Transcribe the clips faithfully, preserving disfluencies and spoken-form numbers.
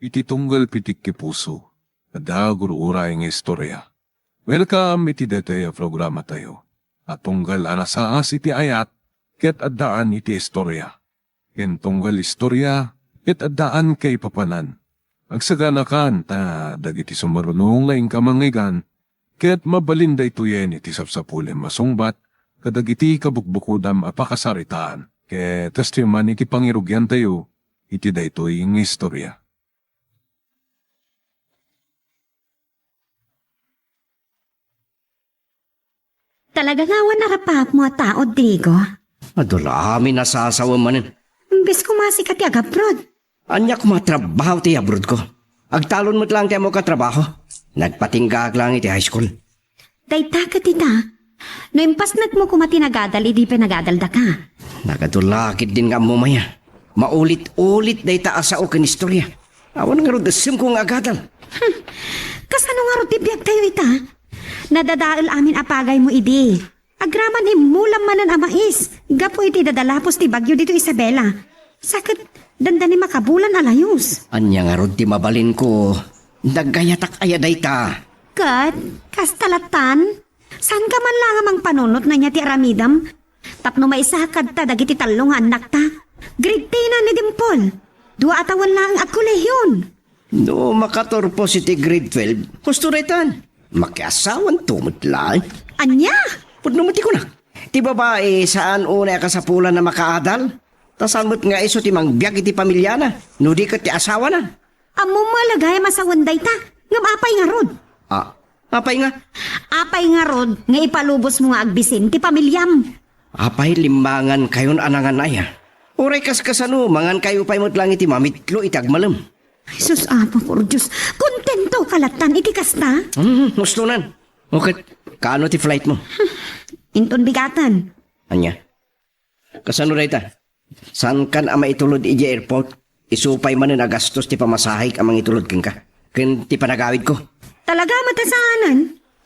iti tunggal pitik ti puso, adda gur-uray nga istorya. Welcome iti daytoy a programatayo a tunggal a nasaas iti ayat ket addaan iti istorya. Ken tunggal istorya ket addaan kaipapanan. Agsaganakan ta dagiti sumaruno nga inka mangngegana ket mabalin daytoyen iti sapsapulem a sungbat kadagiti kabukbukodam a pakasaritaan ket kastoy man iti pangirugiantayo iti daytoy nga istorya. Talaga nga awan arapaapmo a tao, Rodrigo. Adu la amin a sasawem manen. Imbes koma sika ti agabroad. Ania koma a trabaho ti abroad ko? Agtalon met laeng ti ammok a trabaho. Nagpatinggaak laeng iti high school. Dayta ket ita, no impasnekmo koma ti nagadal idi pay nagadaldaka. Nagadu la ketdin nga ammom aya. Maulit-ulit dayta a sao ken istorya. Awan ngarud essemko nga agadal. Hmm. Kasano ngarud ti biagtayo ita? Nadadael amin a pagaymo idi. Agraman immulam manen a mais gapu iti dadalapos ti bagyo ditoy Isabela. Sa ket dandani makabulan a layus. Ania ngarud ti mabalinko? Nagayatak aya dayta. Ket, kasta lattan? Saanka man la nga mangpanunot no ania ti aramidem? Tapno maisakadta dagiti tallo nga annakta. Grade ten ni Dimple. Dua a tawen laeng agkolehion. No makaturpos iti grade twelve, husto daytan. Makiasawanto met laeng. Ania? Pudno met ti kunak. Ti babai, saan unay a kasapulan a makaadal. Ta saan met nga isu ti mangbiag iti pamiliana, no di ket ti asawana. Ammom met la gayam a sawen dayta, ngem apay ngarud? Ah, apay nga? Apay ngarud nga ipalubosmo nga agbisin ti pamiliam? Apay limmangankayon a nangan aya? Uray kaskasano, mangankayo pay met laeng iti mamitlo iti agmalem. Ay, sus, Apo, por Dios, kontentoka lattan iti kasta? Hmm, hustonan. O ket, kaano ti flightmo? Inton bigaten. Ania? Kasano dayta? Saankan a maitulod idiay airport? Isu pay manen a gastos ti pamasahek a mangitulod kenka, ken ti panagawidko. Talaga met a saanen?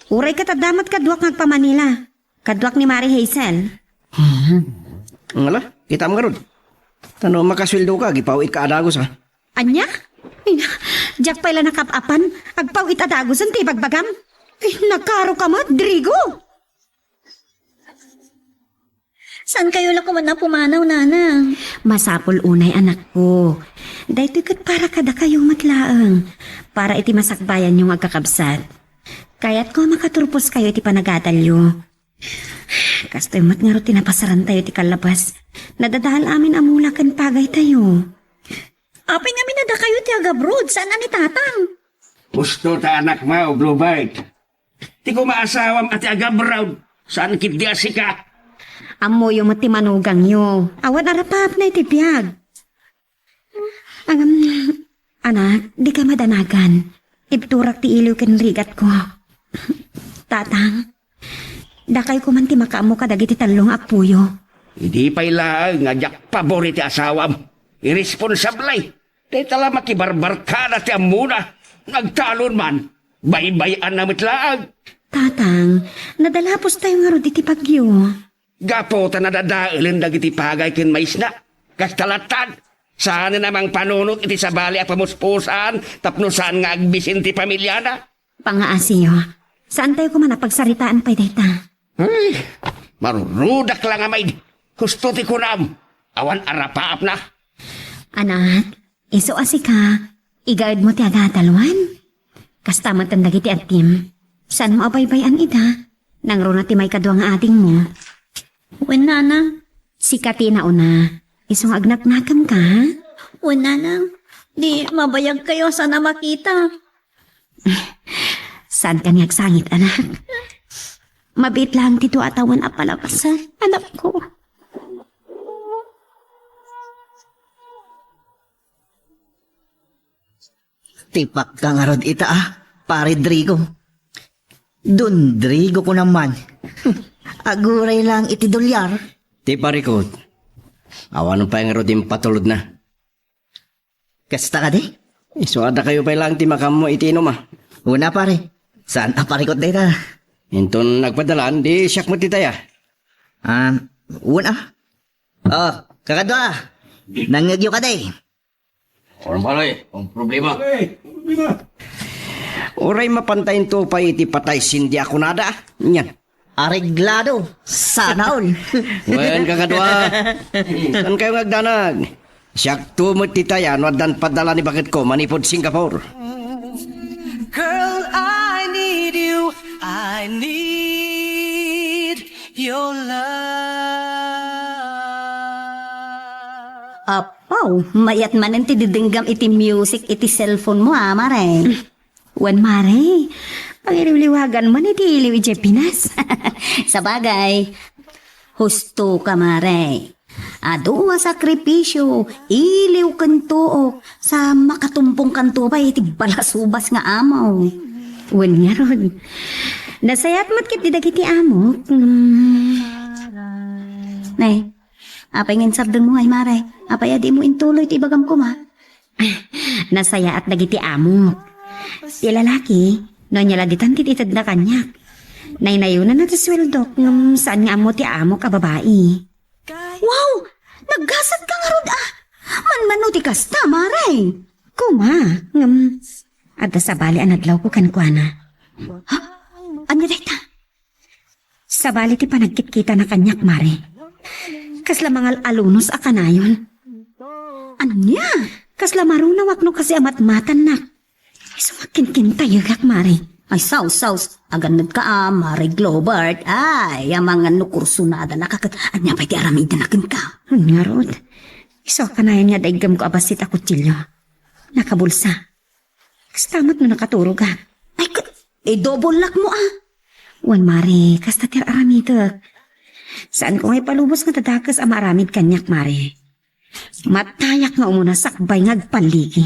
Uray ket adda met kaduak nga agpa-Manila. Kaduak ni Mari Hazel. Hmm. Ngala, kitaem ngarud. Ta no makasueldoka, agipaw-itka a dagus, ha? Ania? Ay, diak pay la nakap-apan. Agpaw-it a dagusen ti ibagbagam. Ay, nakaroka met, Rodrigo! Saankayo la koma a pumanaw, nanang? Masapul unay, anakko. Daytoy ket para kadakayo met laeng. Para iti masakbayanyo nga agkakabsat. Kayatko a makaturposkayo iti panagadalyo. Kastoy met ngarud ti napasarantayo ti kallabas. Nadadael amin a mula ken pagaytayo. Apay ngamin a dakayo ti agabroad, saan a ni tatang? Husto ta anakmo, Blue Bite. Ti koma asawam a ti agabroad, saan ketdi a sika. Ammoyo met ti manugangyo. Awan arapaapna iti biag. Ngem, anak, dika madanagan. Ibturak ti iliw ken rigatko. Tatang, dakayko man ti makaammo kadagiti tallo nga appoyo. Idi pay laeng nga diak pabor iti asawam, irresponsable. Dayta la makibarbarkada ti ammona. Nagtalon man, baybay-anna met laeng. Tatang, nadalapostayo ngarud iti bagyo. Gapu ta nadadaelen dagiti pagay ken maisna. Kasta lattan, saanen a mangpanunot iti sabali a pamuspusan tapno saan nga agbisin ti pamiliana. Pangaasiyo, saantayo koma a pagsaritaan pay dayta. Ay, marurudak la nga maid. Husto ti kunam, awan arapaapna. Anak, isu a sika, igaedmo ti agadal wen? Kasta met dagiti adim. Saanmo a baybay-an ida? Nangruna ti maikadua nga adingmo. Wen, nanang. Sika ti nauna. Isu nga agnaknakemka, ha? Wen, nanang. Di mabayagkayo a saan a makita. Saanka nga agsangit, anak. Mabiit laeng ti dua a tawen a palabasan, anakko. Tipakka ngarud ita, a, Pare Drigo. Don Drigo ko naman. Aguray lang iti dolyar. Ti parikot, awan pay ngarud impatulodna. Kasta kadi? Isu a dakayo pay lang ti makaammo iti inum, a. Una, pare. Saan a parikot dayta? Inton nagpadalan, di siak met ti taya. Ah, una. Oh, kakadua. Nangngegyo kadi? Ano pare? Ang problema? Uray mapantayo pay iti patay Cindy a kunada. Yan. Areglado. Sana all. Wen, kakadua. Saan kayo nga agdanag? Siak to met ti taya no addan padala ni baketko manipud Singapore. Girl, I need you. I need your love. Apaw, mayat manen ti didenggam iti music iti cellphone mo, a, mare. Wen, mare, pangiliwliwagan man iti iliw idiay Pinas. Sabagay, husto ka, mare. Adu a sakripisio, iliw ken tuok, sa makatumbong kanto pay iti balasubas nga amaw. Wen ngarud, nasayaat met ketdi dagiti amok. Mm. Nay, apay nga insardengmo, ay, mare? Apay a dimo intuloy ti ibagam koma? Nasayaat dagiti amok. Ti lalaki, no ania la ditan ti itedna kaniak. Naynayonanna ti sueldok, ngem saan nga ammo ti amok a babai. Wow! Naggasat ka ngarud, a! Manmano ti kasta, mare? Kuma, ngem adda sabali a nadlawko kenkuana. Ha? Ania dayta? Sabali ti panagkitkitana kaniak, mare. Kasla mangal-alunos a kanayon. Ania? Kasla marunawak no kasi a matmatannak. Isu nga kinkintayegak, mare. Ay, saus, saus. Agannad ka, a, Mare Globert. Ay, amangan no kursunada na kaket. Ania pay ti aramidna kenka? Ngarud. Isu a kanayon nga daiggam ko a bassit a kutsilio. Nakabulsa. Kasta met no nakaturogak. Ay, ka, idobol lakmo, a. Wen, mare, kasta ti ar-aramidek. Saan ko nga ipalubos nga dadakes a maaramid kaniak, mare. Matayak nga umuna sakbay nga agpalligi.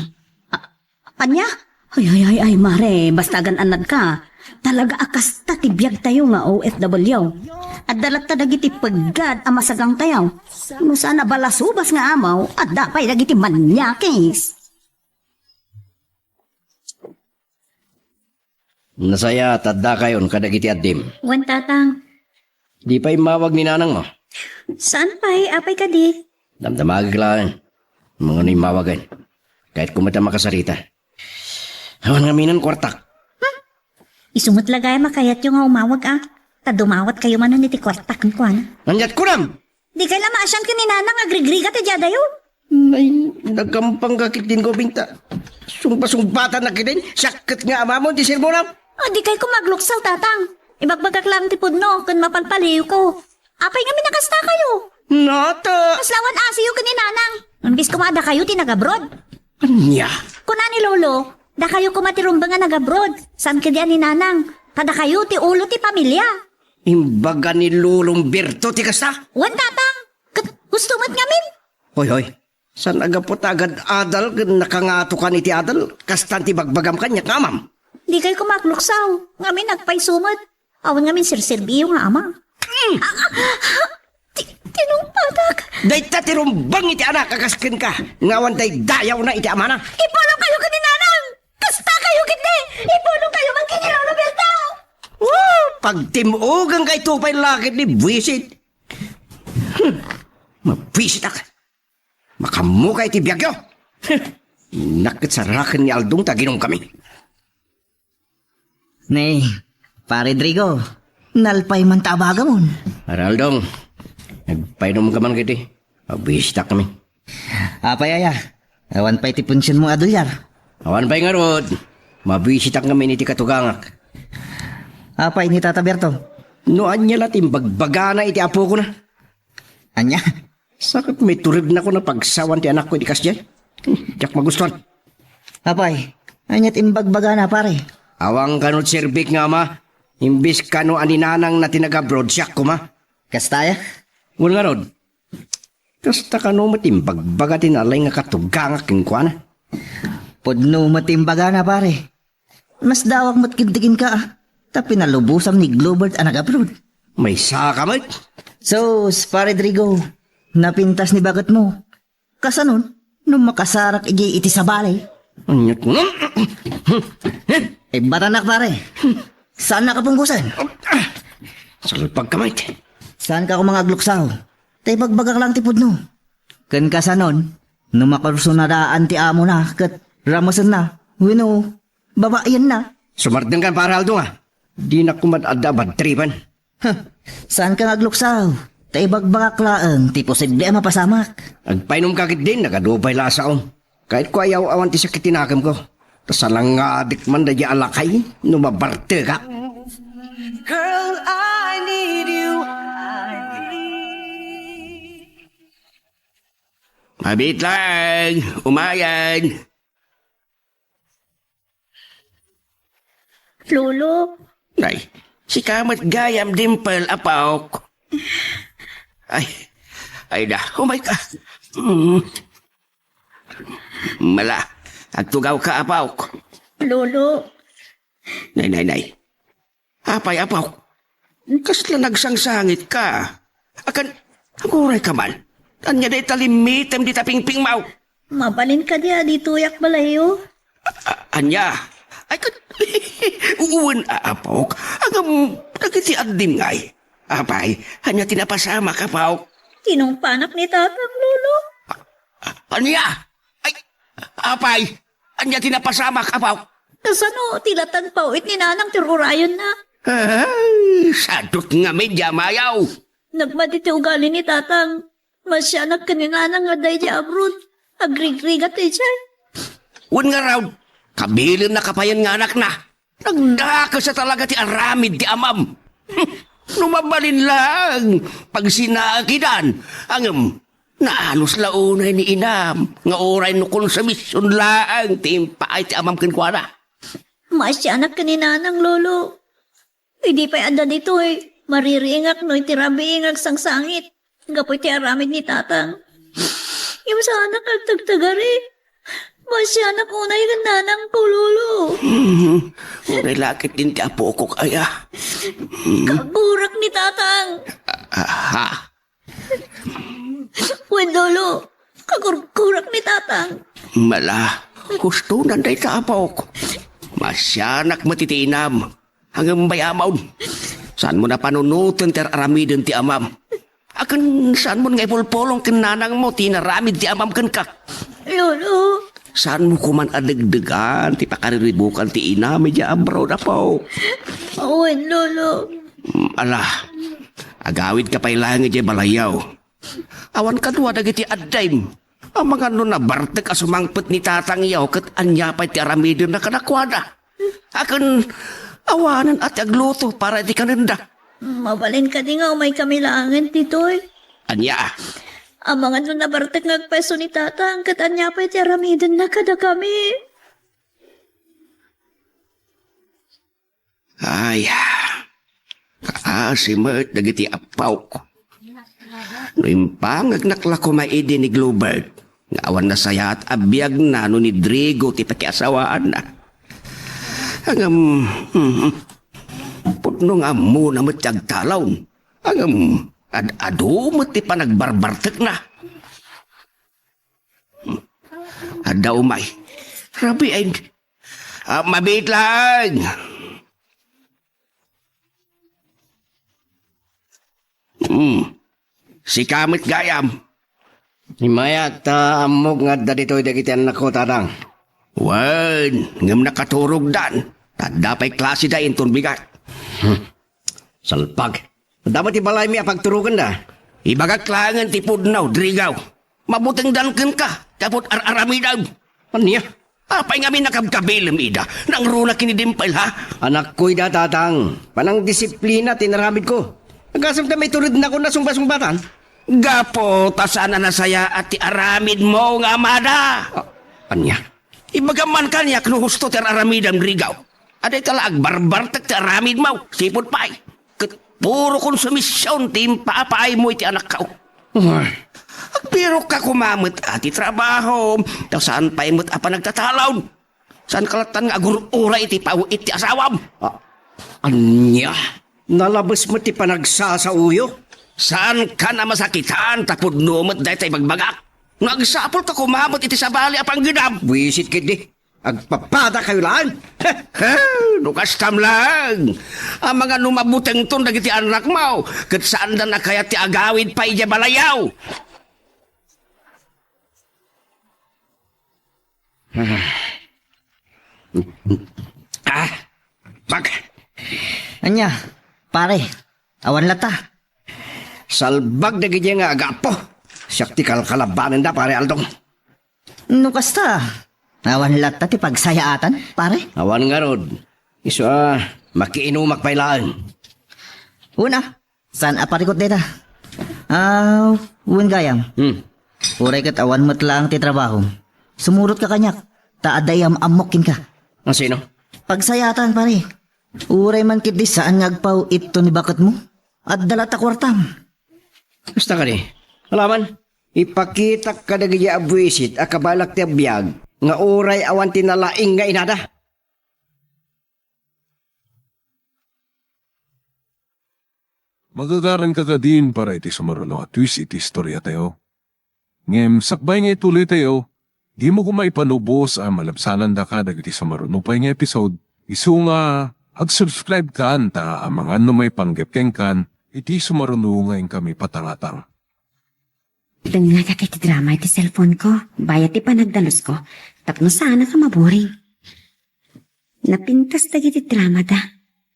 A-, ania? Ay, ay, ay, ay, mare, basta agan-annad ka. Talaga a kasta ti biag tayo nga O F W. Adda latta dagiti peggad a masagang tayo. No saan a balasubas nga amaw, adda pay dagiti manyakis. Nasayaat, adda kayon kadagiti addim. Wen, Tatang. Di pay immawag ni nanangmo? Saan pay? Apay kadi? Damdamagek laeng. Mangano immawagen. Kayatko met a makasarita. Awan ngamin kuartak. Hmm? Isu met la gayam a kayatyo nga umawag, a. Ta dumawat kayo manen iti kuartak kenkuana. Aniat kunam? Di kay la maasian ken ni Nanang agrigrigat idiay adayo? Nay, nagampang ka ketdin gobinta. Sungba-sungbatan na ketdin, siak ket nga amamon ti sermonam. A, di kay koma agluksaw, Tatang. Ibagbagak laeng ti pudno ken mapalpaliwko. Apay ngamin a kasta kayo? Nata. Kasla awan asiyo ken ni Nanang. Imbes koma a dakayo ti nag-abroad. Ania? Kuna ni Lolo, dakayo koma ti rumbeng a nag-abroad. Saan ketdi a ni Nanang. Ta dakayo ti ulo ti pamilia. Imbaga ni Lolong Berto ti kasta? Wen, Tatang. Ket husto met ngamin. Hoy, hoy. Saan a gapu ta agad-adal ken nakangatokan iti adal? Kastan ti bagbagam kaniak nga amam. Di kay koma agluksaw. Ngamin agpayso met. Awan ngamin serserbiyo nga ama. Mm. Ah, ah, ah, ti-, tinupadak. Dayta ti rumbeng iti anak a kas kenka, nga awan daydayawna iti amana. Ipulong kayo ken ni Nanang! Kasta kayo ketdi! Ipulong kayo man ken ni Lolo Berto! Woo! Pagtim-ogan kay to pay lakit ni buwisit. Hmm. Mabuwisit ak. Makaammo kay ti biagyo. Nakket saraken ni Aldong ta ginom kami. Ni, Pare Drigo, nalpay man ta abagamon. Pare Aldong, nagpainom ka man kiti. Mabisitak kami. Apay aya, awan pay ti punsiyon mo a dolyar? Awan pay ngarud. Mabisitak kami iti katugangak. Apay ni Tata Berto? No anya la ti imbagbagana iti apokona. Anya? Sakit may turib na ko na pagsawan ti anak ko di kasdiay. Hmm, diak magustuhan. Apay, anya ti imbagbagana, pare? Awang kano serbik nga ama, imbis kano aninanang na tinagabroad siak kuma. Kastaya? Wen ngarud, kasta kano met imbagbaga ti nalay nga katugangak kenkuana. Pudno met imbagana, pare. Masdawak met ketdi kenka, a, ta pinalubosam ni Globert a nag-abroad. Maysa ka met? Sus, Pare Drigo, napintas ni baketmo. Kasanon, no makasarak idiay iti sabali? Anya ko na? Imbatanak, pare. Saan nakapunggusan? Salpag ka met. Saan ka koma nga agluksaw? Ta ibagbagak lang ti pudno. Ken kasanon, No makursunadaan ti amona ket ramesenna, wenno babayenna. Sumardengkan, Pare Aldo, nga dinak koma adda a badtripen. Huh, saanka nga agluksaw. Ta ibagbagak laeng ti posible a mapasamak. Agpainumka ketdin, nagadu pay la a saom. Kayatko a yaw-awan ti sakit ti nakemko. Ta salangadik man daydiay a lakay no mabartekak. Girl, I need you. Mabiit laeng, umayen. Lolo. Ay, sika met gayam, Dimple, apok. Ay, ay da, umayka. Mm. Mala, agtugawka, apok. Lolo. Nay, nay, nay. Apay, apok? Kasla nagsangsangitka? Akan, agurayka man. Ania dayta limmitem dita pingpingmo? Mabalin kadi a ditoyak balayyo? A-, ania? Ay, kat-, wen, a-, apok. Ngem, dagiti addim ngay. Apay, ania ti napasamak, apok? Tinungpanak ni tatang, lolo. A-, ania? Ay, apay, ania ti napasamak, apok? Kasano ti latag pawit ni nanang ti rurayonna? Ay, sadut ngamin diay amayo. Nagmadi ti ugali ni tatang. Masianak ken ni nanang nga adda idiay abroad. Agrigrigat idiay. Wen ngarud, kabilenna kapayen nga anakna. Nagdakes a talaga ti aramid ti amam. No mabalin laeng, pagsinaekidan. Ngem, naanus la unay ni inam, nga uray no konsumision laeng ti impaay ti amam kenkuana. Masianak ken ni nanang, lolo. Idi pay adda ditoy, maririingak no iti rabii nga agsangsangit gapu iti aramid ni tatang. Ngem saanak agtagtagari. Masianak unay ken nanangko, lolo. Hmm, unay la ketdin ti apokok aya. Kagurak ni tatang. Ah, ha? Wen, lolo, kagurgurak ni tatang. Mala, husto nan dayta, apok. Masianak met iti inam. Ngem bay-amon, saanmo a panunoten ti ar-aramiden ti amam. Akin saanmon nga ipulpulong ken nanangmo ti inaramid ti amam kenka. Lolo. Saanmo koman a degdegan ti pakariribukan ti inam idiay abroad, apok? Wen, lolo. Mm, ala, agawidka pay laeng idiay balayyo. Awan kadua dagiti addim. Amangan no nabartek a sumangpet ni tatangyo ket ania pay ti aramidenna kadakuada. Akin, awanen a ti agluto para iti kanenda. Mabalin kadi nga umaykami laengen ditoy? Ania? Amangan no nabartek nga agpayso ni tatang ket ania pay ti aramidenna kadakami? Ay, kaasi met dagiti appaok. No impangegnak la koma idi ni Globert, nga awan nasayaat a biagna no ni Drigo ti pakiasawaanna. Ngem, hmm, pudno nga ammona met ti agtalon. Ngem, ad-adu met ti panagbarbartekna. Adda umay. Rabiin. Ah, mabiit laeng. Hmm. Sika met gayam. Immayak ta ammok nga adda ditoy dagiti annakko, tatang. Wen, ngem nakaturogdan. Adda pay klaseda inton bigat. Hmm. Salpag. Adda met ti balaymi a pagturogenda. Ibagak laengen ti pudno, Drigo. Mabutengdan kenka, gapu ta ar-aramidem. Ania? Apay ngamin a kabkabilem ida? Nangruna ken ni Dimple, ha? Anakko ida, tatang. Panangdisiplina ti inaramidko. Agasem ta maiturednakon a sungbat-sungbatan. Gapu ta saan a nasayaat ti aramidmo nga amada. Ah, ania? Ibagam man kaniak no husto ti ar-aramidem, Drigo. Adda ita la agbarbartek ti aramidmo, sipud pay. Ket puro konsumision ti impapaaymo iti anakko. Ay. Agbirokka koma met a ti trabahom, ta saan pay met a panagtatalon. Saanka lattan nga agur-uray iti paw-it ti asawam. Ah, ania? Nalabes met ti panagsasaoyo? Saankan a masakitan ta pudno met dayta ibagbagak. No agsapulka koma met iti sabali a panggedam. Buisit ketdi. Agpapadakayo laeng. He, no kastam laeng. Amangan no mabutengton dagiti annakmo, ket saandan a kayat ti agawid pay idiay balayyo. Ah. Ah! Bag! Ania, pare, awan latta. Salbag dagiti nga agapo. Siak ti kalkalabanenda, pare Aldong. No kasta, awan latta ti pagsayaatan, pare? Awan ngarud. Isu a, makiinumak pay laeng. Una, saan a parikut dayta? Ah, wen gayam. Hmm. Uray ket awan met laeng ti trabaho. Sumurotka kaniak, ta adda iyam-ammok kenka. Asino? Pagsayaatan, pare. Uray man ketdi saan nga agpaw-itto ni baketmo. Adda latta kuartam. Kasta kadi? Alaman, ipakitak kadagiti abuisit a kabaelak ti agbiag nga uray awan ti nalaing nga inada. Magagaranka kadin para iti sumaruno a twist iti istoriatayo. Ngem sakbay nga ituloytayo, dimo koma ipanubos a malabsanandaka dagiti sumaruno pay nga episode, isu nga ag-subscribe kan ta amangan no maipanggep kenkan iti sumaruno nga inkami patangatang. Dengngadak iti drama iti cellphone ko, bayat ti panagdalusko, tapno saanak a maboring. Napintas dagiti dramada.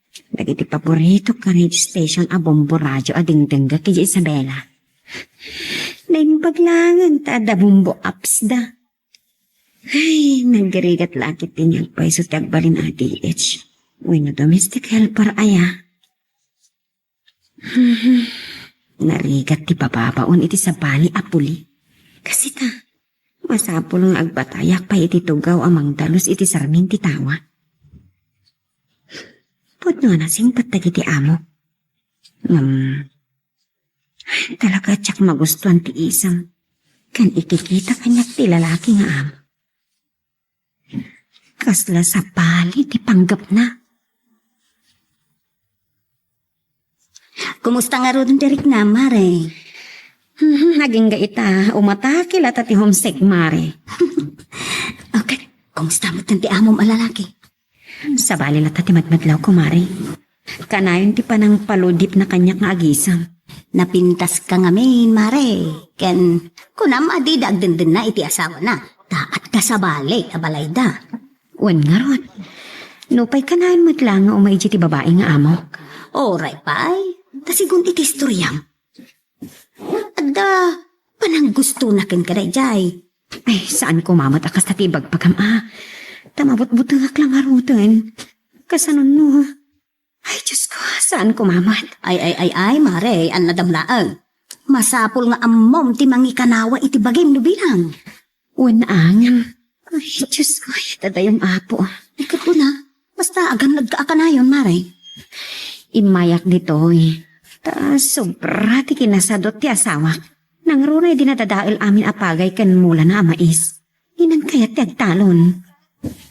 Dagiti paboritok a radio station a bombo radio a dingdengngek idiay Isabela. Naimbag laengen ta adda bombo apps da. Ay, nagrigat la ketdi nga agpayso ti agbalin a D H wenno domestic helper aya. Narigat ti bababaon iti sabali a puli. Kasita, masapul nga agbatayak pay iti tugaw a mangdalus iti sarmin ti tawa. Pudno a nasingpet dagiti amo. Ngem, talaga diak magustuan ti isem ken ikikita kaniak ti lalaki nga amo. Kasla sabali ti panggepna. Kumusta ngaruden ti riknam, Mare? Hmm, agingga ita, umatake latta ti homesick, Mare. Okay, kumusta met ti amom a lalaki? Sabali latta ti madmadlawko, Mare. Kanayon ti panangpaludipna kaniak nga agisem. Napintaska ngamin, Mare. Ken kunam a dida agdendenna iti asawana, ta adda sabali a balayda. Wen ngarud, nupay kanayon met la nga umay idiay ti babai nga amok. Uray pay, ta sigun iti istoriam, adda pananggustona kenka daydiay. Ay, saan koma met a kasta ti ibagbaga, a. Ta mabutbutengak la ngaruden. Kasano no? Ay, Diyos ko, saan koma met? Ay, ay, ay, ay, Mare, annadam laeng. Masapul nga ammom ti mangikanawa iti bagim no bilang. Wen, angem. Ay, Diyos ko, ay, dadayom, Apo. Ay, ket kuna, basta agannadka a kanayon, Mare. Immayak ditoy. Ta sobra ti kinasadut ti asawak. Nangruna idi nadadael amin a pagay ken mulana a mais. Dinan kayat ti agtalon.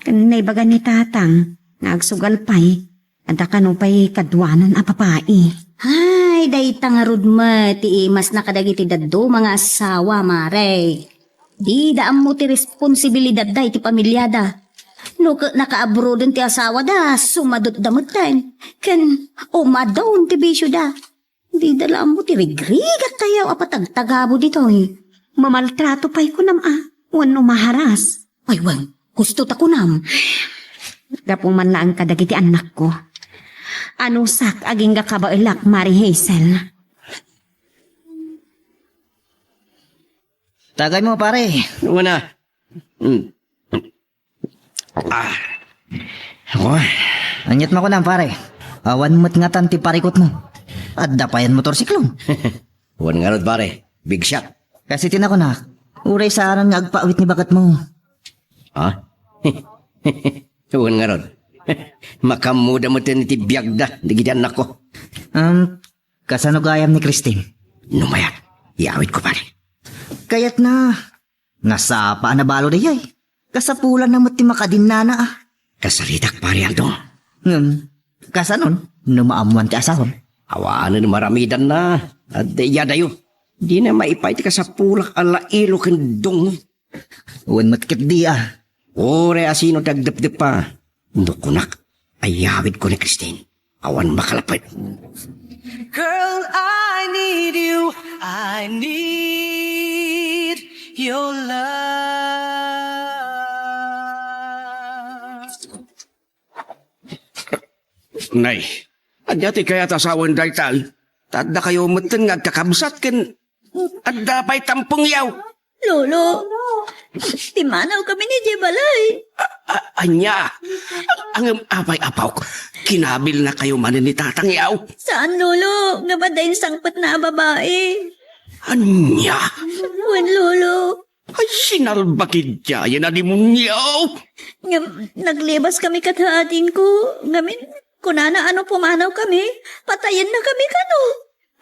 Ken naibaga ni Tatang nga agsugal pay, adda kano pay kaduanan a babai. Ay, dayta ngarud met ti imasna kadagiti dadduma nga asawa, Mare. Dida ammo ti responsibilidadda iti pamiliada. No ket nakaabroden ti asawada, sumadutda metten. Ken umadon ti bisioda. Dida la ammo ti rigrigat tayaw a patagtagabo ditoy. Mamaltrato pay kunam a, wenno maharas. Ay, wen, husto ta kunam. Gapu man laeng kadagiti annakko. Anusak, agingga kabaelak, Mari Hazel. Tagaymo, pare. Wen a. Hmm. Ah. Ako. Aniat makunam, pare? Awan met ngatan ti parikutmo. Adda payen motorsiklo. Wen ngarud, pare. Big shot. Kasi ti nakunak, uray saanen nga agpaawit ni baketmo. Ha? Wen ngarud. Makaammoda met iti biagda, dagiti annakko. Um, kasano gayam ni Christine? No mayat, iyawidko, pare. Kayatna, nasapa a nabalo dayay. Kasapulanna met ti makadinnana, a. Kasaritak, Pari Aldo. Ngem, kasanon, no maammoan ti asawam? Awanen maramidanna. Adda iyadayo. Dina maipaay ti kasapulak a lailo ken dungngo. Wen met ketdi, a. Uray asino ti agdepdeppa. No kunak, iyawidko ni Christine. Awan makalapet. Girl, I need you. I need your love. Nay, ania ti kayat a sawen dayta? Ta adda kayo metten nga agkakabsat ken adda pay tampengyo. Lolo, pimmanaw kami idiay balay. A-, a-, ania? Ngem apay, apok? Kinabilna kayo manen ni tatangyo? Saan, Lolo. Ngem adda insangpetna a babai. Ania? Wen, Lolo. Ay, sinalbakid dayta a demonio! Ngem naglibas kami kada adingko. Ngamin, kunana a no pumanaw kami, patayenna kami kano.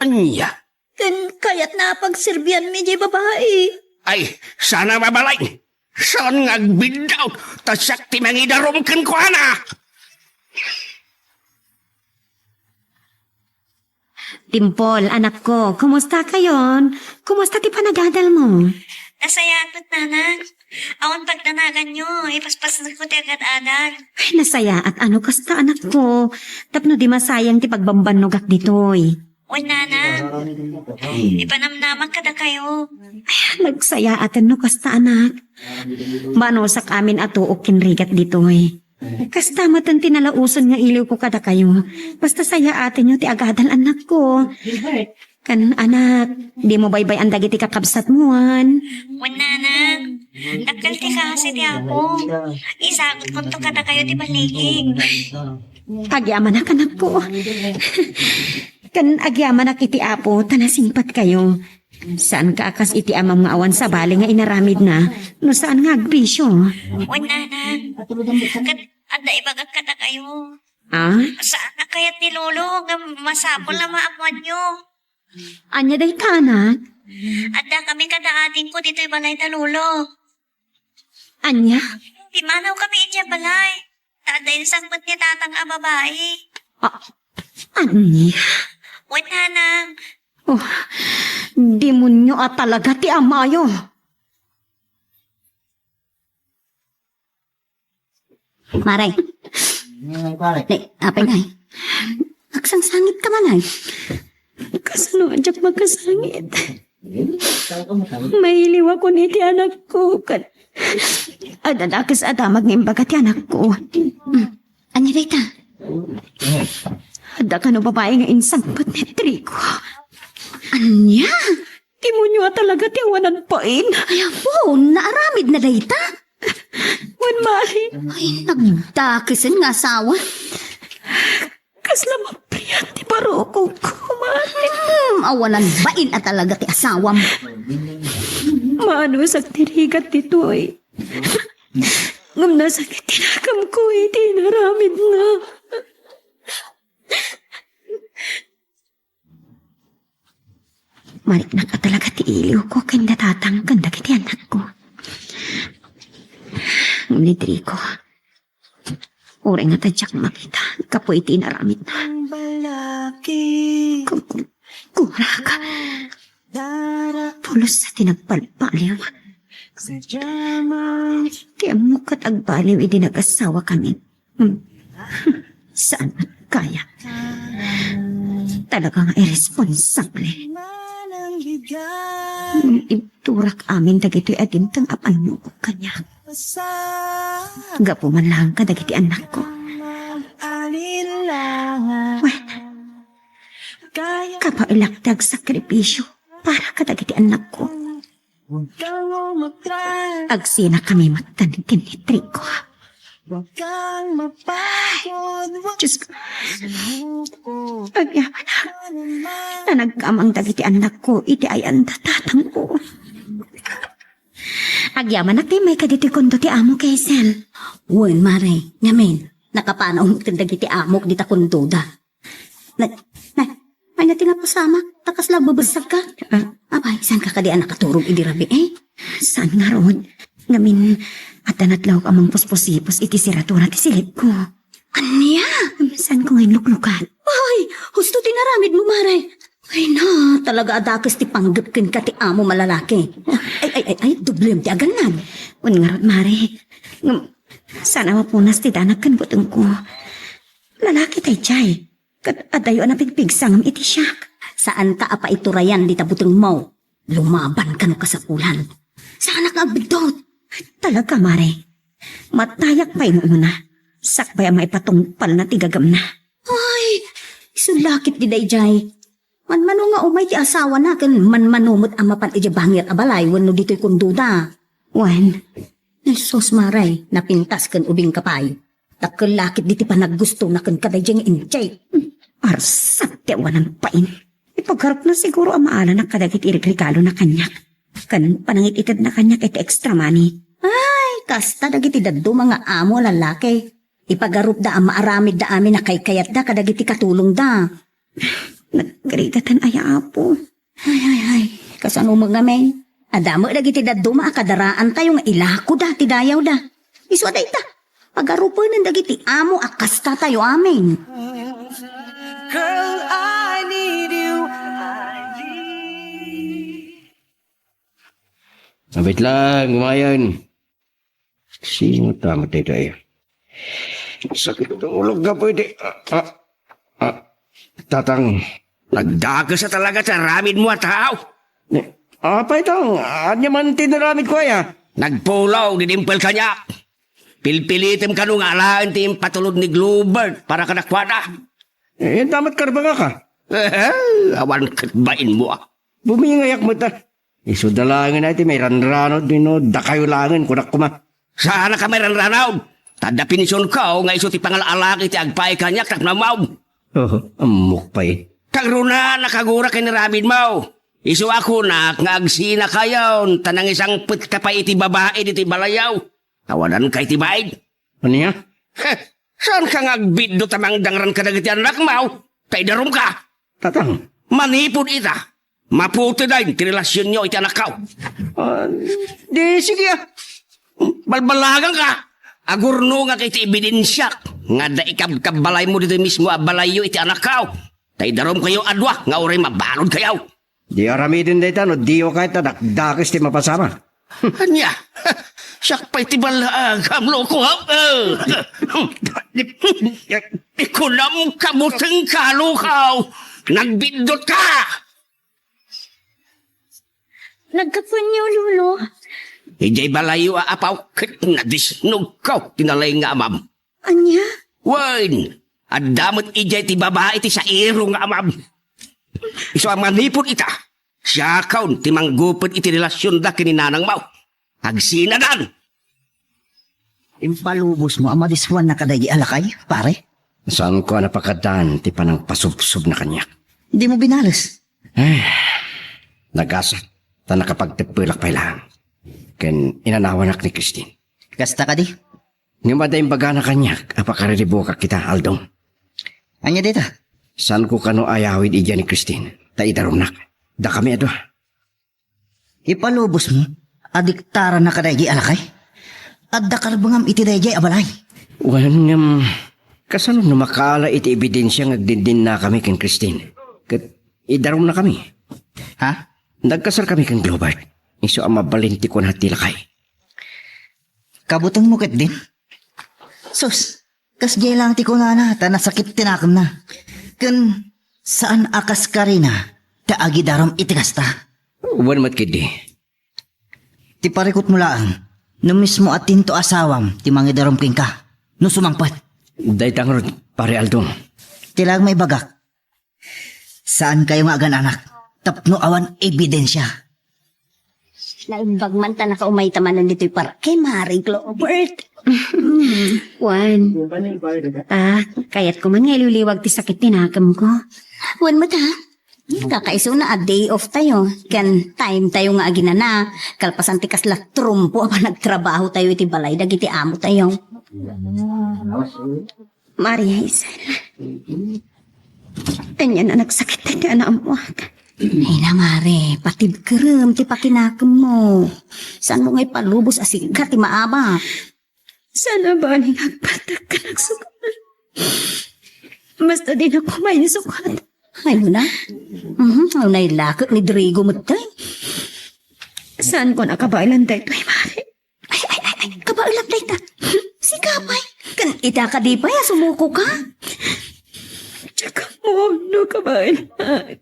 Ania? Ken kayatna a pagserbianmi diay babai. Ay, saan a mabalin? Saan nga agbiddaw? Ta siak ti mangidarum kenkuana! Dimple, anakko, kumusta kayon? Kumusta ti panagadalmo? Nasayaat, Nanang. Awan pagdanaganyo, ipaspasneko ti agad-adal. Ay, nasayaat a no kasta, anakko. Tapno di masayang ti pagbambannogak ditoy. Wen, Nanang. Ipanamnamak kadakayo. Ay, nagsayaaten no kasta, anak. Manusak amin a tuok ken rigat ditoy. Kasta met ti nalausonko nga iliwko kadakayo. Basta sayaatenyo ti agadal, anakko. Ken, anak, dimo baybay-an dagiti kakabsatmo, wen? Wen, Nanang. Dakkel ti kaasi ti Apo. Isagutkonto kadakayo ti baligi. Agyamanak, anakko. Ken agyamanak iti Apo ta nasingpetkayo. Saanka a kas iti amam nga awan sabali nga inaramidna, no saan nga agbisio. Wen, Nanang. Ket adda ibagak kadakayo. Ah? Saan a kayat ni Lolo nga masapul a maammoanyo. Ania dayta, anak? Adda kami kada adingko ditoy balay da Lolo. Ania? Pimmanaw kami idiay balay. Ta adda insangpet ni tatang a babai. Ah, ania? Wen, Nanang. Oh, demonio a talaga ti amayo. Mare. Nay, apay, Nay. Agsangsangitka man, Nay. Kasano a diak makasangit? Mailiwakon iti anakko, ket adda dakes a damag nga imbaga ti anakko. Ania dayta? Adda kano babai nga insangpet ni Trigo. Ania? Demonio a talaga ti awan agbain. Ay, apo, naaramidna dayta? Wen, Mare. Ay, nagdakesen nga asawa. Kasla mapriat ti barukogko, Mare. Hmm, awan agbain a talaga ti asawam. Manusak ti rigat ditoy. Ngem nasakit ti nakamko iti inaramidna. Mariknak a talaga ti iliwko ken da tatang ken dagiti annakko. Ngem ni Trigo, uray nga ta diak makita gapu iti inaramidna. Ku-, ku-, kuraka. Pulos ti nagbalbaliw. Ti ammok ket agbaliw idi nagasawa kami. Hmm. Saan met kaya? Talaga nga irresponsable. Hmm, ibturak amin dagitoy a dimteng a pannukok kaniak. Gapu man laeng kadagiti annakko. Wen, kabaelak ti agsakripisio para kadagiti annakko. Agsinakami metten ken ni Trigo. Ay, Diyos ko. Agyamanak. Ta nagkamang dagiti annakko iti ayan da tatangko. Agyamanak ti immay kaditoy kondo ti amo, Hazel. Wen, Mare. Ngamin, nakapanaw metten dagiti amok dita kondoda. Na, na, ania ti napasamak? Ta kasla agbebbessegka? Ah. Abay, saanka kadi a nakaturog idi rabii, eh? Saan ngarud? Ngamin, adda nadlawek a mangpusposipos iti seradura ti silipko. Ania? Saanko nga inluklukat? Ay, husto ti inaramidmo, Mare. Ay na, talaga a dakes ti panggep kenka ti amom a lalaki. Ay, ay, ay, ay, doblem ti agannad. Wen ngarud, Mare. Ngem, saan a mapunas ti danag ken butengko. Lalaki daydiay. Ket adayo a napigpigsa ngem iti siak. Saanka a paiturayan dita butengmo. Lumabanka no kasapulan. Saanak nga agbiddut. Talaga, Mare. Matayak pay no umuna. Sakbay a maipatungpalna ti gagamna. Sulakit di dayjay. Manmano nga umay ti asawana ken manmano met a mapan idiay bangir a balay wenno ditoy kondoda. Wen, Jesus, Mare, napintas ken ubingka pay. Dakkel lakit diti panaggustona ken kadayjay nga injay. Arsat ti awanan pain. Ipagarupna siguro a maalanak kadagiti regregalona kaniak. Ken panangit-itedna kaniak iti extra money. Ay, kasta dagiti dadduma nga amo a lalaki. Ipagarupda a maaramidda amin a kaykayatda kadagiti katulongda. Nagrigaten aya, Apo. Ay, ay, ay. Kasano met ngamin? Adda met dagiti dadduma a kadaraantayo nga ilakoda ti dayawda. Isu a dayta, pagarupenen dagiti amo a kastatayo amin. Girl, I need you. Abit lang, kumayan. Sino ta met daytoy? Sakit ang ulo nga pwede. Ah, ah, ah. Tatang. Nagdakes a talaga ti aramidmo a tao. Ni, apay tang, ania man ti naramidko aya? Nagpulaw ni Dimple kaniak. Pilpilitem kano nga alaen ti impatulod ni Glover para kadakuada. Eh, damat karbangaka. Awan ket bainmo, ah. Bumingayak met, ah. Isu da laengen ay ti mairanranod wenno dakayo laengen, kunak koma. Saanaka mairanranod? Ta adda pensionko nga isu ti pangal-alak iti agpaay kaniak tapno ammom. Oo, ammok pay. Kagruna, nakagura ken ni Rabid mo. Isu a kunak nga agsinakayon ta nangisangpetka pay iti babai ditoy balayyo. Awananka iti baid. Ania? Heh, saanka nga agbiddut a mangdangran kadagiti annakmo? Ta idarumka. Tatang. Manipud ita, maputeden ti relasionyo iti anakko. Ah, di sige, ah. Balbalagangka. Agurnongak iti ebidensiak nga adda ikabkabbalaymo ditoy mismo a balayyo iti anakko. Ta idarumkayo a dua nga uray mabaludkayo. Di aramiden dayta no diyo kayat a dakdakes ti mapasamak. Ania? Siak pay ti ballaagam, loko. Ikunam ka buteng ka, loko. Nagbiddutka. Nagkapunyo, Lolo. Idiay balayyo a apaw ket nadisnogko ti nalaing nga amam. Ania? Wen, adda met idiay ti babai ti sairo nga amam. Isu a manipud ita, siakon ti manggupet iti relasionda ken ni nanangmo. Agsinadan! Impalubosmo a madiskuanna kadaydi a lakay, pare? Saanko a napakaddan ti panangpasubsobna kaniak. Dimo binales? Eh, nagasa ta nakapagteppelak pay laeng. Ken inanawanak ni Christine. Kasta kadi? Ngem adda imbagana kaniak a pakariribukak ita, Aldong. Ania dayta? Saanko kano ayawid idiay ni Christine, ta idarumnak. Dakami a dua. Ipalubosmo a diktaranna kadaydi a lakay? Adda karbengam iti daydiay a balay. Wen, ngem, kasano no makaala iti ebidensia nga agdindinnakami ken Christine? Ket idarumnakami. Ha? Nagkasarkami ken Glover. Isu a mabalin ti kuna ti lakay. Kabutengmo ketdin? Sus, kasdiay laeng ti kunana ta nasakit ti nakemna. Ken saan a kaskarina ta agidarum iti kasta. Wen met ketdi. Ti parikutmo laeng, no mismo a tinto asawam ti mangidarum kenka, no sumangpet. Dayta ngarud, Pare Aldong. Ti laeng maibagak, saankayo nga agan-anak tapno awan ebidensia. Naimbag man ta nakaumayta manen ditoy parke, Mare Glover. Wen, ah, kayatko man nga iliwliwag ti sakit ti nakemko. Wen met, ha? Kakaisuna a day off tayo, ken time tayo nga aginana, kalpasan ti kasla trumpo a panagtrabaho tayo iti balay dagiti amo tayo. Maria Isel. Ania a nagsakit ti anakmo. Ay na, Mare, patibkerem ti pakinakemmo. Saanmo nga ipalubos a sika ti maabak? Saan a bali nga agpatak ken agsukat. Basta dinak koma insukat. Ay, una. Mhm, ay, una, ilakek ni Drigo met, ay. Saanko a kabaelan daytoy, Mare? Ay, ay, ay, ay, kabaelan dayta. Sika pay. Ken ita kadi pay a sumukoka? Diak ammo no kabaelan.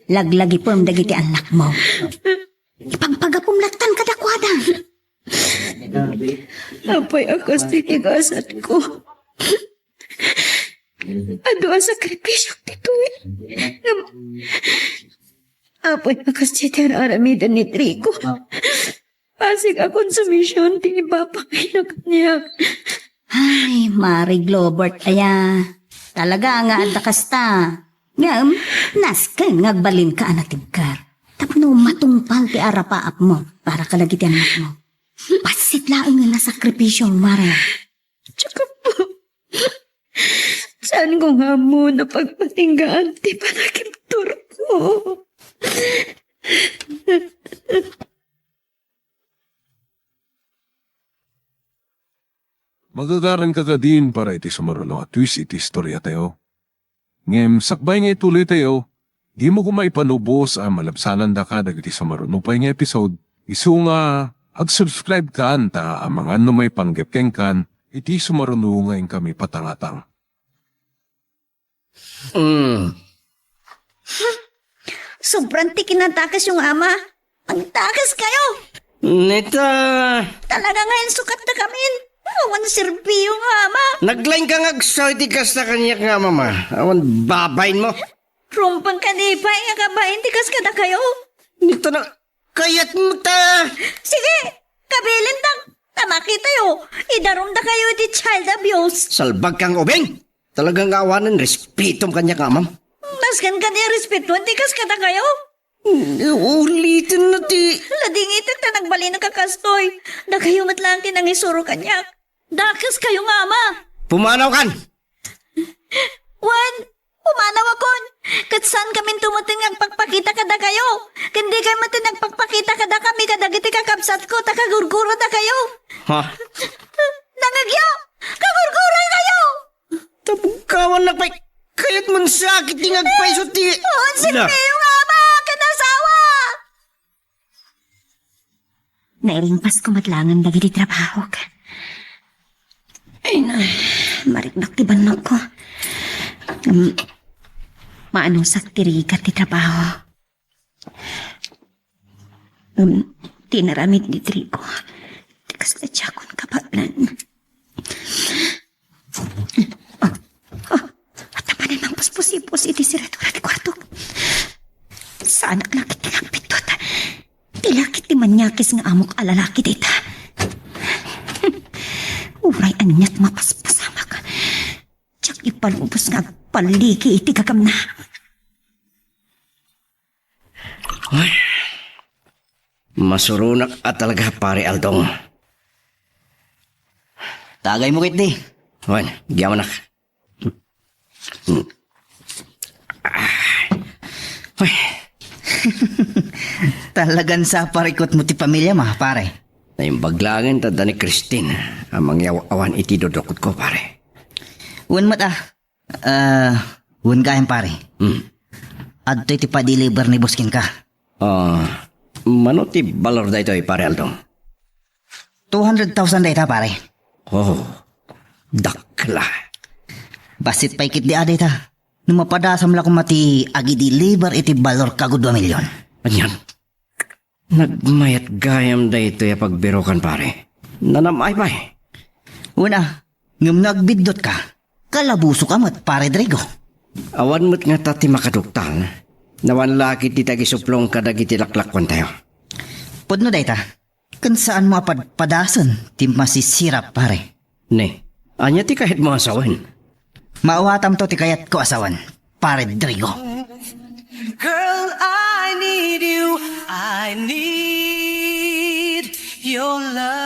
Laglagipem dagiti annakmo. Ipagpagapom lattan kadakuada. Apay a kas ti gasatko. Adu a sakripisiok ditoy. Ngem, apay a kas dayta ar-aramiden ni Trigo. Bassit a konsumision ti ipapangina kaniak. Ay, Mari Globert aya. Talaga nga adda kasta. Ngem, nasken nga agbalinka a natibker. Tapno matungpal ti arapaapmo para kadagiti annakmo. Bassit laeng nga nasakripisio, Mari. Tsaka po, saanko nga ammo napagpatinggaan ti panagibturko. Magagaranka kadin para iti sumaruno a twist iti istoriatayo. Ngem sakbay nga ituloytayo, dimo koma ipanubos a malabsanandaka dagiti sumaruno pay nga episode, isu nga ag-subscribe kan ta amangan no maipanggep kenkan iti sumaruno nga inkami patangatang. Mm. Sobran ti kinadakesyo nga ama. Agdakes kayo! Neta! Talaga nga insukat da kamin. Awan serbiyo nga ama. Naglain ka nga agsaw iti kasta kaniak nga ama, ma. Awan babain mo. Rumbeng kadi pay nga kabain ti kas kadakayo. Neta na, kayat mo ta. Sige, kabilin ta. Ta makitayo, idarum da kayo iti child abuse. Salbag kang ubing. Talaga nga awanen respetom kaniak nga amam. Nasken kadi a respetuan ti kas kadakayo. Ulitin na ti. Ladingitek ta nagbalin a kakastoy. Dakayo met laeng ti nangisuro kaniak. Dakes kayo nga ama. Pumanaw kan! Wen, pumanaw akon. Ket saan kamin tumeten nga agpakpakita kadakayo. Ken di kayo met agpakpakita kadakami kadagiti kakabsatko ta kagurgura dakayo. Ha? Nangegyo! Kagurgura kayo! Tabugkawan na pay. Kayat man sakit ti ngagpayso ti. Awan serbiyo nga ama ken asawa! Nailingpasko met laengen dagiti trabahok. Ay na, mariknak ti bannogko. Ngem, maanusak ti rigat ti trabaho. Ngem, ti inaramid ni Trigo, ti kasla diakon kabaelan. Ah, ah, adda manen mangpuspusipos iti seradura ti kuartok. Saanak la ket ti nagbiddut. Ti la ket ti maniakis nga amok a lalaki dayta. Uray aniat mapaspasamak. Diak ipalubos nga agpalligi iti gagamna. Ay. Masuronak a talaga, Pare Aldong. Tagaymo ketdi. Wen, agyamanak. Ay. Talagan sa parikutmo ti pamiliam, pare. Naimbag laengen ta adda ni Christine a mangyaw-awan iti dudukotko, pare. Wen met, a. Ah, wen gayam, pare. Hmm. Adtoy ti pa-deliver ni boss kenka. Ah, mano ti balor daytoy, Pare Aldo? Two hundred thousand dayta, pare. Oh, dakkel a. Bassit pay ketdi a dayta. No mapadasam la koma ti agi-deliver iti balor kagudua milyon. Anian? Nagmayat gayam daytoy a pagbirokan, pare. Nanam-ay pay. Wen a, ngem no agbiddutka, kalabusoka met, Pare Drigo. Awan met ngata ti makaduktal. Nawan la ket ti agisuplong kadagiti laklakuantayo. Pudno dayta, ken saanmo a padpadasen ti masisirap, pare. Ne, ania ti kayatmo a sawen? Maawatamto ti kayatko a sawen, Pare Drigo. Girl, I need you. I need your love.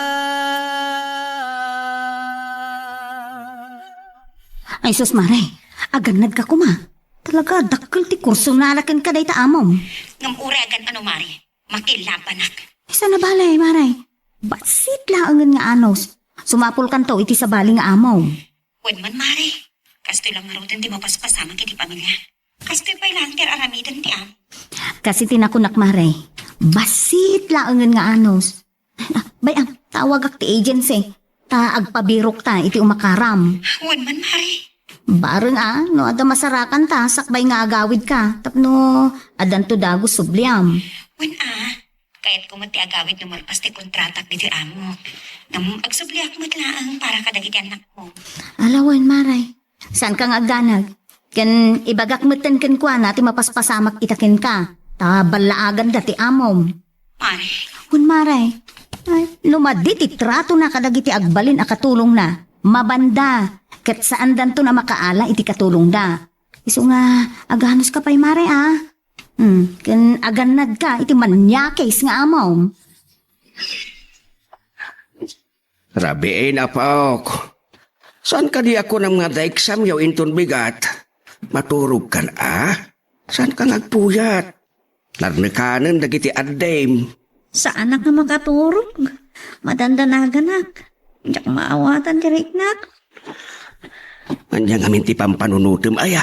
Ay, sus, Mare. Agannadka koma. Talaga, dakkel ti kurso nalaken ka dayta amom. Ngem uray agan ano, Mare. Makilabanak. Isu a nabali, Mare. Bassit laengen nga anus. Sumapulkanto iti sabali nga amom. Wen man, Mare. Kastoy la ngaruden ti mapaspasamak iti pamilya. Kastoy pay laeng ti ar-aramiden ti amo. Kas iti nakunak, Mare. Bassit laengen nga anus. Ah, bay-am, tawagak ti agency. Ta agpabirokta iti umakaram. Wen man, Mare. Bareng a, no adda masarakanta, sakbay nga agawidka, tapno addanto dagus subliam. Wen a, kayatko met ti agawid no malpas ti kontratak ditoy amok. Ngem agsubliak met laeng para kadagiti annakko. Ala wen, Mare. Saanka nga agdanag? Ken ibagak metten kenkuana ti mapaspasamak ita kenka, ta ballaaganda ti amom. Mare. Wen, mare. Ay, no madi ti tratona kadagiti agbalin a katulongna, mabanda, ket saandanton a makaala iti katulongda. Isu nga, aganuska pay, mare, a? Hmm, ken agannadka iti maniakis nga amom. Rabiin, apok. Saan kadi a kunam nga adda examyo inton bigat? Maturogkan a? Saanka nga agpuyat? Narnekanen dagiti addim. Saanak nga makaturog. Madandanaganak. Diak maawatan ti riknak. Ania ngamin ti pampanunotem, aya?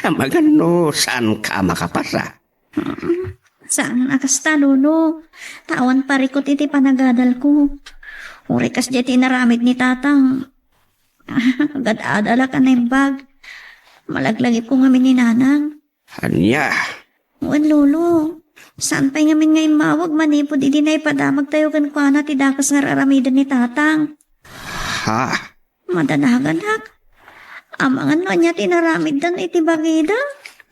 Amangan no saanka a makapasa. Hmm, saan a kasta, Lolo. Ta awan parikut iti panagadalko. Uray kasdiay ti inaramid ni Tatang. Agad-adalak a naimbag. Malaglagipko ngamin ni Nanang. Ania? Wen, Lolo. Saan pay ngamin nga immawag manipud idi naipadamagtayo kenkuana ti dakes nga ar-aramiden ni Tatang. Ha? Madanaganak. Amangan no ania ti inaramiddan iti bagida.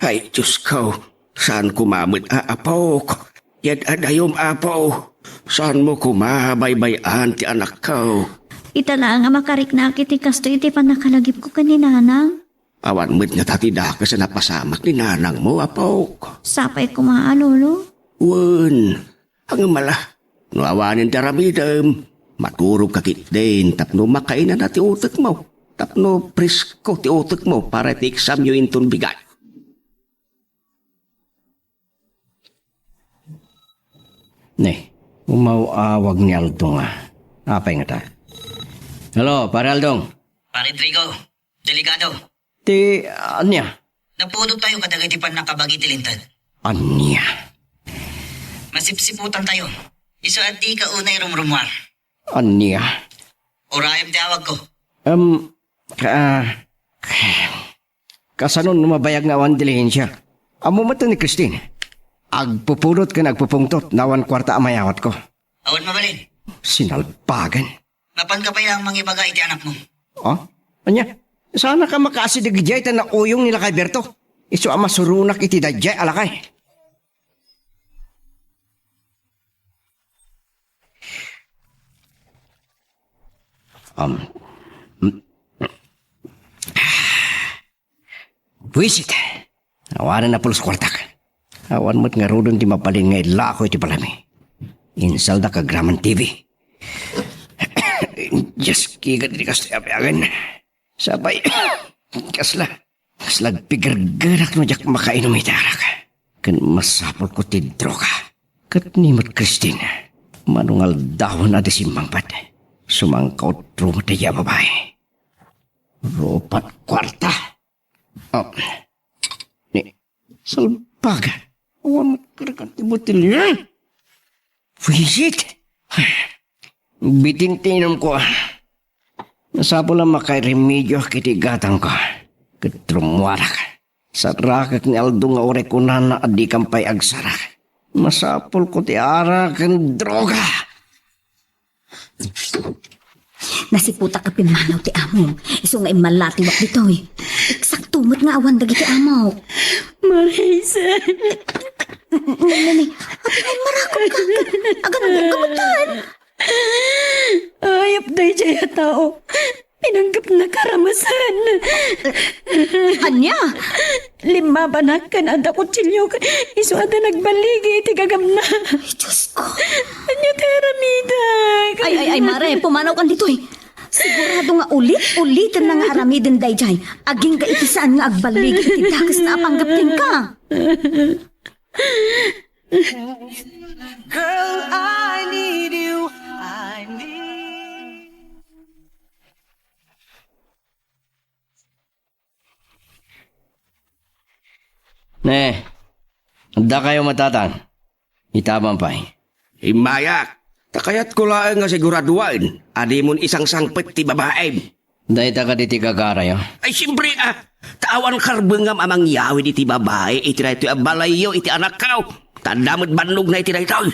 Ay, Diosko, saanko met a, apok. Yad-adayom, Apo. Saanmo koma baybay-an ti anakko. Ita laeng a makariknak iti kastoy iti pannakalagipko ken ni Nanang. Awan met ngata ti dakes a napasamak ni nanangmo, apok. Sapay koma a, Lolo. Wen, ngem ala, no awanen ti aramidem, maturogka ketdin tapno makainana ti utekmo, tapno presko ti utekmo para iti eksamyo inton bigat. Ne, umaw-awag ni Aldong a. Apay ngata? Hello, Pare Aldong. Pare Trigo, delikado. Ti ania? Napudot tayo kadagiti pannakabagi ti lintad. Ania? Masipsiputan tayo. Isu a dika unay rumrumuar. Ania? Urayem ti awagko. Em, ka-, kasano no mabayag nga awan dilihensia? Ammo met ni Christine. Agpupudot ken agpupungtot no awan kuarta a mayawatko. Awan mabalin. Sinalpagan. Mapanka pay laeng mangibaga iti anakmo. Oh? Ania? Saanka makaasi dagijay ta nauyong ni Lakay Berto. Isu a masuronak iti dayjay a lakay. Um, mm. Buisit. Awanen a pulos kuartak. Awan met ngaruden ti mabalin nga ilako iti balaymi. Insaldak agraman T V. Dios, kigat iti kastoy a biagen. Sapay, kasla, kasla agpigergerak no diak makainom iti arak. Ken masapulko ti droga. Ket ni met Christine, mano nga aldawen a di simmangpet. Sumangkautro met daydiay a babai. Rupat kuarta. Oh. Ni, salbag. Awan met karikan ti botelya. Buisit. Bitin ti inumko. Masapul a makairemedioak iti gatangko. Ket rummuarak. Sarakek ni Aldo nga uray kunana a dikan pay agsarak. Masapulko ti arak ken droga. Nasiputak a pimmanaw ti amom. Isu nga immallatiwak ditoy. Eksakto met nga awan dagiti amok. Marisa. Nene, apay nga immarakot ka? Agan-, agan-, kamutan? Ayap daydiay a tao. Pinanggepna karamasen. Ania? Limmabanak ken adda kutsilio, isu adda nagballigi iti gagamna. Ay, Diosko. Ania ti aramidak? Ay, ay, ay, mare, pumanawkan ditoy. Sigurado nga ulit-uliten na nga aramiden daydiay. Agingga iti saan nga agballigi iti dakes nga apanggep kenka. Girl, I need you. I need Ne, adda kayo matatan. Itaman pay. Immayak, ta kayatko laeng nga siguraduaen a dimon isangsangpet ti babaem. Dayta kadi ti gagarayo? Ay, siempre, ah, ta awan karbengam a mangyawid iti babai iti daytoy a balayyo iti anakko. Ta adda met bannogna iti daytoy.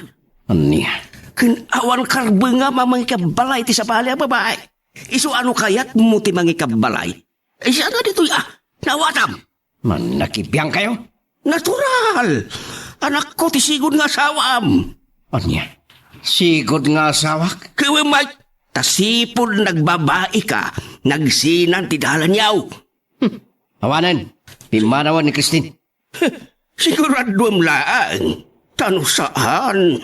Ania? Ken awan karbengam a mangikabbalay iti sabali a babai. Isu a no kayatmo ti mangikabbalay, ay, siya nga ditoy, ah. Naawatam. Manakibiangkayo? Natural! Anakko ti sigud nga asawam. Ania? Sigud nga asawak? Ket wen met, ta sipud nagbabaika, nagsinan ti dalanyo. Hmm. Awanen, pimmanawen ni Christine. Siguraduem laeng, ta no saan,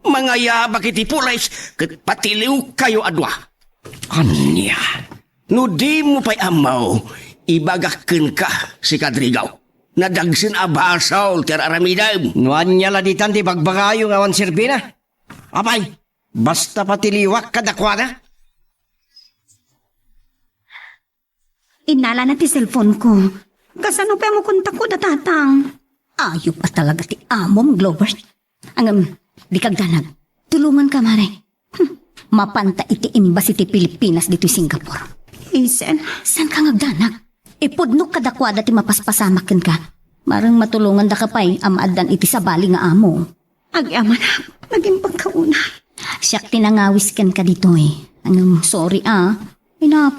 mangayabak iti pulis ket patiliwkayo a dua. Ania? No dimo pay ammo, ibagak kenka, sika Drigo. Nadagsen a basol ti ar-aramidem. No ania la ditan ti bagbagayo nga awan serbina? Apay, basta patiliwak kadakuada? Innalana ti cellphone ko. Kasano pay a makontakko da tatang? Ayup a talaga ti amom, Glover. Ngem, dika agdanag. Tulonganka, mare. Hmm, mapanta iti embassy ti Pilipinas ditoy Singapore. Hazel. Saanka nga agdanag? Ipudnok kadakuada ti mapaspasamak kenka. Mareng matulongandaka pay a maaddan iti sabali nga amo. Agyamanak, naging pagkauna. Siak ti nangawis kenka ditoy. Ngem, sorry a. Inap,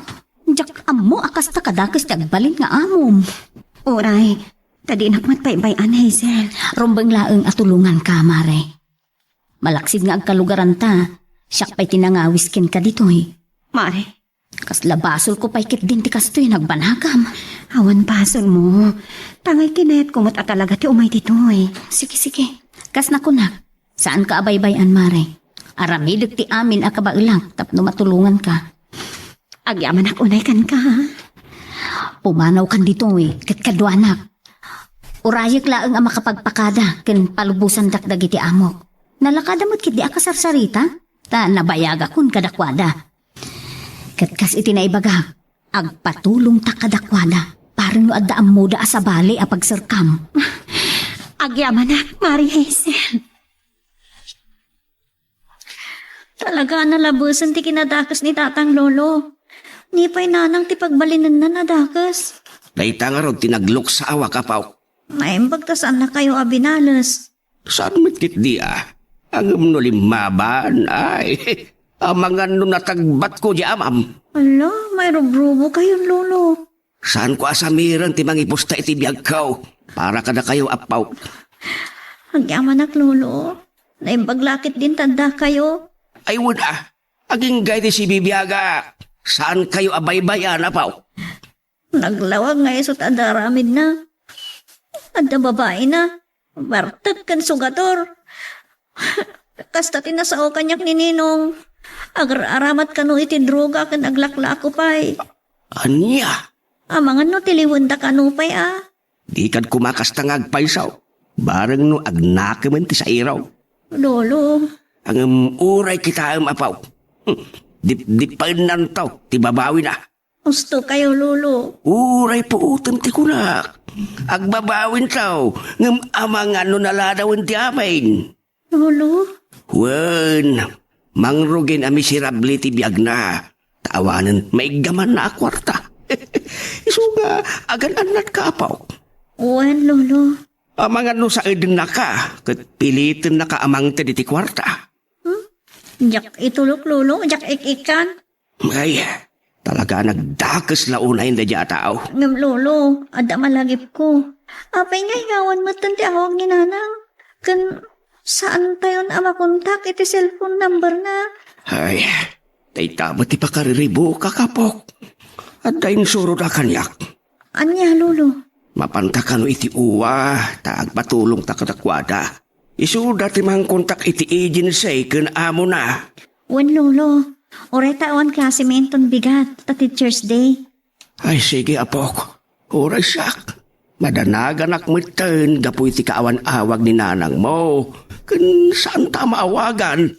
diak ammo a kasta kadakes ti agbalin nga amom. Uray, ta dinak met baybay-an, Hazel. Rumbeng laeng a tulonganka, mare. Malaksid nga agkalugaranta, siak pay ti nangawis kenka ditoy. Mare, kasla basolko pay ketdin ti kastoy nagbanagam. Awan basolmo. Tangay kinayatko met a talaga ti umay ditoy. Sige, sige. Kas nakunak, saanka a baybay-an, mare. Aramidek ti amin a kabaelak tapno matulonganka. Agyamanak unay kenka. Pumanawkan ditoy ket kaduanak. Urayek laeng a makapagpakada ken palubosandak dagiti amok. Nalakada met ketdi a kasarsarita, ta nabayagakon kadakuada. Ket kas iti naibagak, agpatulongta kadakuada, bareng no adda ammoda a sabali a pagserkam. Agyamanak, Mare Hazel. Talaga a nalabesen ti kinadakes ni Tatang, Lolo. Ni pay Nanang ti pagbalinenna a dakes. Dayta ngarud ti nagluksawak, Apo. Naimbag ta saannakayo a binales. Saan met ketdi a? Ngem no limmaban, ay, amangan no natagbatko diay amam. Ala, mairubrubokayon, Lolo. Saanko a samiren ti mangipusta iti biagko para kadakayo, Apo. Agyamanak, Lolo. Naimbag la ketdin ta addakayo. Ay, wen a. Agingga iti sibibiagak. Saankayo a baybay-an, Apo. Naglawag nga isu ti adda aramidna. Adda babaina, bartek ken sugator. Kasta ti nasao kaniak ni Ninong. Agar-aramat kano iti droga ken aglaklako pay. Ania? Amangan no tiliwenda kano pay a. Dika koma kasta nga agpayso. Bareng no agnakemen ti sairo. Lolo. Ngem uray kitaem, Apo. Hmm. Dipdipennanto ti babawina. Usto kayo, Lolo. Uray puotem ti kunak. Agbabawinto, ngem amangan no naladawen ti amin. Lolo? Wen, mangrugin a miserable ti biagna. Ta awanen maiggamanna a kuarta. Isu nga, agan-annatka, Apo. Wen, Lolo. Amangan no saedennaka, ket pilitennaka a mangted iti kuarta. Hmm? Diak itulok, Lolo. Diak ik-ikkan. Ay, talaga nagdakes la unay daydiay a tao. Ngem, Lolo, adda malagipko. Apay nga ingawan metten ti awag ni Nanang? Ken saantayon a makontak iti cellphone number na? Ay, dayta met ti pakariribukak, Apok. Adda insurod a kaniak. Ania, Lolo? Mapanta kano iti uwa, ta agpatulongta kadakuada. Isuda ti mangkontak iti agency ken amona. Wen, Lolo. Uray ta awan klase mi inton bigat ta Teacher's Day. Ay, sige, Apok. Uray siak. Madanaganak metten gapu iti kaawan-awag ni nanangmo. Ken saanta a maawagan.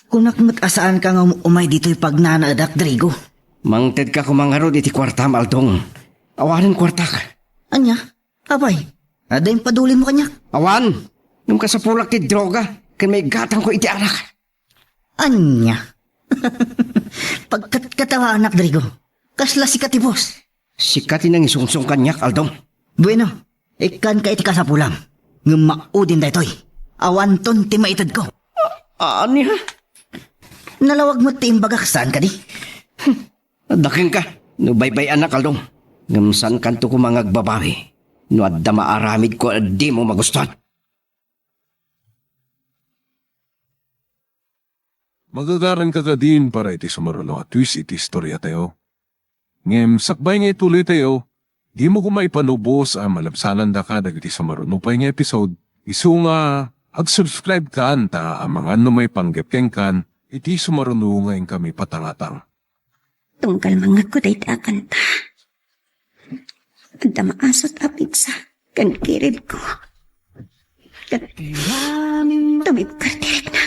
Kunak met a saanka nga um-, umay ditoy pagnanaedak, Drigo. Mangtedka koma ngarud iti kuartam, Aldong. Awanen kuartak. Ania? Apay, adda impadulinmo kaniak? Awan. Ngem kasapulak ti droga, ken maigatangko iti arak. Ania? Pagkatkatawanak, Drigo. Kasla sika ti boss. Sika ti nangisungsong kaniak, Aldong. Bueno, ikkanka iti kasapulam. Ngem maudin daytoy. Awanton ti maitedko. A-, ania? Nalawag met ti imbagak, saan kadi? Adda kenka. No baybay-annak, Aldo, ngem saankanto koma nga agbabawi no adda maaramidko a dimo magustuan. Magagaranka kadin para iti sumaruno a twist iti istoriatayo. Ngem sakbay nga ituloytayo, dimo koma ipanubos a malabsanandaka dagiti sumaruno pay nga episode, isu nga ag-subscribe kan ta amangan no maipanggep kenkan iti sumaruno nga inkami patangatang. Tunggal mangngegko dayta a kanta. Adda maasut a pigsa ken kiribko. Ket tumibker ti rikna.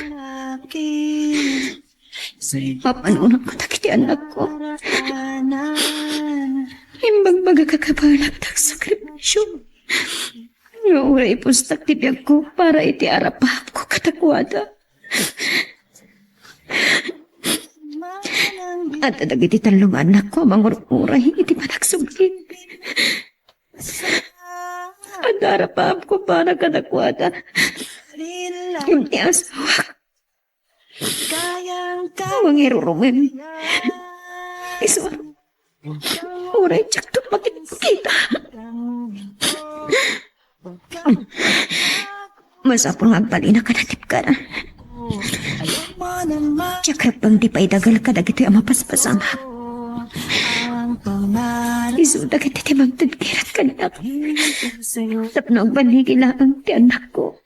Mapanunotko dagiti annakko. Imbagbagak a kabaelak ti agsakripisio. Nga uray ipustak ti biagko para iti arapaapko kadakuada. Adda dagiti tallo nga annakko a mangur-uray iti panagsubli. Adda arapaapko para kadakuada. Ngem ti asawak, mangirurumen. Isu, uray diakto makit-, kita. Masapul nga agbalin a kanatipkaran. Diak rebbeng ti paidagel kadagitoy a mapaspasamak. Isu dagiti ti mangted ngarud kaniak. Tapno agballigi laeng ti annakko.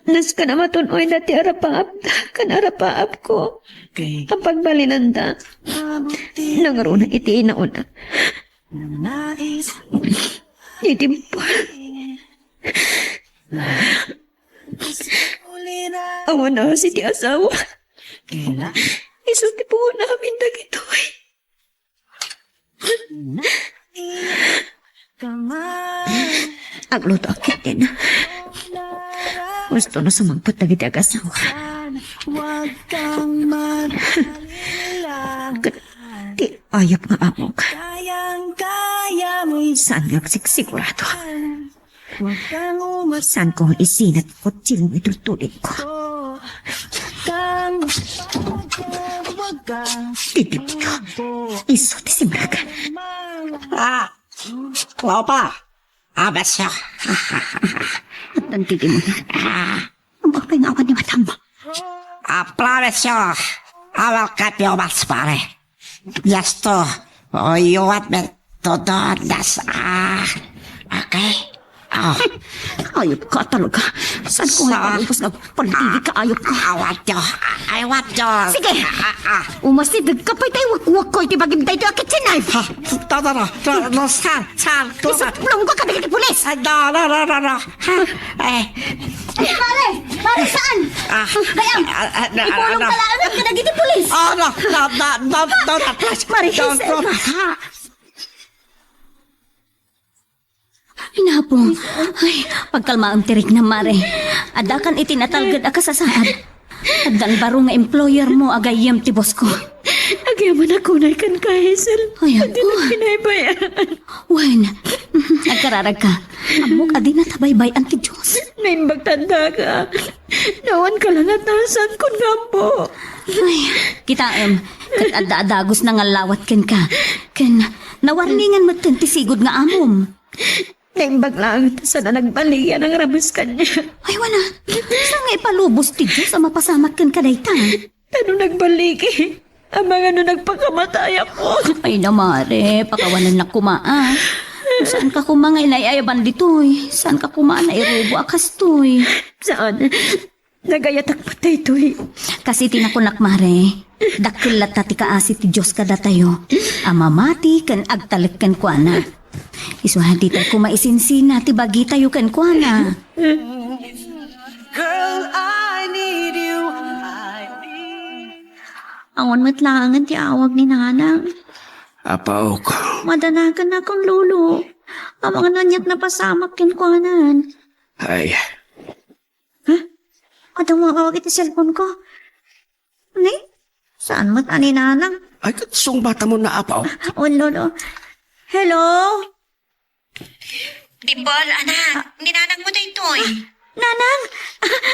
Nasken a matun-oyda ti arapaapda ken arapaapko. Apagbalinanda. Nangruna iti inauna. Iti awan asi ti asawa. Isu ti puon amin dagitoy. Agluto a ketdin. Gusto na sumangpet dagiti agasawa. Ket ti ayup nga amok. Saan nga agsigsigurado. Saan ko nga isina ti kutsilio iti tultulidko. Titipto. Isu ti simrek. Ah! Opo! Ah, besyo! Addan ti dimon. Ah! Bakit nga awan ni madam? Ah, promise you, I will keep you much money. Just to, oh, you want me to do this. Ah, okay? Oh. Ayup ka talaga. Saan ko nga ipalubos nga pagdili ka, ayup ka? I want you. I want you. Sige. Ah, ah. Umasideg ka pay tay wakwak ko iti bagim daytoy a kitchen knife. Ha? No, no, no, no, saan? Saan? Isuplong ko kadagiti pulis. Ah, no, no, no, no, no. Ha? Eh. Mare! Mare, saan? Ah, gayam! Ah, ah, na, ipulong ano? Ka laeng kadagiti pulis! Oh, no, no, no, no, no, no, please. Mare, don't, don't. Inapong, ay, pagkalmaem ti riknam, Mare. Addakan iti natalged a kasasaad. Addan baro nga employer mo a gayyem ti boss ko. Agyamanak unay kenka, Hazel. Ay, apo. Dinak binaybay-an. Wen, agkararagka. Ammok a dina ta baybay-an ti Dios. Naimbag ta adda ka. Nawan ka la nga atasan, kun nga ammo. Ay, kitaem, ket adda a dagusna nga allawat kenka. Ken, nawarningan metten ti sigud nga amom. Naimbag laeng ta saan a nagbaligi a nangrames kaniak. Ay, wen a. Saan nga ipalubos ti Dios a mapasamak kenka dayta? Ta no nagbaligi, amangan no nagpakamatayakon. Ay na, Mare, pakawanennak koma, a. Saanka koma nga inay-ayaban ditoy? Saanka koma a nairubo a kastoy? Saan? Nagayatak met daytoy. Kas iti nakunak, Mare, dakkel latta ti kaasi ti Dios kadatayo a mamati ken agtalek kenkuana. Isu a ditayo koma isinsina ti bagitayo kenkuana. Girl, I need you. Awan met laengen ti awag ni Nanang. Apaok. Madanagan nakon, Lolo. Amangan no ania't napasamak kenkuanan. Ay. Ha? Adda nga awag iti cellphone ko. Ni? Saan met a ni Nanang? Ay, ket sungbatam no, Apaok. Wen, Lolo. Hello? Dimple, anak, ni Nanang mo daytoy. Nanang,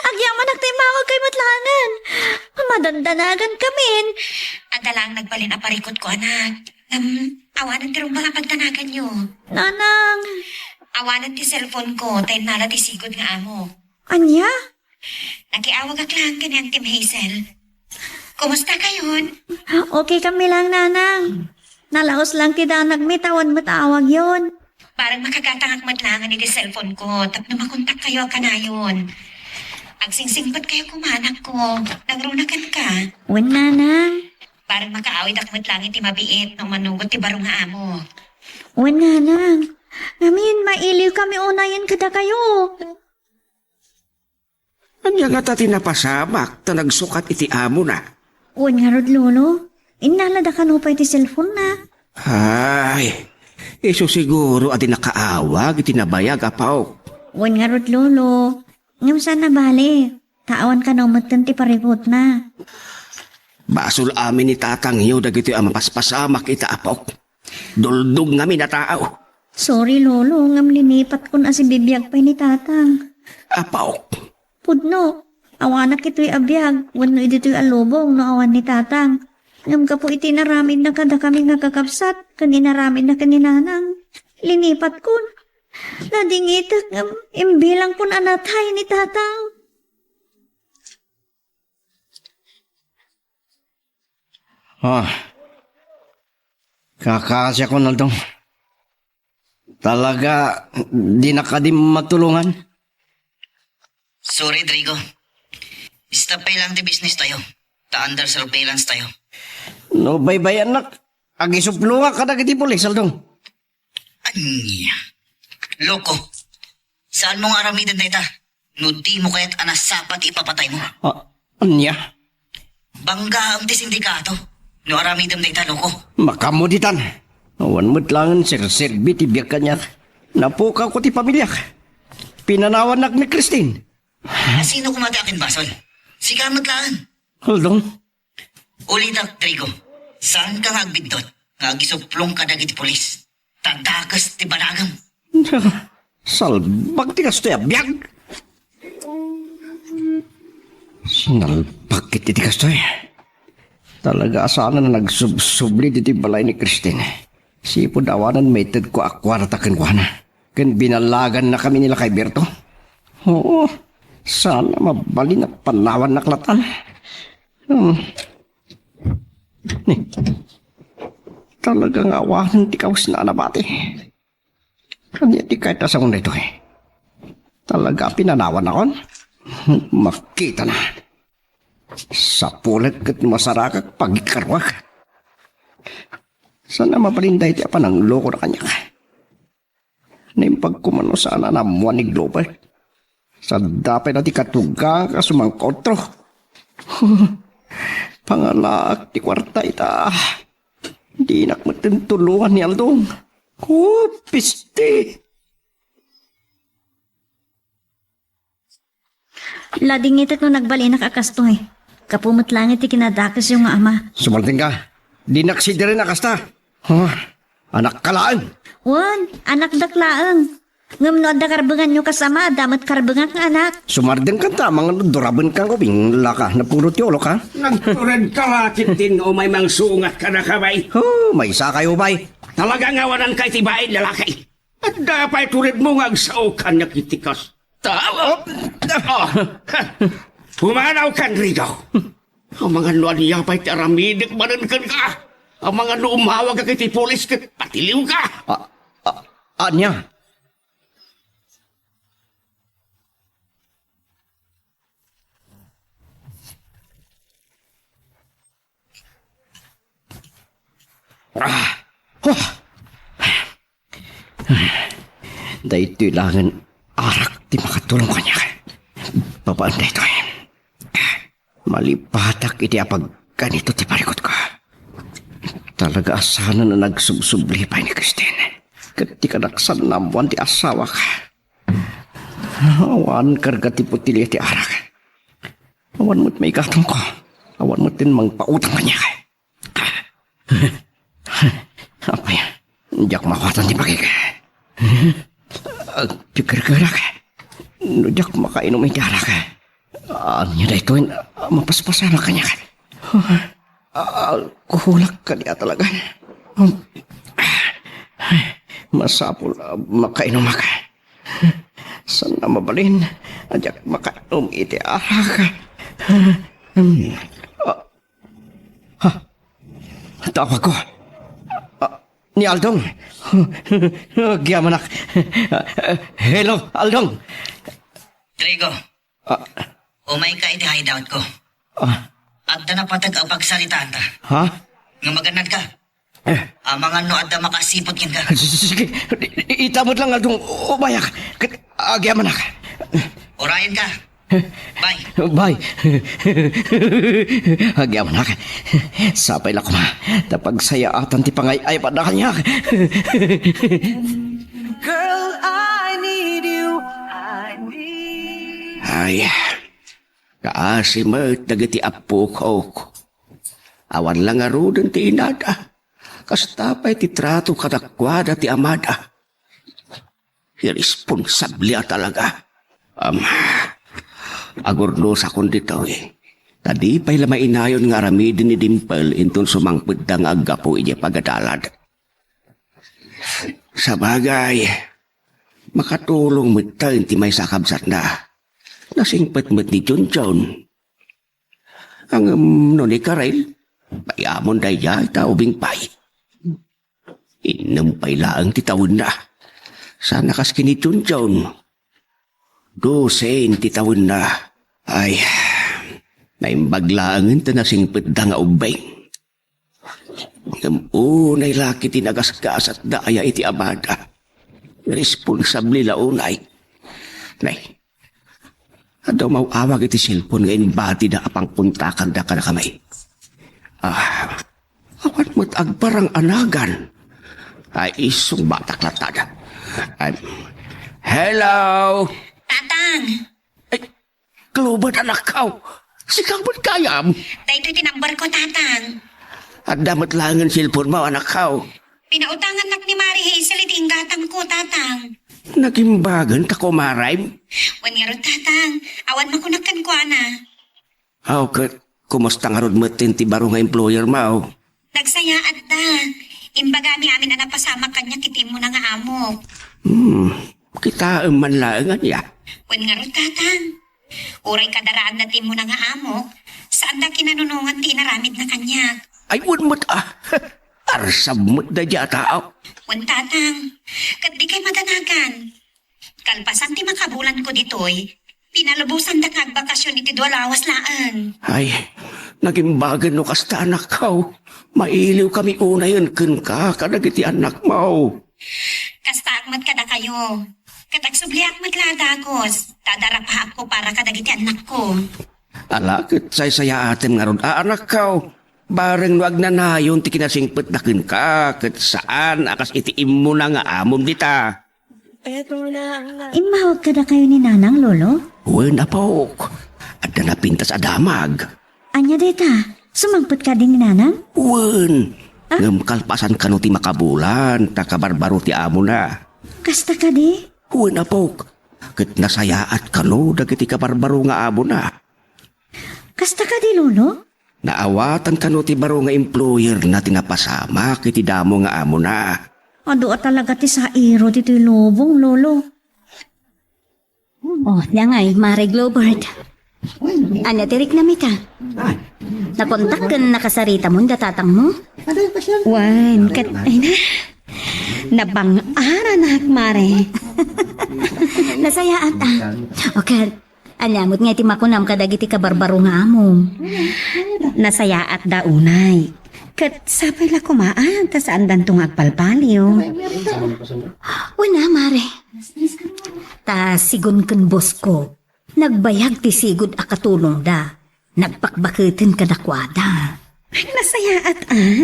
agyamanak ta immawagkayo met laengen. Madandanagankami. Adda laeng nagbalin a parikutko, anak. Ngem, awanen ti rumbeng a pagdanaganyo. Nanang. Awanen ti cellphone-ko, ta innala ti sigud nga amo. Ania? Nakiawagak laeng ken ni Auntie Hazel. Kumustakayon? Okay kami laeng, Nanang. Nalaos laeng ti danagmi ta awan met awagyon. Bareng makagatangak met laeng iti cellphone-ko tapno makontakkayo a kanayon. Agsingsingpetkayo koma, anakko. Nangruna kenka. Wen, Nanang. Bareng makaawidak met laeng iti mabiit no umanugot ti baro nga amo. Wen, Nanang. Ngamin, mailiwkami unayen kadakayo. Ania ngata ti napasamak ta nagsukat iti amona? Wen ngarud, Lolo. Innalada kano pay ti cellphone-na. Ay, isu siguro a di nakaawag iti nabayag, Apo. Wen ngarud, Lolo. Ngem saan a bale, ta awan kano metten ti parikutna. Basol amin ni tatangyo dagitoy a mapaspasamak ita, Apo. Duldog ngamin a tao. Sorry, Lolo, ngem linipatkon a sibibiag pay ni Tatang. Apo. Pudno, awanak itoy a biag, wenno iditoy a lubong no awan ni Tatang. Ngem gapu iti inaramidna kadakami nga kakabsat, ken inaramidna ken ni Nanang, linipatkon. Nadingitek ngem imbilangkon a natay ni Tatang. Ah. Kakasiakon, Aldong. Talaga, di na kadi matulungan? Sorry, Drigo. Stop pay lang ti business tayo. Ta under surveillance tayo. No, baybayannak. Agisuplongak kadagiti pulis, Aldong. Ania? Loko. Saanmo nga aramiden dayta? No dimo kayat a nasapa ti ipapataymo. Ah, ania? Banggaam ti sindikato. No aramidem dayta, loko. Makammo ditan. Awan met laengen serserbi ti biag kaniak. Napukawko ti pamiliak. Pinanawannak ni Christine. Asino koma ti akinbasol? Sika met laeng. Aldong. Ulitek, Trigo, saanka nga agbiddut nga agisuplong kadagiti pulis, ta dakes ti banagem. Salbag ti kastoy a biag! Sinalbag ket ti kastoy. Talaga a saan a nagsubsubli ditoy balay ni Christine. Sipud awanen maitedko a kuarta kenkuana. Ken binallagannakami ni Lakay Berto. Oo, saan a mabalin a panawannak latan. Hmm. Ni, talaga nga awanen ti kawesna a nabati. Ania ti kayat a saon daytoy? Talaga a pinanawannakon? Makitana. Sapulet ket masarakak pagikaruak. Saan a mabalin daytoy a pananglokona kaniak? Naimbag koma no saan a naammoan ni Glover. Sadda pay la ti katugang a sumangkautro. Pangalaak ti kuarta ita. Dinak metten tulongan ni Aldong. Oh, piste! Ladingitek no nagbalinak a kastoy. Gapu met laeng iti kinadakesyo nga ama. Sumardengka. Dinak sidiren a kasta. Huh? Anakka laeng. Wen, anakdak laeng. Ngem no adda karbenganyo kas ama, adda met karbengak nga anak. Sumardengka ta, amangan no durabenkan ko, binglaka, napurot ti ulok, ha? Nagturedka la ket din umay mangsungat kadaka, bay. Oh, maysakayo, bay. Talaga nga awananka iti bain lalaki. Adda pay turedmo nga agsaokan nga iti kasta. Oh. Ah. Pumanawkan, Rigo. Amangan no ania pay ti aramidek manen kenka. Amangan no umawagak iti pulis ket patiliwka. Ah, ah, ania? Ah! Huh! Daytoy laengen arak ti makatulong kaniak. Babaen daytoy. Malipatak iti apagkanito ti parikutko. Talaga a saan a nagsubsubli pay ni Christine. Ket ti kadaksan naammoan ti asawak. Awan karga ti botelia ti arak. Awan met maigatongko. Awan met ti mangpautang kaniak. Apay, diak mawatan ti bagik. Agpiggergerak. No diak makainom iti arak, ania daytoy a mapaspasamak kaniak? Alkoholak kadi a talaga. Masapul a makainomak. Saan a mabalin a diak makainom iti arak? Ah, ha? Tawagko. Ah, ni Aldong. Agyamanak. Hello, Aldong. Trigo, Ah, umayka iti hideout ko. Ah. Adda napateg a pagsaritaanta. Ha? Nga magannadka. Eh. Amangan no adda makasipud kenka. Sige, i-, ita met lang, Aldong, umayak. Ket agyamanak. Urayenka. Bye. Bye. Agyamanak. Sapay la koma ta pagsayaatan ti pangay-ayaw a kaniak. Girl, I need you. I need Ay, kaasi met dagiti appokok. Awan la ngaruden ti inada. Kasta pay ti trato kadakuada ti amada. Irresponsable a talaga. Am, agurnosakon ditoy. Ta di pay la mainayon nga aramiden ni Dimple inton sumangpetda nga aggapu idiay pagadalad. Sabagay, makatulong metten ti maysa a kabsatna. Nasingpet met ni Junjun. Ngem no ni Karel, mayamon daydiay ta ubing pay. Innem pay laeng ti tawenna. Saan a kas ken ni Junjun. Dosen ti tawenna. Ay, naimbag laengen ta nasingpetda nga ubbing. Ngem unay la ket ti nagasgasatda aya iti amada. Responsable la unay. Nay, adda umaw-awag iti cellphone nga imbatida a pangkontakanda kadakami. Ah, awan met agparang a nagan. Ay, isungbatak latta. Ay, hello? Tatang! Ay, Clover, anakko. Sika met gayam. Daytoy ti number ko, Tatang. Adda met laengen cellphone mo, anakko. Pinautangannak ni Mari Hazel iti inggatangko, Tatang. Nagimbagen ta kumarem? Wen ngarud, Tatang. Awan makunak kenkuana. Aw, ket kumusta ngarud metten ti baro nga employer mo? Nagsayaatda. Imbagami amin a napasamak kaniak iti immuna nga amok. Hmm, kitaem man laeng ania. Wen ngarud, Tatang. Uray kadaraanna ti immuna nga amok, saanda kinanunongan ti inaramidna kaniak. Ay, wen met a. Arsab met daydiay a tao. Wen, Tatang. Ket dikay madanagan. Kalpasan ti makabulanko ditoy, pinalubosanda nga agbakasyon iti dua lawas laeng. Ay, nagimbagen no kasta, anakko. Mailiwkami unayen kenka kadagiti annakmo. Kastaak met kadakayo. Ket agsubliak met la a dagus, ta adda rapaakko para kadagiti annakko. Ala, ket saysayaatem ngarud a, anakko. Bareng no agnanayon ti kinasingpetda kenka, ket saan a kas iti immuna nga amom dita. Immawag kadakayo ni Nanang, Lolo? Wen, apok. Adda napintas a damag. Ania dayta? Sumangpet kadi ni Nanang? Wen. Ah? Ngem kalpasan kano ti makabulan, ta kabarbaro ti amona. Kasta kadi? Wen, apok. Ket nasayaat kano dagiti kabarbaro nga amona. Kasta kadi, Lolo? Naawatan kano ti baro nga employerna ti napasamak iti damo nga amona. Adu a talaga ti sairo ditoy lubong, Lolo. Oh, dangay, Mare Globert. Ania ti riknam ita? Nakontak ken nakasaritamon da tatangmo? Wen, ket, ay na. Nabang-aranak, Mare. Nasayaat, ah. O ket, ania met nga iti makunam kadagiti kabarbaro nga amom? Nasayaatda unay. Ket sapay la koma, ah, ta saandanto nga agbalbaliw. Wen a, Mare. Ta sigun ken boss ko, nagbayag ti sigud a katulongda. Nagpakbaketen kadakuada. Ay, nasayaat, ah.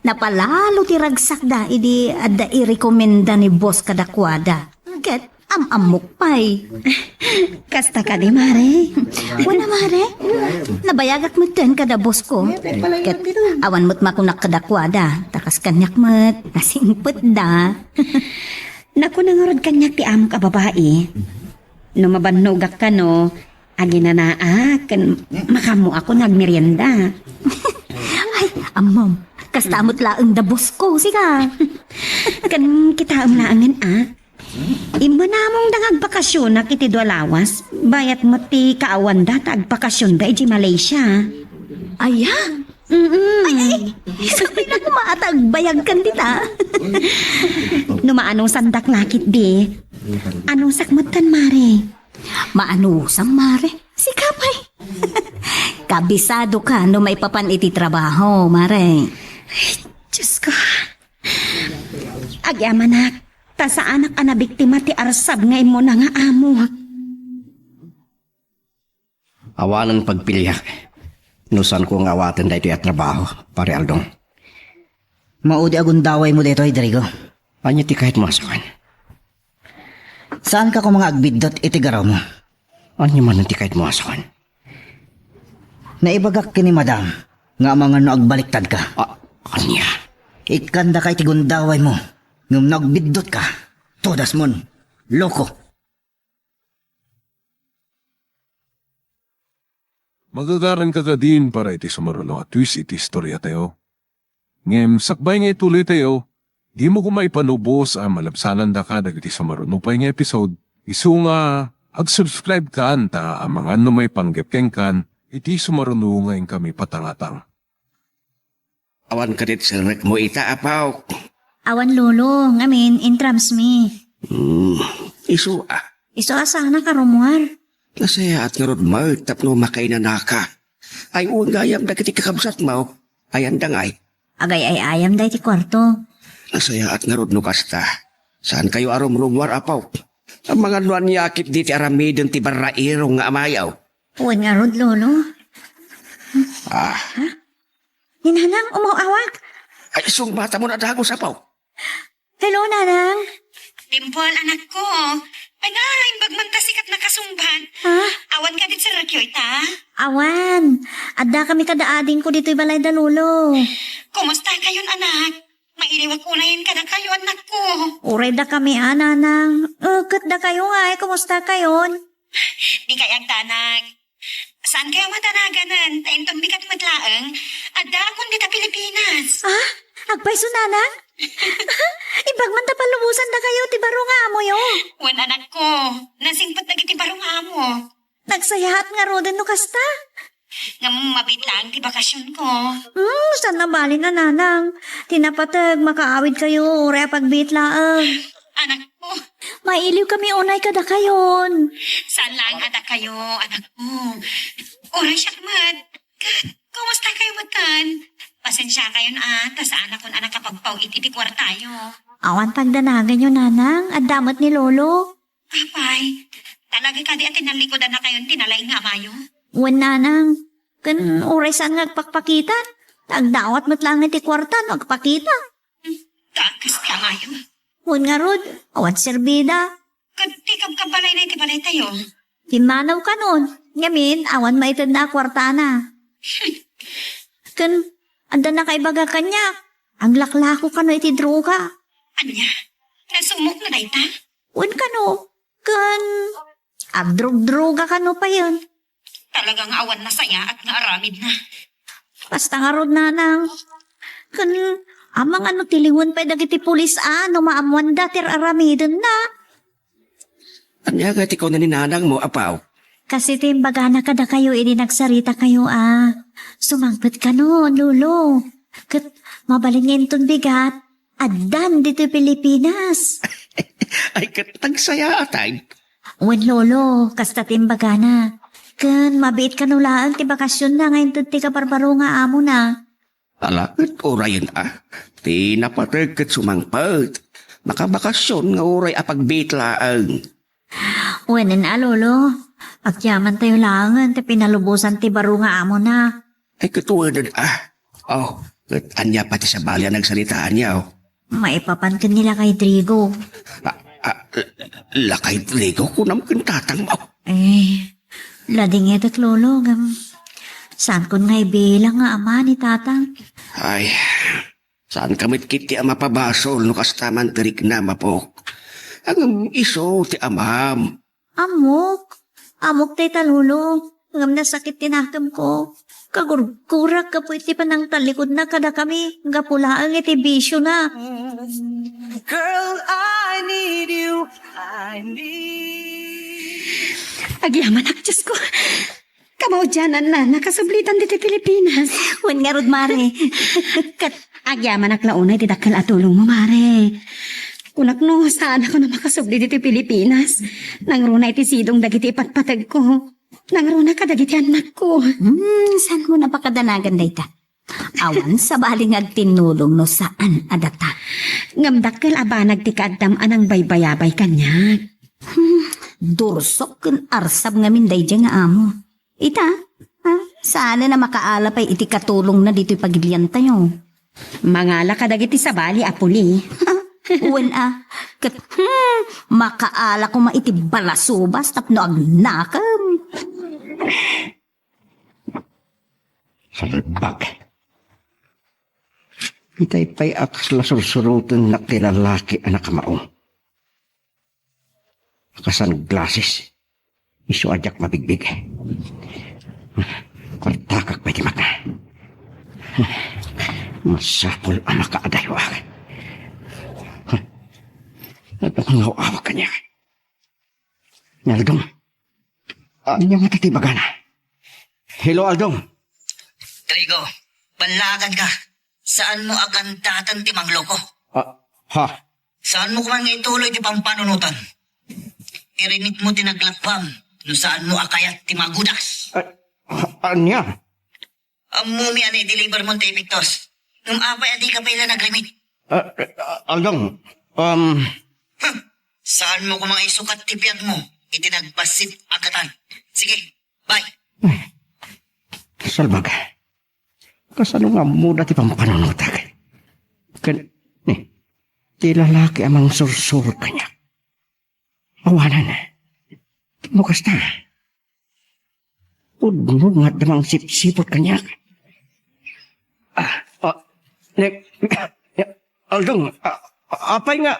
Napalalo ti ragsakda idi adda irekomenda ni boss kadakuada. Ket am-ammok pay. Kasta kadi, Mare? Wen a, Mare. Nabayagak metten kada boss ko. Ket awan met makunak kadakuada. Ta kas kaniak met, nasingpetda. Nakuna ngarud kaniak ti amok a babai. No mabannogak kano, aginanaak, ken makaammoak no agmerienda. Ay, ammom, kasta met laeng da boss ko, sika. Ken kitaem laengen, a. Immanamong da nga agbakasionak iti dua lawas, bayat met ti kaawanda ta agbakasionda iti Malaysia. Aya? Mm-mm. Ay, ay, sabi na ko maata agbayag kan dita. No maanusandak lakit di. Anusak met tan, Mare. Maanusam, Mare. Sika pay. Kabisado ka no maipapan iti trabaho, Mare. Ay, Diyos ko. Agyamanak, ta saanak a nabiktima ti arsab nga immuna nga amo. Awanen pagpiliak no saanko nga awaten daytoy a trabaho, Pare Aldong. Maudi a gundawaymo daytoy, Drigo. Ania ti kayatmo a sawen? Saanka koma nga agbiddut iti garummo? Ania manen ti kayatmo a sawen? Naibagak ken ni Madam nga amangan no agbaliktadka. A-, ania? Ikkandaka iti gundawaymo, ngem no agbiddutka, todasmon, loko. Magagaranka kadin para iti sumaruno a twist iti istoriatayo. Ngem sakbay nga ituloytayo, dimo koma ipanubos a malabsanandaka dagiti sumaruno pay nga episode, isu nga ag-subscribe kan ta amangan no maipanggep kenkan iti sumaruno nga inkami patangatang. Awan kadi ti serrekmo ita, Apo? Awan, Lolo. Ngamin, intrams mi. Hmm, isu a. Isu a saanak a rummuar. Nasayaat ngarud met tapno makainanaka. Ay, wen gayam dagiti kakabsatmo. Ayanda ngay? Agay-ay-ayam daytoy kuarto. Nasayaat ngarud no kasta. Saankayo a rumrummuar, Apo? Amangan no ania ketdi ti aramiden ti barrairong nga amayo. Wen ngarud, Lolo. Ah. Ha? Ni Nanang, umaw-awag. Ay, sungbatamon a dagus, Apo. Hello, Nanang. Dimple, anakko. Ay na, imbag man ta sikat nakasungbat. Ha? Awan kadi ti serrekyo ita? Awan. Adda kami kada adingko ditoy balay da Lolo. Kumusta kayon, anak? Mailiwak unayen kadakayo, anakko. Uray dakami a, Nanang. Eh, ket dakayo ngay, kumusta kayon? Dikay agdanag. Saankayo madanaganen, ta inton bigat met laeng, addaakon dita Pilipinas. Ah? Agpayso, Nanang? Imbag man ta palubosan dakayo ti baro nga amoyo. Wen, anakko, nasingpet dagiti baro nga amo. Nagsayaat ngaruden no kasta. Ngem mabiit laeng ti bakasionko. Hmm, saan a bale, Nanang. Ti napateg, makaawidkayo, uray a pagbiit laeng. Anakko. Mailiwkami unay kadakayon. Saan laeng a dakayo, anakko. Uray siak met. Ket, kumustakayo metten? Pasensiakayon a, ta saanakon a nakapagpaw-it iti kuartayo. Awan pagdanaganyo, Nanang. Adda met ni Lolo. Apay, talaga kadi a tinallikudanakayon ti nalaing nga amayo? Wen, Nanang. Ken uray saan nga agpakpakita. Ta agdawat met laeng iti kuarta no agpakita. Hmm, kakas ti amayo. Wen ngarud, awan serbida. Ket ti kabkabbalayna iti balaytayo? Pimmanaw kanon. Ngamin, awan maitedna a kuartana. Ken, adda nakaibaga kaniak. Aglaklako kano iti droga. Ania? Nasumokna dayta? Wen kano, ken agdrugdruga kano payen. Talaga nga awan nasayaat nga aramidna. Basta ngarud, Nanang. Ken, amangan no tiliwen pay dagiti pulis a no maammoanda ti ar-aramidenna. Ania nga ti kuna ni nanangmo, Apo? Kasi ti imbagana kadakayo idi nagsaritakayo a sumangpet kano, Lolo. Ket mabalin nga inton bigat, addan ditoy Pilipinas. Ay, ket nagsayaatay. Wen, Lolo, kasta ti imbagana. Ken mabiit kano laeng ti bakasionna nga inted ti kabarbaro nga amona. Ala, ket urayen a. Ti napateg ket sumangpet. Makabakasion nga uray a pagbiit laeng. Wenen a, Lolo. Agyamantayo laengen ti pinalubosan ti baro nga amona. Ay, ket wenen a. Oh, ket ania pay ti sabali a nagsaritaanyo? Maipapan ken ni Lakay Drigo. Ah, ah, Lakay Drigo, kunam ken tatangmo. Eh, ladingetek, Lolo, ngem saankon nga ibilang nga ama ni Tatang. Ay, saanka met ketdi a mapabasol no kasta man ti riknam, Apok. Ngem isu ti amam. Ammok. Ammok dayta, Lolo. Ngem nasakit ti nakemko. Kagurgurak gapu iti panangtallikudna kadakami. Gapu laeng iti bisiona. Girl, I need you. I need. Agyamanak, Diosko. Kamaudiananna, nakasublitan ditoy Pilipinas. Wen ngarud, Mare. Ket agyamanak la unay ti dakkel a tulongmo, Mare. Kunak no, saanakon a makasubli ditoy Pilipinas. Nangruna iti sidong dagiti ipatpategko. Nangruna kadagiti annakko. Hmm, saanmo a pakadanagan dayta? Awan sabali nga agtinnulong no saan a data. Ngem dakkel a banag ti kaaddam a nangbaybayabay kaniak. Hmm, dursok ken arsab ngamin daydiay nga amo. Ita, ha? Saanen a makaala pay iti katulongna ditoy pagiliantayo. Mangala kadagiti sabali a puli. Wen a, ket, hmm, makaala koma iti balasubas tapno agnakem. Salbag. Itay pay a kasla sursurotennak ti lalaki a nakamao. Nakasunglasses. Isu a diak mabigbig. Kwartakak pay ti mata. Masapul a makaadayo ak. Adda mangaw-awag kaniak. Ni Aldong. Ania ngata ti ibagana? Hello, Aldong. Trigo, ballaganka. Saanmo a gandaten ti mangloko. Ah, ha? Saanmo koma nga ituloy ti pampanunotan. Irimitmo ti naglakwam no saanmo a kayat ti magudas. Ah, ha-, ania? Ammomi a naideliver mon ti epektos. Ngem apay a dika pay la nagrimit? Ah, ah, Aldong, um, Huh! Saanmo koma nga isukat ti biagmo iti nagbassit a gatan. Sige, bye. Salbag. Kasano nga ammoda ti pampanunotak? Ken, ni, ti lalaki a mangsursuro kaniak. Awanen. No kasta, pudno nga adda mangsipsiput kaniak. Ah, ah, ne, Aldong, ah, apay nga,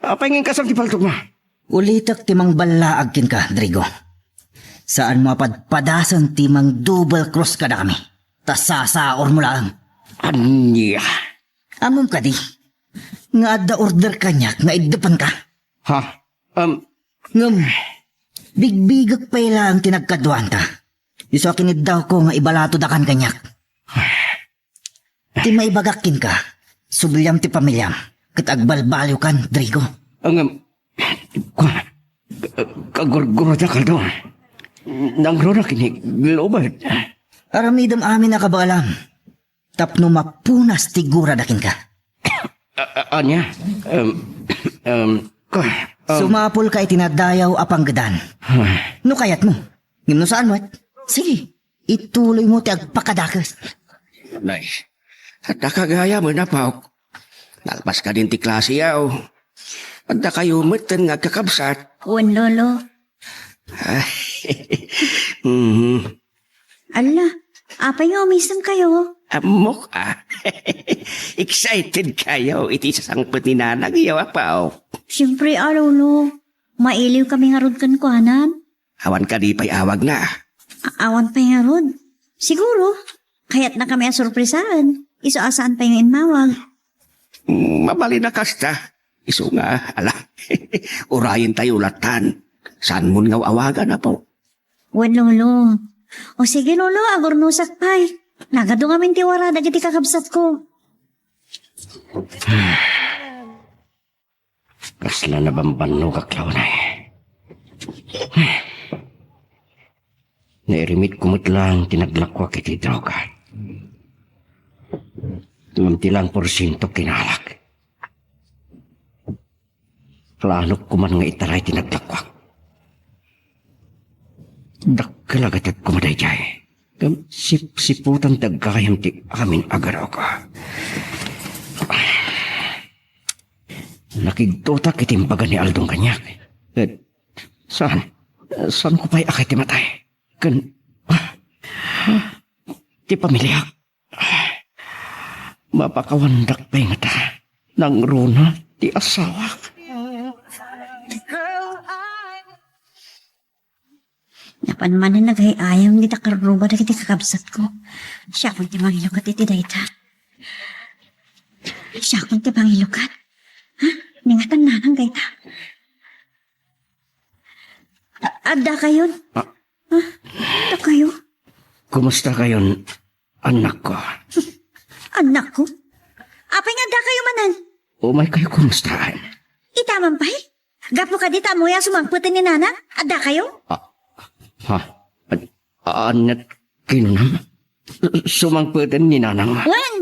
apay nga inkasam ti paltogmo? Ulitek ti mangballaag kenka, Drigo. Saanmo a padpadasen ti mang-double cross kadakami. Ta sasaurmo laeng. Ania? Ammom kadi nga adda order kaniak nga iddepenka? Ha? Um, Ngem, bigbigek pay laeng ti nagkaduanta. Isu a kiniddawko nga ibalatodakan kaniak. Ti maibagak kenka, subliam ti pamiliam, ket agbalbaliwkan, Drigo. Ngem, kua, kagurgurodak, Aldo. Nangruna ket ni Globert. Aramidem amin a kabaelam tapno mapunas ti gurada kenka. A-, a-, ania? Em, em, ka-, em. Sumapulka iti nadayaw a panggedan. Ah. No kayatmo. Ngem no saan met, sige, ituloymo ti agpakadakes. Nay, adda ka gayamen, Apok. Nalpas kadin ti klase, aw. Adda kayo metten nga agkakabsat. Wen, Lolo. Mhm. Ala, apay nga umisemkayo? Ammok, a. Excited kayo iti sasangpet ni nanangyo, Apok. Siempre, a, Lolo. Mailiwkami ngarud kenkuanan. Awan kadi pay awagna? A-, awan pay ngarud. Siguro, kayatnakami a sorpresaen. Isu a saan pay nga immawag. Mabalin a kasta. Isu nga, ala, urayentayo lattan. Saanmon nga awagan, Apo? Wen, Lolo. O sige, Lolo, agurnosak pay. Nagadu ngamin ti wara dagiti kakabsatko. Kasla nabambannogak la unay. Nairimitko met laeng ti naglakuak iti droga. Ngem ti laeng porsiento kinaalak. Planok koman nga itaray ti naglakuak. Dakkel a gatedko daydiay. Ngem sipsiputan ti aggayam ti amin a garuko. Nakigtotak iti imbaga ni Aldong kaniak. Ket saan, saanko pay a kayat ti matay. Ken, ah, ti pamiliak. Mapakawandak pay ngata. Nangruna ti asawak. Apan manen nagay-ayam dita karruba dagiti kakabsatko. Siakon ti mangilukat iti dayta. Siakon ti mangilukat. Ha? Ningatan nanang dayta. A-, adda kayon? Ah. Ha? Adda kayo? Kumusta kayon, annakko? Annakko? Apay nga adda kayo manen? Umay kayo kumustaen? Itaman pay? Gapu kadi ta ammoyo a sumangpeten ni nanang? Adda kayo? Ah, ha? An-, aniat kinunam? Sumangpeten ni nanang? Wen!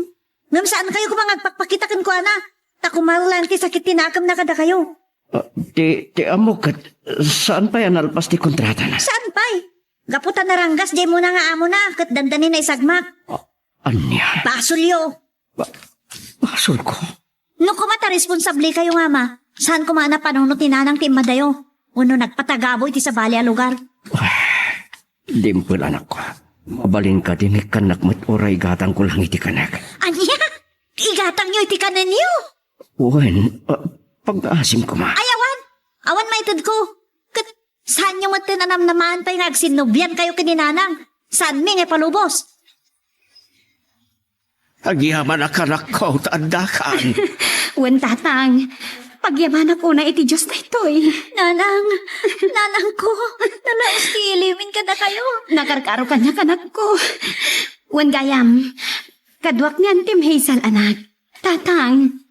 Ngem saan kayo koma nga agpakpakita kenkuana? Ta kumarla ti sakit ti naakemna kadakayo. Ah, ti, ti ammok ket saan pay a nalpas ti kontratana? Saan pay? Gapu ta naranggas diay umuna nga amona ket dandani naisagmak. Ah, ania? Basolyo. Ba-, basolko? No koma ta responsable kayo nga ama, saan koma a napanunot ni nanang ti immadayo? Wenno nagpatagabo iti sabali a lugar? Dimple, anakko. Mabalin kadi nga ikkannak met uray igatangko lang iti kanek? Ania? Igatangyo iti kanenyo? Wen, ah, pagngaasim koma. Ay, awan! Awan maitedko! Ket saanyo metten a namnamaen pay nga agsinnublian kayo ken ni nanang? Saanmi nga ipalubos? Agyamanak, anakko, ta addakan. Wen, tatang. Pagyamanak unay iti Dios daytoy. Nanang, nanangko, nalaus ti ilimin kadakayo. Nakarkaro kaniak, anakko. Wen gayam, kaduak ni Antim Hazel, anak. Tatang,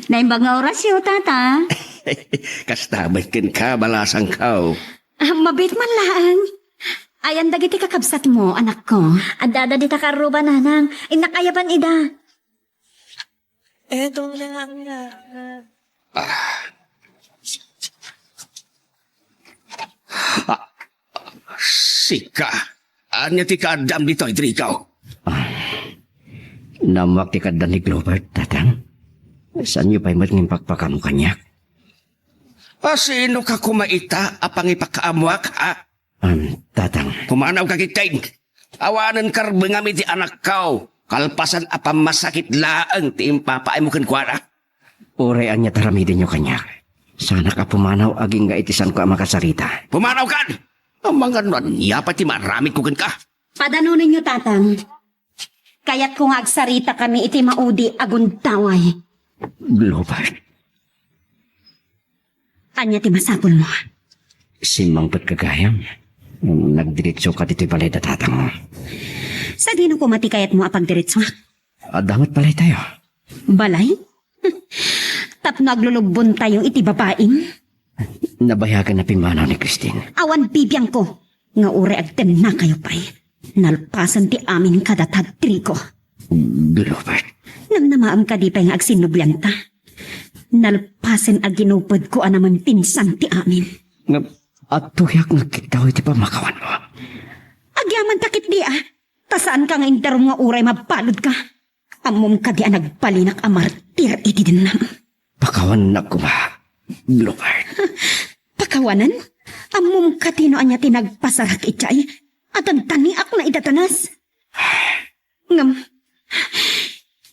naimbag nga orasyo, tata. Kasta met kenka, balasangko. Ah, mabiit man laeng. Ayan dagiti kakabsatmo, anakko? Addada dita karruba, nanang. Innak ayaban ida. Eto na nga. Ah. Ah, sika. Ania ti kaaddam ditoy, Trico? Ah, naammoak ti kaaddan ni Glover, tatang. Saanyo pay met nga impakpakaammo kaniak? A, sino ka koma ita a pangipakaammoak, ha? Am, tatang. Pumanaw ka ketdin. Awanen karbengam iti anakko, kalpasan a pammasakit laeng ti impapaaymo kenkuana. Uray ania ti aramidenyo kaniak, saanak a pumanaw agingga iti saanko a makasarita. Pumanaw kan! Amangan no ania pay ti maaramidko kenka. Padanonenyo, tatang. Kayatko nga agsaritakami iti maudi a gundaway. Glover. Ania ti masapulmo? Simmangpetka gayam. Nagdiretsoka ditoy balay da tatangmo. Sadino koma ti kayatmo a pagdiretsoak? Adda met balaytayo. Balay? Tapno aglulubbontayo iti babaim? Nabayagan a pimmanaw ni Christine. Awan bibiangko nga uray agtennakayo pay. Nalpasen ti amin kadata, Trico. Glover. Namnamaem kadi pay nga agsinnublianta? Nalpasen a ginupodko a namemtinsan ti amin. Nga, adtoyak nga agkiddaw iti pammakawanmo. Agyamanta ketdi a, ta saanka nga indarum nga uray mabaludka. Ammom kadi a nagbalinak a martir iti dennam? Pakawanennak koma, Glover. Pakawanen? Ammom kadi no ania ti nagpasarak idiay a dandaniak naidadanas? Ngem,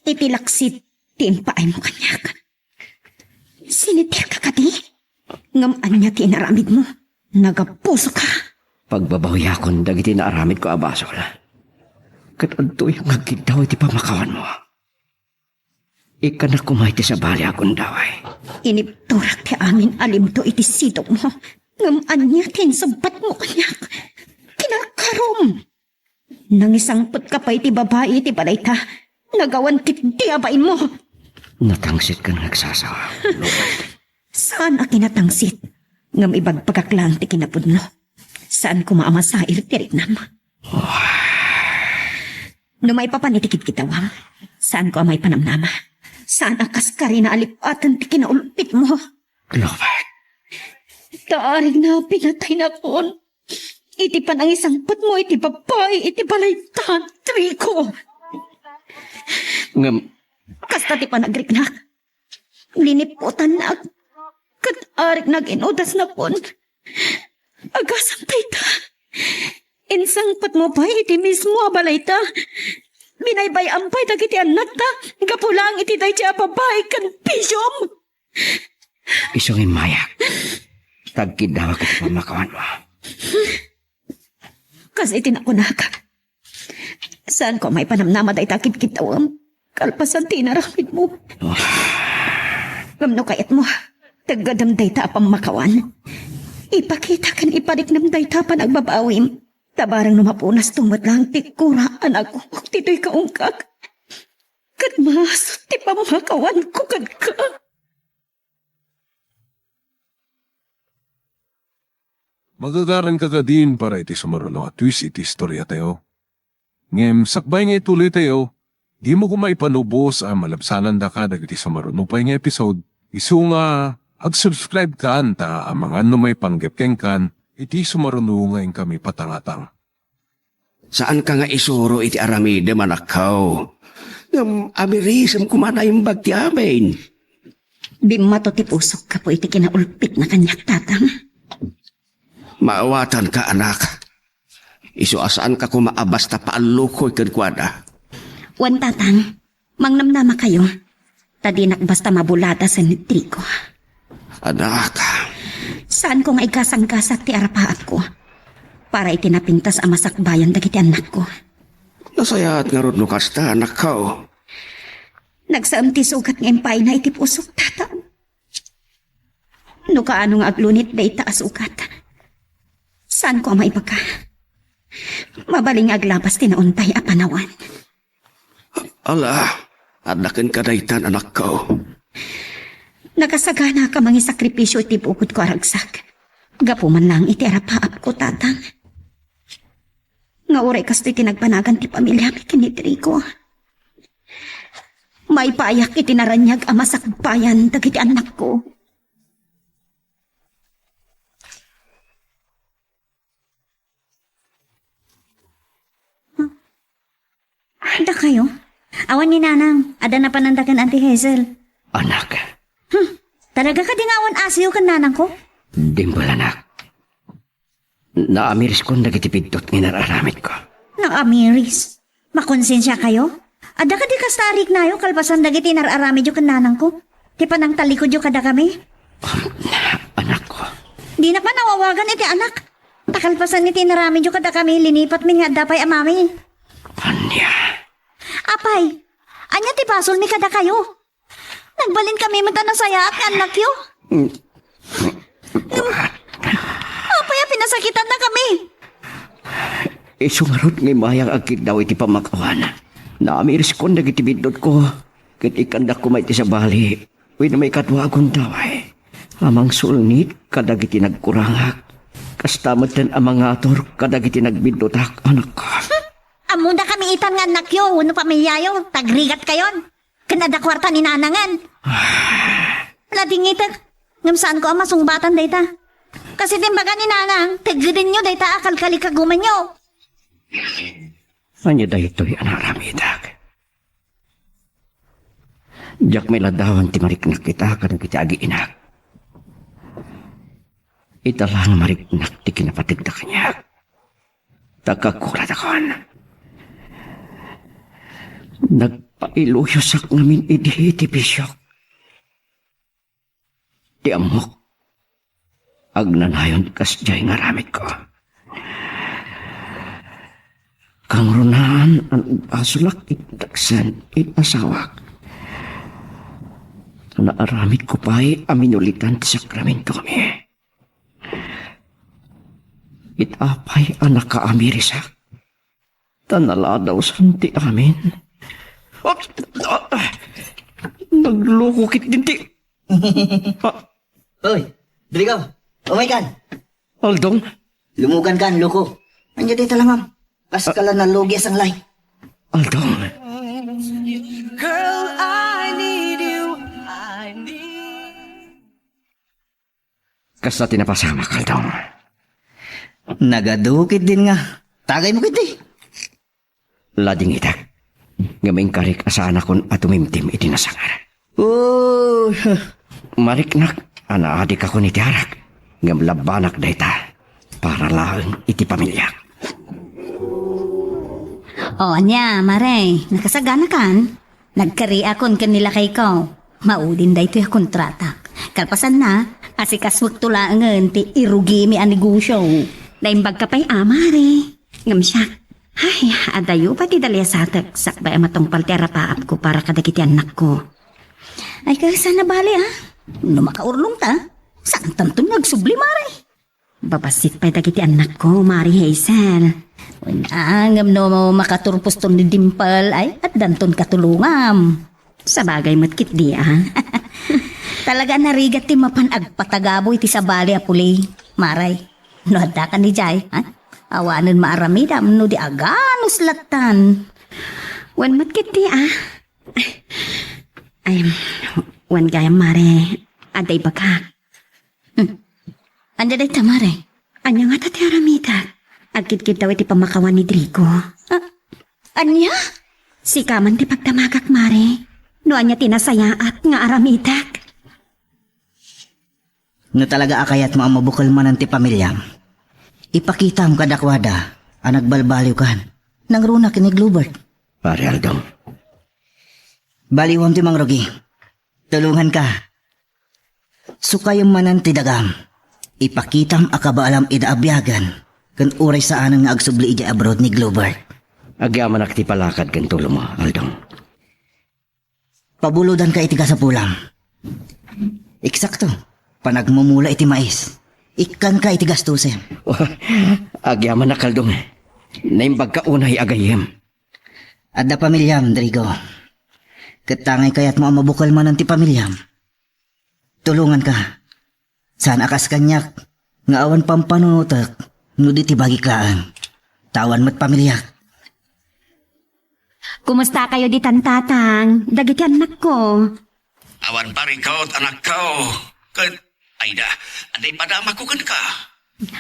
iti laksid ti impaaymo kaniak. Sinitirka kadi? Ngem ania ti inaramidmo? Nagapusoka. Pagbabawiakon dagiti naaramidko a basol. Ket adtoy nga agkiddaw iti pammakawanmo. Ikkannak koma iti sabali a gundaway. Inibturak ti amin a limto iti sidongmo. Ngem ania ti insubbatmo kaniak? Kinarkarom! Nangisangpetka pay iti babai iti balayta. Nagawan ketdi a bainmo. Natangsitkan nga agsasawa. Saan a kinatangsit, ngem ibagbagak laeng ti kinapudno. Saan koma a masair ti riknam. No maipapan iti kidkidawam, saan ko a maipanamnama. Saan a kas karina a lip-aten ti kinaulpitmo. Glover. Ta arigna a pinataynakon iti panangisangpetmo iti babai iti balayta, Trico. Ngem, kasta ti panagriknak. Liniputannak. Ket arigna a gin-udasnakon. Agasam dayta. Insangpetmo pay iti mismo a balayta. Binaybay-am pay dagiti annakta gapu laeng iti daydiay a babai ken bisiom. Isu nga immayak. Ta agkiddawak iti pammakawanmo. Kas iti nakunak, saanko a maipanamnama dayta a kidkiddawem kalpasan ti inaramidmo. Ngem no kayatmo, teggedem dayta a pammakawan. Ipakita ken ipariknam dayta a panagbabawim. Ta bareng no mapunasto met laeng ti kura a nagumok ditoy kaungkak, ket maasut ti pammakawanko kenka. Magagaranka kadin para iti sumaruno a twist iti istoriatayo. Ngem sakbay nga ituloytayo, dimo koma ipanubos a malabsanandaka dagiti sumaruno pay nga episode, isu nga ag-subscribe kan ta amangan no maipanggep kenkan iti sumaruno nga inkami patangatang. Saanka nga isuro iti aramidem, anakko. Ngem amirisem koma naimbag ti amin. Bimmato ti pusok gapu iti kinaulpitna kaniak, Tatang. Maawatanka, anak. Isu a saanka koma a basta paallukoy kenkuana. Wen, Tatang, mangnamnamakayo, ta dinak basta mabuladasen ni Trigo. Anak. Saanko nga igasanggasak ti arapaapko para iti napintas a masakbayan dagiti annakko. Nasayaat ngarud no kasta, anakko. Nagsaaem ti sugat nga impayna iti pusok, Tatang. No kaano nga aglunit dayta a sugat, saanko a maibaga. Mabalin nga aglabas ti nauntay a panawan. Ala, adda kenka daytan, anakko. Nakasaganaka a mangisakripisio iti bukodko a ragsak. Gapu man laeng iti arapaapko, Tatang. Nga uray kastoy ti nagbanagan ti pamiliami ken ni Trigo, maipayak iti naraniag a masakbayan dagiti annakko. Dakayo? Awan ni Nanang, adda napananda ken Auntie Hazel. Anak. Hmm, talaga kadi nga awan asiyo ken nanangko? Dimbal, anak. Naamiriskon dagiti biddut nga inar-aramidko. Naamiris? Makonsensiakayo? Adda kadi kasta a riknayo kalpasan dagiti inar-aramidyo ken nanangko? Ti panangtalikudyo kadakami? Anakko. Dinak man awawagan iti anak. Ta kalpasan iti inaramidyo kadakami, linipatmi nga adda pay a mami. Ania? Apay, ania ti basolmi kadakayo? Nagbalin kami met a nasayaat nga annakyo. Mm. Apay a pinasakitannakami? Isu ngarud nga immayak agkiddaw iti pammakawan. Naamiriskon dagiti biddutko, ket ikkandak koma iti sabali wenno maikadua a gundaway a mangsulnit kadagiti nagkurangak. Kasta metten a mangatur kadagiti nagbiddutak, anakko. Ammodakami itan nga annakyo wenno pamiliayo, ta agrigatkayon. Ken adda kuarta ni nanangen. Nadingitek, ngem saanko a masungbatan dayta. Kas iti imbaga ni nanang, teggedenyo dayta a kalkalikagumanyo. Ania daytoy a naaramidak? Diak mailadawan ti mariknak ita kadagiti agiinak. Ita la nga mariknak ti kinapateg da kaniak. Ta kakuradakon. Nagpailuyosak ngamin idi iti bisiok. Ti ammok, agnanayon kasdiay nga aramidko. Kangrunaan a nagbasolak iti daksen iti asawak. Naaramidko pay a minulitan ti sakramento kami. Ita pay a nakaamirisak, ta naladawsan ti amin. Ah, ah, nagloko ketdin ti, ah. Hoy, Drigo, umay kan. Aldong? Lumugan kan, loko. Ania dayta langam? Kas kala nalugi a sanglay. Aldong. Girl, I need you. I need Kasta ti napasamak, Aldong. Nagadu ketdin nga. Tagaymo ketdi. Ladingitak. Ngem inkarik a saanakon a tumimtim iti nasangar. Oh. Mariknak a naadikakon iti arak. Ngem labbanak dayta para laeng iti pamiliak. O, ania, Mare, nakasaganakan? Nagkariakon ken ni lakayko. Maudin daytoy a kontratak. Kalpasanna, asikasuekto laengen ti irugimi a negosio. Naimbagka pay, a, Mare. Ngem siak, ay, adayo pay ti daliasatek sakbay a matungpal ti arapaapko para kadagiti annakko. Ay, kasano bale, a? No makaurlongta, saantanton nga agsubli, Mare. Babassit pay dagiti annakko, Mare Hazel. Wen, a, ngem no makaturposton ni Dimple, ay, addanton katulongam. Sabagay met ketdi, a. Talaga a narigat ti mapan agpatagabo iti sabali a puli, Mare. No addaka idiay, a? Awanen maaramidam no di aganus lattan. Wen met ketdi, a. Ay, wen gayam, Mare, adda ibagak. Hmm. Ania dayta, Mare? Ania ngata ti aramidek? Agkidkiddaw iti pammakawan ni Drigo. A-, ania? Sika man ti pagdamagak, Mare. No ania ti nasayaat nga aramidek? No talaga a kayatmo a mabukel manen ti pamiliam, ipakitam kadakuada a nagbalbaliwkan. Nangruna ken ni Glover. Pare Aldo. Baliwam ti mangrugi. Tulonganka. Sukayem manen ti dagam. Ipakitam a kabaalam ida a biagen, ken uray saanen nga agsubli idiay abroad ni Glover. Agyamanak ti palakad ken tulongmo, Aldo. Pabulodanka iti kasapulam. Eksakto, panagmumula iti mais. Ikkanka iti gastusem. Agyamanak, Aldo. Naimbagka unay a gayyem. Adda pamiliam, Drigo. Ket tangay kayatmo a mabukel manen ti pamiliam, tulonganka. Saan a kas kaniak nga awan pampanunotek no di ti bagik laeng. Ta awan met pamiliak. Kumustakayo ditan, Tatang, dagiti annakko? Awan parikut, anakko. Ket, ayda, adda ipadamagko kenka.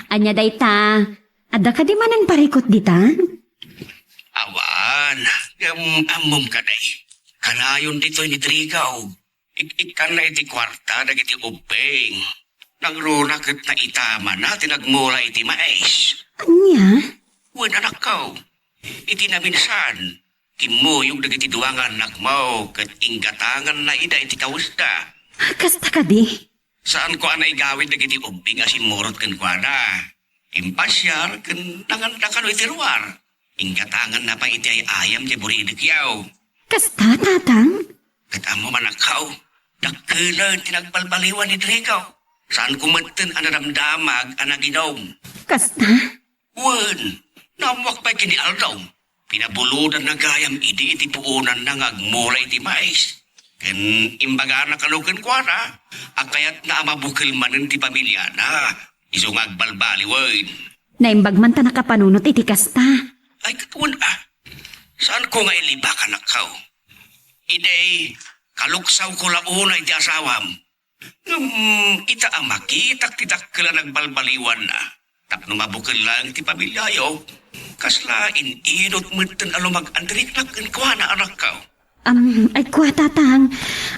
Ania dayta? Adda kadi manen parikut ditan? Awan, ngem ammom kadi. Kanayon ditoy ni Drigo. Ik-ikkanna iti kuarta dagiti ubbing. Nangruna ket naitamana ti nagmula iti mais. Ania? Wen, anakko, iti naminsan, kimmuyog dagiti dua nga annakmo ket inggatanganna ida iti kawesda. Kasta kadi? Saanko a naigawid dagiti ubbing a simmurot kenkuana. Impasiar ken nanganda kano iti ruar. Inggatanganna pay iti ay-ayam ti buridekyo. Kasta, Tatang? Ket ammom, anakko, dakkelen ti nagbalbaliwan ni Drigo. Saanko metten a nadamdamag a naginom. Kasta? Wen, naammoak pay ken ni Aldo. Pinabulodanna gayam idi iti puonanna nga agmula iti mais. Ken imbagana kano kenkuana a kayatna a mabukel manen ti pamiliana, isu nga agbalbaliwen. Naimbag man ta nakapanunot iti kasta. Ay, ket wen a. Saanko nga ilibak, anakko. Idi, kaluksawko la unay ti asawam. Ngem ita a makitak ti dakkel a nagbalbaliwanna, tapno mabukel laeng ti pamiliayo, kasla in-inut metten a lumag-andiriknak kenkuana, anakko. Am, ay kua, Tatang.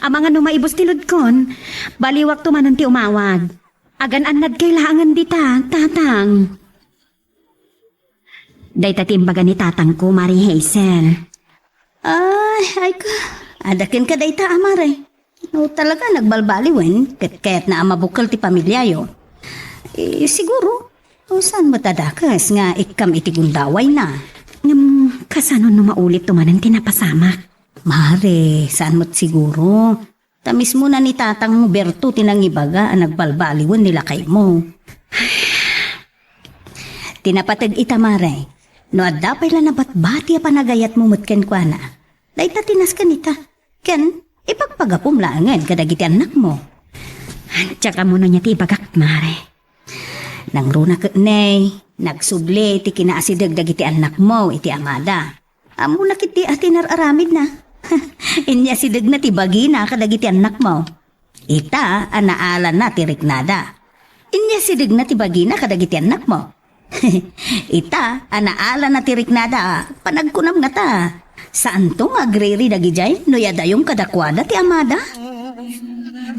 Amangan no maibus ti ludkon, baliwakto manen ti umawag. Agan-annadkay laengen dita, Tatang. Dayta ti imbaga ni tatangko, Mare Hazel. Ay, ay ka. Adda kenka dayta, a, Mare. No talaga nagbalbaliwen, ket kayatna a mabukel ti pamiliayo. Eh, siguro, o saan met a dakes nga ikkam iti gundawayna? Ngem, kasano no maulitto manen ti napasamak? Mare, saan met siguro. Ta mismona ni Tatang Berto ti nangibaga a nagbalbaliwen ni lakaymo. Ti napateg ita, Mare, no adda pay la nabatbati a panagayatmo met kenkuana, dayta ti nasken ita. Ken, ipagpagapom laengen kadagiti annakmo. Diak ammo no ania ti ibagak, Mare. Nangruna ket ne, nagsubli ti kinaasideg dagiti annakmo iti amada. Ammona ketdi a ti nar-aramidna. Inyasidegna ti bagina kadagiti annakmo. Ita a naalana ti riknada. Inyasidegna ti bagina kadagiti annakmo. Ita a naalana ti riknada, panagkunam ngata. Saanto nga agriri dagidiay no yadayom kadakuada ti amada?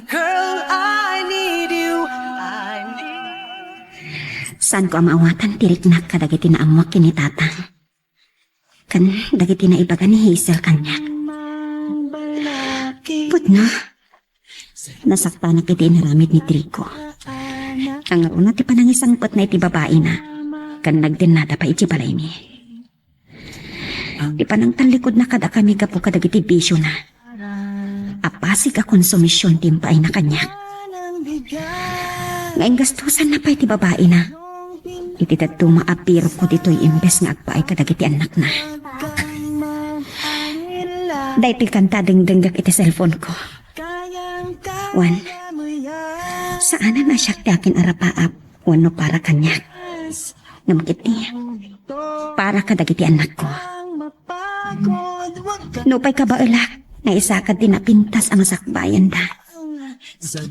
Girl, I need you. I need Saanko a maawatan ti riknak kadagiti naammoak ken ni Tatang. Ken dagiti naibaga ni Hazel kaniak. Pudno, nasaktanak iti inaramid ni Trigo. Nangruna ti panangisangpetna iti babaina. ken nagdennada pay iti balaymi. Ti panangtallikudna kadakami gapu kadagiti bisiona. Apasig a konsumision ti impaayna kaniak. Nga inggastosanna pay ti babaina. Iti dadduma a birokko ditoy imbes nga agpaay kadagiti annakna. Daytoy kanta dengdenggak iti cellphone ko. Wen, saanen a siak ti akin-arapaap wenno para kaniak. Ngem ketdi, para kadagiti annakko. Nupay kabaelak nga isakad ti napintas a masakbayenda.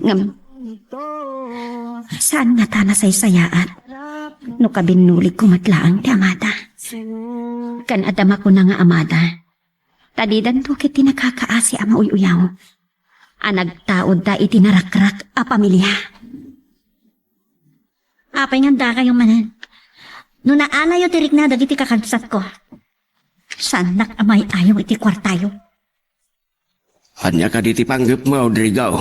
Ngem, saan ngata a nasaysayaat no kabinnuligko met laeng ti amada. Ken adda makuna nga amada. Ta didanto ketdi nakakaasi a mauy-uyaw a nagtaudda iti narakrak a pamilia. Apay nga dakayo manen? No naalayo ti rikna dagiti kakabsatko, saannak a may-ayo iti kuartayo. Ania kadi ti panggepmo, Rodrigo?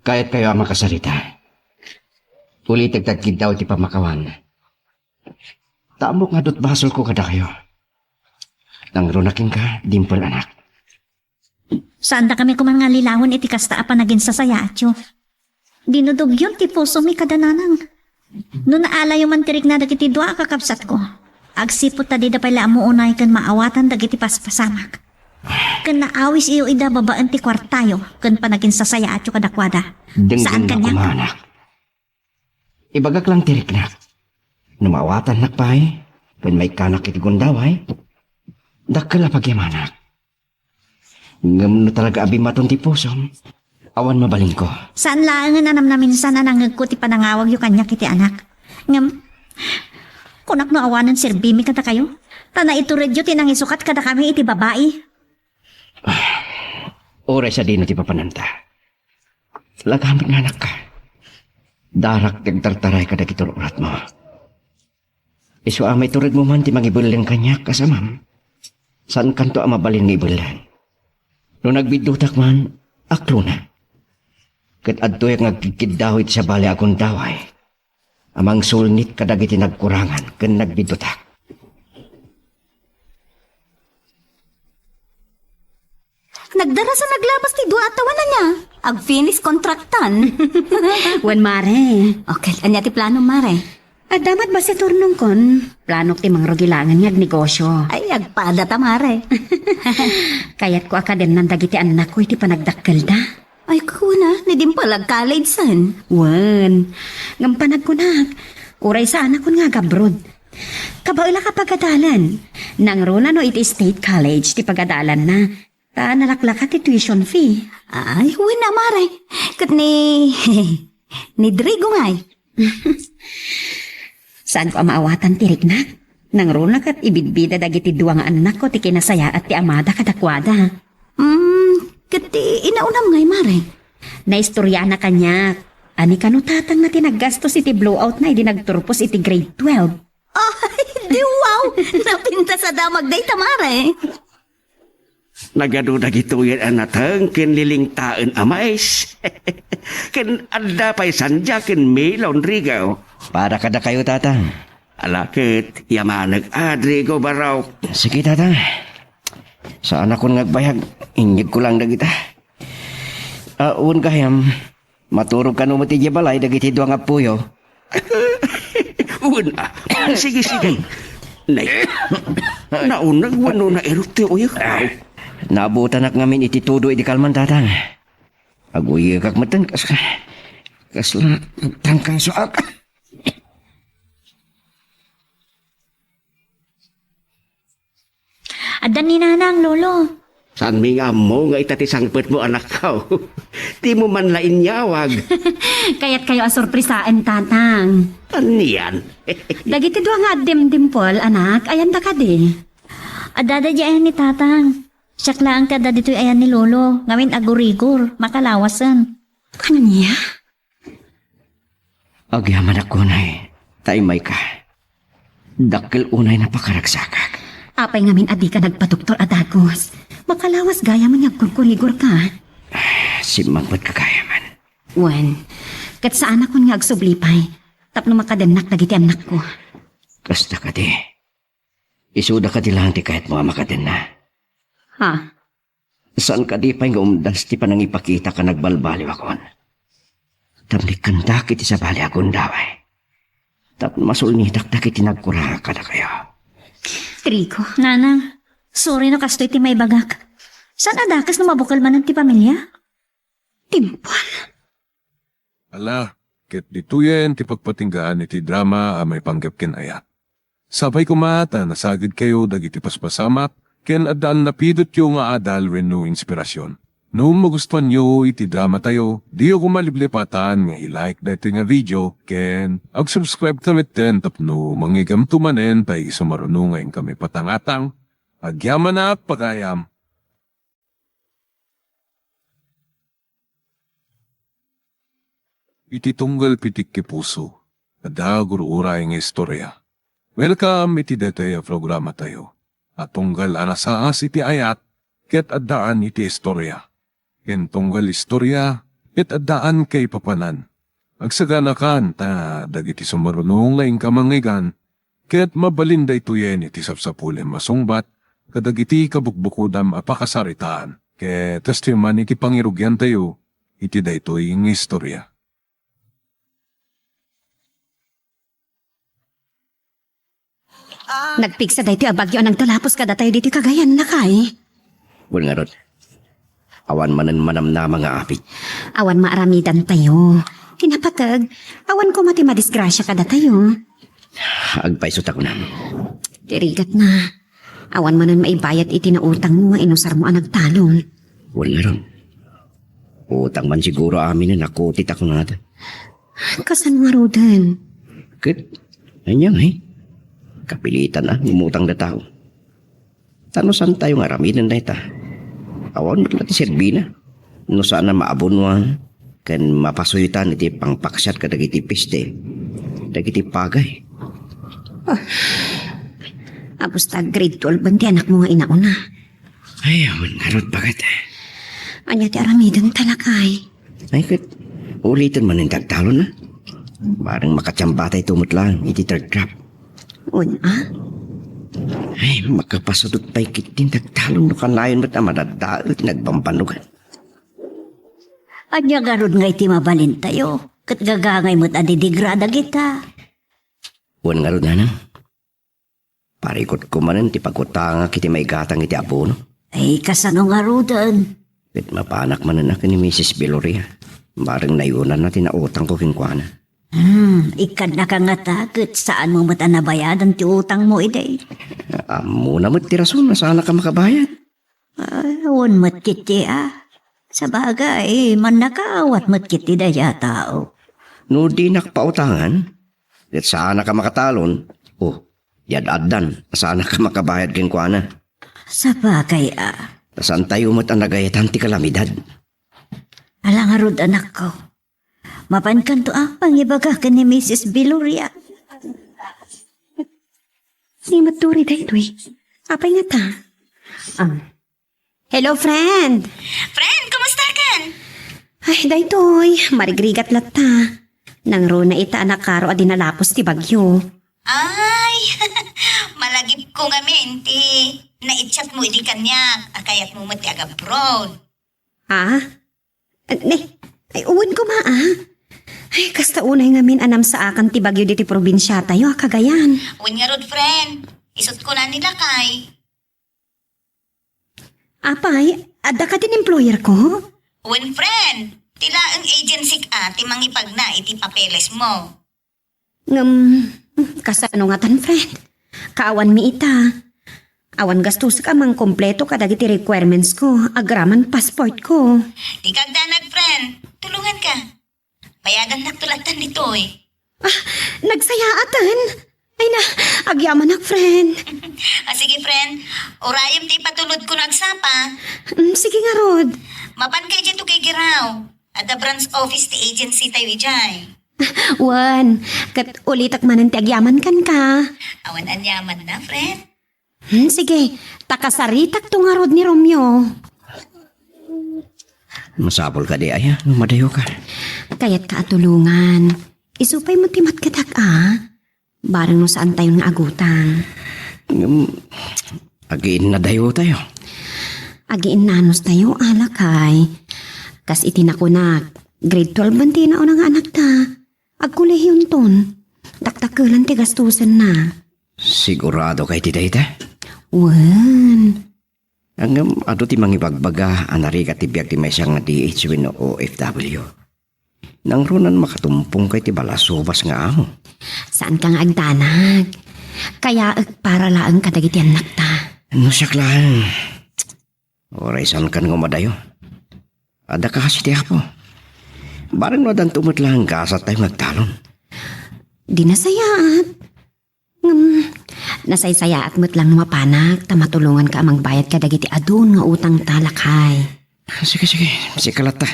Kayatkayo a makasarita? Ulitek ti agkiddaw iti pamakawan. Ta ammok nga adda basolko kadakayo. Nangruna kenka, Dimple, anak. Saandakami koma nga lilawen iti kasta a panaginsasayaatyo. Dinudugyon ti pusomi kada nanang. No naalayo man ti rikna dagiti dua a kakabsatko, agsipud ta dida pay la ammo unay ken maawatan dagiti paspasamak. Ken naawisayo ida babaen ti kuartayo ken panaginsasayaatyo kadakuada. Saan kaniak? Denggennak koma, anak. Ibagak lang ti riknak. No maawatannak pay, ken maikkanak iti gundaway, dakkel a pagyamanak. Ngem no talaga a bimmaton ti pusom, awan mabalinko. Saan laengen a namnaminsan a nangngegko ti panangawagyo kaniak iti anak. Ngem, kunak no awanen serbimi kadakayo, ta naituredyo ti nangisukat kadakami iti babai. Uray sadino ti papananta. Laga met nga anakka. Darak ti agtartaray kadagiti ur-uratmo. Isu a maituredmo man ti mangibelleng kaniak kas amam, saankanto a mabalin nga ibelleng. No nagbiddutak man, aklona. Ket adtoyak nga agkikkiddaw iti sabali a gundaway a mangsulnit kadagiti nagkurangan ken nagbiddutak. Nagdarasa naglabas ti dua a tawen ania? Ag-finish contractan. Wen, mare. Okay, ania ti plano, mare? Adda met basta turnongkon. Planok ti mangrugi laengen nga agnegosyo. Ay, agpada ta, mare. Kayatko a kadennan dagiti annakko iti panagdakkelda. Ay, kuna, ni Dimple ag-college-en. Wen, ngem panagkunak, uray saanakon nga agabroad. Kabaelak a pagadalan. Nangruna no iti state college ti pagadalanna. Ta nalaklaka ti tuition fee. Ay, wen a, mare. Ket ni, ni Drigo ngay. Saanko a maawatan ti riknak. Nangruna ket ibidbida dagiti dua nga annakko ti kinasayaat ti amada kadakuada. Hmm, ket ti inaunam ngay, mare? Naistoriana kaniak. Ani kano tatangna ti naggastos iti blowoutna idi nagturpos iti grade twelve. Ay, di wow! Napintas a damag dayta, mare. Nagadu dagitoyen a nateng ken lilingtaen a mais. Ken adda pay sandia ken melon, Rigo. Para kadakayo, Tatang. Ala ket, yamanek a, Rigo Barok. Sige, Tatang. Saanakon nga agbayag. Inyegko lang dagita. Ah, wen gayam, maturog kano met idiay balay dagiti dua nga appoyo? Wen a. Sige, sige. Nay, nauneg wenno nairut ti uyek? Naabutanak ngamin iti tudo idi kalman, Tatang. Aguyegak metten kas, kasla trangkasoak. Adda ni Nanang, Lolo. Saanmi nga ammo nga ita ti sangpetmo, anakko. Dimo man la inyawag. Kayatkayo a sorpresaen, Tatang. Anian? Dagiti dua nga addem, Dimple, anak, ayanda kadi? Addada di ayan ni Tatang. Siak laeng ti adda ditoy ayan ni Lolo, ngamin agurigor, makalawasen. Ania? Agyamanak unay, ta immayka. Dakkel unay a pakaragsakak. Apay ngamin a dika nagpadoktor a dagus? Makalawas gayam nga agkurkurigorka. Simmangpetka gayam. Wen, ket saanakon nga agsubli pay, tapno makadennak dagiti annakko. Kasta kadi. Isuda kadi laeng ti kayatmo a makadenna? Ha? Saan kadi pay nga umdas ti panangipakita a nagbalbaliwakon? Tapno ikkandakon iti sabali a gundaway. Tapno masulnitak dagiti nagkuraga kadakayo. Trigo. Nanang, sorry no kastoy ti maibagak. Saan a dakes no mabukel manen ti pamilia? Timpal. Ala, ket ditoyen ti pagpatinggaan iti drama a maipanggep ken ayat. Sapay koma ta nasagidkayo dagiti paspasamak ken addaan napidotyo nga adal wenno inspirasyon. No magustuanyo iti dramatayo, diyo koma liplipatan nga i-like daytoy nga video ken ag-subscribe ta metten tapno mangigamto manen ta isumaruno nga inkami patangatang. Agyamanak pagayam. Iti tunggal pitik ti puso, adda gur-uray nga istorya. Welcome iti daytoy a programatayo a tunggal a nasaas iti ayat ket addaan iti istorya. Ken tunggal istorya ket addaan kaipapanan. Agsaganakan ta dagiti sumaruno nga inka mangngegana ket mabalin daytoyen iti sapsapulem a sungbat kadagiti kabukbukodam a pakasaritaan ket kastoy man iti pangirugiantayo iti daytoy nga istorya. Nagpigsa daytoy a bagyo a nagtalapos kadatayo ditoy Cagayan, lakay. Wen ngarud, awan manen manamnama nga apit. Awan maaramidantayo. Ti napateg, awan koma ti madisgrasia kadatayo. Agpayso ta kunam. Ti rigatna, awan manen maibayad iti nautangmo nga inusarmo a nagtalon. Wen ngarud, utang man siguro aminen a kuti ta kunada. Kasano ngaruden? Ket, ania ngay? Kapilitan a ngumutang dataw. Ta no saantayo nga aramiden dayta, awan met la ti serbina. No saan a maabonoan ken mapasoytan iti pangpaksiat kadagiti peste, dagiti pagay. Ah, apos ta grade twelve ti anakmo nga inauna. Ay, awan ngarud, baket. Ania ti aramiden ta, lakay? Ay, ket, uliten manen ti agtalonna. Bareng makatiambatayto met laeng iti third crop. Wen a? Ay, makapasurot pay ketdin ti agtalon no kanayon met a madaddaet nga agbambannogan. Ania ngarud nga iti mabalintayo, ket gagangay met a didigra dagita. Wen ngarud, nanang. Parikutko manen ti pagutangak iti maigatang iti abono. Ay, kasano ngaruden? Ket mapanak manen a ken ni Misis Viloria. Bareng nayunanna ti nautangko kenkuana. Hmm, ikkannaka ngata ket saanmo met a nabayadan ti utangmo idi? Ammona met ti rason a saannak a makabayad. Ay, awan met ketdi a. Sabagay, mannakaawat met ketdi dayta a tao. No dinak pautangan, ket saanak a makatalon, o, yad-addan, saanak a makabayad kenkuana. Sabagay a. Ta saantayo met a nagayatan ti kalamidad. Ala ngarud, anakko. Mapankanto a pangibaga ken ni Misis Viloria. Ni Maturi daytoy. Apay ngata? Ah. Hello, friend. Friend, kumusta kan? Ay, daytoy, marigrigat latta. Nangruna ita a nakaro a dinalapos ti bagyo. Ay, malagipko ngamin ti naichat mo idi kaniak a kayat mo met ti agabroad. Ha? Ne, ay, wen koma, ah. Ay, kasta unay ngamin a namsaakan ti bagyo ditoy probinsiatayo a Cagayan. Wen ngarud, friend. Isut ko na ni lakay. Apay, adda kadi ti employer ko? Wen, friend. Ti laeng agency ka ti mangipagna iti papeles mo. Ngem, kasano ngatan, friend? Kaawanmi ita. Awan gastusek a mangkompleto kadagiti requirements ko, agraman passport ko. Dika agdanag, friend. Tulongan ka. Bayagannak to lattan ditoy. Ah, nagsayaaten? Ay na, agyamanak, friend. Ah, sige, friend. Urayem ti ipatulod ko no agsapa. Mm, sige ngarud. Mapan ka idiay to Gigirao. Adda branch office ti agency tayo idiay. Wen, ket ulitek manen ti agyaman kenka. Awan anyaman na, friend. Hmm, sige, ta kasaritak to ngarud ni Romeo. Masapul kadi aya no madayoka? Kayatka a tulongan. Isu pay met ti matkedak a. Bareng no saantayon nga agutang. Ngem, agiinnadayotayo. Agiinnanostayo, a lakay. Kas iti nakunak, grade twelve man ti nauna nga anakta. Agkolehionton. Dakdakkelan ti gastusenna. Sigurado kay ti dayta? Wen. Ngem adu ti mangibagbaga a narigat ti biag ti maysa nga D H wenno O F W. Nangruna makatumpong kay ti balasubas nga amo. Saanka nga agdanag. Kayaek para laeng kadagiti annakta. No siak laeng. Uray saankan nga umadayo. Adda kaasi ti Apo. Bareng no addanto met laeng gasattayo nga agtalon. Di nasayaat. Ngem, nasaysayaat met lang no mapanak, ta matulonganka a mangbayad kadagiti adun nga utangta, lakay. Sige, sige. Sika latta.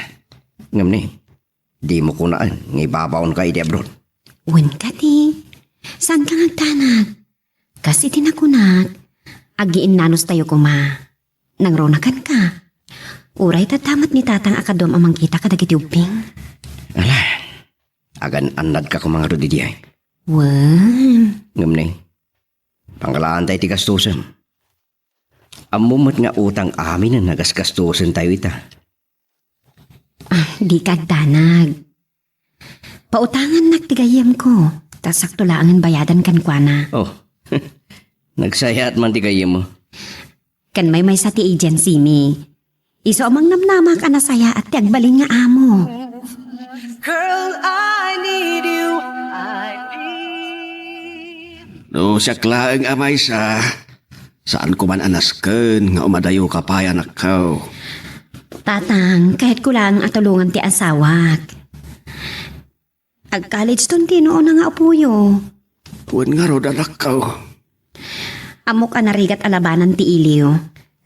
Ngem ni, dimo kunaen nga ibabaonka idi abroad. Wen kadi. Saanka nga agdanag? Kas iti nakunak, agiinnanostayo koma. Nangrunakanka. Uray tadda met ni tatang a kaduam a mangkita kadagiti ubbing. Ala, agan-annadka koma ngarud idiay. Wen. Ngem ni, pangalaantay ti gastusem. Ammom met nga utang aminen a gasgastusentayo ita. Ah, dika agdanag. Pautangannak ti gayyemko, ta sakto laengen bayadan kenkuana. Oh, nagsayaat man ti gayyemmo. Ken maymaysa ti agency mi. Isu a mangnamnamak a nasayaat ti agbalin nga amo. Girl, I need you. I need. No siak laeng a maysa, saanko man a nasken nga umadayoka pay, anakko. Tatang, kayatko laeng a tulongan ti asawak. Ag-college ton ti nuona nga apoyo. Wen ngarud, anakko. Ammok a narigat a labanan ti iliw,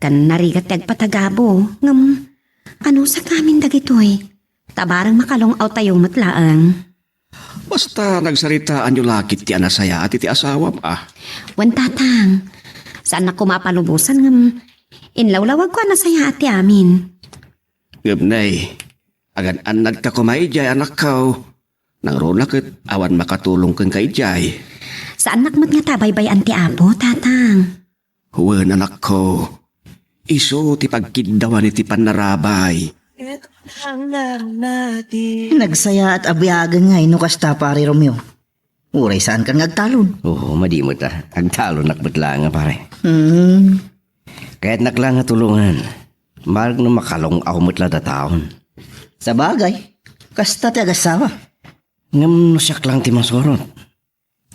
ken narigat ti agpatagabo, ngem anusakamin dagitoy? Ta bareng makalung-awtayo met laeng. Basta nagsaritaanyo la ketdi a nasayaat iti asawam, a. Wen, tatang. Saannak koma a palubosan ngem inlawlawagko a nasayaat ti amin. Ngem nay, agan-annadka koma idiay, anakko. Nangruna ket awan makatulong kenka idiay. Saannak met ngata a baybay-an ti Apo, tatang. Wen, anakko. Isu ti pagkiddawan iti pannarabay. Nagsayaat a biagen ngay no kasta, Pare Romeo. Uray saankan nga agtalon. Oo, madi met a. Agtalonak met laeng, pare. Hmm. Kayatnak laeng nga tulongan. Bareng no makalung-aw met la dataon. Sabagay, kasta ti agassawa. Ngem no siak laeng ti masurot.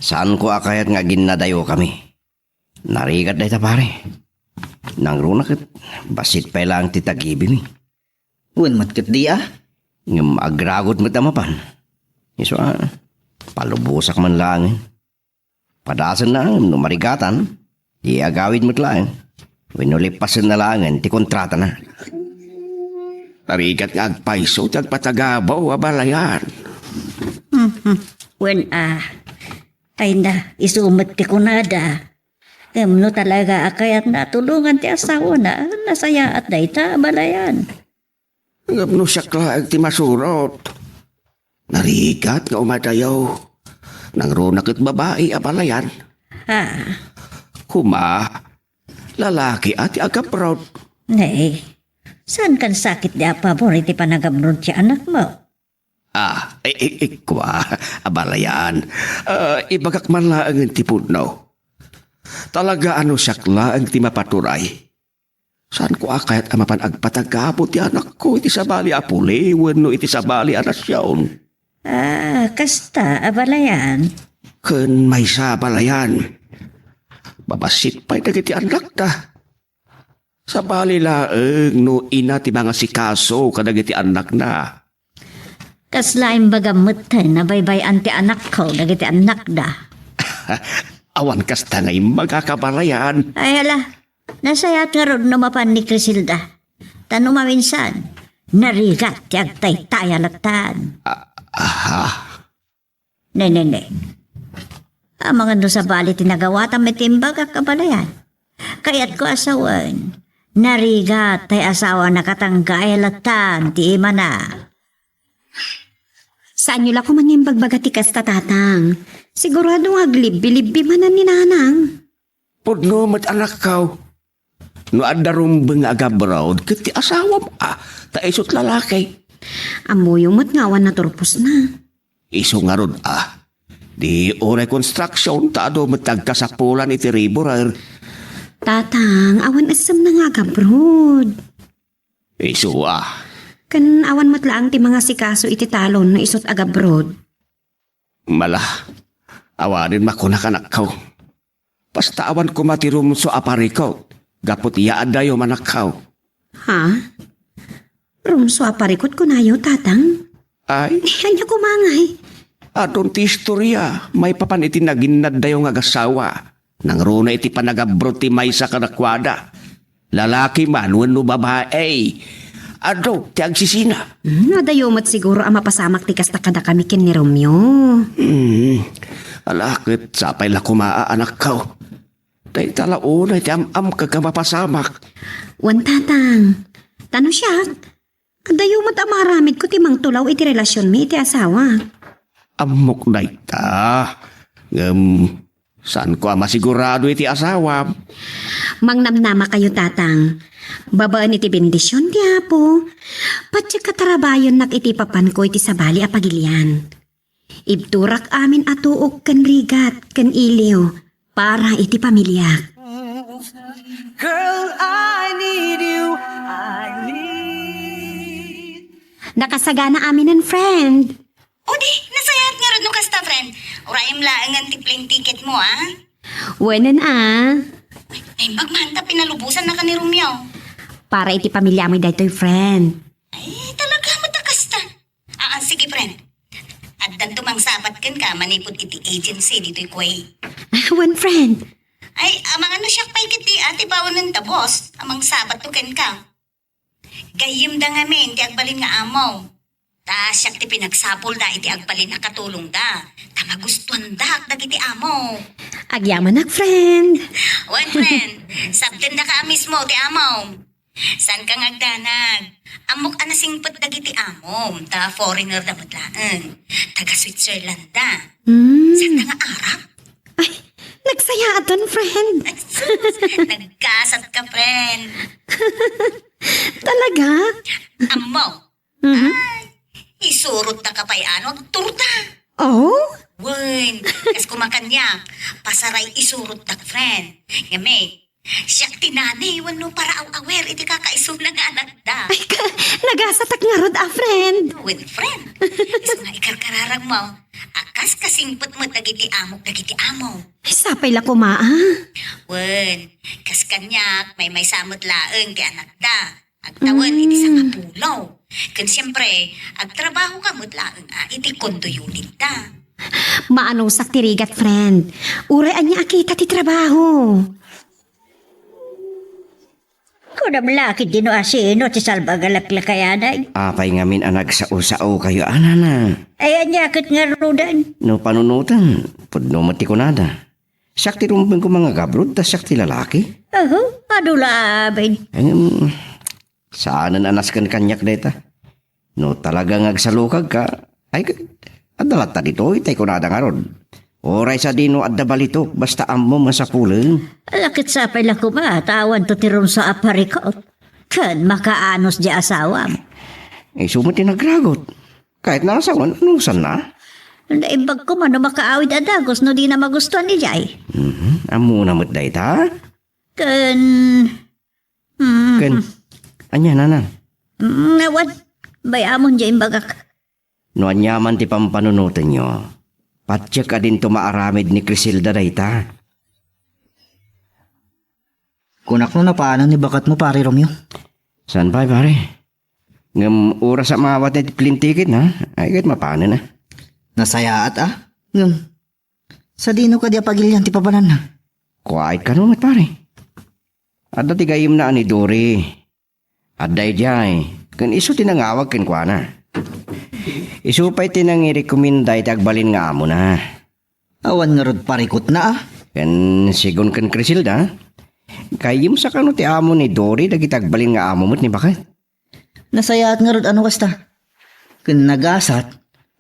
Saanko a kayat nga aginnadayokami. Narigat dayta, pare. Nangruna ket bassit pay laeng ti tagibimi. Wen met ketdi a. Ngem agragot met a mapan. Isu a, palubosak man laengen. Padasenna no marigatan, di agawid met laeng. Wenno lippasenna laengen ti kontratana. Narigat nga agpayso ti agpatagabo a balayan. Mhm. Wen a. Ay na, isu met ti kunada. Ngem no talaga a kayatna a tulongan ti asawana, nasayaat dayta a balayan. Ngem no siak laeng ti masurot. Narigat nga umadayo. Nangruna ket babai a balayan. Ha? Koma, lalaki a ti agabroad. Nay, saankan sakit di a pabor iti panagabroad ti anakmo? Ah, i-, i-, ikua, abalayan. Ah, ibagak man laengen ti pudno. Talaga a no siak laeng ti mapaturay. Saanko a kayat a mapan agpatagabo ti anakko iti sabali a puli wenno iti sabali a nasion. Ah, kasta, abalayan. Ken maysa, abalayan. Babassit pay dagiti annakda. Sabali laeng no ina ti mangasikaso kadagiti annakna. Kasla imbagam metten a baybay-an ti anakko dagiti annakda? Awan kasta nga imbagak, abalayan. Ay, hala, nasayaat ngarud no mapan ni Criselda. Ta no maminsan, narigat ti agtaytaya lattan. Ah, aha. Ne, ne, ne. Amangan no sabali ti nagawatam iti imbagak, abalayan. Kayatko a sawen, narigat tay asawana ket anggay lattan ti imana. Saanyo la koma nga imbagbaga ti kasta, Tatang. Sigurado nga aglibbi-libbi manen ni Nanang. Pudno met, anakko. No adda rumbeng nga agabroad, ket ti asawam, a, ta isut' lalaki. Ammoyo met nga awan naturposna. Isu ngarud, a. Di uray construction, ta adu met ti agkasapulan iti riburer. Tatang, awan essemna nga agabroad. Isu, a. Ken awan met laeng ti mangasikaso iti talon no isut' agabroad. Mala, awanen makunak, anakko. Basta awan koma ti rumso a parikut, gapu ti yaaddayo, anakko. Ha? Rumso a parikut kunayo, Tatang? Ay? Ania koma ngay? Adun ti istoria, maipapan iti naginnaddayo nga agasawa. Nangruna iti panagabroad ti maysa kadakuada. Lalaki man wenno babai. Adu ti agsisina. Hmm, adayo met siguro a mapasamak ti kasta kadakami ken ni Romeo. Hmm. Ala, ket sapay la koma a, anakko. Dayta la unay ti am-amko nga mapasamak. Wen, Tatang. Ta no siak, adayo met a maaramidko ti mangtulaw iti relasionmi iti asawa. Ammok dayta. Ngem, saanko a masigurado iti asawam. Mangnamnamakayo, Tatang. Babaen iti bendision ti Apo, patiek a tarabayennak iti papanko iti sabali a pagilian. Ibturak amin a tuok ken rigat ken iliw para iti pamiliak. Girl, I need you. I need. Nakasagana aminen, friend. O di, nasayaat ngarud no kasta, friend. Urayem laengen ti plane ticket mo, a? Wenen, a. Ay, naimbag man ta pinalubosan na ka ni Romeo. Para iti pamiliamoy daytoy, friend. Ay, talaga met a kasta. Ah, ah, sige, friend. Addanto mangsabat kenka manipud iti agency ditoy Kuwait. Wen, friend. Ay, amangan no siak pay ketdi a ti baonen ta boss a mangsabatto kenka. Gayyemda ngamin ti agbalin nga amo. Ta siak ti pinagsapulda iti agbalin a katulongda. Ta magustuandak dagiti amo. Agyamanak, friend. Wen, friend. Sabtendaka a mismo ti amo. Saanka nga agdanag. Ammok a nasingpet dagiti amom, ta foreigner da met laeng. Taga Switzerland da. Hmm. Saanda nga Arab? Ay, nagsayaatan, friend. Ay, sus, naggasat ka, friend. Talaga? Ammo. Mhm. Ay, isurot da ka pay ano, agturta. Oh? Wen, kas kumakaniak, pasaray isurot da, friend. Ngem, Siak ti nani wenno paraaw-awer iti kakaisuna nga anakda. Ay, ka-, nagasatak ngarud a friend. Wen, friend. Isu nga ikarkararag mo. A kas kasingpet met dagiti amok dagiti amo. Ay, sapay la koma, a. Wen, kas kaniak, maymaysa met laeng ti anakda. Agtawen iti Mm. sangapulo. Ken siempre, agtrabaho ka met laeng a iti condo unit ta. Maanusak ti rigat, friend. Uray ania a kita ti trabaho. Kunam la ketdi no asino ti salbag a laklakayanay. Apay ngamin a nagsao-sao kayo, a, nana? Ay, ania ket ngaruden? No panunoten, pudno met ti kunada. Siak ti rumbeng ko mangagabroad, ta siak ti lalaki. Aho, adu la amin. Em, saanen a nasken kaniak dayta. No talaga nga agsalukag ka, ay, adda latta ditoy, tay kunada ngarud. Uray sadino adda balitok, basta ammom nga sapulen. Ala, ket sapay la koma, ta awanto ti rumsa a parikot. Ken makaanus di asawam. Isu met ti nagragot. Kayatna a sawen, anusanna? Naimbag koma no makaawid a dagus no dina magustuan idiay. Mhm. Ammona met dayta? Ken, mm, ken, ania, nana? Mm, awan. Bay-amon diay imbagak. No aniaman ti pampanunotenyo, patiek a dinto maaramid ni Criselda dayta. Kunak no napanen ni baketmo, Pare Romeo. Saan pay, pare? Ngem oras a maawat ti plane ticket na, ay ket mapanen na. Nasayaat a? Ngem, sadino kadi a pagilian ti papananna? Kuait kano met, pare. Adda ti gayyemna a ni Dory. Adda idiay, ken isu ti nangawag kenkuana. Isu pay ti nangirekomenda iti agbalin nga amona. Awan ngarud parikutna a? Ken segun ken Criselda, gayyem sa kano ti amo ni Dory dagiti agbalin nga amo met ni baket? Nasayaat ngarud a no kasta. Ken nagasat,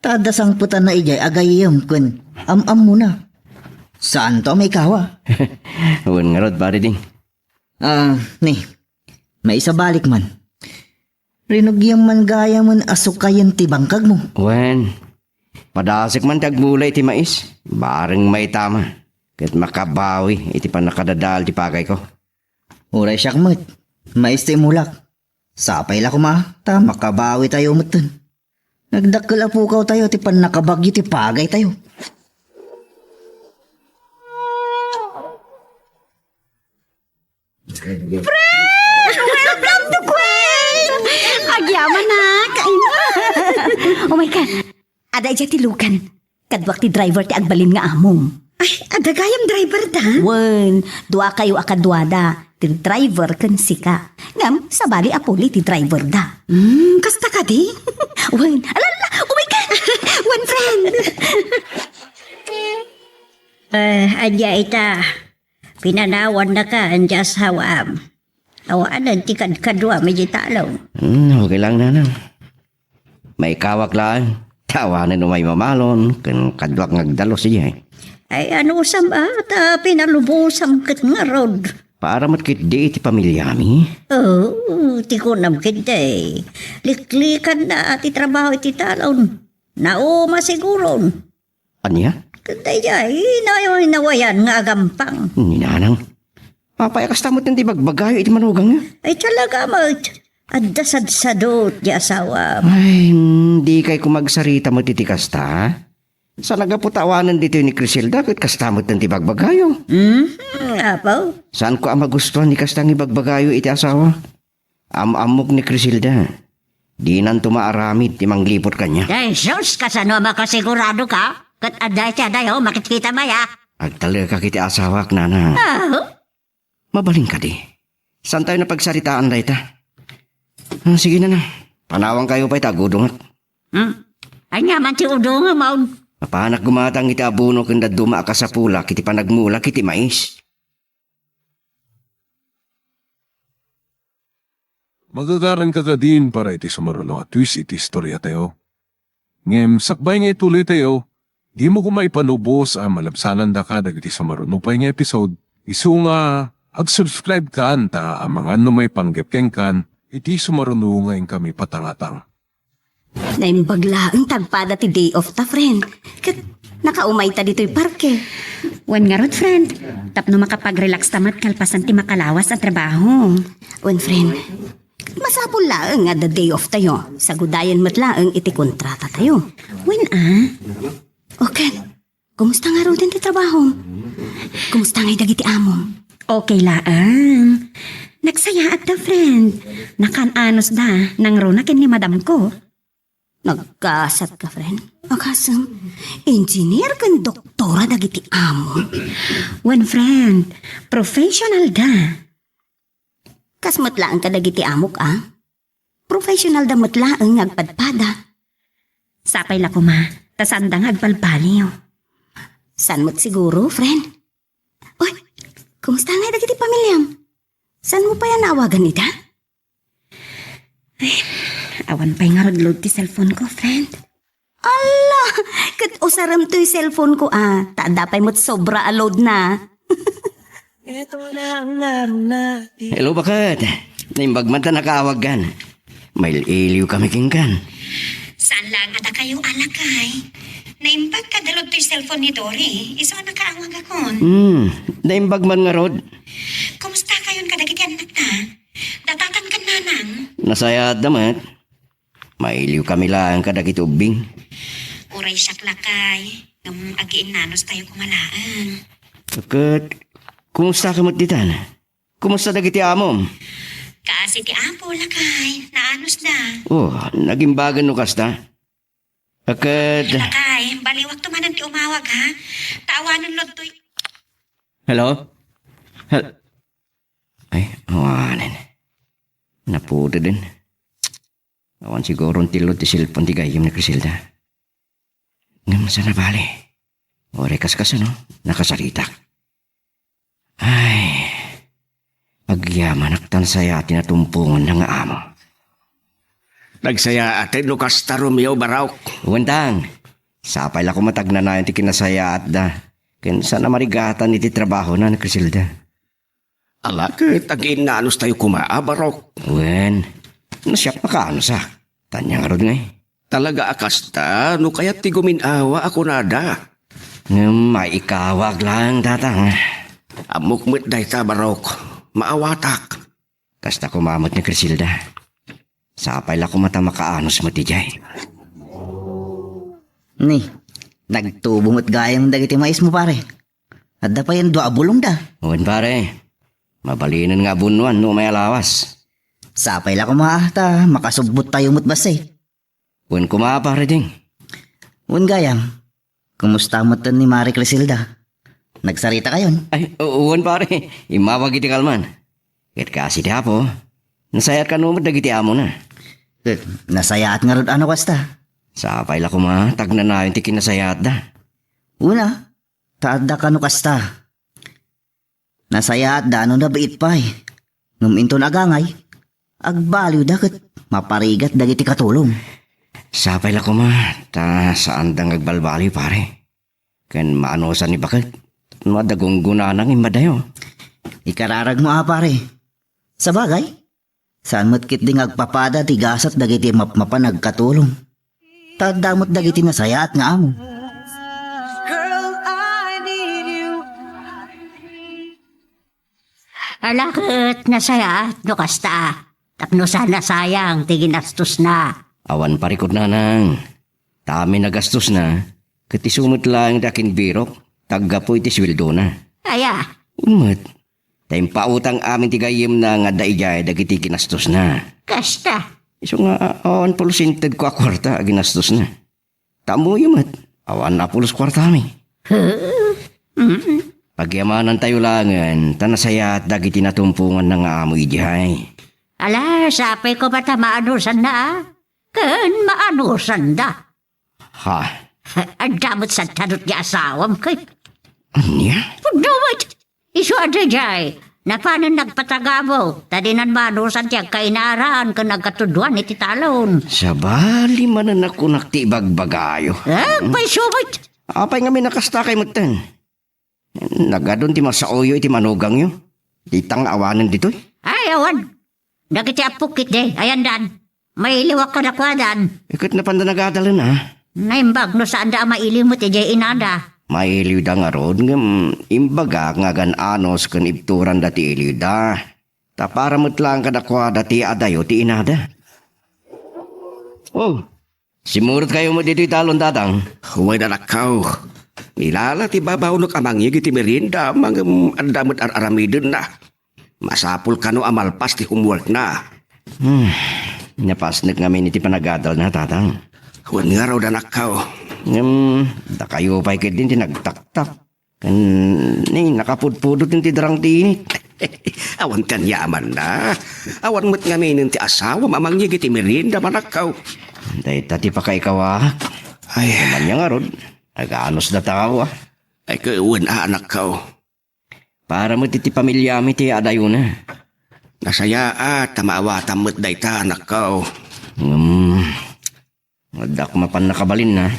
Ta adda sangpetanna idiay a gayyem ken am-ammona. Saanto a maikawa. Wen ngarud, Pare Ding. Ah, ni, maisabalik man. Rinugiam man gayamen a sukayen ti bangkagmo. Wen, padasek man ti agmula iti mais. Bareng maitama. Ket makabawi iti pannakadadael ti pagayko. Uray siak met, mais ti imulak. Sapay la koma, ta makabawi tayo metten. Nagdakkel a pukaw tayo ti pannakabagyo ti pagay tayo. Friend! Welcome to Queen! Agyamanak! Oh my God! Ada idiay ti lugan. Kaduak ti driver ti agbalin nga amom. Ay, adda gayam driver da? Wen, dua kayo a kaduada. Ti driver ken sika. Ngem, sabali a puli ti driver da. Hmm, kasta kadi? Wen, alala, oh my God! One friend! Eh, adya ita. Pinanawan na ka, adya asawam. Awanen ti kadkaduam iti talon. Hmm, okay lang, Nanang. Maikawak laeng. Tawanen umay mamalon, ken kaduak nga agdalus idiay. Ay, anusam a, ta pinalubosam ket ngarud. Para met ketdi iti pamiliami? Oo, ti kunam ketdi. Liklikan na ti trabaho iti talon. Nauma siguron. Ania? Ket daydiay, nawayan nga agampang. Ni Nanang. Apay a kasta met ti bagbagayo iti manugangyo? Ay, talaga met. Adda sadsadot ti asawa. Ay, mm, di kay kumagsarita met iti kasta? Sa nagapu ta awanen ditoy ni Criselda, ket kasta met ti bagbagayo. Mhm, apo. Saan ko a magustuhan ni kasta nga bagbagayo iti asawa? Am-ammok ni Criselda. Dinanto maaramid ti mangliput kaniak. Ay, sus, kasano a makasigurado ka? Ket adda iti adayo, makitkita maya. Agtalekak iti asawak, Nana. Ah, Mabalin kadi. Saan tayo napagsaritaan dayta? Ah, sige, Nana. Panawan kayo pay ta agudungak. Hmm? Ania man ti udungam, awn? Mapanak gumatang iti abono ken dadduma a kasapulak iti panagmulak iti mais. Magagaran ka kadin para iti sumaruno a twist iti istorya tayo. Ngem sakbay nga ituloy tayo, dimo koma ipanubos a malabsanandaka dagiti sumaruno pay nga episode, isu nga ag-subscribe kan ta amangan no maipanggep kenkan iti sumaruno nga inkami patangatang. Naimbag laeng ti agpada ti day off ta, friend. Ket nakaumay ta ditoy parke. Wen ngarud, friend. Tapno makapag-relax ta met kalpasan ti makalawas a trabaho. Wen, friend. Masapul laeng nga adda day off tayo. Sagudayen met laeng iti kontrata tayo. Wen a? Okay. Kumusta ngaruden ti trabahom? Kumusta ngay dagiti amom? Okay laeng. Nagsayaat da, friend. Nakan-anos da, nangruna ken ni madam ko. Nagkasat ka, friend? Akasem, engineer ken doktora dagiti amom? Wen, friend, professional da. Kas met laeng kadagiti amok, a? Professional da met laeng nga agpadpada. Sapay la koma, ta saan da nga agbalbaliw. Saan met siguro, friend? Oy, kumusta ngay dagiti pamiliam? Saan mo pay a naawagan ida? Ay, awan pay ngarud load ti cellphone ko, friend. Alla! Ket usarem toy cellphone ko, a. Ta adda pay met sobra a load na. Ito na ang laro natin. Hello, baket. Naimbag man ta nakaawagkan. Mail-iliw kami kenkan. Saan laeng a dakayo a lakay? Naimbag kada load toy cellphone ni Dory. Isu a nakaawagakon. Hmm, naimbag man ngarud. Kumusta kayon kadagiti annakta? Datatan ken nanang? Nasayaat da met. Mailiw kami laeng kadagiti ubbing. Uray siak lakay, ngem agiinnanos tayo koma laeng. Ket, kumusta ka met ditan? Kumusta dagiti amom? Kaasi ti Apo, lakay. Naanos da. Oh, nagimbagan no kasta? Ket, Lakay, baliwak to manen ti umawag, ha? Ta awanen load toy. Hello? Hel-, Ay, awanen. Napudeden. Awan siguro ti load ti cellphone ti gayyem ni Criselda. Ngem saan a bale? Uray kaskasano, nakasaritak. Ay, agyamanak ta nasayaat ti natumponganna nga amo. Nagsayaat no kasta, Romeo Barok. Wen tang, Sapay la koma ta agnanayon ti kinasayaatda, ken saan a marigatan iti trabahona ni Criselda. Ala ket agiinnanos tayo koma, a, Barok? Wen, no siak makaanosak. Ania ngarud ngay? Talaga a kasta, no kayat ti gumin-awa a kunada. Ngem maikawag laeng, Tatang. Ammok met dayta, Barok. Maawatak. Kasta koma met ni Criselda. Sapay la koma ta makaanos met idiay. Ni, nagtubo met gayam dagiti maismo, pare. Adda payen dua a bulongda. Wen, pare. Mabalinen nga abunnoan no umay a lawas. Sapay la koma ta makasubbottayo met bassit. Wen koma, pare Ding. Wen gayam, kumusta metten ni Mari Criselda? Nagsaritakayon? Ay, u-, wen, pare. Immawag iti kalman. Ket kaasi ti Apo, nasayaat kano met dagiti amona. Ket nasayaat ngarud a no kasta. Sapay la koma ta agnanayon ti kinasayaatda. Una, ta adda kano kasta. Nasayaatda no nabiit pay. Ngem inton agangay, agbaliwda ket maparigat dagiti katulong. Sapay la koma ta saanda nga agbalbaliw, pare. Ken maanosan ni baket no adda gunggonana nga immadayo. Ikararagmo a, pare. Sabagay, saan met ketdi nga agpapada ti gasat dagiti mapmapan a agkatulong. Ta adda met dagiti nasayaat nga amo. Girl, I need you. Ala ket nasayaat no kasta, tapno saan a sayang ti ginastosna. Awan parikut, nanang. Ta amin a gastosna, ket isu met laeng ti akinbirok, ta aggapu iti sueldona. Aya? Wen met, ta impautang amin ti gayyemna nga adda idiay dagiti ginastosna. Kasta? Isu nga, awan pulos intedko a kuarta a ginastosna. Ta ammoyo met, awan a pulos kuartami. Huh? Mm. Pagyamanantayo laengen, ta nasayaat dagiti natumponganna nga amo idiay. Ala, sapay koma ta maanosanna, a? Ken maanosanda. Ha? Adda met sadtanot ti asawam, ket. Ania? Pudno met. Isu a daydiay, napanen nagpatagabo, ta dinan maanosan ti agkainaran ken agkatudoan iti talon. Sabali manen a kunak ti ibagbagayo. Agpayso met. Apay ngamin a kastakay metten? Nagadun ti masaoyo iti manugangyo. Dita nga awanen ditoy? Ay, awan. Dagiti appok ketdi, ayandan. Mailiwak kadakuadan. Iket napanda nagadalen, a? Naimbag no saanda a mailiw met idiay inada. Mailiwda ngarud, ngem imbagak nga agan-anos ken ibturanda ti iliwda. Ta para met laeng kadakuada ti adayo ti inada. Oh, simmurotkayo met ditoy talon, Tatang. Wen, anakko. Ilala ti babawnek a mangyeg iti merienda, ngem adda met ar-aramidenna. Masapul kano a malpas ti homeworkna. Hmm, napasnek ngamin iti panagadalna, Tatang. Wen ngarud, anakko. Ngem, dakayo pay ketdin ti nagtaktak. Ken, ni, nakapudpudot ti darang ti init. Awan ti aniamanna. Awan met ngaminen ti asawam a mangyeg iti merienda, anakko. Dayta ti pakaikawak. Ay. Ania ngarud, aganusda tawa. Ay, ket wen a, anakko. Para met iti pamiliami ti adayona. Nasayaat ta maawatam met dayta, anakko. Ngem, adda koma pannakabalinna.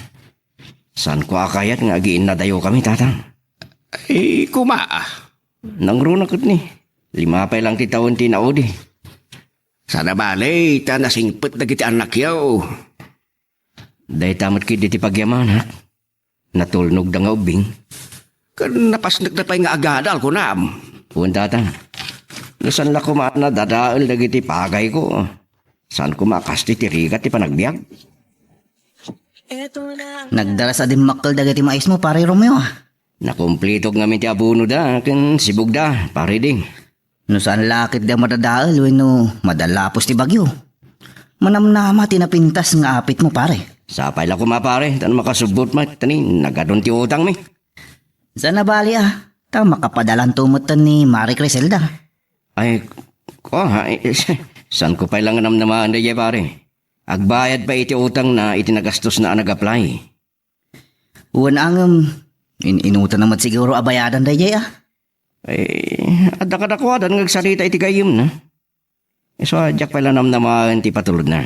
Saanko a kayat nga agiinnadayokami, Tatang. Ay, koma, a. Nangruna ketni. Lima pay lang ti tawen ti naudi. Saan a bale, ta nasingpet dagiti annakyo. Dayta met ketdi ti pagyamanak. Natulnogda nga ubbing. Ken napasnekda pay nga agadal, kunam? Wen, Tatang. No saan la koma a nadadael dagiti pagayko, saan koma a kastoy ti rigat ti panagbiag? Nagdaras a dimmakkel dagiti maismo, Pare Romeo, a. Nakumplitok ngamin ti abonoda ken sibugda, Pare Ding. No saan la ketdi a madadael wenno madalapos ti bagyo, manamnama ti napintas nga apitmo, pare. Sapay la koma, pare, ta no makasubbot met, ta ni nagadun ti utangmi. Saan a bali, a, ta makapadalanto met ni Mari Criselda. Ay, ko, ha, eh, saanko pay la nga namnamaen daydiay, pare. Agbayad pay iti utangna iti nagastosna a nag-apply. Wen, ngem, in-inutanna met siguro a bayadan daydiay, a. Eh, adda kadakuada nga agsarita iti gayyemna. Isu a diak pay la namnamaen ti patulodna.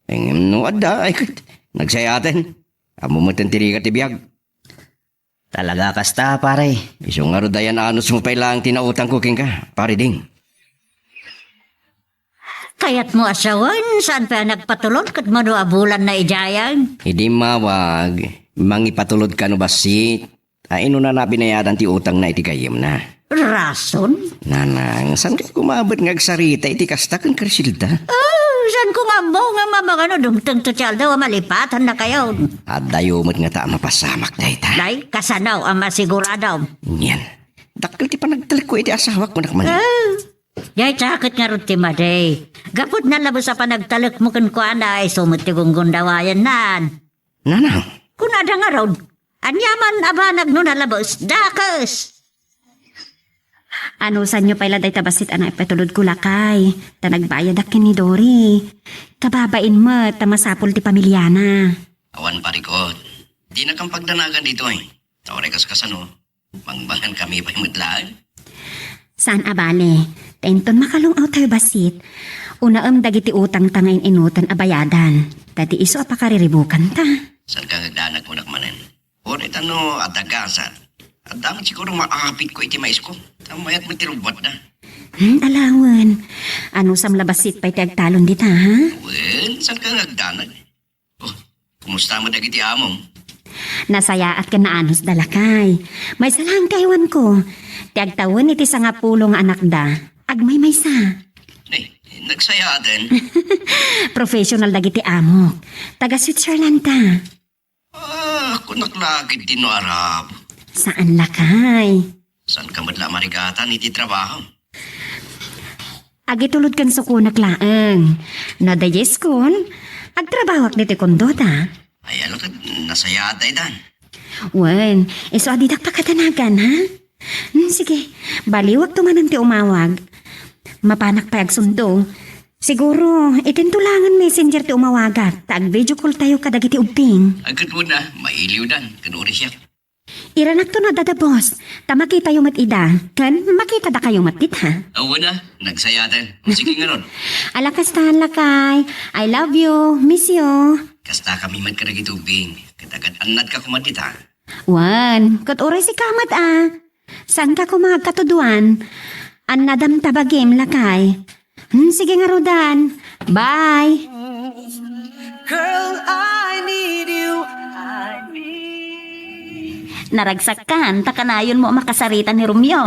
Eh, ngem no adda, ay ket, nagsayaten. Ammo met ti rigat ti biag. Talaga kasta, pare. Isu ngarud a yan anusmo pay laeng ti nautangko kenka, Pare Ding. Kayatmo a sawen, saan pay a nagpatulod ket mano a bulanna idiay? Idi immawag, mangipatulod kano bassit. Ay, inunana binayadan ti utangna iti gayyemna. Rason? Nanang, saan kay kumabet nga agsarita iti kasta ken Criselda? Oh, saan ko nga ammo nga mamangano dumtengto ti aldaw a malipatanakayon? Addayo met ngata a mapasamak dayta. Day, kasano a masiguradom? Nian. Dakkel ti panagtalekko iti asawak, kunak man. Ah, dayta ket ngarud ti madi. Gapu ta nalabes a panagtalekmo kenkuana, isu met ti gunggundawayannan. Nanang. Kunada ngarud, aniaman a banag no nalabes, dakes. Anusanyo pay la dayta bassit a naipatulodko, lakay, ta nagbayadak ken ni Dory. Kababain met ta masapul ti pamiliana. Awan, parikot. Dinakam pagdanagan ditoy. Ta uray kaskasano, mangmangan kami pay met laeng. Saan a bale, ta inton makalung-aw tayo bassit, unaem dagiti utangta nga in-inutan a bayadan, ta di isu a pakariribukanta. Saan ka nga agdanag kunak manen? Uray ta no adda gasat, adda met siguro maapitko iti maisko. Ta mayat met ti rubbuatda. Hmm, alawen. Anusam la bassit pay ti agtalon dita, ha? Wen, saan ka nga agdanag? Oh, kumusta met dagiti amom? Nasayaat ken naanusda, lakay. Maysa laeng ti aywanko. Ti agtawen iti sangapulo nga anakda, agmaymaysa. Ni, nagsayaaten? Professional dagiti amok. Taga Switzerland ta. Ah, kunak la ket di no Arab. Saan, lakay? Saan ka met la marigatan iti trabaho? Agitulod ken sukonak laeng. No dayeskon, agtrabawak ditoy kondota. Ay, ala ket, nasayaat daytan. Wen, isu a didak pakadanagan, ha? Hmm, sige, baliwakto manen ti umawag. Mapanak pay agsundo. Siguro, itinto laengen Messenger ti umawagak, ta ag-video call tayo kadagiti ubbing. Ay, ket wen a, mailiwdan, ken uray siak. Iranakto no adda da, boss, ta makitayo met ida, ken makitadakayo met dita. Awan a, nagsayaaten. O, sige ngarud. Ala, kastan, lakay. I love you. Miss you. Kasta kami met kadagiti ubbing. Ket agad-annadka koma dita. Wen, ket uray sika met a. Saanka koma agkatudoan? Annadam ta bagim, lakay. Hmm, sige ngaruden. Bye. Girl, I need you. I need. Naragsakkan, ta kanayonmo a makasarita ni Romeo.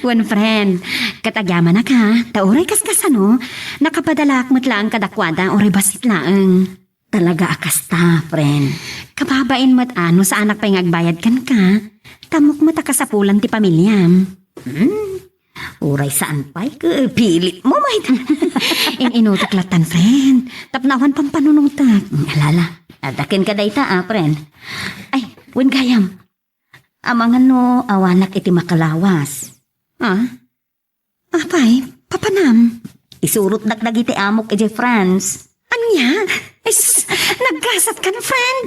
Wen, friend. Ket agyamanak, ta uray kaskasano, nakapadalaak met laeng kadakuada, uray bassit laeng. Talaga a kasta, friend. Kababain met a no saanak pay nga agbayad kenka, ta ammok met a kasapulan ti pamiliam. Hmm? Uray saan pay, ket pilitmo met. In-inutek latan, friend. Tapno awan pampanunotek. Alala, adda kenka dayta, a, friend. Ay, wen gayam. Amangan no awanak iti makalawas. Ha? Apay, papanam? Isurotdak dagiti amok idiay France. Ania? Is, naggasatkan, friend.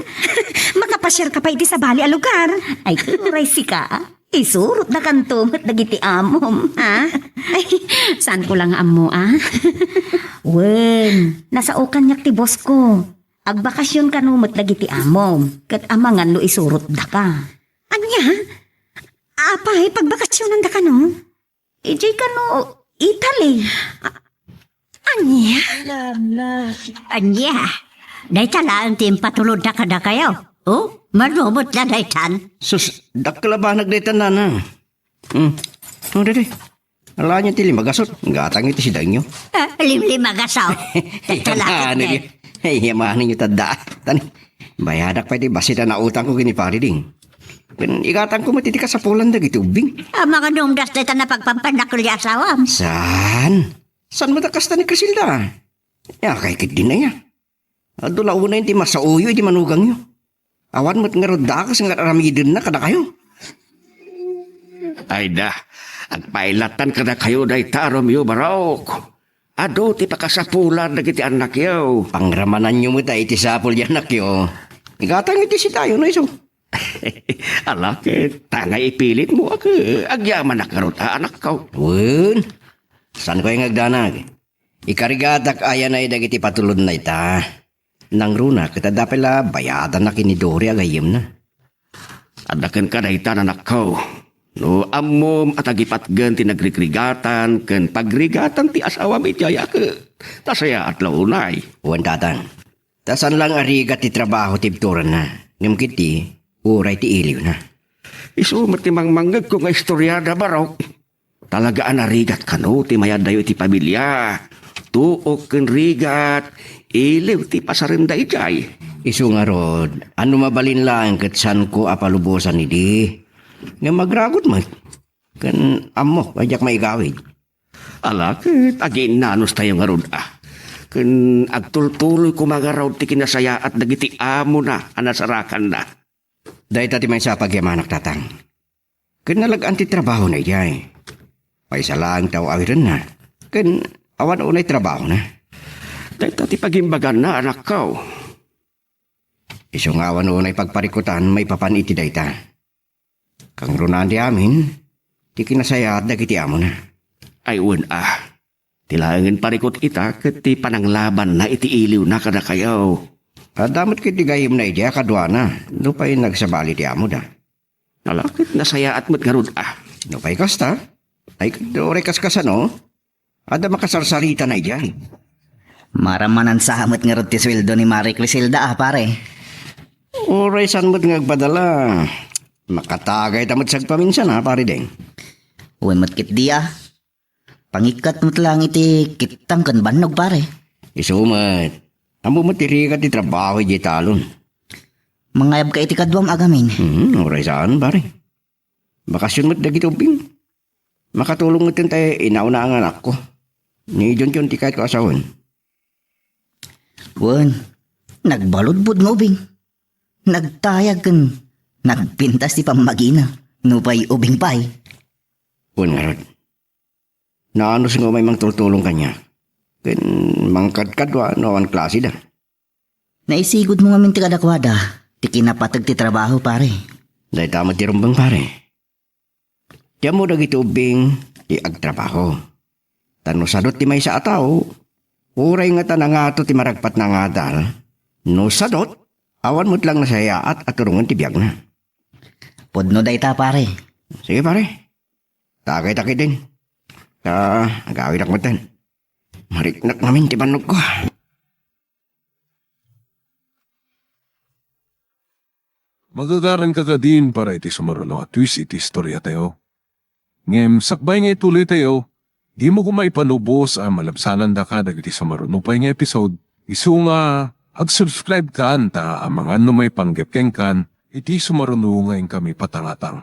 Makapasiarka pay iti sabali a lugar. Ay, uray sika. Isurotdakanto met dagiti amom. Ha? Ay, saanko la nga ammo, a? Wen, nasao kaniak ti boss ko. Agbakasyon kano met dagiti amom, ket amangan no isurotdaka. Ania? Apay, pagbakasyonanda kano? Idiay kano Italy. A-, ania? Ania? Dayta laeng ti impatulodda kadakayo. O, mano met la daytan? Sus, dakkel a banag daytan, nana. Hmm. O, didi. Alaenyo ti lima gasut. Gatang iti sidaenyo. Ah, limlima gasut. Dayta laeng. Ay, yamanen yo tadda. Tani, bayadak pay ti bassit a nautangko ken ni Pari Ding. Ken igatangko met iti kasapulan dagiti ubbing. Amangan no umdas dayta napagpampannak ken ni asawam. Saan? Saan met a kasta ni Criselda? Ania kay ketdin aya? Adu la unayen ti masaoyo iti manugangyo. Awan met ngarud dakes nga ar-aramidenna kadakayo. Ay da, agpailatan kadakayo dayta, Romeo Barok. Adu ti pakasapulan dagiti annakyo. Pangramananyo met a iti sapul ti annakyo. Igatang iti sidayo no isu. Ala ket, ta nga ipilitmo a, agyamanak ngarud a anakko. Wen, saanko nga agdanag? Ikarigatak a yanay dagiti patulodna ita. nangruna ket adda pay la bayadanna ken ni Dory a gayyemna. Adda kenka dayta, anakko. No ammom a tagipatgen ti nagrigrigatam ken pagrigatan ti asawam idiay a ket nasayaat la unay. Wen, tatang. Ta saan lang a rigat ti trabaho ti ibturanna, ngem ketdi uray ti iliwna. Isu met ti mangmangngegko nga istoriada, Barok. Talaga a narigat kano ti mayaddayo iti pamilia. Tuok ken rigat, iliw ti pasarenda idiay. Isu ngarud, no mabalin laeng ket saanko a palubosan idi. Ngem agragot met. Ken ammok a diak maigawid. Ala ket agiinnanos tayo ngarud a. Ken agtultuloy koma ngarud ti kinasayaat dagiti amona a nasarakanna. Dayta ti maysa a pagyamanak, tatang. Ket nalag-an ti trabahona idiay. Maysa laeng ti aw-awirenna. Ken awan unay trabahona. Dayta ti pagimbaganna, anakko. Isu nga awan unay pagparikutan maipapan iti dayta. Kangrunaan ti amin, ti kinasayaat dagiti amona. Ay, wen a. Ti laengen parikut ita ket ti pananglabanna iti iliwna kadakayo. Adda met ketdi gayyemna idiay a kaduana, nupay nagsabali ti amoda. Ala ket nasayaat met ngarud a. Nupay kasta, ay ket uray kaskasano, adda makasarsaritana idiay. Maramanan sa met ngarud ti sueldo ni Mari Criselda a, pare. Uray saan met nga agpadala. Makatagayta met sagpaminsan a, pare Deng. Wen met ketdi a. Pangikkat met lang iti kittang ken bannog, pare. Isu met. Ammo met ti rigat ti trabaho idiay talon. Mangayabka iti kaduam a gamin. Hmm, uray saan, pare. Bakasyon met dagiti ubbing. Makatulong met tay inauna nga anakko. Ni Junjun ti kayatko a sawen. Wen, nagbaludbod nga ubing. Nagtayag ken nagpintas ti pammagina, nupay ubing pay. Wen ngarud. Naanus nga umay mangtultulong kaniak. Ken mangkadkadua no awan klasida. Naisigud mo ngamin ti kadakuada, ti kinapateg ti trabaho, pare. Dayta met ti rumbeng, pare. Ti ammo dagiti ubbing ti agtrabaho. Ta no sadot ti maysa a tao, uray ngata nangato ti maragpatna nga adal, no sadot, awan met lang nasayaat a turongen ti biagna. Pudno dayta, pare. Sige, pare. Tagay ta ketdin. Ta agawidak metten. Mariknak ngamin ti bannogko. Magagaranka kadin para iti sumaruno a twist iti istoriatayo. Ngem sakbay nga ituloytayo, dimo koma ipalubos a malabsanandaka dagiti sumaruno pay nga episode, isu nga ag-subscribe kan ta amangan no maipanggep kenkan iti sumaruno nga inkami patangatang.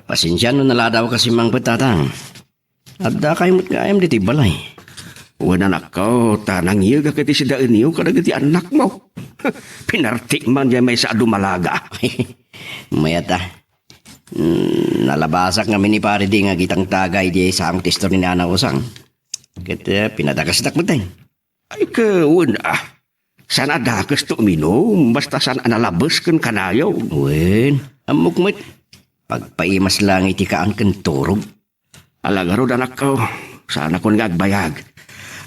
Pasensia no naladawka simmangpet, tatang. Addakayo met gayam ditoy balay. Wen, anakko, ta nangyegak iti sidaenyo kadagiti annakmo. Pinartik man diay maysa a dumalaga. Mayat a. Hmm, nalabasak ngamin ni Pare Ding nga agitangtagay diay sango ti istor ni Nana Usang. Ket, eh, pinadakesdak metten. Ay, wen a. Saan a dakesto uminum, basta saan a nalabes ken kanayon. Wen, ammok met. Pagpaimas lang iti kaan ken turog. Ala ngarud, anakko, saanakon nga agbayag.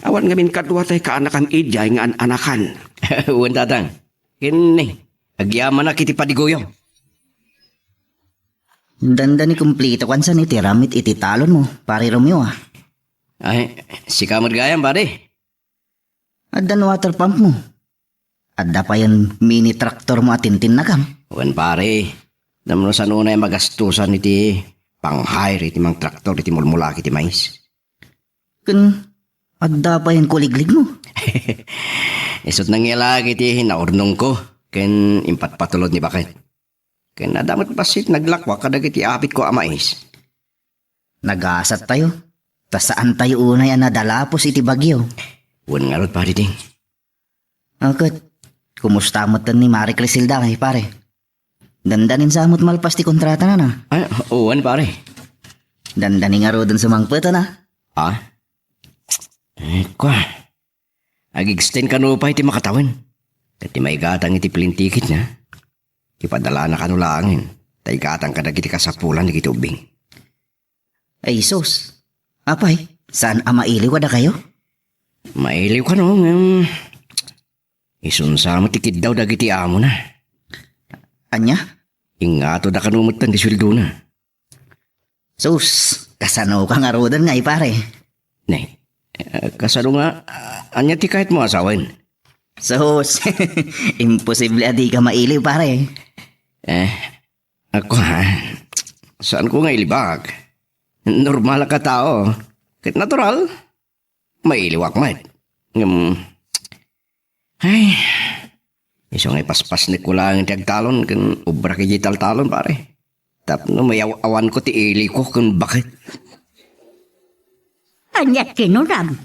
Awan ngamin kadua tay kaanakam idiay nga an-anakan. Wen, tatang. Ken, agyamanak iti padiguyo. Dandani kumplito kansan iti ramit iti talonmo, Pare Romeo, a. Ay, sika met gayam, pare. Addan water pump mo. Adda payen mini tractor mo a tintinnagam. Wen, pare, namno saan unay magastusan iti pang-hire iti mangtraktor iti mulmulak iti mais. Ken adda payen kuliglig mo. Isut' nangyalak iti naurnongko ken impatpatulod ni baket. Ken adda met bassit naglakuak kadagiti apitko a mais. Nagasattayo, ta saantayo unay a nadalapos iti bagyo. Wen ngarud, Pare Ding. A, ket, kumusta metten ni Mari Criselda, ay, pare? Dandanin sa met malpas ti kontratana, na? Ay, wen, pare. Dandani ngaruden sumangpet, na? Ah? Eh, kua. Ag-extend kano pay ti makatawen. Ket ti maigatang iti plane ticket na. Ipadalana kano laengen. Ta igatang kadagiti kasapulan dagiti ubbing. Ay, sus. Apay, saan a mailiw kadakayo? Mailiw kano, ngem Isunsa met ti kiddaw dagiti amona. Ania? Ingato da kano metten ti sueldona. Sus, kasano ka ngaruden ngay, pare? Ne, eh, kasano nga, ah, ania ti kayatmo a sawen? Sus, imposible a di ka mailiw, pare. Eh, ako ha, saan ko nga ilibak? Normal a katao. Ket natural, mailiwak met. Ngem, ay, isu nga ipaspasnek ko laeng ti agtalon ken ubra kay di taltalon, pare. Tapno mayaw-awan ko ti ili ko ken baket. Aniat kinuram?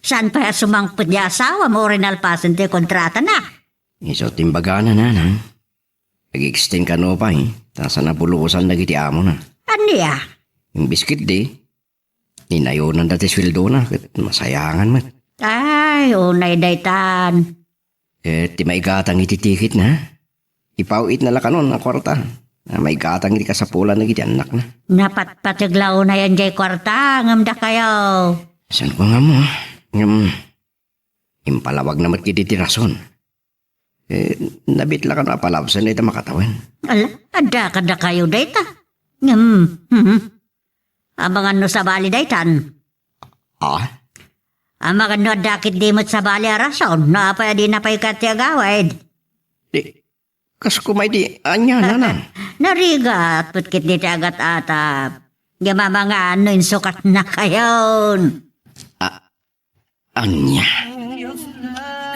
Saan pay a sumangpet di asawa mo o rinalpasen ti kontratana? Isu ti imbagana, nanang. Ag-extend kano pay, ta saan a bulosan dagiti amona. Ania? Imbes ketdi, inayonanda ti sueldona ket masayangan met. Ay, unay daytan. Ket ti maigatang iti tiketna, ipaw-itna la kanon a kuarta a maigatang iti kasapulan dagiti annakna. Napatpateg la unayen jay kuarta ngem dakayo. Saan ko nga mo? Ngem, impalawagna met ketdi ti rason. Eh, nabiit la kano a palabsen dayta makatawen. Ala, adda kadakayo dayta. Ngem, hmm. Amangan no sabali daytan. Ah? Amangan no adda ketdi met sabali a rason, no apay a dina pay ket ti agawid. Di, kas kumay di, ania, nanang? Narigat, put ketdi ti agat-atap. Ngem amangan no insukatnakayon. Ah, Ania?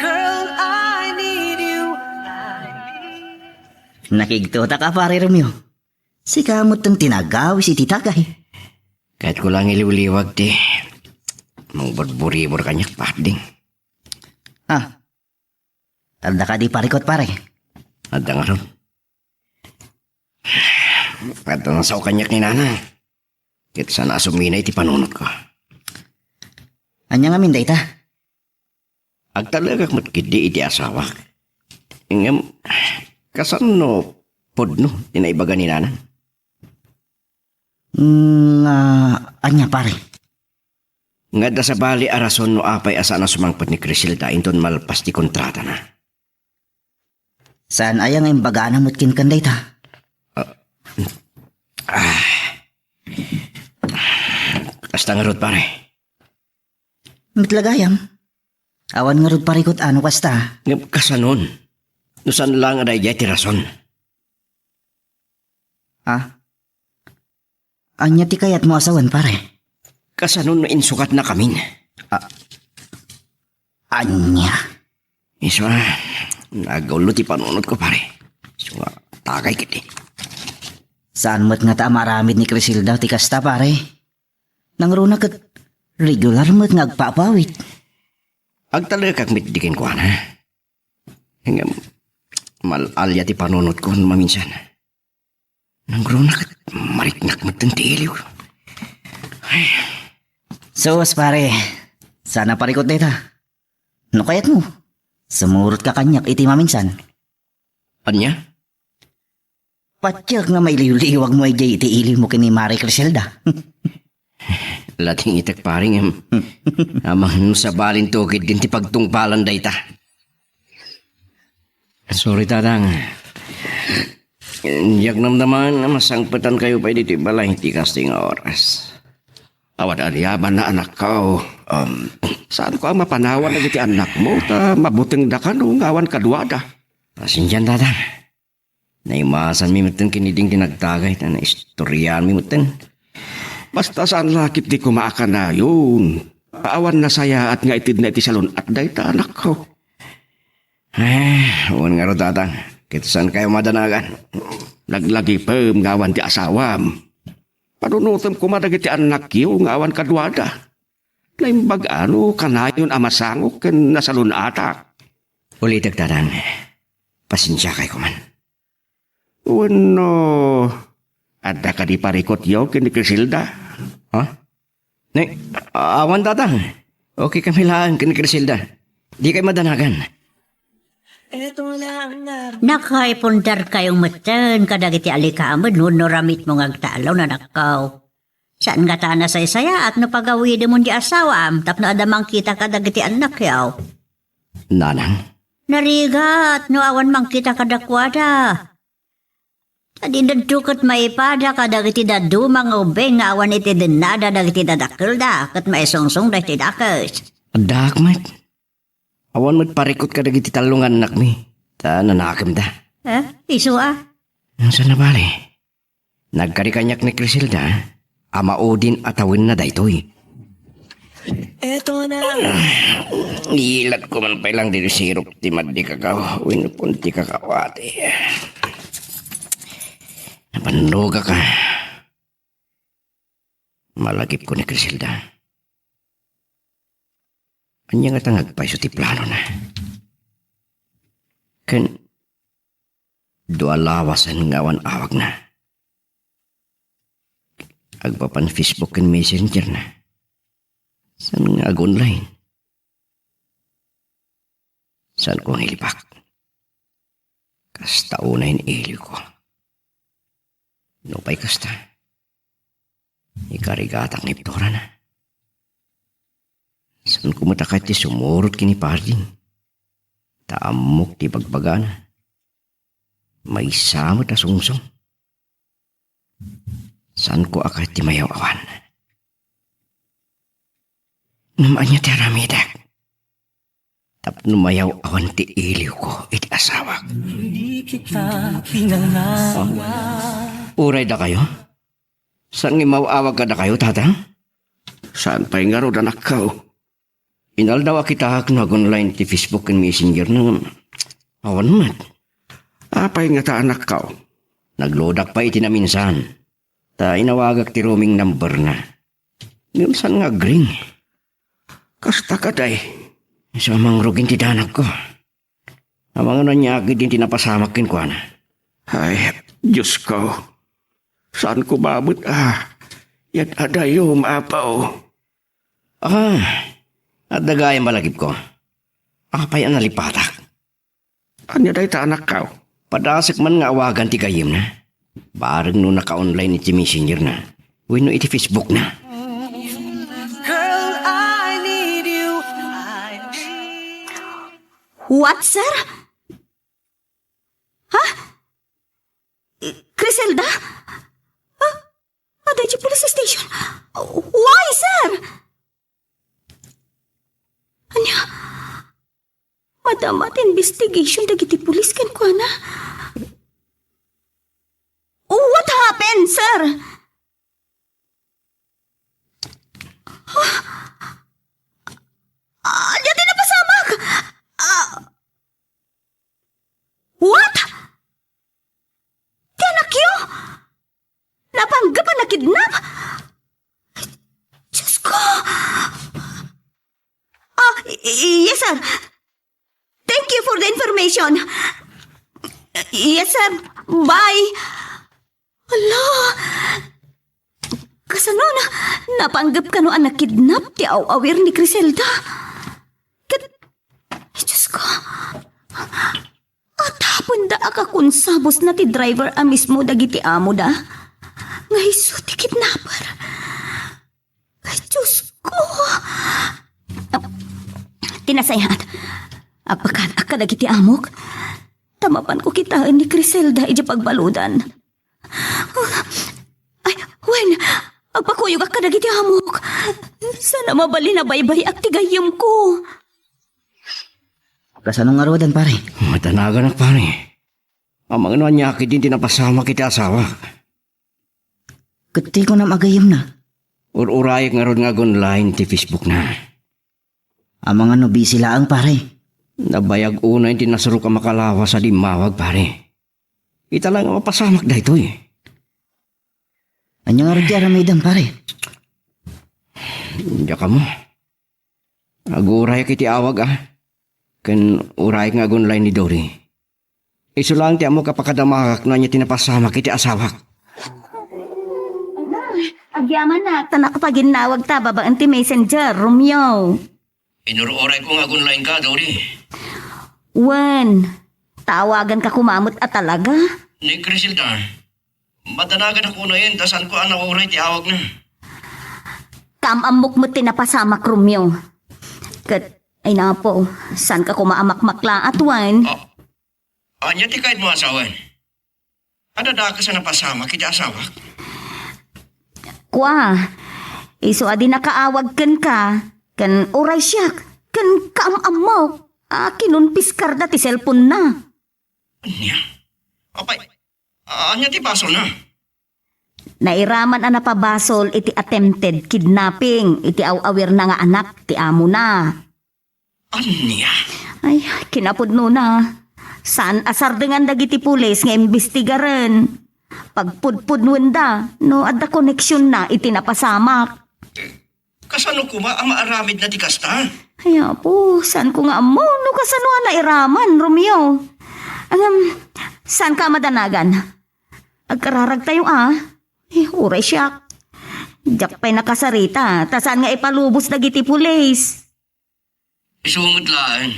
Girl, I need you. Nakigtotaka, Pare Romeo. Sika metten ti nagawis iti tagay. Kayatko la nga iliwliwag ti mangburburibor kaniak, Parding. Ah, adda kadi parikut, pare? Adda ngarud. Adda nga sao kaniak ni Nana. Ket saan a sumina iti panunotko. Ania ngamin dayta? Agtalekak met ketdi iti asawak. Ngem, kasano pudno ti naibaga ni Nana? Nga, ania, pare? Nga adda sabali a rason no apay a saan a sumangpet ni Criselda inton malpas ti kontratana. Saan aya nga imbagana met kenkan dayta? Ah. Ah. Kasta ngarud, pare. Met la gayam. Awan ngarud parikut a no kasta. Ngem kasanon? No saan laeng a daydiay ti rason. Ah? Ania ti kayatmo a sawen, pare? Kasano no insukatnakamin? Ah, ania? Isu a, nagaulo ti panunotko, pare. Isu nga, tagay ketdi. Saan met ngata a maaramid ni Criselda ti kasta, pare? Nangruna ket regular met nga agpaawit. Agtalekak met di kenkuana. Ngem, mal-alia ti panunotko no maminsan. Nangruna ket mariknak metten ti iliw. Ay. Sus, pare. Saan a parikut dayta. No kayatmo, sumurotka kaniak iti maminsan. Ania? Patiek nga mailiwliwagmo idiay iti iliwmo ken ni Mare Criselda. Latingitek, pare, ngem amangan no sabalinto ketdin ti pagtungpalan dayta. Sorry, Tatang. Diak namnamaen a masangpetankayo pay ditoy balay iti kastoy nga oras. Awan aniamanna, anakko. Um, saanko a mapanawan dagiti annakmo, ta mabutengda kano nga awan kaduada. Pasensian, Tatang. Naimasanmi metten ken ni Ding ti nagtagay, ta naistoryaanmi metten. Basta saan la ketdi koma a kanayon. Awan nasayaat nga itedna iti salun-at dayta, anakko. Eh, wen ngarud, Tatang. Ket saankayo madanagan. Laglagipem nga awan ti asawam. Panunotem koma dagiti annakyo nga awan kaduada. Naimbag-a no kanayon a masangok ken nasalun-atak. Ulitek, Tatang. Pasensiakay koman. Wenno, adda kadi parikutyo ken ni Criselda? Ha? Ni, awan, Tatang. Okay kami laeng ken ni Criselda. Dikay madanagan. Nakaipundarkayo metten kadagiti alikamed wenno ramitmo nga agtalon, anakko. Saan ngata a nasaysayaat no pagawidemon di asawaam tapno adda mangkita kadagiti annakyo. Nanang, Narigat no awan mangkita kadakuada. Ta dinto ket maipada kadagiti dadduma nga ubbing nga awan iti dennada dagiti dadakkelda ket maisungsongda iti dakes. Addaak met. Awan met parikut kadagiti tallo nga annakmi, ta nanakemda. Eh, isu a? Saan a bale? Nagkari kaniak ni Criselda a maudin a tawenna daytoy. Eto na. Ilatko man pay lang ditoy sirop ti maddi kakaw wenno pon ti kakaw ati. Napannogak a. Malagipko ni Criselda. Ania ngata nga agpayso ti planona? Ken dua lawasen nga awan awagna. Agpapan Facebook ken Messenger na. Saan nga ag-online? Saanko nga ilibak? Kasta unayen iliwko. Nupay kasta, ikarigatak ni Florana. Saanko met a kayat ti sumurot ken ni Parding? Ta ammok ti bagbagana. Maysa met a sungsong. Saanko a kayat ti mayaw-awan. Ngem ania ti aramidek tapno mayaw-awan ti iliwko iti asawak? Uray dakayo? Saan nga imaw-awag kadakayo, Tatang? Saan pay ngarud, anakko? Inaldaw a kitaak no ag-online ti Facebook ken Messenger na ngem awan met. Apay ngata, anakko? Nagloadak pay iti naminsan. Ta inawagak ti roaming number na. Ngem saan nga agring? Kasta kadi. Isu a mangrugin ti danagko. Amangan ania ket din ti napasamak kenkuana. Ay, Diosko. Saanko met a yad-adayom, Apo. Ah, adda gayam a lagipko. Apay a nalipatak? Ania dayta, anakko? Padasek man nga awagan ti gayyemna. Bareng no naka-online iti Messenger na wenno iti Facebook na. Girl, I need you. What, sir? Ha? Criselda? Ha? Adda iti police station? Why, sir? Ania? Madama ti investigation dagiti pulis kenkuana? What happened, sir? Ah, ania ti napasamak? Ah, what? Ti anakyo? Napanggep a nakidnap? Diosko! Ah, y-, y-, yes, sir. Thank you for the information. Yes, sir. Bye. Hala! Kasano na, napanggep kano a nakidnap ti aw-awir ni Criselda? Ket, ay, Diosko. At hapendak a kunsabosna ti driver a mismo dagiti amoda nga isu ti kidnapper. Ay, Diosko! Ti nasayaat, agpakaanak kadagiti amok. Ta mapanko kitaen ni Criselda idiay pagbaludan. Ay, wen, agpakuyogak kadagiti amok. Saan a mabalin a baybay-ak ti gayyemko. Kasano ngaruden, pare? Madanaganak, pare. Amangan no ania ket din ti napasamak iti asawak. Ket ti kunam a gayyemna? Ur-urayek ngarud nga ag-online ti Facebook na. Amangan no busy laeng, pare. Nabayag unay ti nasurok a makalawas a di immawag, pare. Ita laeng a mapasamak daytoy. Ania ngarud ti aramidem, pare? Diak ammo. Agurayek iti awag, a. Ken urayek nga ag-online ni Dory. Isu laeng ti ammok a pakadamagak no ania ti napasamak iti asawak. Agyamanak, ta nakapaginnawagta babaen ti messenger, Romeo. Inur-urayko nga ag-online ka, Dory. Wen, ta awaganka koma met a talaga? Ni Criselda, madanaganak unayen ta saanko a nauray ti awagna. Kaam-ammok met ti napasamak, Romeo. Ket Ay napo, saan ka koma a makmaklaat, wen? Ah, ania ti kaydmo a sawen? Adda dakes a napasamak iti asawak? Kua, isu a di nakaawag kenka, ken uray siak, ken kaam-ammok a kinonpiskarda ti cellphone-na. Ania? Apay, ania ti basolna? Nairaman a napabasol iti attempted kidnapping iti aw-awirna nga anak ti amona. Ania? Ay, kinapudnona. Saan a sardengan dagiti pulis nga imbestigaren? Pagpudpudnowenda no adda koneksionna iti napasamak. Kasano koma a maaramidna ti kasta? Ay, apo, saan ko nga ammo no kasano a nairaman, Romeo. Ngem, saan ka a madanagan? Agkararagtayo, a. Eh, uray siak. Diak pay nakasarita, ta saan nga ipalubos dagiti pulis. Isu met laeng.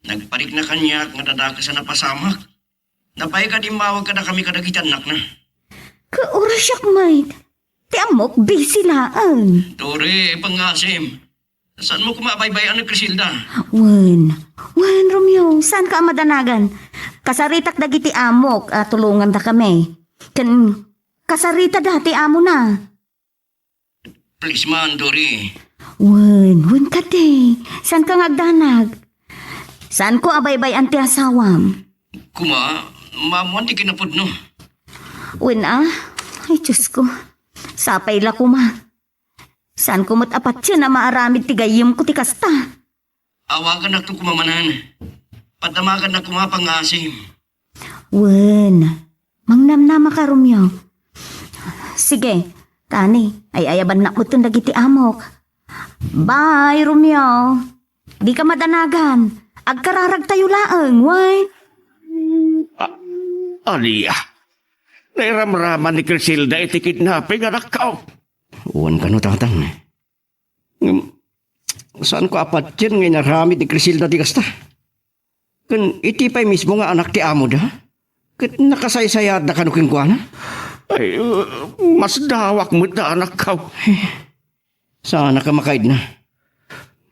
Nagparikna kaniak nga adda dakes a napasamak. Nabayagan immawag kadakami kadagiti annakna. Ka uray siak met. Ti ammok, busy laeng. Dori, pangasim. Saanmo koma a baybay-an ni Criselda? Wen. Wen, Romeo, saan ka a madanagan? Kasaritak dagiti amok a tulongandakami. Ken kasaritada ti amona. Please man, Dori. Wen, wen kadi. Saan ka nga agdanag? Saan ko a baybay-an ti asawam? Koma, maammoan ti kinapudno. Wen a? Ay, Diyos ko. Sapay la koma. Saan ko met a patien a maaramid ti gayyemko ti kasta? Awagannak to koma manen. Padamagannak koma pangasim. Wen, mangnamnama ka, Romeo. Sige, tani, ay-ayabannak metten dagiti amok. Bye, Romeo. Di ka madanagan. Agkararagtayo laeng, wen? A-, ania? Nairamraman ni Criselda iti kidnapping, anakko? Wen kano, tatang. Ngem, saan ko a patien nga inaramid ni Criselda ti kasta? Ken iti pay mismo nga anak ti amoda? Ket nakasaysayaatda kano kenkuana? Ay, uh, masdawak met da, anakko. Saanak a makaidna.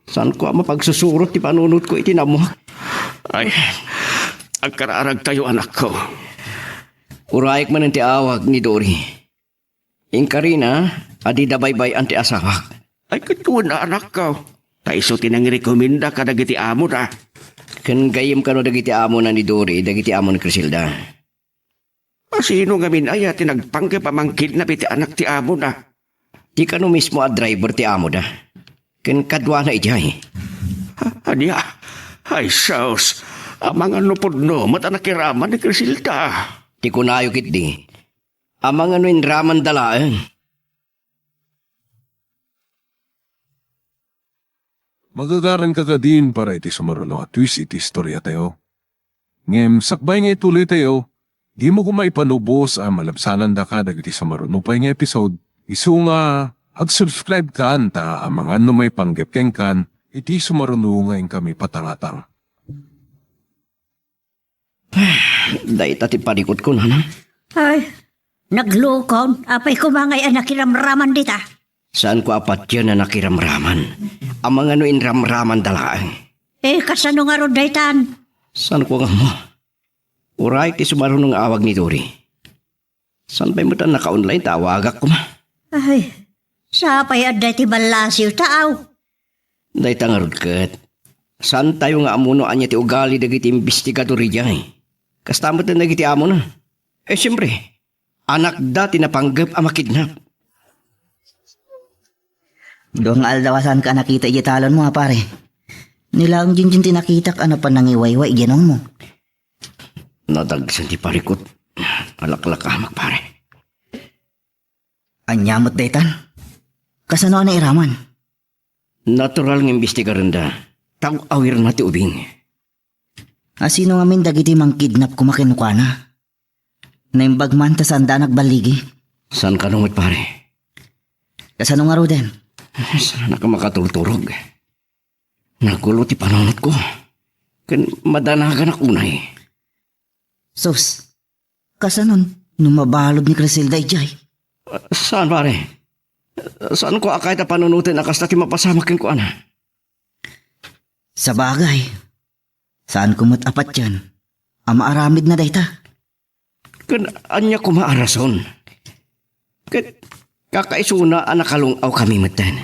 Saan ko a mapagsusurot ti panunotko iti naammoak? Ay, agkararagtayo, anakko. Urayek manen ti awag ni Dori. Inkarina a dida baybay-an ti asawak. Ay, ket wen a, anakko. Ta isu ti nangirekomenda kadagiti amona. Ken gayyem kano dagiti amona ni Dori, dagiti amo ni Criselda. A, sino ngamin aya ti nagpanggep a mangkidnap iti anak ti amona? Di kano mismo a driver ti amoda. Ken kaduana idiay. A-, ania? Ay, sus. Amangan no pudno met a nakiraman ni Criselda. Ti kunayo ketdi, amangan no inramanda laeng. Magagaranka kadin para iti sumaruno a twist iti istoriatayo. Ngem sakbay nga ituloytayo, dimo koma ipanubos a malabsanandaka dagiti sumaruno pay nga episode, isu nga ag-subscribe kan ta amangan no maipanggep kenkan iti sumaruno nga inkami patangatang. Dayta ti parikutko, nanang. Ay, naglukon. Apay koma ngay a nakiramraman dita? Saanko a patien a nakiramraman. Amangan no inramramanda laeng. Eh, kasano ngarud daytan? Saanko nga ammo. Uray ti sumaruno nga awag ni Dori. Saan pay met a naka-online ta awagak koma? Ay, sapay adda iti ballasiw, taaw. Dayta ngarud ket, saantayo nga ammo no ania ti ugali dagiti imbestigador idiay. Kasta met dagiti amona. Eh, siempre, anakda ti napanggep a makidnap. Dua nga aldaw a saanka a nakita idiay talonmo, a pare. Ni laeng Junjun ti nakitak a napan nangiwaywa idiay naongmo. Nadagsen ti parikut. Alaklakamak, pare. Ania met daytan? Kasano a nairaman? Natural nga imbestigarenda. Tag-awirna ti ubing. A, sino ngamin dagiti mangkidnap koma kenkuana? Naimbag man ta saanda a nagballigi. Saan kano met, pare? Kasano ngaruden? Saanka makatulturog. Nagulo ti panunotko. Ken madanaganak unay. Sus, kasanon no mabalud ni Criselda idiay? Saan, pare? Saanko a kayat a panunoten a kasta ti mapasamak kenkuana. Sabagay, saanko met a patien a maaramidna dayta. Ken ania koma a rason? Ket kakaisuna a nakalung-awkami metten.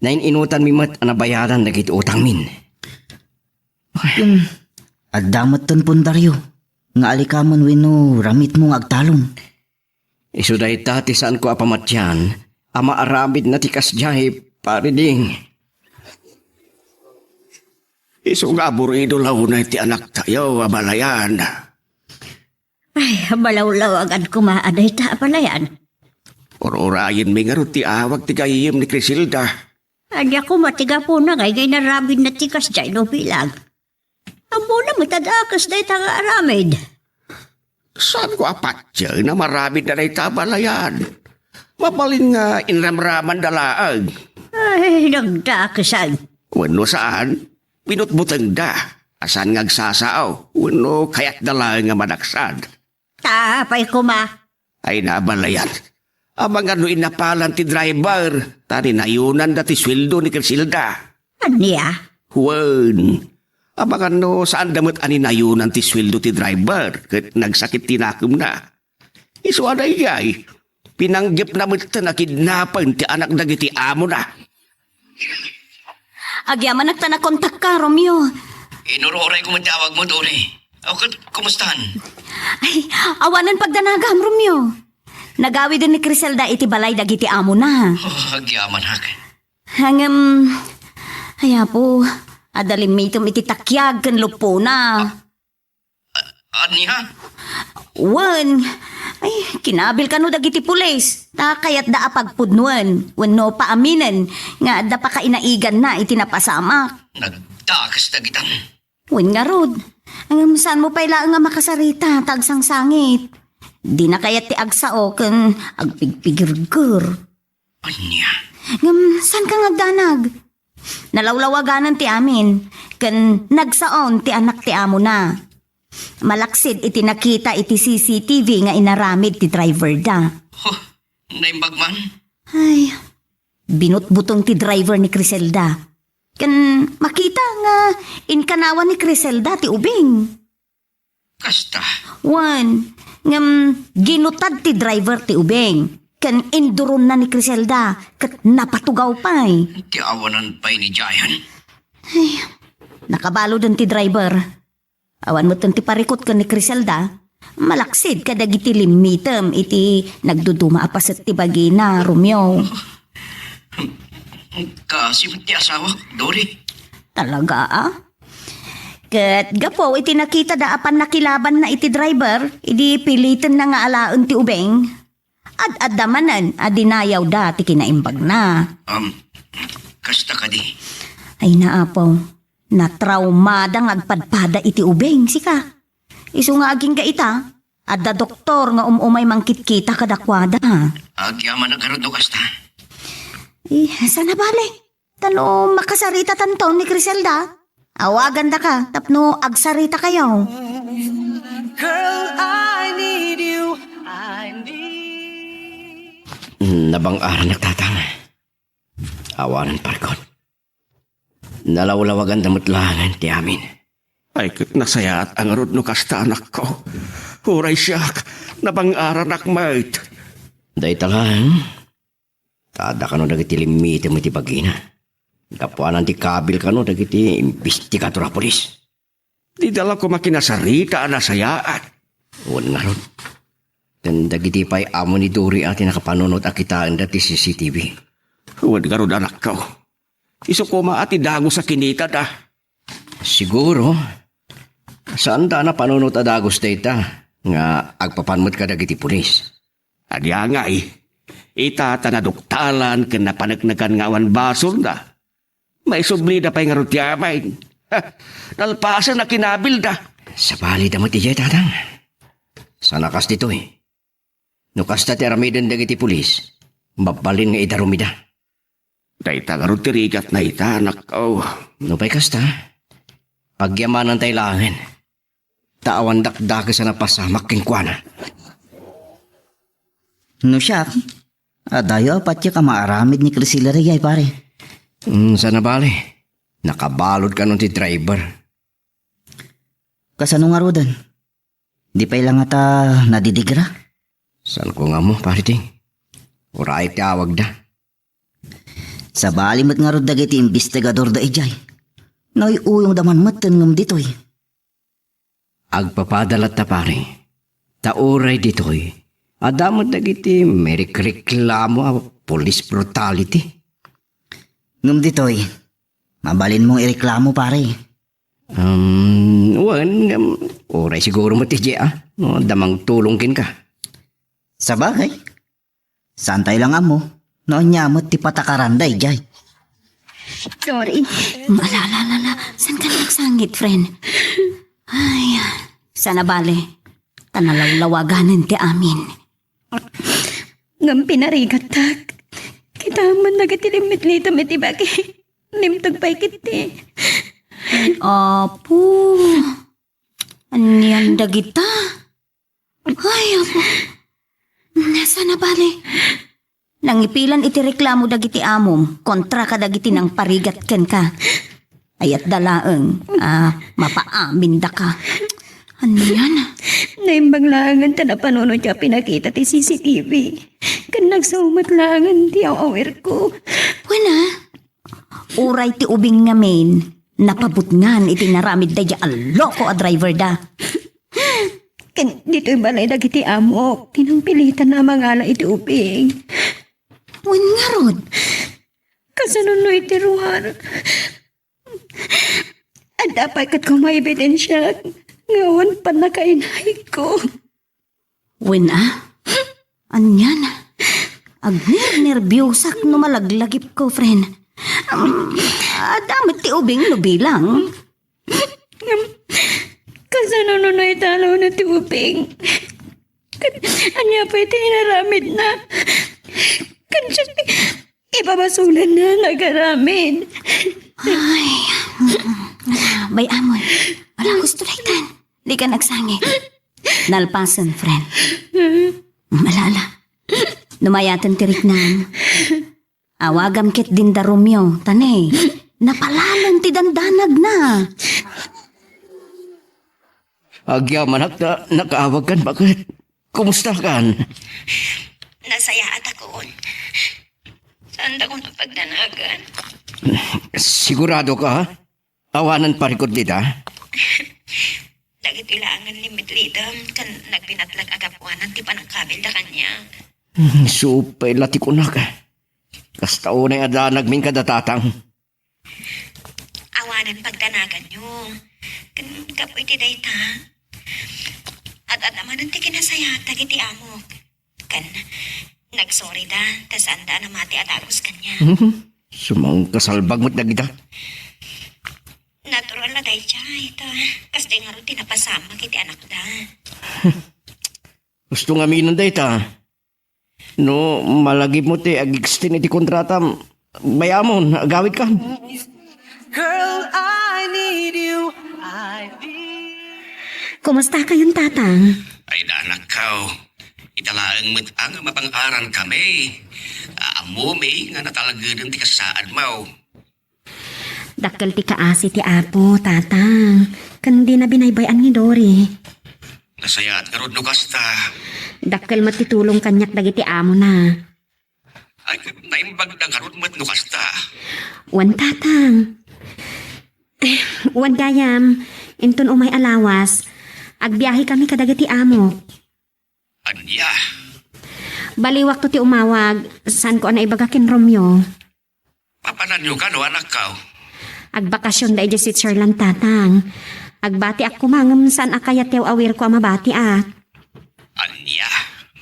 Nain-inutanmi met a nabayadan dagiti utangmin. Ken adda metten pundario nga alikamen wenno ramitmo nga agtalon. Isu dayta ti saanko a pamatian a maaramidna ti kasdiay, Pare Ding. Isu nga aburido la unay ti anaktayo a balayan. Ay, malawlawagan koma a dayta a balayan. Ur-urayenmi ngarud ti awag ti gayyem ni Criselda. Ania koma ti gapuna nga inaramidna ti kasdiay no bilang? Ammona met a dakes dayta nga aramid. Saanko a patien a maaramidna dayta a balayan? Mabalin nga inramramanda laeng. Ay, nagdakesan. Wenno saan, binutbutengda a saan nga agsasao wenno kayatda laeng a madaksad. Ta apay koma? Ay, a balayan. Amangan no innapalan ti driver, ta ninayonanda ti sueldo ni Criselda. Ania? Wen, amangan no saanda met a ninayunan ti sueldo ti driver ket nagsakit ti nakemna. Isu a daydiay, pinanggepna metten a kidnapen ti anak dagiti amona. Agyamanak ta nakontakka, Romeo. Inur-urayko met ti awagmo, Dori. Aw, ket kumustan? Ay, awanen pagdanagam, Romeo. Nagawiden ni Criselda iti balay dagiti amona. Oh, agyamanak. Ngem, ay, Apo, adda limmitem iti takiag ken luppona. Ania? Wen, ay, kinabil kano dagiti pulis, ta kayatda a pagpudnoen wenno paaminen nga adda pakainaiganna iti napasamak. Nagdakes dagitan. Wen ngarud, ngem saanmo pay laeng a makasarita ta agsangsangit. Dina kayat ti agsao ken agpigpigirger. Ania? Ngem saanka nga agdanag? Nalawlawaganan ti amin, ken nagsaon ti anak ti amona. Malaksid iti nakita iti C C T V nga inaramid ti driver da. Huh, naimbag man? Ay, binutbuteng ti driver ni Criselda. Ken makita nga inkanawan ni Criselda ti ubing. Kasta. Wen, ngem ginutad ti driver ti ubing, ken induronna ni Criselda, ket napatugaw pay. Ti awanan pay ni Jayan. Ay, nakabaluden ti driver. Awan metten ti parikut ken ni Criselda, malaksid kadagiti limmitem iti nagduduma a paset ti bagina, Romeo. Kaasi met ti asawak, Dori. Talaga, a? Ket gapu iti nakitada a pannakilabanna iti driver, idi pilitenna nga alaen ti ubing, ad-adda manen a dinayawda ti kinaimbagna. Um, kasta kadi? Ay, naapo, natraumada nga agpadpada iti ubing, sika. Isu nga agingga ita, adda doktor nga um-umay mangkitkita kadakuada. Agyamanak ngarud no kasta. Eh, saan a bale? Ta no makasaritatanto ni Criselda, awagandaka tapno agsaritakayo. Girl, I need you. I need. Nabang-aranak, Tatang. Awanen parikut. Nalawlawaganda met laengen ti amin. Ay, ket nasayaat a ngarud no kasta, anakko. Uray siak, nabang-aranak met. Dayta laeng, ta adda kano dagiti limmitem iti bagina. Gapuanan ti kabil kano dagiti imbestigador a pulis. Dida la koma kinasarita a nasayaat. Wen ngarud, ken dagiti pay amo ni Dori a ti nakapanunot a kitaenda ti C C T V. Wen ngarud, anakko, isu koma a ti dagus a kinitada. Siguro, saanda a napanunot a dagus dayta nga agpapan met kadagiti pulis. Ania ngay, ita ta naduktalan ken napaneknekan nga awan basolna. Maisublida pay ngarud ti amin. Ha, nalpasen a kinabilda. Sabali da met idiay, Tatang. Sana kas ditoy. No kasta ti aramiden dagiti pulis, mabalin nga idarumida. Dayta ngarud ti rigatna ita, anak. Oh. No pay kasta, pagyamanantay laengen. Ta awan dakdakes a napasamak kenkuana. No siak, adayo a patiek a maaramid ni Criselda daydiay, pare. Mm, sana bale. Nakabalud kano ti driver. Kasano ngaruden? Di pay la ngata nadidigra? Saanko nga ammo, Pare Ting. Uray ti awagda. Sabali met ngarud dagiti imbestigadorda idiay. Nauy-uyongda man metten ngem ditoy. Agpapada latta, pare. Ta uray ditoy, adda met dagiti mairikreklamo a police brutality. Ngem ditoy, mabalinmong ireklamo, pare. Um, wen, ngem, uray siguro met idiay, ah. No, adda mangtulong kenka. Sabagay, saantayo la nga ammo no ania met ti patakaranda idiay. Sorry. Ala, ala, ala, ala. Saanka nagsangit, friend? Ay, saan a bale. Ta nalawlawaganen ti amin. Ngem pinarigattak. Kitaem man dagiti limmitlitem iti bagi. Limteg pay ketdi. Apo. Anian dagita? Ay, apo. Saan a bale. Nangipilan iti reklamo dagiti amom kontra kadagiti nangparigat kenka. Ayatda laeng a mapaamindaka. Anian? Naimbag laengen ta napanunot ti pinakita ti C C T V. Ken nagsao met laengen ti aw-awirko. Wen a, uray ti ubing ngamin, napabutngan iti naramid daydiay a loko a driver da. Ken ditoy balay dagiti amok, ti nangpilitan a mangala iti ubing. Wen ngarud? Kasano no iti ruar? Adda pay ket koma ebidensiak nga awan pannakainayko. Wen a? Anian? Agnernerbiosak no malaglagipko, friend. Um, adda met ti ubing no bilang. Kasano no naitalawna ti ubing? Ket ania pay ti inaramidna? Ket siak ti ibabasolenna nga agaramid. Ay, mm, mm. Ala, bay-amon. Wala gusto daytan. Dika nagsangit. Nalpasen, friend. Mm, ala, ala. No mayaten ti riknam, awagam ketdin da Romeo, ta ne, napalalo ti dandanagna. Agyamanak ta nakaawagkan, baket? Kumustakan? Nasayaatakon. Saandakon a pagdanagan. Siguradoka? Awanan parikut dita? Dagitoy laengen limmitlidem ken nagbinatlag a gapuanan ti panangkabilda kaniak. Hmm, supay la ti kunak. Kasta unay a danagmin kada tatang. Awanan pagdanaganyo. Ken gapu iti dayta, ad-adda manen ti kinasayaat dagiti amok. Ken nagsorry da ta saanda a namati a dagus kaniak. Sumangkasalbag met dagita. Natural a daydiay, ta kasdiay ngarud ti napasamak iti anakda. Gusto ngamin dayta. No malagipmo ti ag-extend iti kontratam, bay-amon, agawidkan. Girl, I need you. I need. Kumustakayon, Tatang? Ay, da, anakko. Ita laeng met a nga mapang-arankami. Ammomi nga natalgeden ti kasasaadmo. Dakkel ti kaasi ti Apo, Tatang, ken dina binaybay-an ni Dory. Nasayaat ngarud no kasta. Dakkel met ti tulong kaniak dagiti amona. Ay, naimbagda ngarud met no kasta. Wen, Tatang. Wen gayam, inton umay a lawas, agbiahekami kadagiti amok. Ania? Baliwakto ti umawag, saanko a naibaga ken Romeo. Papananyo kano, anakko? Agbakasion da idiay Switzerland, Tatang. Agbatiak koma ngem saan a kayat ti aw-awirko a mabatiak. Ania?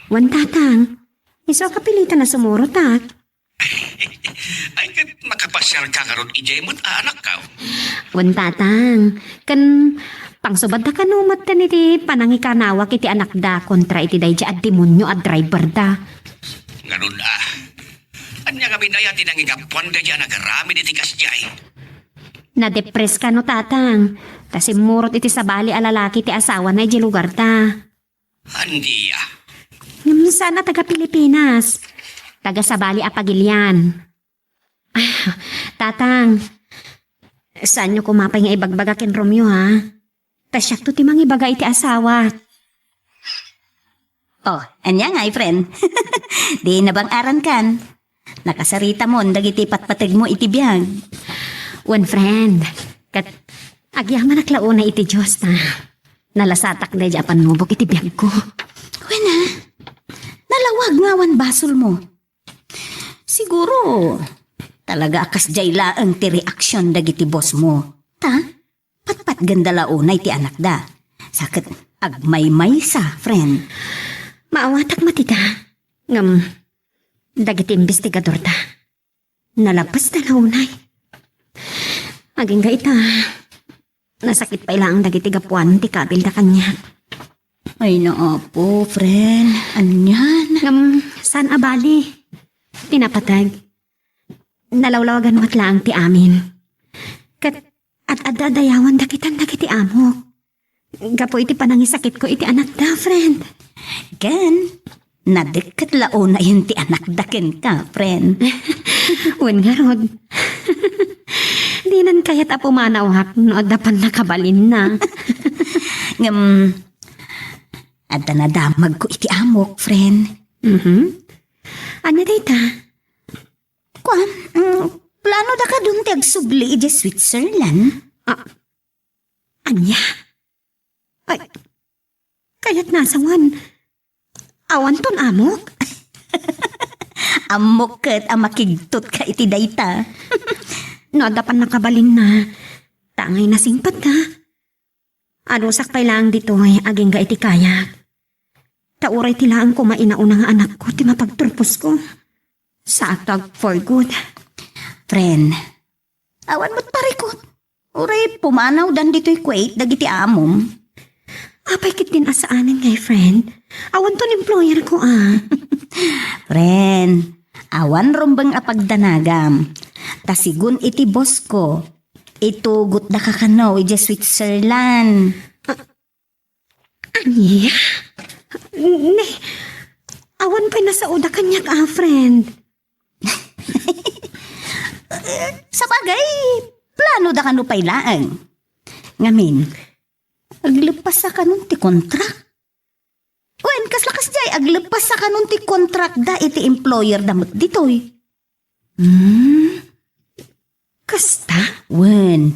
Wen, Tatang. Isu a kapilitan a sumurotak. Ay, ket makapasiarka ngarud idiay met a, anakko? Wen, Tatang. Ken pangsubadda kano metten iti panangikanawak iti anakda kontra iti daydiay a demonio a driverda. Ngarud a, ania ngamin aya ti nangigapuan daydiay a nagaramid iti kasdiay? Nadepres kano, Tatang, ta simmurot iti sabali a lalaki ti asawana idiay lugarda. Ania? Ngem saan a taga Pilipinas. Taga sabali a pagilian. Ah, Tatang, Saanyo koma pay nga ibagbaga ken Romeo, ha? Ta siakto ti mangibaga iti asawak. Oh, ania ngay, friend? Di nabang-arankan. Nakasaritamon dagiti patpategmo iti biag. Wen, friend, ket agyamanak la unay iti Dios ta nalasatak daydi a pannubok iti biagko. Wen, a, nalawag nga awan basolmo. Siguro, talaga a kasdiay laeng ti reaksion dagiti bossmo. Ta, patpatgenda la unay ti anakda. Sa ket agmaymaysa, friend. Maawatak met ita. Ngem, dagiti imbestigadorda, nalapesda la unay. Agingga ita, nasakit pay laeng dagiti gapuan ti kabilda kaniak. Ay, naapo, friend. Anian? Ngem, saan a bali? Pinapatag. Nalawlawagan met laeng ti amin. Ket ad-adda adayawan dakitan dagiti amok. Gapu iti panangisakitko iti anakda, friend. Ken, nadekket la unayen ti anakda kenka, friend. Wen ngarud. Dinan kayat a pumanawak no adda pannakabalinna. Ngem, adda nadamagko iti amok, friend. Mhm. Ania dayta? Kuan, mm, plano da kadun ti agsubli idiay Switzerland? Ah, ania? Ay, kayat nasawan. Awanton amok? Ammok ket a makigtot ka iti dayta. No adda pannakabalinna, tangay nasingpet ka. Adusak pay laeng ditoy agingga iti kayak. Ta uray ti laeng koma inauna nga anakko ti mapagturposko. Saakto ag for good. Friend, awan met parikut. Uray pumanawdan ditoy Kuwait dagiti amom. Apay ketdin a saanen ngay, friend? Awanton employer ko, a. Friend, awan rumbeng a pagdanagam. Ta sigun iti boss ko, itugotdaka kano idiay Switzerland. Ania? Ne, awan pay nasaoda kaniak a, friend. Sabagay, plano da kano pay laeng. Ngamin, agleppassa kanon ti kontrak? Wen, kasla kasdiay, agleppassa kanon ti kontrakda iti employer da met ditoy. Hmm? Kasta? Wen,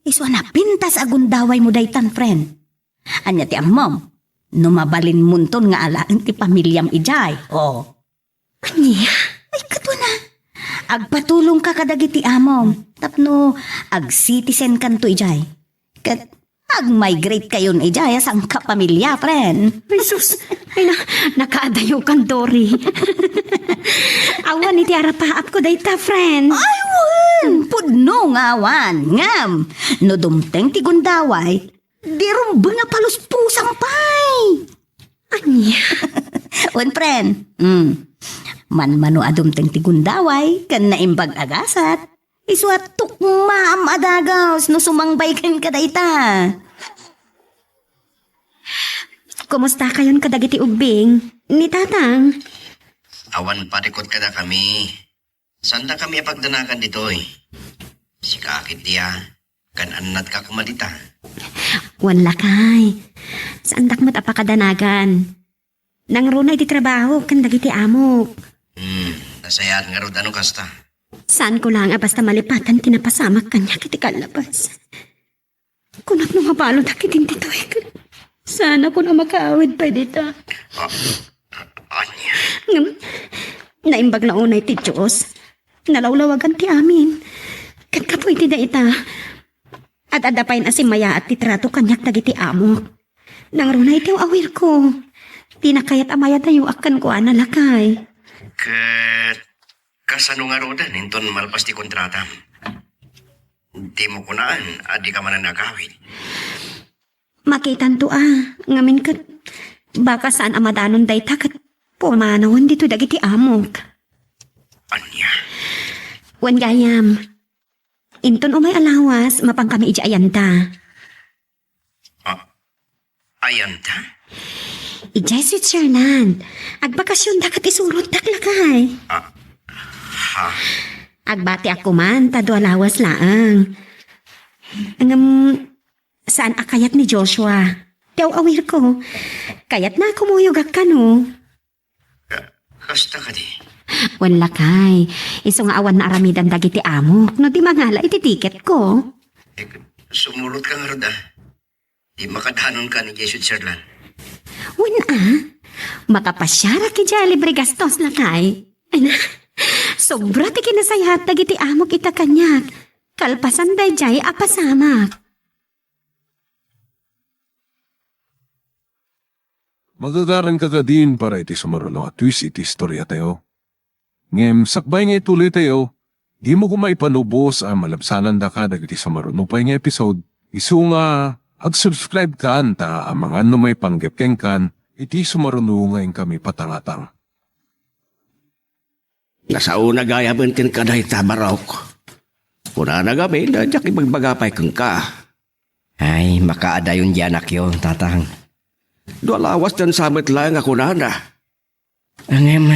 isu a napintas a gundawaymo daytan, friend. Ania ti ammom? No mabalinmonton nga alaen ti pamiliam idiay, o. Ania? Ay, kaduana. Agpatulongka kadagiti amom tapno ag-citizen kanto idiay. Ket ag-migrate kayon idiay a sangkapamilia, friend. Ay, sus. Ay, na, nakaadayo kan, Dory. Awan iti arapaapko dayta, friend. Ay, wen! Pudno nga awan. Ngem, no dumteng ti gundaway, di rumbeng a paluspusam pay. Ania? Wen, friend. Hmm. Manmano a dumteng ti gundaway, ken naimbag a gasat. Isu a tukmaam a dagus no sumangbay kenka dayta. Kumusta kayon kadagiti ubbing ni Tatang? Awan parikut kadakami. Saandakami a pagdanagan ditoy. Sika ketdi a, kan-annadka koma dita. Wen lakay. Saandak met a pakadanagan. Nangruna iti trabaho ken dagiti amok. Hmm, nasayaat ngarud a no kasta. Saanko laeng a basta malipatan ti napasamak kaniak iti kallabas. Kunak no mabalinda ketdin ditoy, ket saanakon a makaawid pay dita. Ah, ania? Ngem, naimbag la unay ti Dios. Nalawlawagan ti amin. Ket gapu iti dayta, ad-adda pay a simmayaat ti trato kaniak dagiti amok. Nangruna iti aw-awirko. Dina kayat a mayadayoak kenkuana, lakay. Ket kasano ngaruden inton malpas ti kontratam? Dimo kunaan a dika manen agawid. Makitanto a, ngamin ket baka saan a madanon dayta ket pumanawen ditoy dagiti amok. Ania? Wen gayam, inton umay a lawas, mapankami idiay ayanta. Ah, ayanta? Idiay Switzerland. Agbakasionda ket isurotdak, lakay. Ah, ha? Agbatiak koma ta dua lawas laeng. Ngem, saan a kayat ni Joshua. Ti aw-awirko. Kayatna a kumuyogak kano. Ka-, kasta kadi? Wen, lakay. Isu nga awan naaramidan dagiti amok no di mangala iti tiketko. Eh, sumurotka ngarud, a. Di makadanon ka ni Switzerland. Wen, a. Makapasiarak idiay libre gastos, lakay. Ay na, sobra ti kinasayaat dagiti amok ita kaniak. Kalpasan daydiay a pasamak. Magagaranka kadin para iti sumaruno a twist iti istoriatayo. Ngem sakbay nga ituloytayo, dimo koma ipanubos a malabsanandaka dagiti sumaruno pay nga episode. Isu nga ag-subscribe kan ta amangan no maipanggep kenkan iti sumaruno nga inkami patangatang. Nasaona gayam ken kenka dayta, Barok. Kunana ngamin a diak ibagbaga pay kenka. Ay, makaadayon di anakyo, Tatang. Dua lawas dansa met laeng a kunana. Ngem,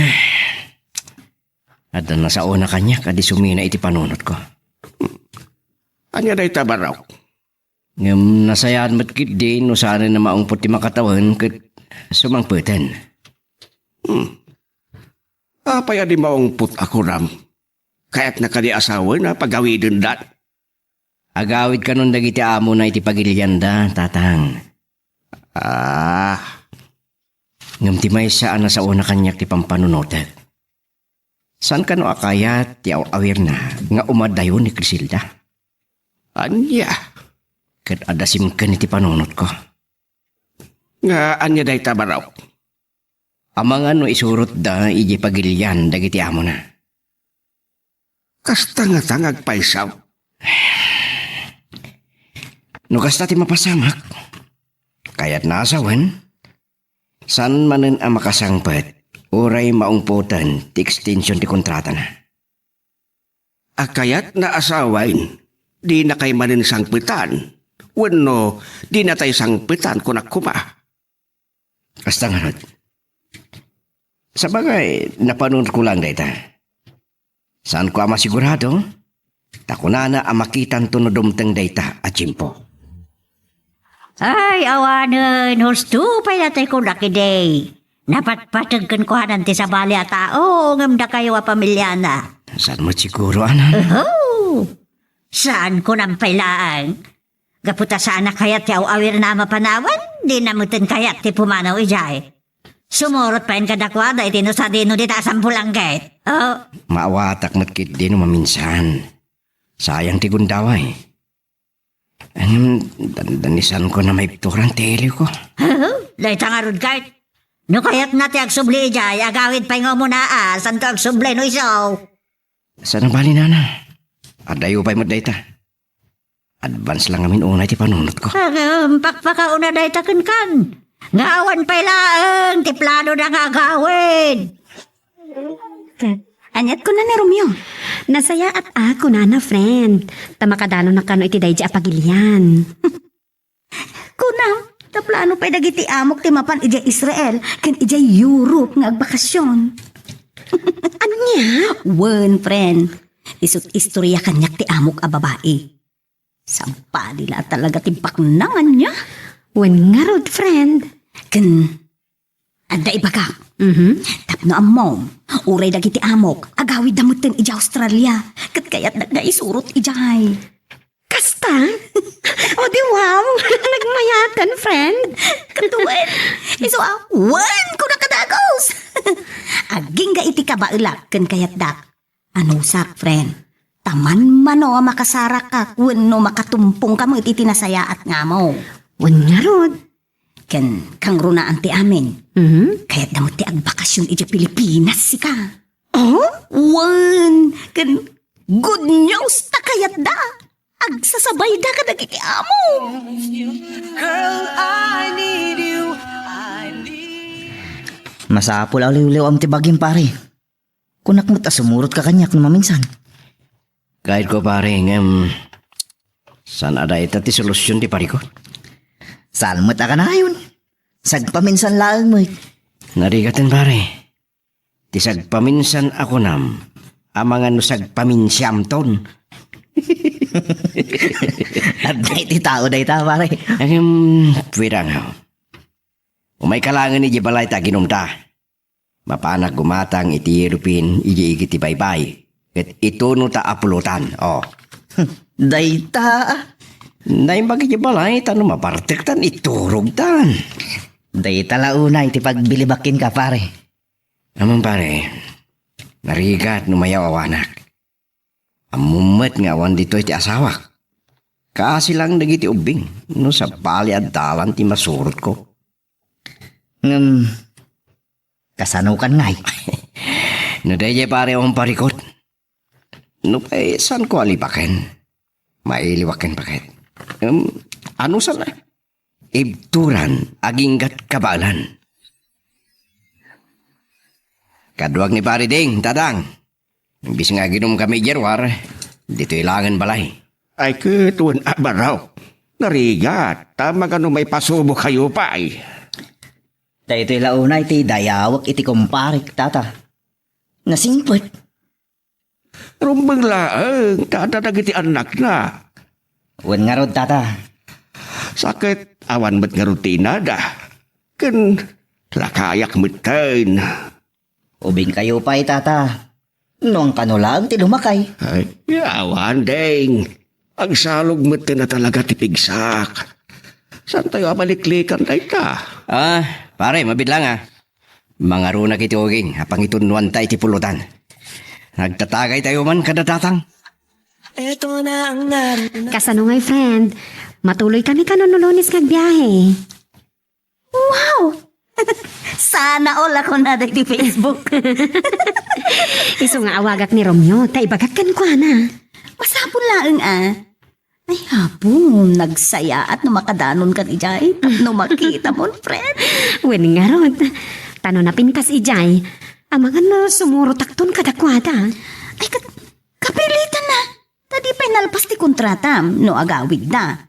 adda nasaona kaniak a di sumina iti panunotko. Ania dayta, Barok? Ngem nasayaat met ketdi no saanen a maungpot ti makatawen ket sumangpeten. Hmm. Apay a di maungpot a kunam? Kayatna kadi a sawen a pagawidendan? Agawid kanon dagiti amona iti pagilianda, Tatang. Ah. Ngem ti maysa a nasaona kaniak ti pampanunotek. Saan kano a kayat ti aw-awirna nga umadayo ni Criselda? Ania? Ket adda simken iti panunotko. Nga ania dayta, Barok? Amangan no isurotda idiay pagilian dagiti amona. Kasta ngata nga agpayso? No kasta ti mapasamak, kayatna a sawen, saan manen a makasangpet uray maungpoten ti extension ti kontratana. A kayatna a sawen, dinakay manen sangpetan, wenno dinatay sangpetan, kunak koma. Kasta ngarud. Sabagay, napanunotko laeng dayta. Saanko a masigurado, ta kunana a makitanto no dumteng dayta a tiempo. Ay, awanen, husto pay daytoy kunak idi. Napatpateg kenkuanan ti sabali a tao, ngem dakayo a pamiliana. Saan met siguro, anak? Oho! Saan ko nampay laeng? Gapu ta saan a kayat ti aw-awirna a mapanawen, dina metten kayat ti pumanaw idiay. Sumurot payen kadakuada iti no sadino dita a sampulangget. Oh. Maawatak met ketdi no maminsan. Sayang ti gundaway. Ngem, dandanisanko a maibturan ti iliwko. Huh? Dayta ngarud ket. No kayatna ti agsubli idiay, agawid pay nga umuna a, saanto agsubli no isu. Saan a bali, nana. Adayo pay met dayta. Advance lang ngamin unay ti panunotko. Agem, pakpakauna dayta kenkan. Nga awan pay laeng ti planoda nga agawid. Aniat kuna ni Romeo? Nasayaat a kunana, friend. Ta makadanonnak kano iti daydi a pagilian. Kunam, ta plano pay dagiti amok ti mapan idiay Israel ken idiay Europe nga agbakasyon. Ania? Wen, friend. Isut' istoria kaniak ti amok a babai. Sabali la talaga ti baknang ania? Wen ngarud, friend. Ken adda ibagak. Mhm. Tapno ammom, uray dagiti amok, agawidda metten idiay Australia. Ket kayatdak nga isurot idiay. Kasta? O di wow! Nagmayaten, friend. Katuen. Isu a, wen, kuna kadagus. Agingga iti kabaelak ken kayatdak. Anusak, friend. Ta manmano a makasarakak wenno makatumpongka met iti nasayaat nga amok. Wen ngarud. Ken kangrunaan ti amin. Mhm. Kayatda met ti agbakasyon idiay Pilipinas, sika. Oh? Wen, ken good news ta kayatda. Agsasabayda kadagiti amo. Girl, I need you. I need Masapul a liwliw-am ti bagim, pare. Kunak met a sumurotka kaniak no maminsan. Kayatko, pare, ngem saan a dayta ti solusion ti parikut? Saan met a kanayon? Sagpaminsan laeng met. Narigaten, pare. Ti sagpaminsan a kunam, amangan no sagpaminsiamton. Adda iti tao dayta, pare. Ngem, Pwirang, umayka laengen idiay balay ta aginumta. Mapanak gumatang iti yellow pin idiay igid ti baybay. Ket itunota a pulotan, o. Dayta, a. Naimbag idiay balay ta no mabartektan, iturogtan. Dayta la unay ti pagbilibak kenka, pare. Ammom, pare, narigat no mayaw-awanak. Ammom met nga awan ditoy ti asawak. Kaasi laeng dagiti ubbing no sabali a dalan ti masurotko. Ngem, kasanokan ngay? No daydiay, pare, awan parikut. Nupay saanko a libaken, mailiwak ken paket. Em, anusanna? Ibturan, aginggat kabaelan. Kaduak ni Pare Ding, Tatang. Imbes nga aginumkami idiay ruar, ditoy laengen balay. Ay, ket wen a barok. Narigat, ta magano maipasubokayo pay. Daytoy la unay ti dayawek iti kumparek, Tata. Nasingpet. Rumbeng laeng, ta adda dagiti annakna. Wen ngarud, Tata. Sa ket awan met ngarud ti inada. Ken lakayak metten. Ubingkayo pay, Tata. No, awan kano laeng ti lumakay. Ay, awan, Ding. Agsalog metten a talaga ti pigsak. Saantayo a maliklikan dayta? Ah, pare, mabiit laeng, a. Mangarunak iti uging a pangitunnoanta iti pulotan. Agtatagaytayo man kada Tatang. Kasano ngay, friend? Matuloy kami kano no Lunes nga agbiahe? Wow! Sana all a kunada iti Facebook. Isu nga awagak ni Romeo, ta ibagak kenkuana. Masapul laeng, a. Ay, Apo, nagsayaat no makadanonkan idiay tapno makitamon, friend. Wen ngarud, ta no napintas idiay, amangan no sumurotakton kadakuada. Ay, kat-, kapilitanna. Ta di pay nalpas ti kontratam no agawidda.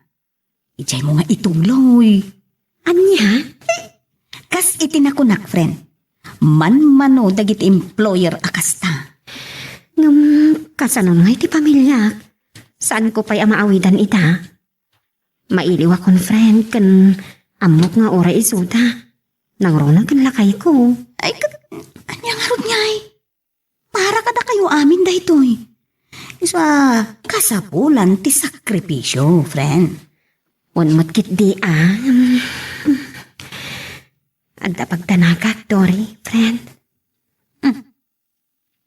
Idiaymo nga ituloy. Ania? Kas iti nakunak, friend, manmano dagiti employer a kasta. Ngem, kasano ngay ti pamiliak? Saanko pay a maawidan ita? Mailiwakon, friend, ken ammok nga uray isuda, nangruna ken lakayko. Ay, ket ania ngarud ngay? Para kadakayo amin daytoy. Isu a kasapulan ti sakripisio, friend. Wen met ketdi, a. Adda pagdanagak, Dory, friend. Hmm.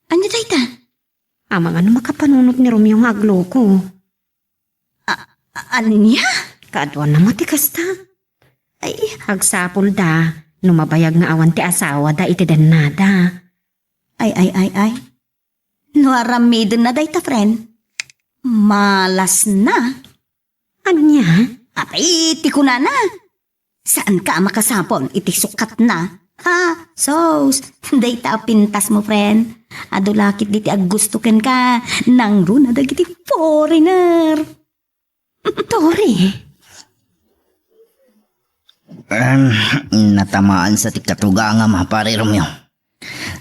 Ania dayta? Amangan no makapanunot ni Romeo nga agloko. A-, a-, ania? Kaaduanna met ti kasta. Ay. Agsapulda no mabayag nga awan ti asawada iti dennada. Ay, ay, ay, ay. No aramidenna dayta, friend, malasna. Ania? Apay, ti kunana. Saanka a makasapul iti sukatna? Ha? Sus, dayta a pintasmo, friend. Adu la ketdi ti aggusto kenka, nangruna dagiti foreigner. Tori. Em, natamaansa ti katugangam, Pare Romeo.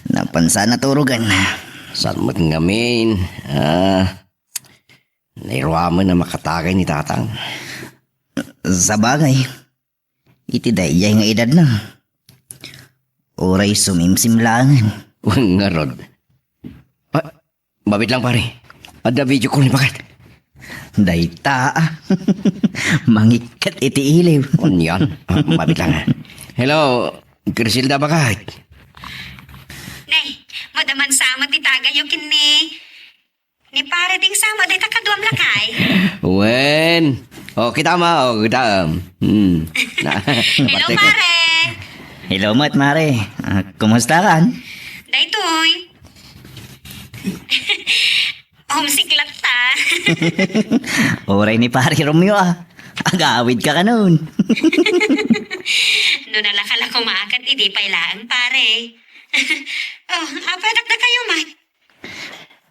Napansa naturogan. Saan met ngamin? Ah, nairuamen a makatagay ni Tatang. Sabagay, iti daydiay nga edadna, uray sumimsim laengen. Wen ngarud. Ah, mabiit lang, pare. Adda video call ni Pakat. Dayta, a. Mangikkat iti iliw. Anian? Ah, mabiit lang, a. Hello, Griselda, Pakat. Nay, madaman sa met ti tagayyo ken ni Ni Pare Ding sa met dayta kaduam lakay. Wen. O, kitam, a. O, kitam. Hmm. Na-, Hello, napatay ko. Pare. Hello met, Mare. Ah, kumusta kan? Daytoy. Homesick latta. Uray ni Pare Romeo, a. Agawidka kanon. No nalaka la koma ket idi pay laeng, pare. O, apay dakdakayo met?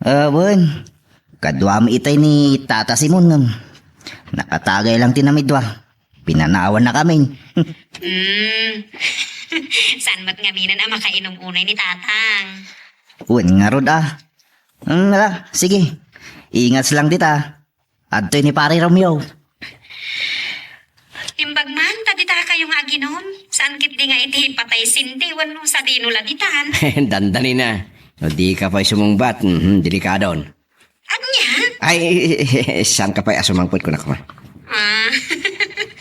Ah, wen. Kaduami itay ni Tata Simon ngem nakatagay lang ti namidua. Pinanawannakamin. Hmm. Saan met ngaminen a makainum unay ni Tatang? Wen ngarud, a. Hmm, ala, sige. Ingas lang dita. Adtoy ni Pare Romeo. Imbag man, ta dita kayo nga aginom. Saan ketdi nga iti patay sindi, wenno sadino la ditan? Dandanina. No dika pay sumungbat, mhm, delikadon. Ania? Ay, saan ka pay a sumangpet, kunak ma? Ah.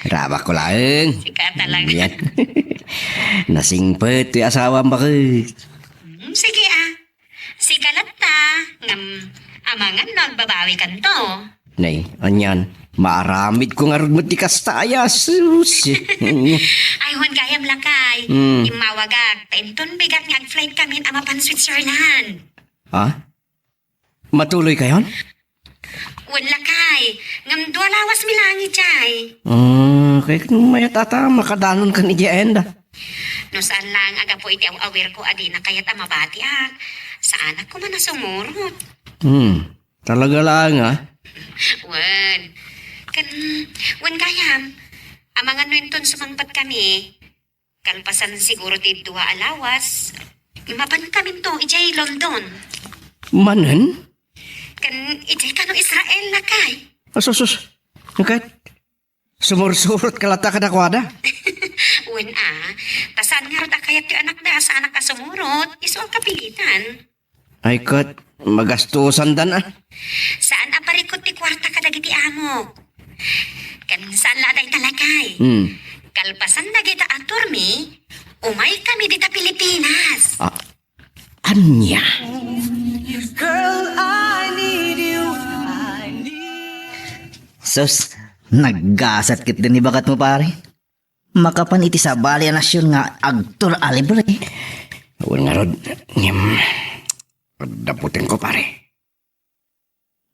Rabak ko laeng. Sika talaga. Yan. Nasingpet ti asawam, bakit? Hmm, sige, ah. Sika latta, ngem amangan no agbabawi kanto. Nay, anian, maaramid ko ngarud met ti kasta aya, sus. Ay, wen gayam lakay. Hmm. Immawagak, ta inton bigat nga ag-flight kamin a mapan Switzerland. Ha? Matuloy kayon? Wen lakay, ngem dua lawas mi langit jay. Ah, kay mayat ata makadanon kan iti enda. No saan lang a gapu iti aw-awir ko a dina kayat a mabatiak, saanak ko man a sumurot. Hmm, talaga lang, ah. Wen, kan, wen gayam, amangan no inton sumangpet kami, kalpasan siguro ti dua a lawas, mapan kaminto idiay London. Manen? Kan idiay kano Israel, lakay. Asus, sus. Ket sumursurot ka latta kadakuada? Wen a, ta saan ngarud a kayat ti anakda a saanak a sumurot, isu a kapilitan. Ay ket, magastusandan a. Saan a parikut ti kuarta kadagiti amok. Kan saan la a dayta lakay. Hmm. Kalpasan dagita a tourmi, umay kami dita Pilipinas. Ah, ania? Girl, I need you. I need Sus, naggasat ketdi ni baketmo, pare. Makapan iti sabali a nasion nga agtour a libre. Wen ngarud, ngem, adda butengko, pare.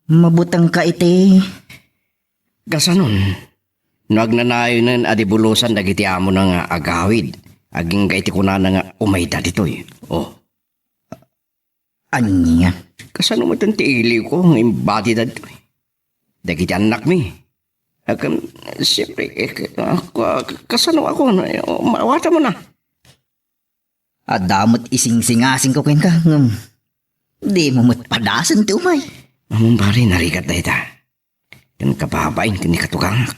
Mabutengka iti. Kasanon, no agnanayonen a di bulosan dagiti amona nga agawid, agingga iti kunana nga umayda ditoy. Oh. Ania? Kasano met ti iliwko nga imbati daytoy? Dagiti annakmi. Agam, siyempre, eh, ka-, ka-, kasano ako? Maawatan mo na. Adda met isingsingasingko kenka, ngem dimo met padasen ti umay. Ammom, pare, narigat dayta. Ken kababain ken ni katugangak.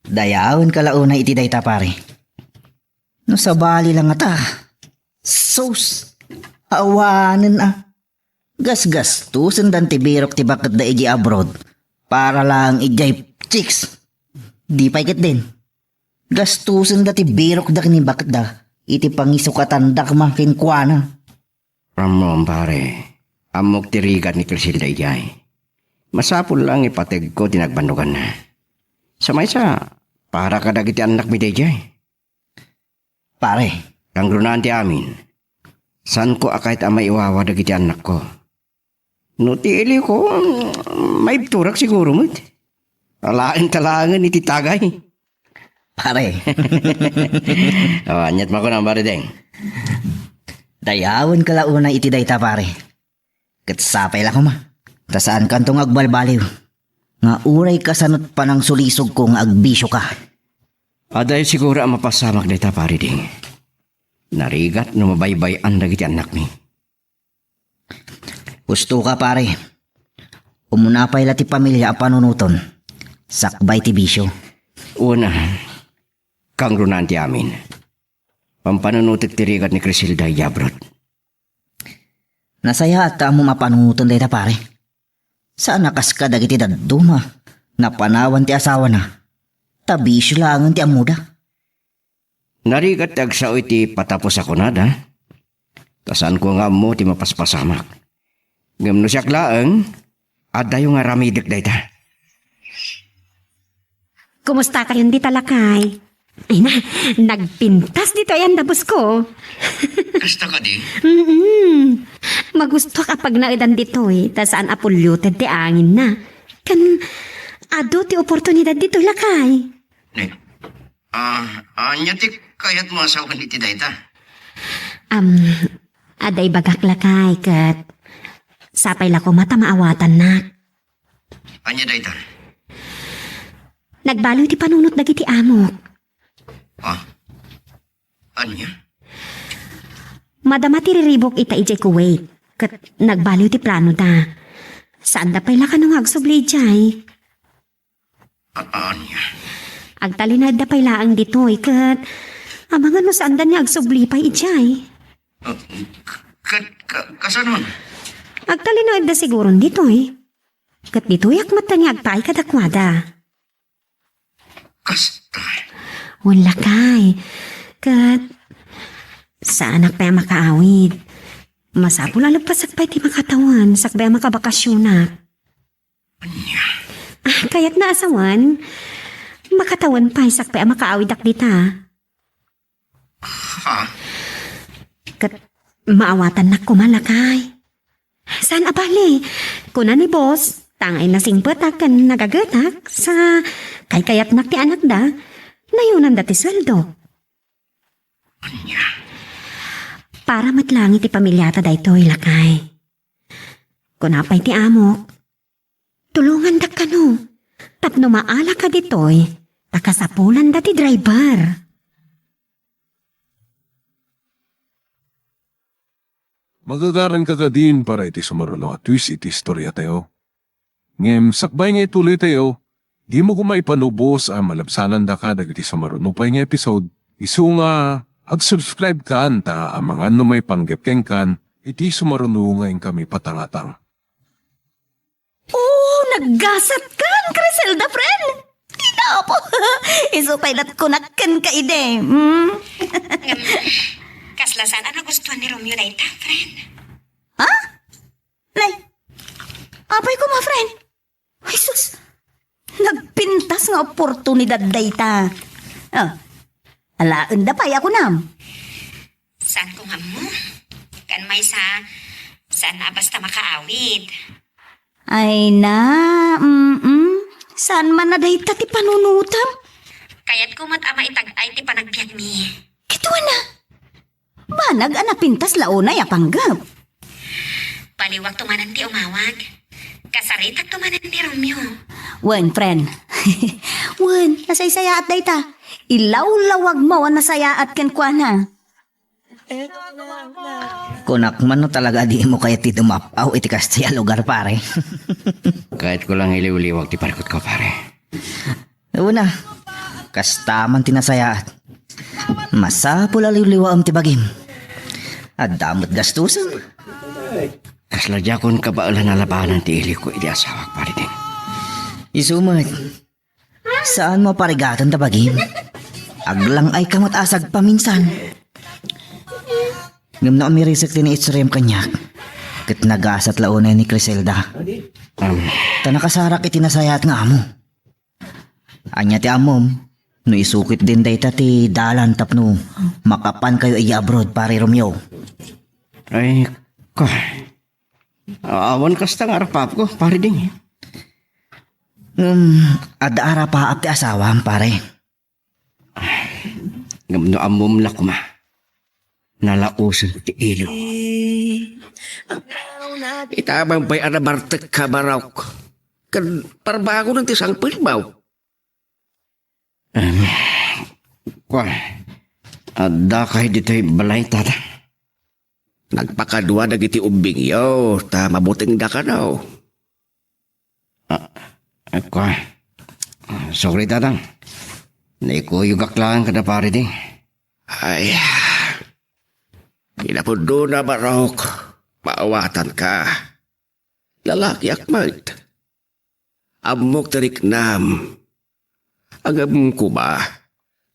Dayawenka la unay iti dayta, pare. No sabali la ngata. Sus, awanen a. Gasgastusendan ti birok ti baketda idiay abroad para lang idiay chicks. Di pay ketdin. Gastusenda ti birokda ken ni baketda iti pangisukatanda koma kenkuana. Ammom, pare, ammok ti rigat ni Criselda idiay. Masapul lang ipategko ti nagbannoganna. Sa maysa, para kadagiti annakmi daydiay. Pare. Kangrunaan ti amin. Saanko a kayat a maiwawa dagiti annakko. No ti iliwko, maibturak siguro met. Alaen ta laengen iti tagay. Pare. Oh, aniat makunam, pare Deng? Dayawenka la unay iti dayta, pare. Ket sapay la koma. Ta saankanto nga agbalbaliw. Nga uray kasanot panangsulisogko nga agbisioka. Adda siguro a mapasamak dayta, pare Deng. Narigat no mabaybay-an dagiti annakmi. Husto ka, pare. Umuna pay la ti pamilia a panunoton, sakbay ti bisio. Una, kangrunaan ti amin. Pampanunotek ti rigat ni Criselda idiay abroad. Nasayaat ta ammom a panunoten dayta, pare. Saan a kas kadagiti dadduma, napanawan ti asawana, ta bisio laengen ti ammoda. Narigat ti agsao iti patapos a kunada. Ta saanko nga ammo ti mapaspasamak. Ngem no siak laeng, addayo nga aramidek dayta. Kumusta kayon dita, lakay? Ay na, nagpintas ditoy andabos ko. Kasta kadi? Mm-mm. Magustuak a pagnaedan ditoy, ta saan a polluted ti anginna. Kan, adu ti oportunidad ditoy, lakay. Ne, Ah, ania ti kayatmo a sawen iti dayta? Am, adda ibagak lakay ket sapay la koma ta maawatannak. Ania dayta? Nagbaliw ti panunot dagiti amok. Ah? Ania? Madama ti riribuk ita idiay Kuwait, ket nagbaliw ti planoda. Saanda pay la kano nga agsubli idiay. A-, ania? Agtalinaedda pay laeng ditoy, ket amangan no saanda nga agsubli pay idiay. Ah, k-, ket ka-, kasano? Agtalinaedda siguron ditoy. Ket ditoyak met nga agpaay kadakuada. Kasta. Wen, lakay. Ket saanak pay a makaawid. Masapul a leppasek pay ti makatawen sakbay a makabakasyonak. Ania? Ah, kayatna a sawen, makatawen pay sakbay a makaawidak dita. Ha? Ket maawatannak koma, lakay. Saan a bale? Kuna ni boss, tangay nasingpetak ken nagagetak, sa kaykayatnak ti anakda, nayonanda ti sueldo. Ania? Para met laeng iti pamiliata daytoy, lakay. Kuna pay ti amok, tulongandak kano tapno maalaka ditoy ta kasapulanda ti driver. Magagaranka kadin para iti sumaruno a twist iti istoriatayo. Ngem sakbay nga ituloytayo, dimo koma ipanubos a malabsanandaka dagiti sumaruno pay nga episode, isu nga ag-subscribe kan ta amangan no maipanggep kenkan iti sumaruno nga inkami patangatang. Oh, naggasat kan, Criselda, friend! Inapo! Isu pay lat kunak kenka idi. Mm. Ngem, kasla saan a nagustuan ni Romeo dayta, friend? Ha? Nay, apay koma, friend? Ay, sus! Nagpintas nga oportunidad dayta. Ah, alaenda pay a kunam. Saan ko nga ammo? Kan maysa, saan a basta makaawid. Ay na, mm-mm. Saan man a dayta ti panunutam? Kayatko met a maitag-ay ti panagbiagmi. Ket wen a, banag a napintas la unay a panggep. Baliwakto manen ti umawag. Kasaritakto manen ni Romeo. Wen, friend. Wen, nasaysayaat dayta. Ilawlawagmo a nasayaat kenkuana. Kunak man no talaga a dimo kayat ti dumap-aw iti kasta a lugar, pare. Kayatko lang iliwliwag ti parikutko, pare. Wen a, kasta man ti nasayaat. Masapul a liwliwaem ti bagim. Adda met gastusem. Kasla diakon kabaelan a labanan ti iliwko iti asawak, pare Ding. Isu met, saanmo a parigaten ta bagim. Aglang-ayka met a sagpaminsan. Ngem no umirisek ti naistoriam kaniak, ket nagasat la unay ni Criselda. Am. Ta nakasarak iti nasayaat nga amo. Ania ti ammom, no isu ketdin dayta ti dalan tapno makapankayo idiay abroad, pare Romeo? Ay, ka. Awan kasta nga arapapko, pare Ding. Ngem, adda arapaap ti asawam, pare. Ngem no ammom la koma, nalaosen ti iliw. Ita man pay a nabartekka, Barok. Ken parbagonen ti sangpetmo. Em, kua, adda kay ditoy balay, tata? Nagpakadua dagiti ubbingyo, ta mabutengda kano. Ah, ah, kua. Ah, sorry, Tatang. Naikuyogak laeng kada pare Ding. Ay, kinapudnona, Barok. Maawatanka. Lalakiak met. Ammok ti riknam. Ngem koma,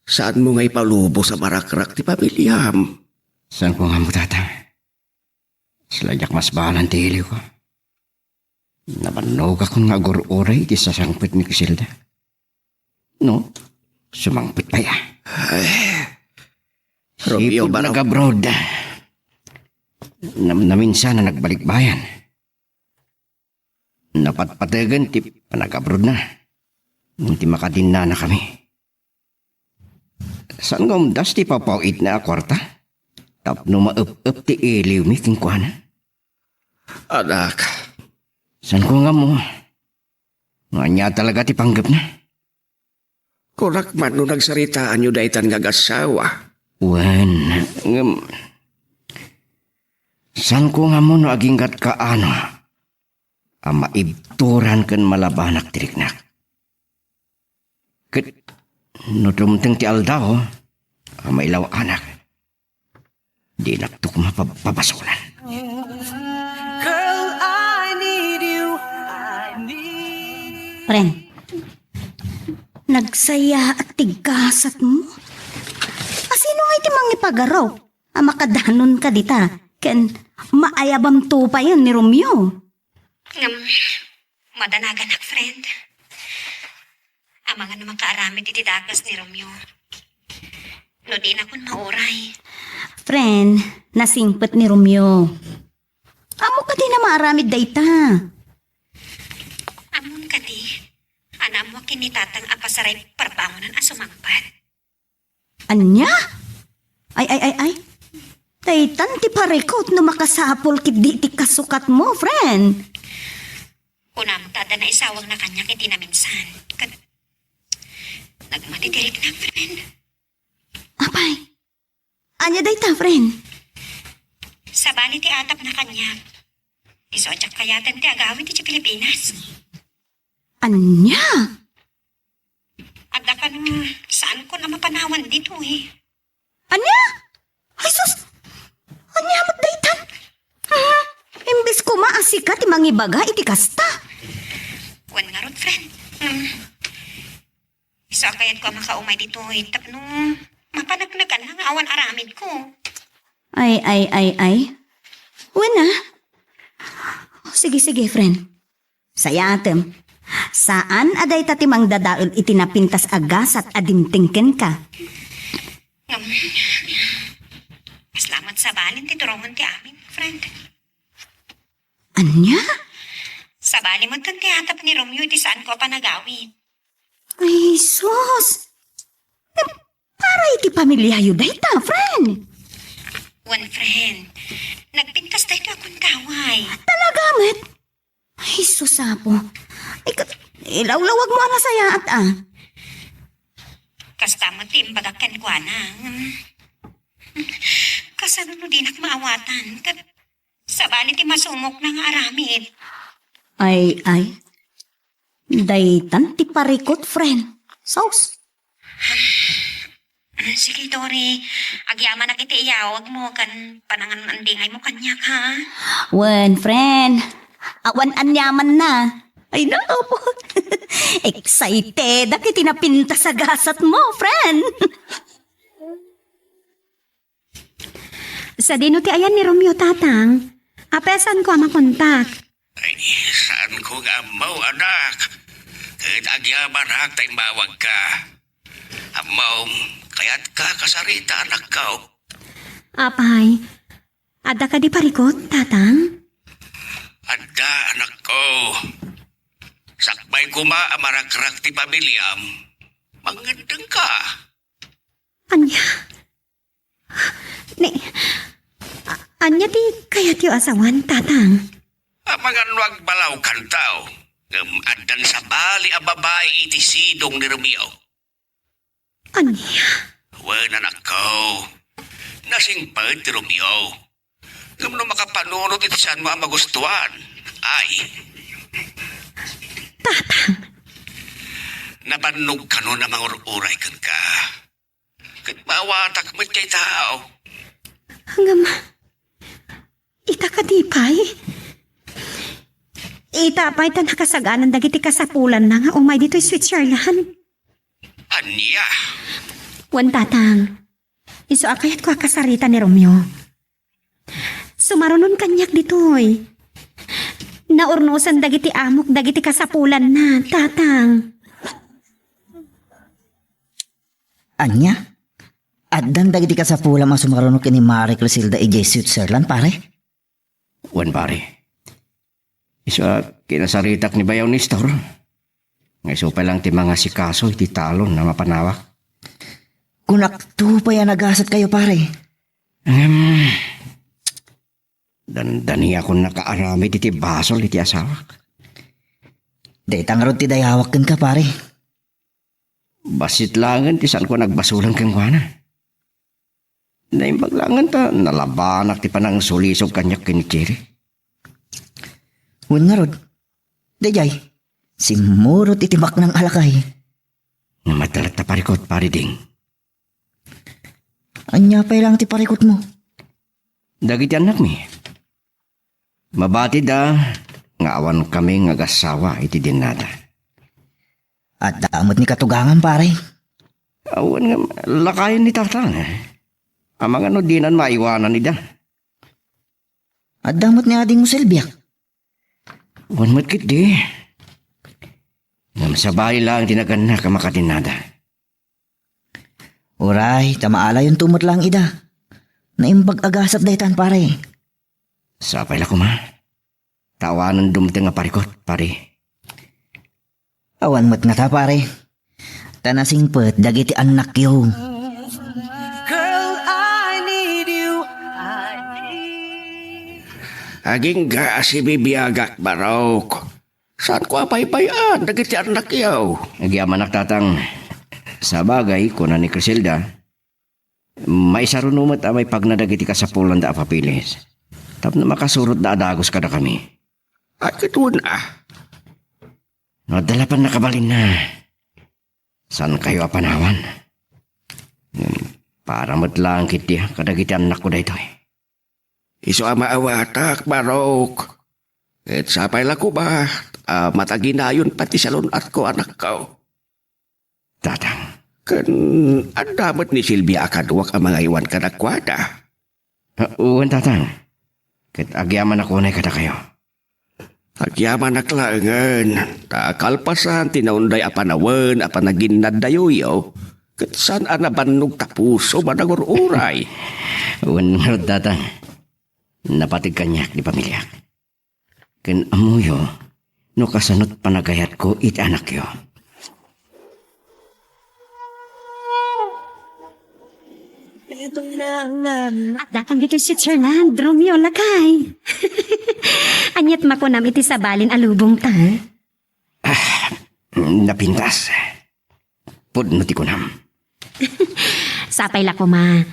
saanmo nga ipalubos a marakrak ti pamiliam. Saanko nga ammo, Tatang. Kasla diak masbalan ti iliwko. Nabannogakon nga agur-uray iti sasangpet ni Criselda. No, sumangpet pay a. Ay, Romeo, sipud Barok. Nag-abroad. Nam-, naminsan a nagbalikbayan. Napatpategen ti panag-abroadna. Ti makadinnanakami. Saan nga umdas ti papaw-itna a kuarta? Tapno maep-ep ti iliwmi kenkuana? Anak. Saanko nga ammo. Ania talaga ti panggepna? Kunak man no nagsaritaanyo daytan nga agassawa. Wen, ngem, saanko nga ammo no aginggatka ano. a maibturan ken malabanak ti riknak. Ket no dumteng ti aldaw a mailaw-anak, dinakto koma pab-, pabasolan. Girl, I need you. I need Friend, nagsayaat ti gasatmo? A, sino nga iti mangipagarup a makadanonka dita ken maayabamto payen ni Romeo? Ngem, madanaganak, friend. Amangan a makaaramid iti dakes ni Romeo. No dinakon mauray. Friend, nasingpet ni Romeo. Ammo kadin a maaramid dayta? Ammon kadi, a naammoak ken ni Tatang a pasaray parbangonan a sumangpet. Ania? Ay, ay, ay, ay. Daytan ti parikut no makasapul ketdi ti kasukatmo, friend. Kunam ta adda naisawangna kaniak iti naminsan. Ket nagmati ti riknak, friend. Apay, ania dayta, friend? Sabali ti atapna kaniak. Isu a diak kayaten ti agawid iti Pilipinas. Ania? Adda kano, saanko a mapanawan ditoy. Ania? Ay, sus! Ania met daytan? Ah, imbes koma a sika ti mangibaga iti kasta. Wen ngarud, friend. Hmm. Isu a kayatko a makaumay ditoy tapno mapaneknekanna nga awan aramidko. Ay, ay, ay, ay. Wen a. Sige, sige, friend. Sayatem. Saan a dayta ti mangdadael iti napintas a gasat a dimteng kenka. Ngem, kasla met sabali ti turongem ti amin, friend. Ania? Sabali met ti atap ni Romeo iti saanko a panagawid. Ay, sus! Ngem, para iti pamiliayo dayta, friend. Wen, friend. Nagpintas daytoy a kuntaway. Talaga met? Ay, sus, Apo. Ay, ka-, ilawlawagmo a nasayaat, a. Kasta met ti imbagak kenkuana. Kasano no dinak maawatan? Ket sabali ti masumokna nga aramid. Ay, ay. Daytan ti parikut, friend. Sus. Ah, sige, Tori. Agyamanak iti iyawagmo ken panangan-andingaymo kaniak, ha? Wen, friend. Awan aniamanna. Ay, nako po. Excited ak iti napintas a gasatmo, friend. Sadino ti ayan ni Romeo, Tatang? Apay a saanko a makontak? Ay, saanko nga ammo, anak. Ket agyamanak ta immawagka. Ammom, kayatka a kasarita, anakko. Apay, adda kadi parikut, Tatang? Adda, anakko. Sakbay koma a marakrak ti pamiliam, mangngeddengka. Ania? Ni, a-, ania ti kayatyo a sawen, Tatang? Amangan no agbalawkanto, ngem addan sabali a babai iti sidong ni Romeo. Ania? Wen, anakko, nasingpet ti Romeo. Ngem no makapanunot iti saanmo a magustuan, ay. Tatang. Nabannog kanon a mangur-uray kenka. Ket maawatak met diay tao. Ngem, ita kadi pay? Ita pay ta nakasaganan dagiti kasapulanna nga umay ditoy Switzerland? Ania? Wen, Tatang. Isu a kayatko a kasarita ni Romeo. Sumarunon kaniak ditoy. Naurnosen dagiti amok dagiti kasapulanna, Tatang. Ania? Addan dagiti kasapulam a sumaruno ken ni Mare Criselda idiay Switzerland, pare? Wen, pare. Isu a kinasaritak ni Bayaw Nestor. Nga isu pay lang ti mangasikaso iti talon a mapanawak. Kunakto pay a nagasatkayo, pare. Em, dandaniakon nakaaramid iti basol iti asawak. Dayta ngarud ti dayawak kenka, pare. Bassit laengen ti saanko a nagbasolan kenkuana. Naimbag laengen ta nalabanak ti panangsulisog kaniak ken ni Cherry. Wen ngarud, Daydiay, simmurot iti maknang a lakay. Namatlatta parikut, Pari Ding. Ania pay laeng ti parikutmo? Dagiti annakmi. Mabatida nga awan kami nga agassawa iti dinnada. Adda met ni katugangam, pare. Awan nga lakayen ni Tatang. Amangan no dinan maiwanan ida. Adda met ni adingmo Silvia. Wen met ketdi. Ngem sabali laeng ti nagannak a makadinnada. Uray, ta maalayonto met laeng ida. Naimbag a gasat daytan, pare. Sapay la koma. Ta awanen dumteng a parikut, pare. Awan met ngata, pare. Ta nasingpet dagiti annakyo. Girl, I need you. I need Agingga a sibibiagak, Barok. Saanko a baybay-an dagiti annakyo? Agyamanak, Tatang. Sabagay, kuna ni Criselda, maisaruno met a maipagna dagiti kasapulanda a papeles tapno makasurotda a dagus kadakami. Ay, ket wen a. No adda la pannakabalinna, saankayo a panawan. Ngem para met laeng ketdi kadagiti annakko daytoy. Isu a maawatak, Barok. Ket sapay la koma a mataginayon pay ti salun-atko, anakko. Tatang. Ken adda met ni Silvia a kaduak a mangaywan kadakuada. Ah, wen, Tatang. Ket agyamanak unay kadakayo. Agyamanak laengen, ta kalpasan ti naunday a panawen a panaginnaddayoyo, ket saan a nabannog ta pusom a nangur-uray. Wen ngarud, Tatang. Napateg kaniak ti pamiliak. Ken ammoyo no kasano ti panagayatko iti anakyo. Adda kan ditoy Switzerland, Romeo, lakay. Aniat makunam iti sabalin a lubongta? Ah, napintas. Pudno ti kunam. Sapay la koma.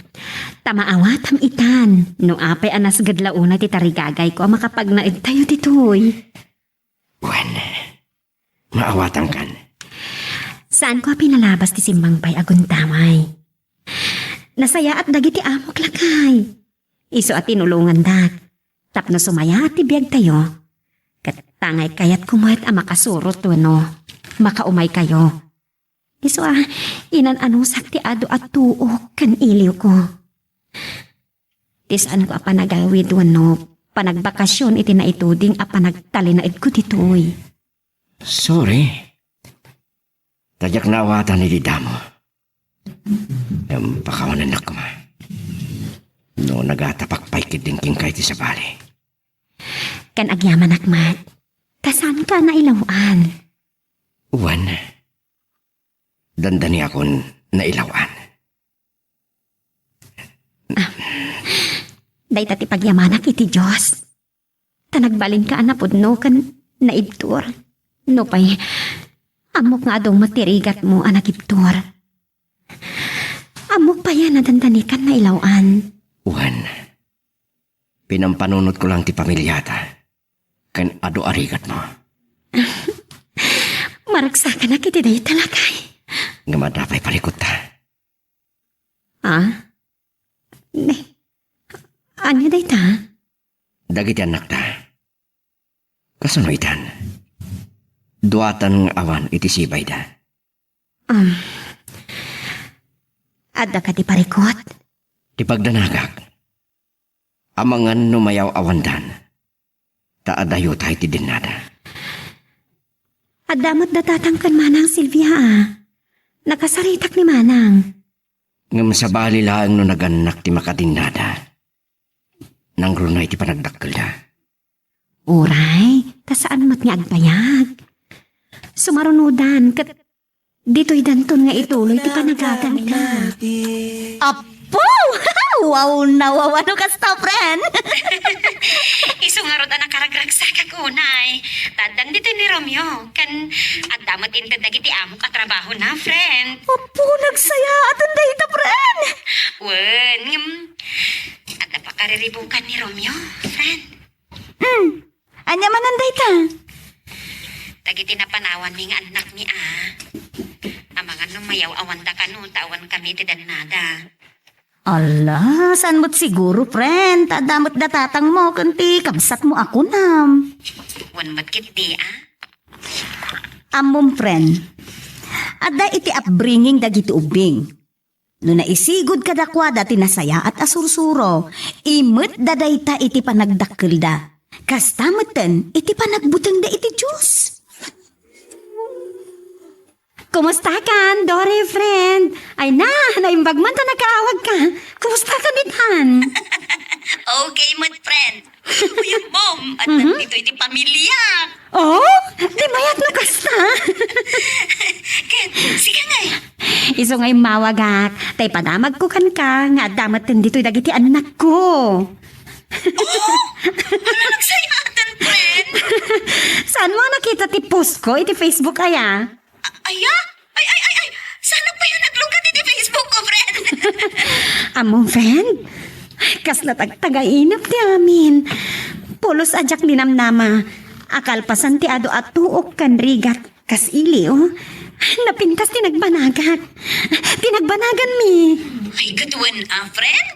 Ta maawatam itan, no apay a nasged la unay ti tarigagayko a makapagnaedtayo ditoy. Wen, maawatankan. Saanko a pinalabas ti simmangpay a gundaway. Nasayaat dagiti amok, lakay. Isu a tinulongandak tapno sumayaat ti biagtayo. Ket tangay kayatko met a makasurot wenno makaumaykayo. Isu a inan-anusak ti adu a tuok ken iliwko. Ti saanko a panagawid wenno panagbakasyon iti naituding a panagtalinaedko ditoy. Sorry. Ta diak naawatan iti damo. Ngem pakawanennak koma. No nagatapak pay ketdin kenka iti sabali. Ken agyamanak met, ta saanka a nailaw-an. Wen, dandaniakon nailaw-an. Dayta ti pagyamanak iti Dios. Ta nagbalinka a napudno ken naibtur. Nupay, ammok nga adu met ti rigatmo a nagibtur. Ammok pay a nadandanikan nailaw-an. Wen, pinampanunotko lang ti pamiliata ken adu a rigatmo. Maragsakanak iti dayta, lakay. Ngem adda pay parikutta. Ah? Ne, ania dayta? Dagiti annakta. Kasano itan? Duatan nga awan iti sibayda. Um, adda kadi parikut? Ti pagdanagak. Amangan no mayaw-awandan. Ta adayota iti dinnada. Adda met da tatang ken manang Silvia a. Nakasaritak ni manang. Ngem sabali laeng no nagannak ti makadinnada. Nangruna iti panagdakkelda. Uray, ta saan met nga agbayag. Sumarunodan ket ditoy danton nga ituloy ti panagaganta. Apo! Wow, nawawa no kasta, friend! Isu ngarud a nakaragragsakak unay. Taddan ditoy ni Romeo, ken adda met inted dagiti amok a trabahona, friend. Apo, nagsayaaten dayta, friend! Wen, ngem, adda pakariribukan ni Romeo, friend. Hmm, ania manen dayta? Dagiti napanawanmi nga annakmi a. Amangan no mayaw-awanda kano ta awan kami ti dannada. Ala, saan met siguro, friend? Ta adda met da tatangmo ken ti kabsatmo a kunam. Wen met ketdi a. Ammom, friend. Adda iti upbringing dagiti ubbing. No naisigud kadakuada ti nasayaat a sursuro, imetda dayta iti panagdakkelda. Kasta metten iti panagbutengda iti Dios. Kumusta kan, Dory, friend? Ay na, naimbag man ta nakaawag ka. Kumusta ka ditan? Okay met, friend. Uy, Mom, at Mhm. nandito iti pamilya. Oh, di mayat no kasta. Ket, sige ngay. Isu nga immawagak, ta ipadamagko kenka nga adda metten ditoy dagiti annakko. Oh, ano nagsayaatan, friend? Saan mo nakita ti post ko iti Facebook aya? A-, aya? Ay, ay, ay, ay! Saan pa yan naglukat iti Facebook ko, friend? Ammom, friend? Kasla tagtagainep ti amin. Pulos a diak linamnama. Akalpasan ti adu a tuok ken rigat kas ili, oh. Napintas ti nagbanagak. Ti nagbanaganmi. Ay, kaduan a, friend?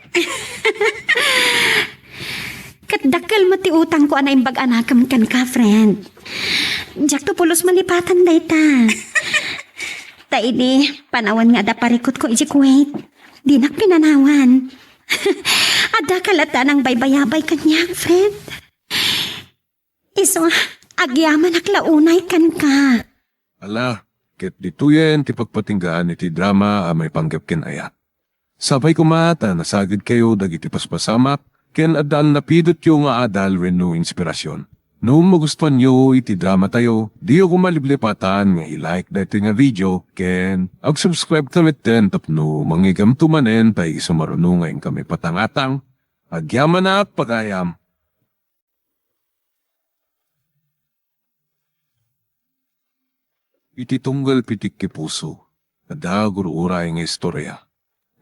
Ket dakkel met ti utangko a naimbag a nakem kenka, friend. Diakto pulos malipatan dayta. Ta idi panawen nga adda parikutko idiay Kuwait, dinak pinanawan. Adda ka latta nang baybayabay kaniak, friend. Isu, agyamanak la unay kenka. Ala, ket ditoyen ti pagpatinggaan iti drama a maipanggep ken ayat. Sapay koma ta nasagidkayo dagiti paspasamak ken adda a napidotyo nga adal wenno inspirasyon. No magustuanyo iti dramatayo, diyo koma liplipatan nga i-like daytoy nga video ken ag-subscribe ta metten tapno mangigamto manen ta isu maruno nga inkami patangatang. Agyamanak pagayam. Iti tunggal pitikki puso, adda gur-uray nga istorya.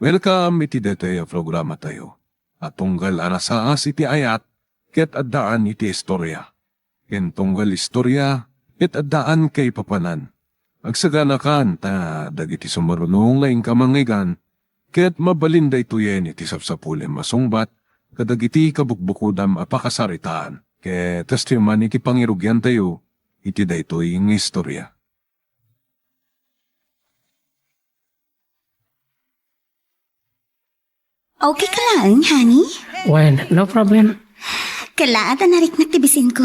Welcome iti daytoy a programatayo a tunggal a nasaas iti ayat ket addaan iti istorya. Ken tunggal istorya ket addaan kaipapanan. Agsaganakan ta dagiti sumarunong nga inka mangngeggan ket mabalin daytoyen iti sapsapulem a sungbat kadagiti kabukbukodam a pakasaritaan. Ket kastoy man iti pangirugiantayo iti daytoy nga istorya. Okay ka laeng, honey? Wen, no problem. Kalaat a nariknak ti bisinko.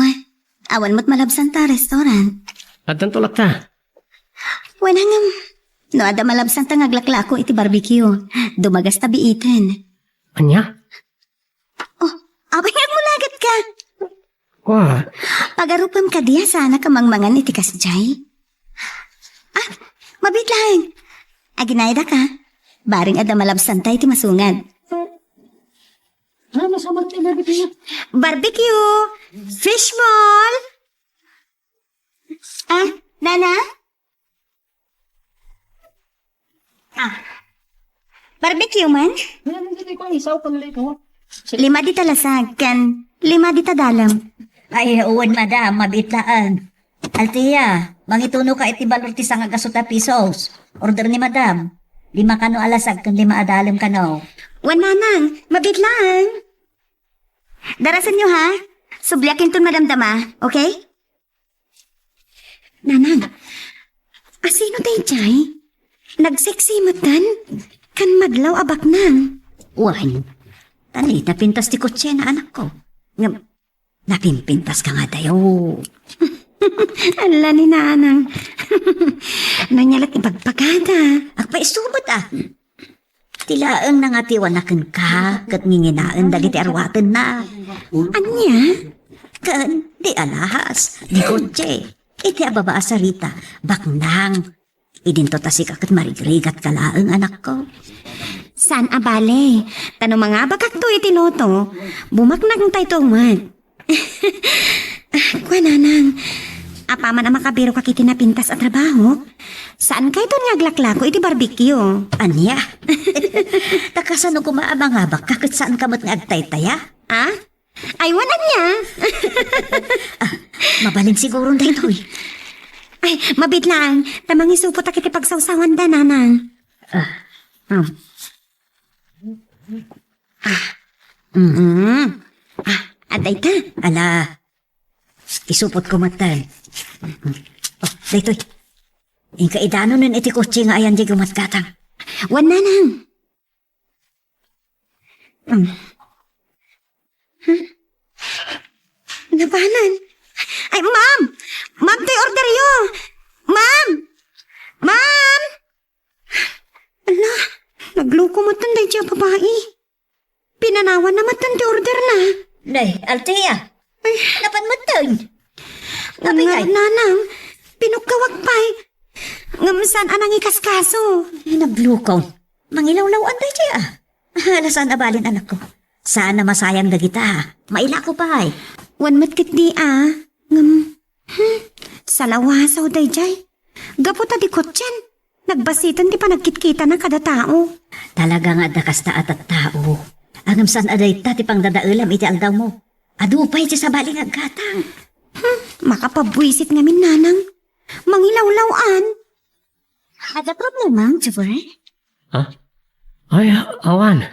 Awan met malabsanta a restaurant. Addanto latta. Wen, ngem, no adda malabsanta nga aglaklako iti barbecue, dumagasta biiten. Ania? Oh, apay nga agmulagat ka? Wa. Pagarupem kadi a saanak a mangmangan iti kasdiay? Ah, mabiit laeng. Aginayda ka. Bareng adda malabsanta iti masungad. Ano sa mga tinabit niya? Barbecue! Fishball! Ah, Nana? Ah. Barbecue man? Ano, hindi ko isaw kung late mo. Lima dita lasag, ken lima dita dalem. Ay, uwan, madam, mabiit laeng. Althea, mangituno ka iti balor ti sangagasu ta pesos. Order ni madam. Lima kano a lasag ken lima a dalem kano. Wen, nanang, mabiit laeng. Darasenyo, ha? Subliak inton madamdama, okay? Nanang, asino daydiay? Nagseksi metten? Kan madlaw a baknang? Wen, ta napintas ti kotsena, anakko. Ngem, napimpintas ka nga dayo. Ala ni nanang. No nia la't ibagbagada. Agpaisubot, ah. Ti laeng nangatiwana kenka ket nginginaen dagiti arwatenna. Ania? Ken di alahas, di kotse, iti ababa a sarita, baknang. Idinto ta sika ket marigrigat ka laeng, anakko. Saan a bale, ta no mangabakakto iti loto, bumaknangtayto met. Ah, kua, nanang, apaman a makabirok iti napintas a trabaho, saankayton nga aglaklako iti barbecue? Ania? Ta kasano koma a mangabakka ket saanka met nga agtaytaya? Ah? Ay, wen, ania? Ah, mabalin siguron daytoy. Ay, mabiit lang. Ta mangisupotak iti pagsawsawanda, Nanang. Ah, hmm. Ah. Mm-mm. Ah, adda ita. Ala. Isupotko metten. Oh, daytoy. Inka idanonen iti kotse nga ayan diay gumatgatang. Wen, Nanang. Hmm. Hmm? Napanan? Ay, ma'am! Ma'am, toy orderyo! Ma'am! Ma'am! Ala, nagluko metten daydiay a babai. Pinanawanna metten ti orderna. Nay, Althea. Ay. Napan metten? Apay, Nanang, Nanang, pinukkawak pay. Ngem saan a nangikaskaso. Ay, nagluko. Mangilawlaw-an daydiay a. Ala, saan a balin, anakko. Saan a masayang dagita. Mailako pay. Wen met ketdi a. Ngem, hmm, salawasaw daydiay. Gapu ta di kotsen, nagbasiten ti panagkitkitana kada tao. Talaga nga adda kasta a tattao. Ngem saan a dayta ti pangdadaelam iti aldawmo. Adu pay ti sabali nga aggatang. Hmm, makapabuisit ngamin, Nanang. Mangilawlaw-an. Adda problema, Jubber? Ha? Ay, awan.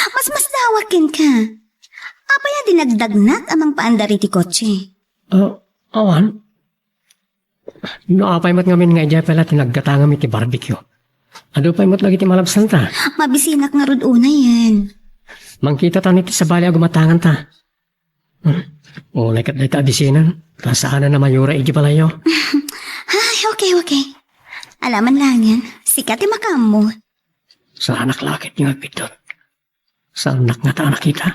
Mas masdawak kenka. Apay a dinagdagnak a mangpaandar iti kotse? Ah, awan. No apay met ngamin nga idiay pay la ti naggatangam iti barbecue. Adu pay met lagi ti malabsanta. Mabisinak ngarud unayen. Mangkitatan iti sabali a gumatanganta. Hmm. Unay ket dayta a bisinan, ta saanen a mayura iti balayyo. Ay, okay, okay. Alaman langen, sika ti makaammo. Saanak la ket nga agbiddut. Saannak ngata a nakita.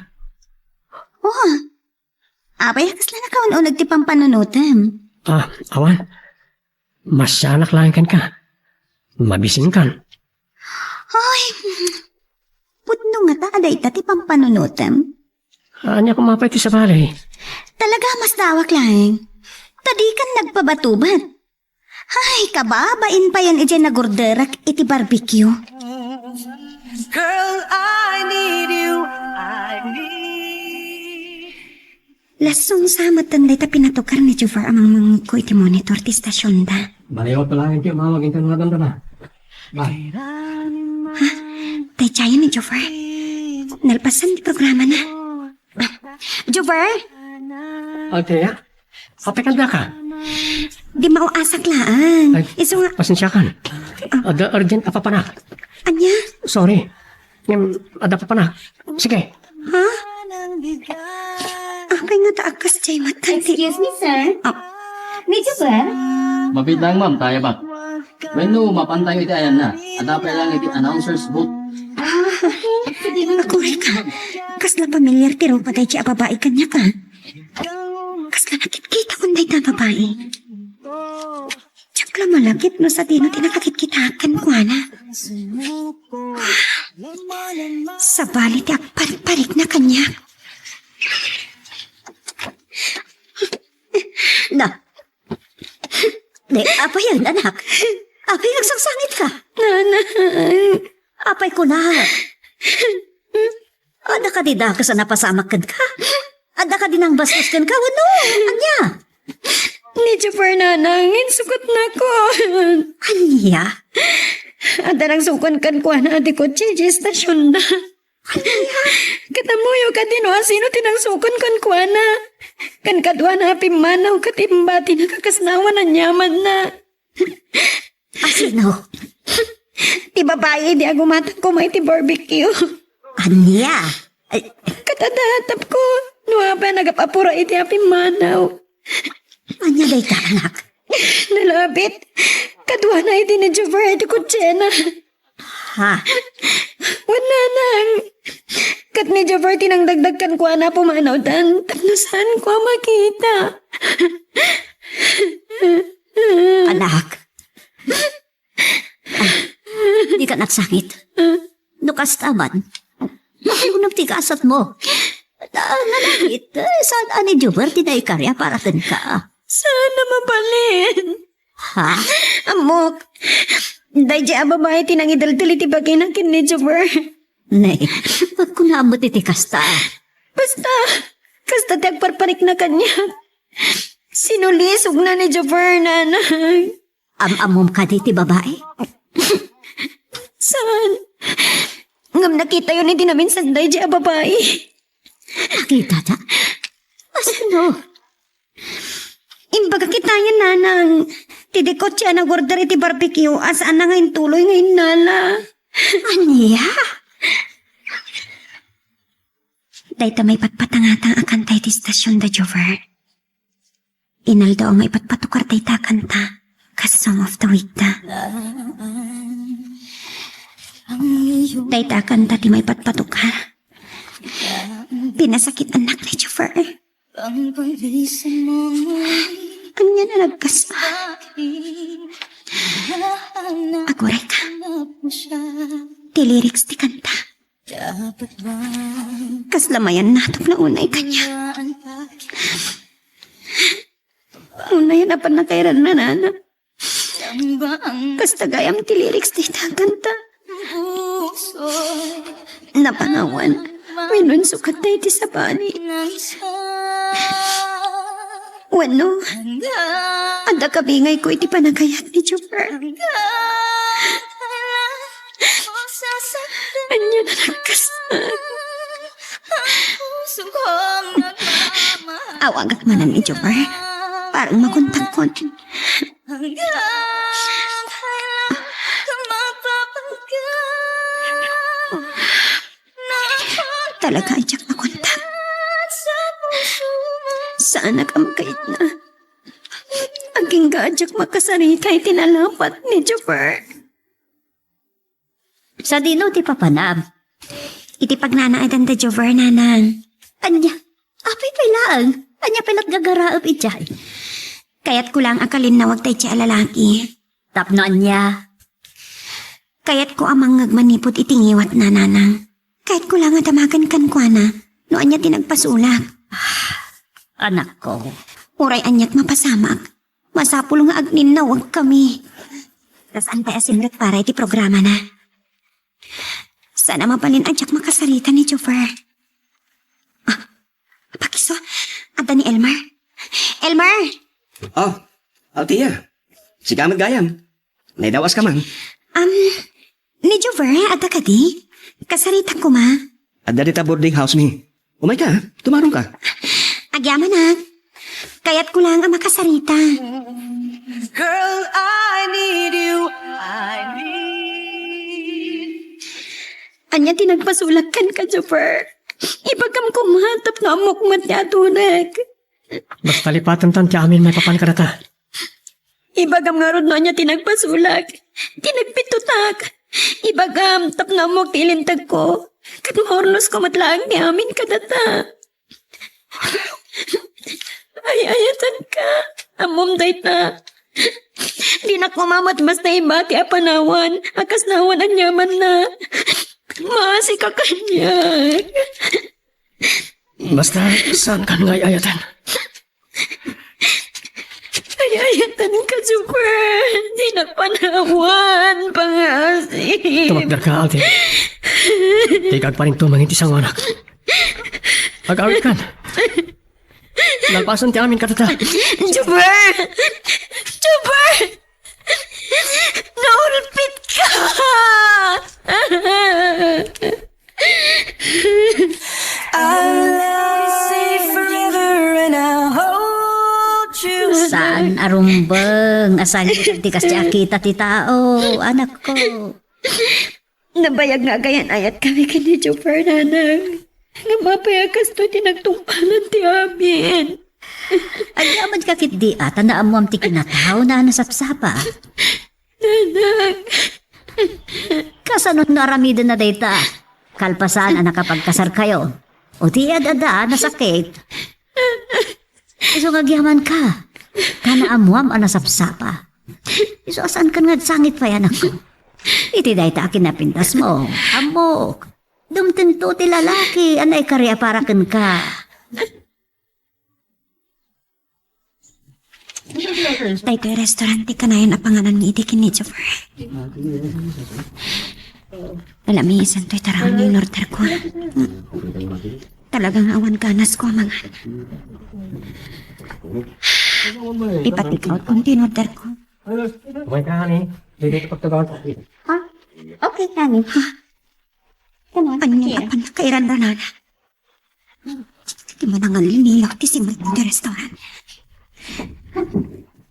Oh, apay a kasla nakaun-uneg ti pampanunotem? Ah, awan. Masianak laeng kenka. Mabisinkan. Ay, pudno ngata a dayta ti pampanunotem? Ania koma pay ti sabali? Talaga, masdawak laeng. Ta dikan nagpabatubat. Ay, kababain payen idiay nagorderak iti barbecue. Girl, I need you. I need Lasunsa metten dayta pinatukar ni Jubber a mangmangngegko iti monitor ti istasionda. Baliwak laeng ti umawag inton madamdama. Bye. Ha? Daydiay ni Jubber. Nalpasan ti programana. Jubber? Althea? Apay kaduaka? Di mauasak laeng. Ay, isu nga, pasensiakan. Ah. Adda urgent a papanak. Ania? Sorry. Ngem, adda papanak. Sige. Ha? Apay ngata a kasdiay met ti... Excuse me, sir. Ah. Ni Jubber? Mabiit laeng, ma'am, ta aya ba? Wenno, mapantayo iti ayanna. Adda pay laeng iti announcer's booth. Ah, okay. Sige, ma'am. Akurayka. Kasla pamilyar ti rupa daydiay a babai kaniak, a. Kasla nakitkitakon dayta a babai. Diak la malagip no sadino ti nakakitkitaak kenkuana. Sabali ti agparikparikna kaniak. Na, ne, apay, anak? Apay, nagsangsangitka? Nanang. Apay, kunak? Adda kadi dakes a napasamak kenka? Adda kadi nangbastos kenka wenno ania? Ni Jubber, nanang, insukotnakon. Ania? Adda nangsukon kenkuana ti kotse idiay istasionda. Ania? Ket ammoyo kadi no asino ti nangsukon kenkuana. Ken kaduana a pimmanaw ket imbatina kakasnawan aniamanna. Asino? Ti babai idi agumatang koma iti barbecue. Ania? Ay. Ket adda atapko, no apay a nagap-apura iti a pimmanaw. Ania dayta, anak? Nalabit. Kaduana idi ni Jubber iti kotsena. Ha? Wen, nanang. Ket ni Jubber ti nangdagdag kenkuana a pumanawtan tapno saanko a makita. Anak. Ah, dika nagsangit. No kasta man, makiunam ti gasatmo. Ta, nalangit, eh, saan a ni Jubber ti naikari a para kenka? Saan a mabalin? Ha? Ammok, daydiay a babai ti nangideltel iti bagina ken ni Jubber. Ne, agkunam met iti kasta. Basta, kasta ti agparparikna kaniak. Sinulisogna ni Jover, nanang. Am-ammom kadi ti babai? Saan? Ngem nakitayon iti naminsan daydi a babai. Nakita ta? Asino? Imbagak itayen, nanang. Ti di kotse a nag-order iti barbecue, a saanna nga intuloy nga innala. Ania? Dayta maipatpatangata a kanta iti stasyon da Jover. Inaldaw a maipatpatukar dayta a kanta, kas Song of the Week da. Dayta a kanta ti maipatpatukar. Pinasakit annak ni Jover. Ania na nagkasla? Aguray ka. Ti lyrics ti kanta. Kasla mayan natop na unay kaniak. Unay a pannakairan na, nana. Kasta gayam ti lyrics dayta a kanta. Napanawan wenno insukat daydi sabali. Wenno, adda kabingayko iti panagayat ni Jover. Ania na nagkasla? Awagak manen ni Jover para makontakon. Talaga a diak makontak. Saanak a makaitna. Agingga a diak makasarita iti nalapat ni Jover. Sadino ti papanam? Iti pagnanaedan da Jover, nanang. Ania? Apay pay laeng? Ania pay lat gagaraep idiay? Kayatko laeng a kalinnawag daydiay a lalaki. Tapno ania? Kayatko a mangngeg manipud iti ngiwatna, nanang. Kayatko laeng a damagen kenkuana no ania ti nagpasulak. Anakko. Uray aniat mapasamak. Masapul nga agninnawagkami. Kas antay a simrek para iti programana. Saan a mabalin a diak makasarita ni Jover. Ah, pakiso, adda ni Elmer. Elmer! Oh, Althea. Sika met gayam. Naidawas ka man. Um, ni Jover, adda kadi? Kasaritak koma. Adda dita boarding house mi. Umayka, tumaronka. Agyamanak. Kayatko laeng a makasarita. Girl, I need you. I need. Ania ti nagpasulak kenka, Jover? Ibagam koma tapno ammok met ti aturek. Basta lipatentan ti amin maipapan kadata. Ibagam ngarud no ania ti nagpasulak, ti nagpittotak. Ibagam tapno ammok ti ilintegko. Ket maurnosko met laeng ti amin kadata. Ay-ayatenka. Ammom dayta. Dinak koma met basta ibati a panawan a kasla awan aniamanna. Maasika kaniak. Basta, saankan nga ay-ayaten. Ay-ayatenka, Jover. Dinak panawan, pangngaasim. Tumakderka, Althea. Dika agparintumeng iti sangoanak. Agawidkan. Nalpasen ti amin kadata. Jover! Jover! Naulpitka! I'll love you forever and I'll hold you. Saan a rumbeng a sangit ti kasdi a kita ti tao, anakko. Nabayag nga agayan-ayatkami ken ni Jover, nanang. Ngem apay a kastoy ti nagtungpalan ti amin? Agyamatka ketdi a ta naammoam ti kinatao, nana Sapsapa. Nanang. Kasano no aramidenna dayta? Kalpasan a nakapagkasarkayo. O ti ad-adda a nasakit. Isu nga agyamanka. Ta naammoam a nasapsapa. Isu a saankan nga agsangit pay, anakko. Iti dayta a kinapintasmo, ammok. Dumtengto ti lalaki a naikari a para kenka. Daytoy restaurant ti kanayon a pangananmi idi ken ni Jover. Alamisantoy taraon nga inorderko. Talaga nga awan ganasko a mangan. Ipatik out ko ti in-order ko. May ka, honey. Dito pagtabangan ko. Ha? Okay, honey. Come on, ania here. Apan nakairanranan. Ti manangalinilaw ti simrek ti restaurant.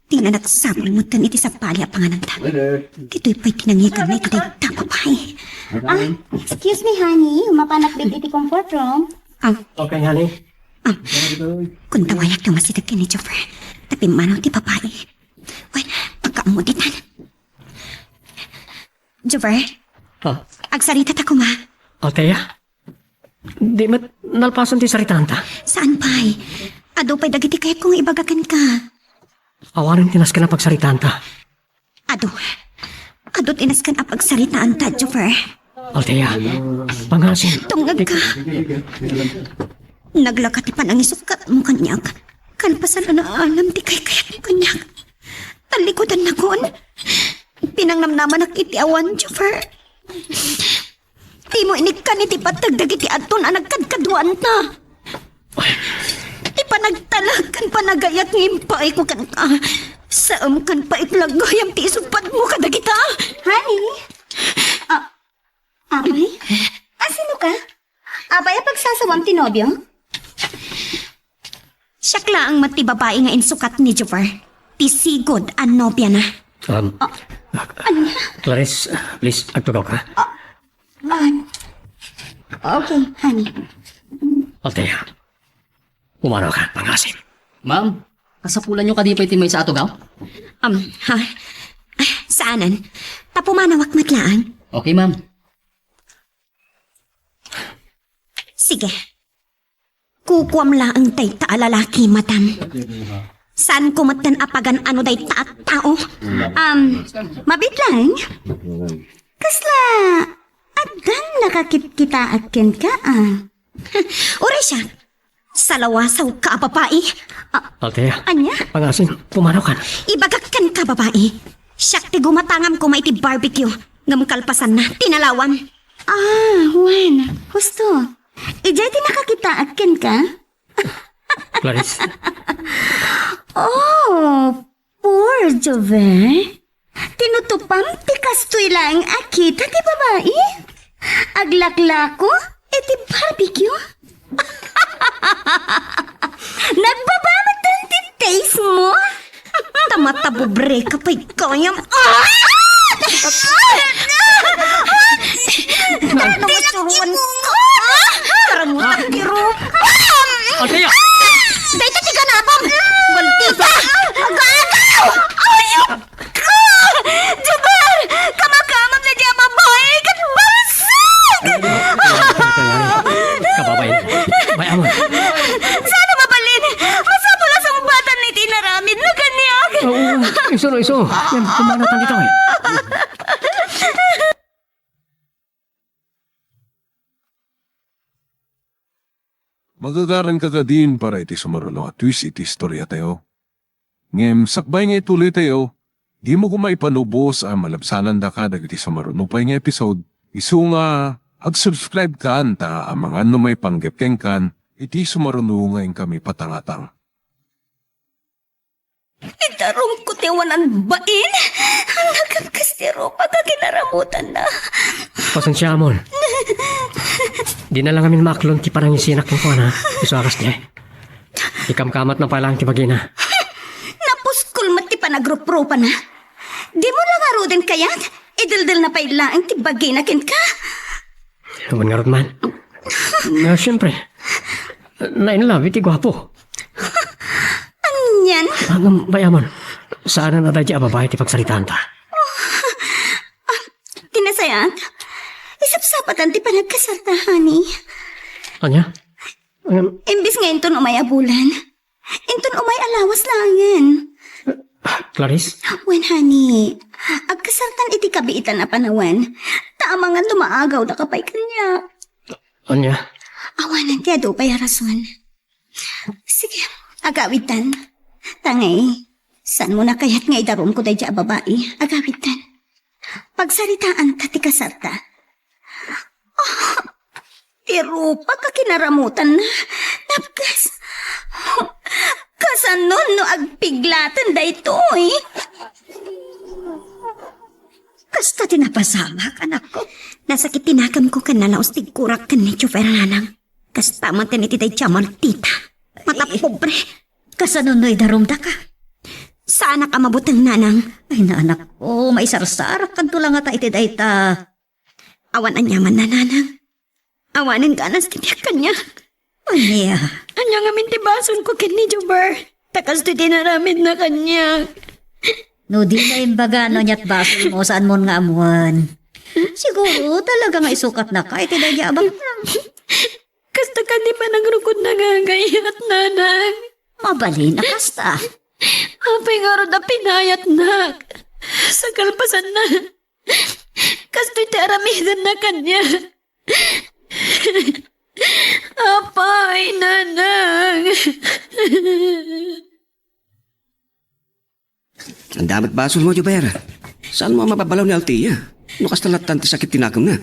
Ti nanagsabol metten iti sabali a pangananta. Ditoy pay ti nangiganna iti dayta babai. Ah, excuse me, honey. Mapanak ditoy iti comfort room. Ah, okay, honey. Ah, kuntawayak ti umasideg ken ni Joffer. Ta pimmanaw ti babai. Wen, pagkaammo ditan. Joffer? Ah. Agsarita ta koma. Althea? Di met nalpasen ti saritaanta? Saan pay? Adu pay dagiti kayatko nga ibaga kenka. Awanen ti nasken a pagsaritaanta. Adu. Adu ti nasken a pagsaritaanta, Joffer. Althea, pangasim. Tungngagka. Naglaka ti panangisukatmo kaniak. Kalpasan a naalam ti kaykayatmo kaniak. Tallikudannakon. Pinangnamnamanak iti awan, Joffer. Dimo inikkan iti pateg dagiti adton a nagkadkaduanta. Ti panagtalek ken panagayat nga impaayko kenka, saem ken pait la gayam ti isuppadmo kadagita. Honey? Ah, apay? Asino ka? Apay a pagsasawam ti nobio? Siak laeng met ti babai nga insukat ni Joffer, ti sigud a nobiana. Um, ah, ania? Clarice, please, agtugawka. Ah, okay, honey. Althea, pumanawka, pangasim. Ma'am, kasapulanyo kadi pay ti maysa a tugaw? Um, ha? Ah, saanen. Ta pumanawak met laeng. Okay, ma'am. Sige. Kukuam laeng dayta a lalaki, madam. Saanko metten a pagan-ano dayta a tao. Um, mabiit laeng? Kasla addan nakakitkitaak kenka, ah? Uray siak. Salawasawka a babai. Ah, Althea, ania? Pangasim, pumanawkan. Ibagak kenka, babai. Siak ti gumatangam koma iti barbecue. Ngem kalpasanna, tinalawam. Ah, wen, husto. Idiay ti nakakitaak kenka? Clarice. Oh, poor Jover. Tinutupam ti kastoy laeng a kita ti babai? Aglaklako iti barbecue? Nagbaba metten ti taste mo? Ta matabubre ka pay gayam. Ah! Ano nga suruan ko? Karamutan ti rupa. Althea! Dayta ti ganapam! Maldita! Agagaw! Ayok! Jover! Kamakamam na di a babai ket balsig! Kababain. Bay-amon. Saan a mabalin? Masapul a sungbatan iti inaramidna kaniak. Oo, isu, isu. Yan, pumanawkan ditoy. Magagaranka kadin para iti sumaruno a twist iti istoriatayo. Ngem sakbay nga ituloytayo, dimo koma ipanubos a malabsanandaka dagiti sumaruno pay nga episode, isu nga ag-subscribe kan ta amangan no maipanggep kenkan iti sumaruno nga inkami patangatang. Idarumko ti awanan bain. Nagkapkes ti rupak a kinaramutanna. Pasensiamon. Dina la ngamin maaklon ti panangisinak kenkuana. Isu a kasdi. Ikamkamatna pay laeng ti bagina. Napuskol met ti panagruprupana. Dimo la ngaruden kayat? Ideldelna pay laeng ti bagina kenka. Awan ngarud man. Na, siyempre. Na-in love iti guapo. Anian? Ngem bay-amon, saanen a daydi a babai ti pagsaritaanta. Ti nasayaat, isapsapatan ti panagkasarta, honey. Ania? Ngem imbes nga inton umay a bulan, inton umay a lawas laengen. Clarice? Wen, honey, agkasartan iti kabiitan a panawen. Ta amangan no maagawdaka pay kaniak. Ania? Awanen ti adu pay a rason. Sige, agawidtan. Tangay, saanmo a kayat nga idarumko daydi a babai? Agawidtan. Pagsaritaanta ti kasarta. Ah, ti rupak a kinaramutanna. Napkes. Kasano no agpiglaten daytoy? Kasta ti napasamak, anakko. Nasakit ti nakemko ken nalaus ti kurak ken ni Chopper, nanang. Kasta met iti dayta a Martita. Mata pobre. Kasano no idarumdaka? Saanak a mabuteng, nanang. Ay, anakko, maisarsarak kanto la ngata iti dayta. Awan aniamanna, nanang. Awanen ganas ti biag kaniak. Ania? Ania ngamin ti basolko ken ni Jobert? Ta kastoy ti inaramidna kaniak. No dina imbaga no aniat basolmo, saanmon nga ammoen. Siguro, talaga nga isukatnaka iti daydi a baknang. Kasta kadi panagrukodna nga agayat, nanang. Mabalin a kasta. Apay ngarud a pinayatnak? Sa kalpasanna, kastoy ti aramidenna kaniak. Apay, nanang. Ania met basolmo, Jobert? Saanmo a mababalaw ni Althea? No kasta lattan ti sakit ti nakemna.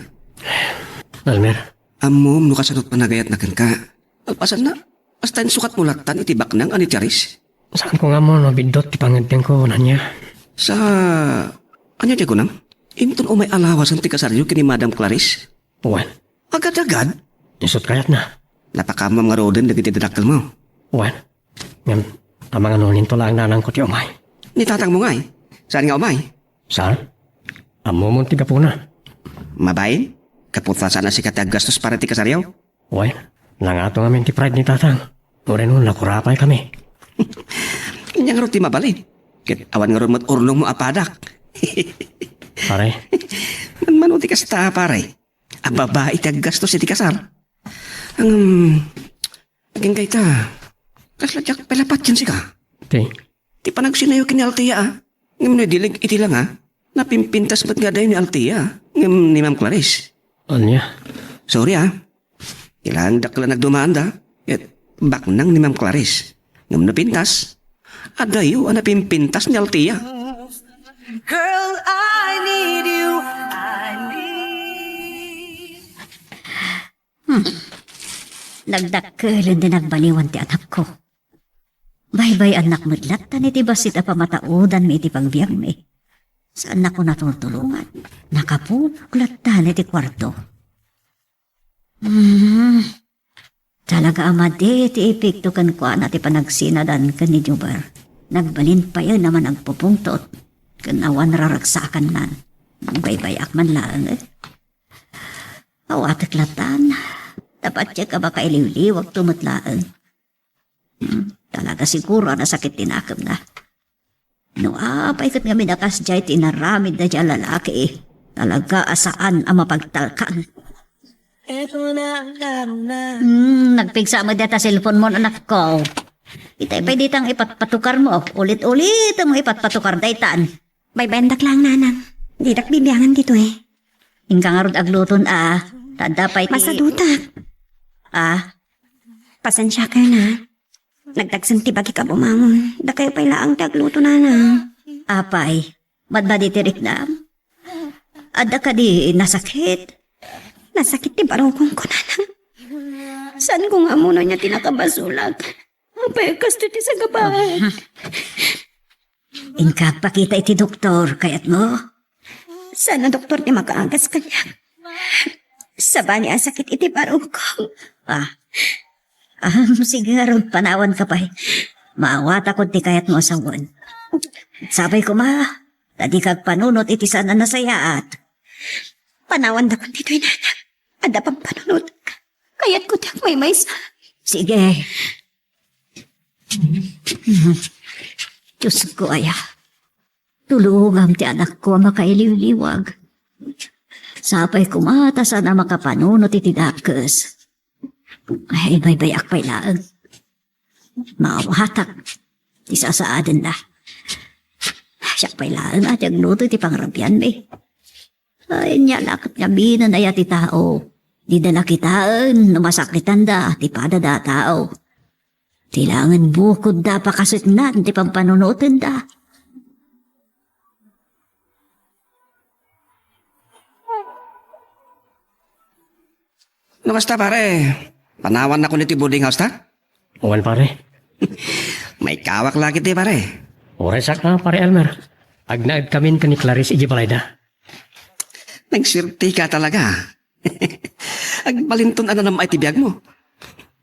Elmer. Ammom no kasano ti panagayatna kenka. Kalpasanna, kasta insukatmo lattan iti baknang a ni Charis? Saanko nga ammo no biddut ti pangngeddengko, ania. Sa, ania ti kunam? Inton umay a lawasen ti kasaryo ken ni Madam Clarice? Wen. Agad-agad? Isu ti kayatna. Napakaammom ngaruden dagiti dinakkelmo. Wen. Ngem, amangan no inton laeng nanangko ti umay. Ni tatangmo ngay? Saan nga umay? Saan? Ammomon ti gapuna. Mabain? Gapu ta saan a sika ti aggastos para ti kasaryo? Wen, nangato ngamin ti pride ni tatang. Uray no, nakurapay kami. Ania ngarud ti mabalin? Ket awan ngarud met urnongmo a padak. Pare. Manmano ti kasta, pare? A babai ti aggastos iti kasar. Ngem, agingga ita, kasla diak pay la patien sika. Ti? Ti panagsinayo ken ni Althea, a. Ngem no idileg iti langa, napimpintas met nga adayo ni Althea, ngem ni Ma'am Clarice. Ania? Sorry, a. Ti laeng dakkel a nagdumaanda, ket baknang ni Ma'am Clarice. Ngem napintas, adayo a napimpintas ni Althea. Girl, I need you. I need. Hmm. Nagdakkelen ti nagbaliwan ti anakko. Baybay-annak met lattan iti bassit a pamataudanmi iti pagbiagmi. Saannak a natultulongan. Nakapupok lattan iti kuarto. Hmm. Talaga a madi ti epekto kenkuana ti panagsinadan ken ni Jobert. Nagbalin payen a managpupungtot ken awan raragsakannan. Nagbaybay-ak man laeng, eh. Awatek lattan. Ta patiek a makailiwliwagto met laeng. Hmm, talaga siguro a nasakit ti nakemna. No apay ket ngamin a kasdiay ti inaramid daydiay a lalaki, talaga a saan a mapagtalkan. Hmm, nagpigsa met dayta cellphone mo, anakko. Itay pay ditang ipatpatukar mo. Ulit-ulit mo ipatpatukar daytan. Baybayandak laeng, nanang. Didak bibiangan ditoy. Inka ngarud agluton a. Ta adda pay ti... Masadutak. A? Pasensiakayo na. Nagdagsen ti bagik a bumangon. Dakayo pay laeng ti agluto, nanang. Apay, madmadi ti riknam? Adda kadi nasakit? Nasakit ti barukongko, nanang. Saanko nga ammo no ania ti nakabasolak. Apay, kastoy ti sagabaek. Inka agpakita iti doktor, kayatmo? Saan a doktor ti makaagas kaniak? Sabali a sakit iti barukong. A. A, sige ngarud, panawanka pay. Maawatakon ti kayatmo a sawen. Sapay koma, ta dika agpanunot iti saan a nasayaat. Panawandakon ditoy, nanang. Adda pampanunot. Kayatko ti agmaymaysa. Sige. Diosko aya, tulongam ti anakko a makailiwliwag. Sapay koma ta saan a makapanunot iti dakes. Ay, baybayak pay laeng. Maawatak ti sasaadenna. Siak pay laeng a ti agluto iti pangrabianmi. Ay, ania la ket ngamin aya ti tao? Dida la kitaen no masakitanda ti padada a tao. Ti laengen bukodda a pakaseknan ti pampanunotenda. No kasta, pare, panawannakon iti boarding house ta? Wen, pare. Maikawak la ketdi, pare. Uray saka, Pare Elmer. Agnaed kamin ken ni Clarice iti balayda. Nagsuerteka talaga. Agbalinton a nanam-ay ti biagmo.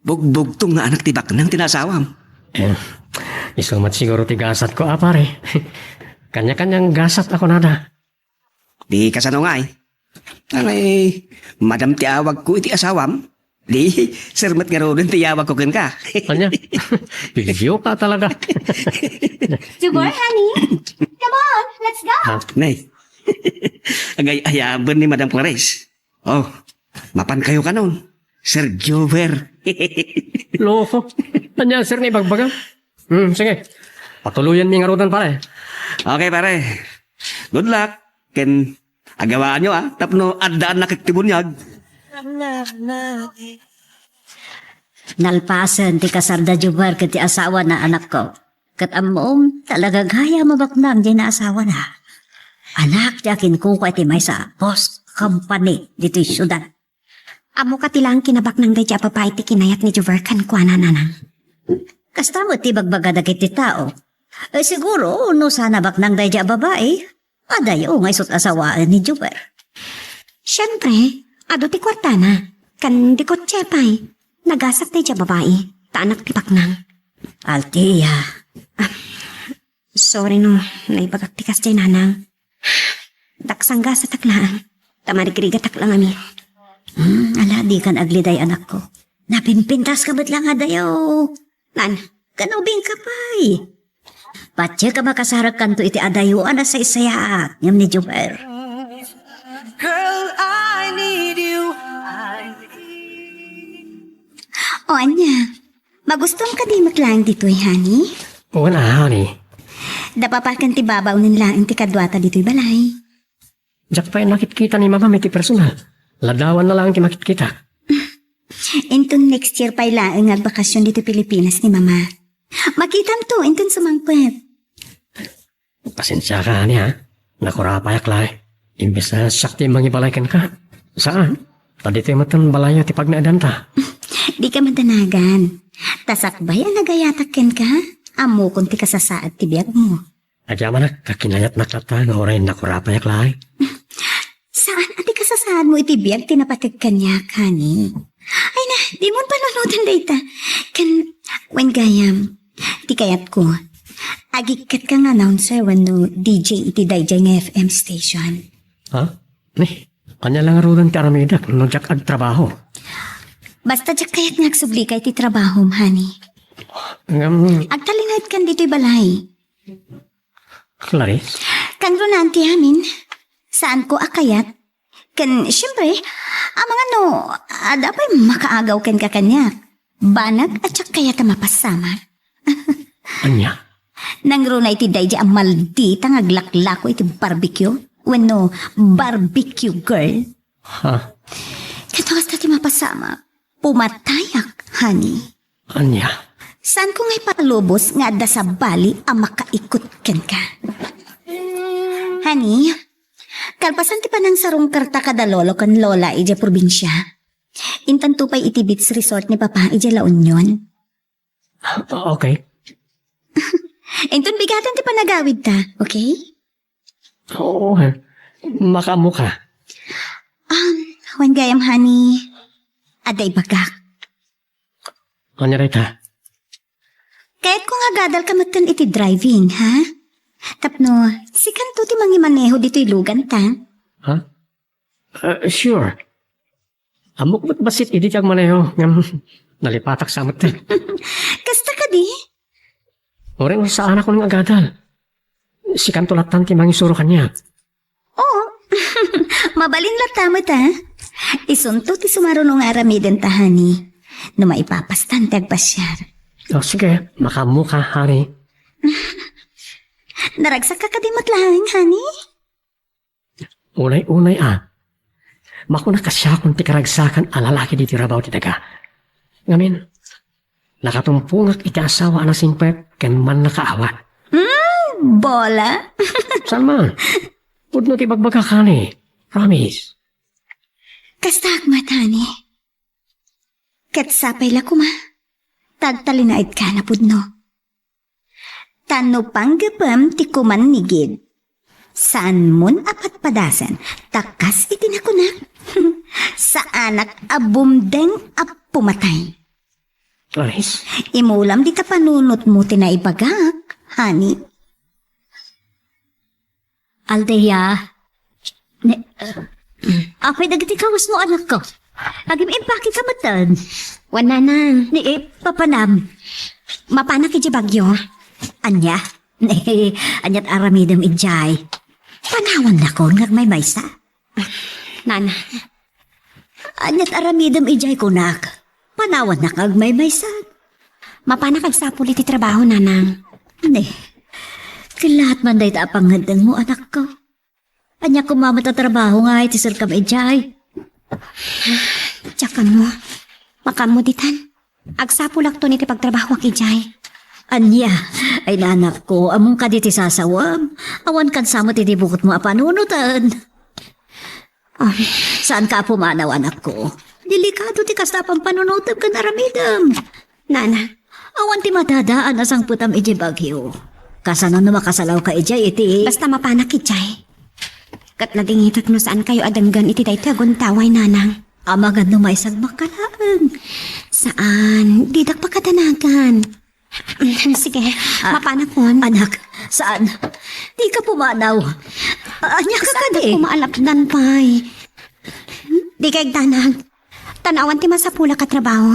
Bugbugtong nga anak ti baknang ti naasawam. Eh, isu met siguro ti gasatko a, pare. Kanya-kanyang gasat a kunada. Di kasano ngay? Ay, madam ti awagko iti asawam. Di, sir met ngaruden ti awagko kenka. Ania? Bisyoka talaga. Jubor, honey. Come on, let's go. Ah, nay. Agay-ayaben ni Madam Clarice. Oh, mapankayo kanon, Sir Jover. Loko. Ania, sir, nga ibagbaga? Hmm, sige. Patuloyen mi ngaruden, pare. Okay, pare. Good luck. Ken agawaanyo, ah, tapno addaannak iti buniag. Nalpasen ti kasarda Jubal ket ti asawana, anakko. Ket ammom, talaga gayam a baknang diay naasawana. Anak ti akinkukua iti maysa a post company ditoy siudad. Ammoka ti laeng kinabaknang daydi a babai ti kinayat ni Jover kenkuana, nanang. Kasta met ti ibagbaga dagiti tao. Eh, siguro, no saan a baknang daydi a babai, adayo nga isut' asawaen ni Jover. Siempre, adu ti kuartana, ken di kotse pay. Nagasak daydi a babai, ta anak ti baknang. Althea. Ah, sorry no, naibagak ti kasdiay, nanang. Daksanggasatak laeng, ta marigrigatak la ngamin. Hmm, ala, dikan agliday, anakko. Napimpintaska met laeng adayo. Nan, ken ubingka pay. Patiek a makasarekkanto iti adayo a nasaysayaat ngem ni Jover. Girl, I need you. I need O ania, magustom kadi met laeng ditoy, honey? Wen a, honey. Dapapaken ti babaonen laeng ti kaduata ditoy balay. Diak pay nakitkita ni Mamam iti personal. Ladawanna laeng ti makitkita. Inton next year pay laeng nga agbakasyon ditoy Pilipinas ni Mama. Makitamto inton sumangpet. Pasensiaka, honey, ha? Nakurapayak laeng. Imbes a siak ti mangibalay kenka. Saan? Ta ditoy met balayyo ti pagnaedanta. Dika madanagan. Ta sakbay a nagayatak kenka, ammokon ti kasasaad ti biagmo. Agyamanak, kakinayatnak latta nga uray nakurapayak laeng. Saan a ti kasasaadmo iti biag ti napateg kaniak, honey. Ay na, dimon panunoten dayta. Ken, wen gayam, ti kayatko, agikketka nga announcer wenno D J iti daydiay nga F M station. Ha? Ni, ania la ngaruden ti aramidek no diak agtrabaho? Basta diak kayat nga agsublika iti trabahom, honey. Ngem, agtalinaedkan ditoy balay. Clarice? Kangrunaan ti amin. Saanko a kayat. Ken, siyempre, amangan no adda pay makaagaw kenka kaniak. Banag a diak kayat a mapasamak. Ania? Nangruna iti daydi a maldita nga aglaklako iti barbecue. Wenno, barbecue girl. Ha? Ket no kasta ti mapasamak, pumatayak, honey. Ania? Saanko nga ipalubos nga adda sabali a makaikut kenka. Honey, kalpasan ti panangsarungkarta kada lolo ken lola idiay probinsia, intanto pay iti beach resort ni Papa idiay La Union. Okay. Inton bigaten ti panagawidta, okay? Oo, ha. Makaammoka. Um, wen gayam, honey, adda ibagak. Ania dayta? Kayatko nga agadalka metten iti driving, ha? Tapno, sikanto ti mangimaneho ditoy luganta. Ha? Ah, sure. Ammok met bassit idi ti agmaneho, ngem nalipatak sa met. Kasta kadi? Uray no saanak nga agadal. Sikanto lattan ti mangisuro kaniak. Oo. Mabalin latta met, ha? Isunto ti sumaruno nga aramidenta, honey. No maipapastan ti agpasiar. O, sige, makaammoka, honey. Naragsakka kadi met laeng, honey? Unay-unay a, makunak a siakon ti karagsakan a lalaki ditoy rabaw ti daga. Ngamin, nakatumpongak iti asawa a nasingpet ken mannakaawat. Mm, bola. Saan man? Pudno ti bagbagak, honey. Promise. Kastaak met, honey. Ket sapay la koma, ta agtalinaedka a pudno. Ta no panggepem ti kumannigid, saanmon a padpadasen, ta kas iti nakunak, saanak a bumdeng a pumatay. Aris? Imulam dita panunotmo ti naibagak, honey. Althea, ne, apay dagiti kawesmo, anakko? Agim-impake ka metten. Wen, nanang. Ni, eh, papanam. Mapanak idiay Baguio. Ania? Ne, aniat aramidem idiay? Panawannakon nga agmaymaysa. Nana. Aniat aramidem idiay kunak? Panawannak nga agmaymaysa. Mapanak agsapul iti trabaho, nanang. Ne, kellaat man dayta a pangngeddengmo, anakko. Ania koma met a trabaho nga iti serkam idiay? Diak ammo. Makaammo ditan. Agsapulakton iti pagtrabahoak idiay. Ania? Ay, nanakko, ammom kadi ti sasawam? Awan kansa met iti bukotmo a panunoten. Ah. Saanka a pumanaw, anakko? Delikado ti kasta a pampanunotem ken aramidem. Nana. Awan ti madadaan a sangpetam idiay Baguio. Kasano no makasalawka idiay iti... Basta mapanak idiay. Ket nadingitek no saankayo a denggen iti daytoy a guntaway, nanang. Amangan no maisagmakka laeng. Saan, didak pakadanagan. Sige, ah, mapanakon. Anak, saan? Dika pumanaw. Ah, ania ka kadi? Saan ako maalapdan pay? Dika igdanag. Tan awan ti masapulak a trabaho.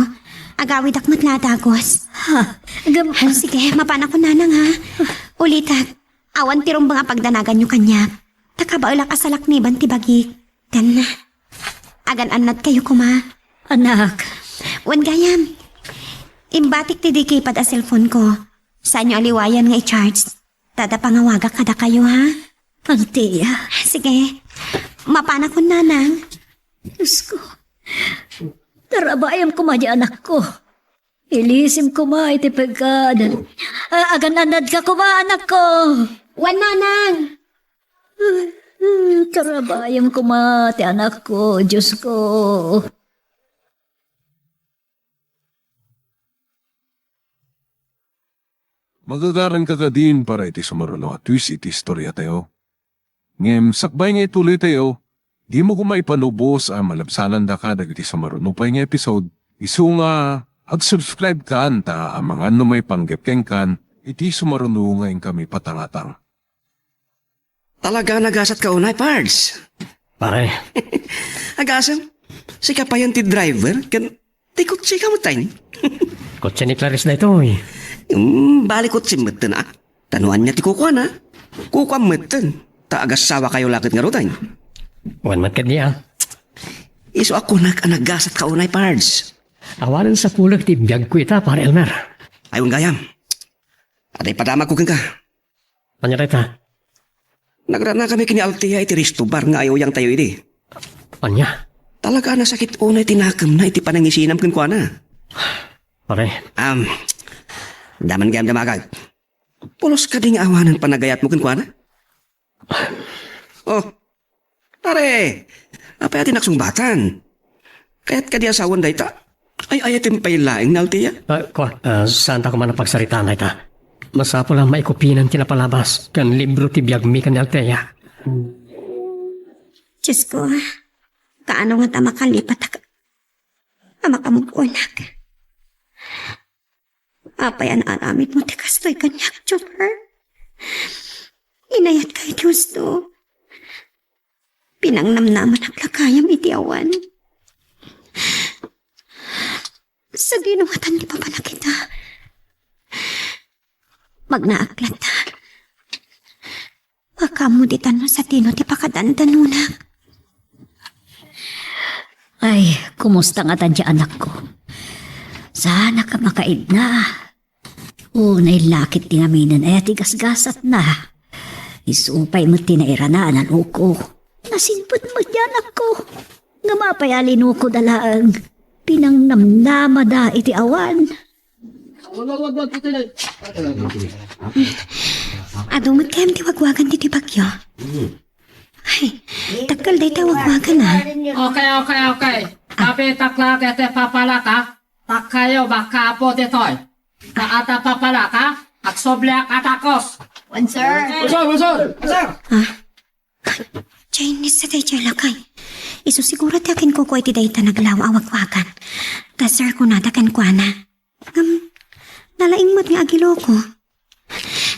Agawidak met la a dagus. Ha? Gam- Ah, sige, mapanakon, nanang, ha? Ulitek, awan ti rumbeng a pagdanaganyo kaniak. Ta kabaelak a salakniban ti bagik. Tan, agan-annadkayo koma. Anak. Wen gayam. Imbatik ti di keypad a cellphone ko. Saanyo a liwayan nga i-charge. Tada pangawagak kadakayo, ha? Althea. Sige. Mapanakon, nanang. Diyos ko. Tarabayam koma di anakko. Ilisim koma iti pekad. Ah, agan-annadka koma, anakko. Wen, nanang. Tarabayam koma ti anakko, Diyos ko. Magagaranka kadin para iti sumaruno a twist iti istoriatayo. Ngem sakbay nga ituloytayo, dimo koma ipanubos a malabsanandaka dagiti sumaruno pay nga episode, isu nga ag-subscribe kan ta amangan no maipanggep kenkan iti sumaruno nga inkami patangatang. Talaga a nagasatka unay, Pards. Pare. Agasem, sika payen ti driver ken ti kotseka metten. Kotse ni Clarice daytoy. Hmm, bali kotse metten, a. Ta no ania ti kukuana? Kukuam metten. Ta agassawakayo la ket ngaruden. Wen met kadi, a. Isu a kunak a nagasatka unay, Pards. Awanen sapulek ti biagko ita, Pare Elmer. Ay, wen gayam. Adda ipadamagko kenka. Ania dayta? Nagranakami ken ni Althea iti resto bar nga ay-uyangtayo idi. Ania? Talaga a nasakit unay ti nakemna iti panangisinam kenkuana. Pare. Am, adda man gayam damagak. Pulos kadi nga awanen panagayatmo kenkuana? Oh, pare, apay a di naksungbatan? Kayat kadi a sawen dayta? Ay-ayatem pay laeng ni Althea? Ah, kua, ah, saanta koma a pagsaritaan dayta. Masapul a maikupinen ti napalabas ken libro ti biagmi ken ni Althea. Diyos ko, kaano ngata a makalipatak a makamove-onak? Apay a naaramidmo ti kastoy kaniak, Jomar? Inayatka iti husto. Pinangnamnamanak la gayam iti awan. Sadino ngatan ti mapanak ita? Magnaak latta. Makaammo ditan no sadino ti pakadandanonak. Ay, kumusta ngatan ti anakko? Saanak a makaidna. Unay lakit ti ngaminen aya ti gasgasatna. Isu pay met ti nairana a naluko. Nasinpet met ti anakko. Ngem apay a linukoda laeng? Pinangnamnamada iti awan. Adu met gayam ti wagwagan ditoy bagyo. Ay, dakkel dayta wagwagan, a. Okay, okay, okay. Kapitak la dayta papalak, a. Takkayo, makapo ditoy. Kaata papalak, a. Agsubliak a tacos. Wen, sir. Wen, sir, wen, sir. Wen, sir. Ah? Chinese sa tayo, lakay. Isu siguro ti akin kuko iti dayta naglaw a wakwakan. Ta sir, kunada kenkuana. Ngem, nalaing met nga agiloko.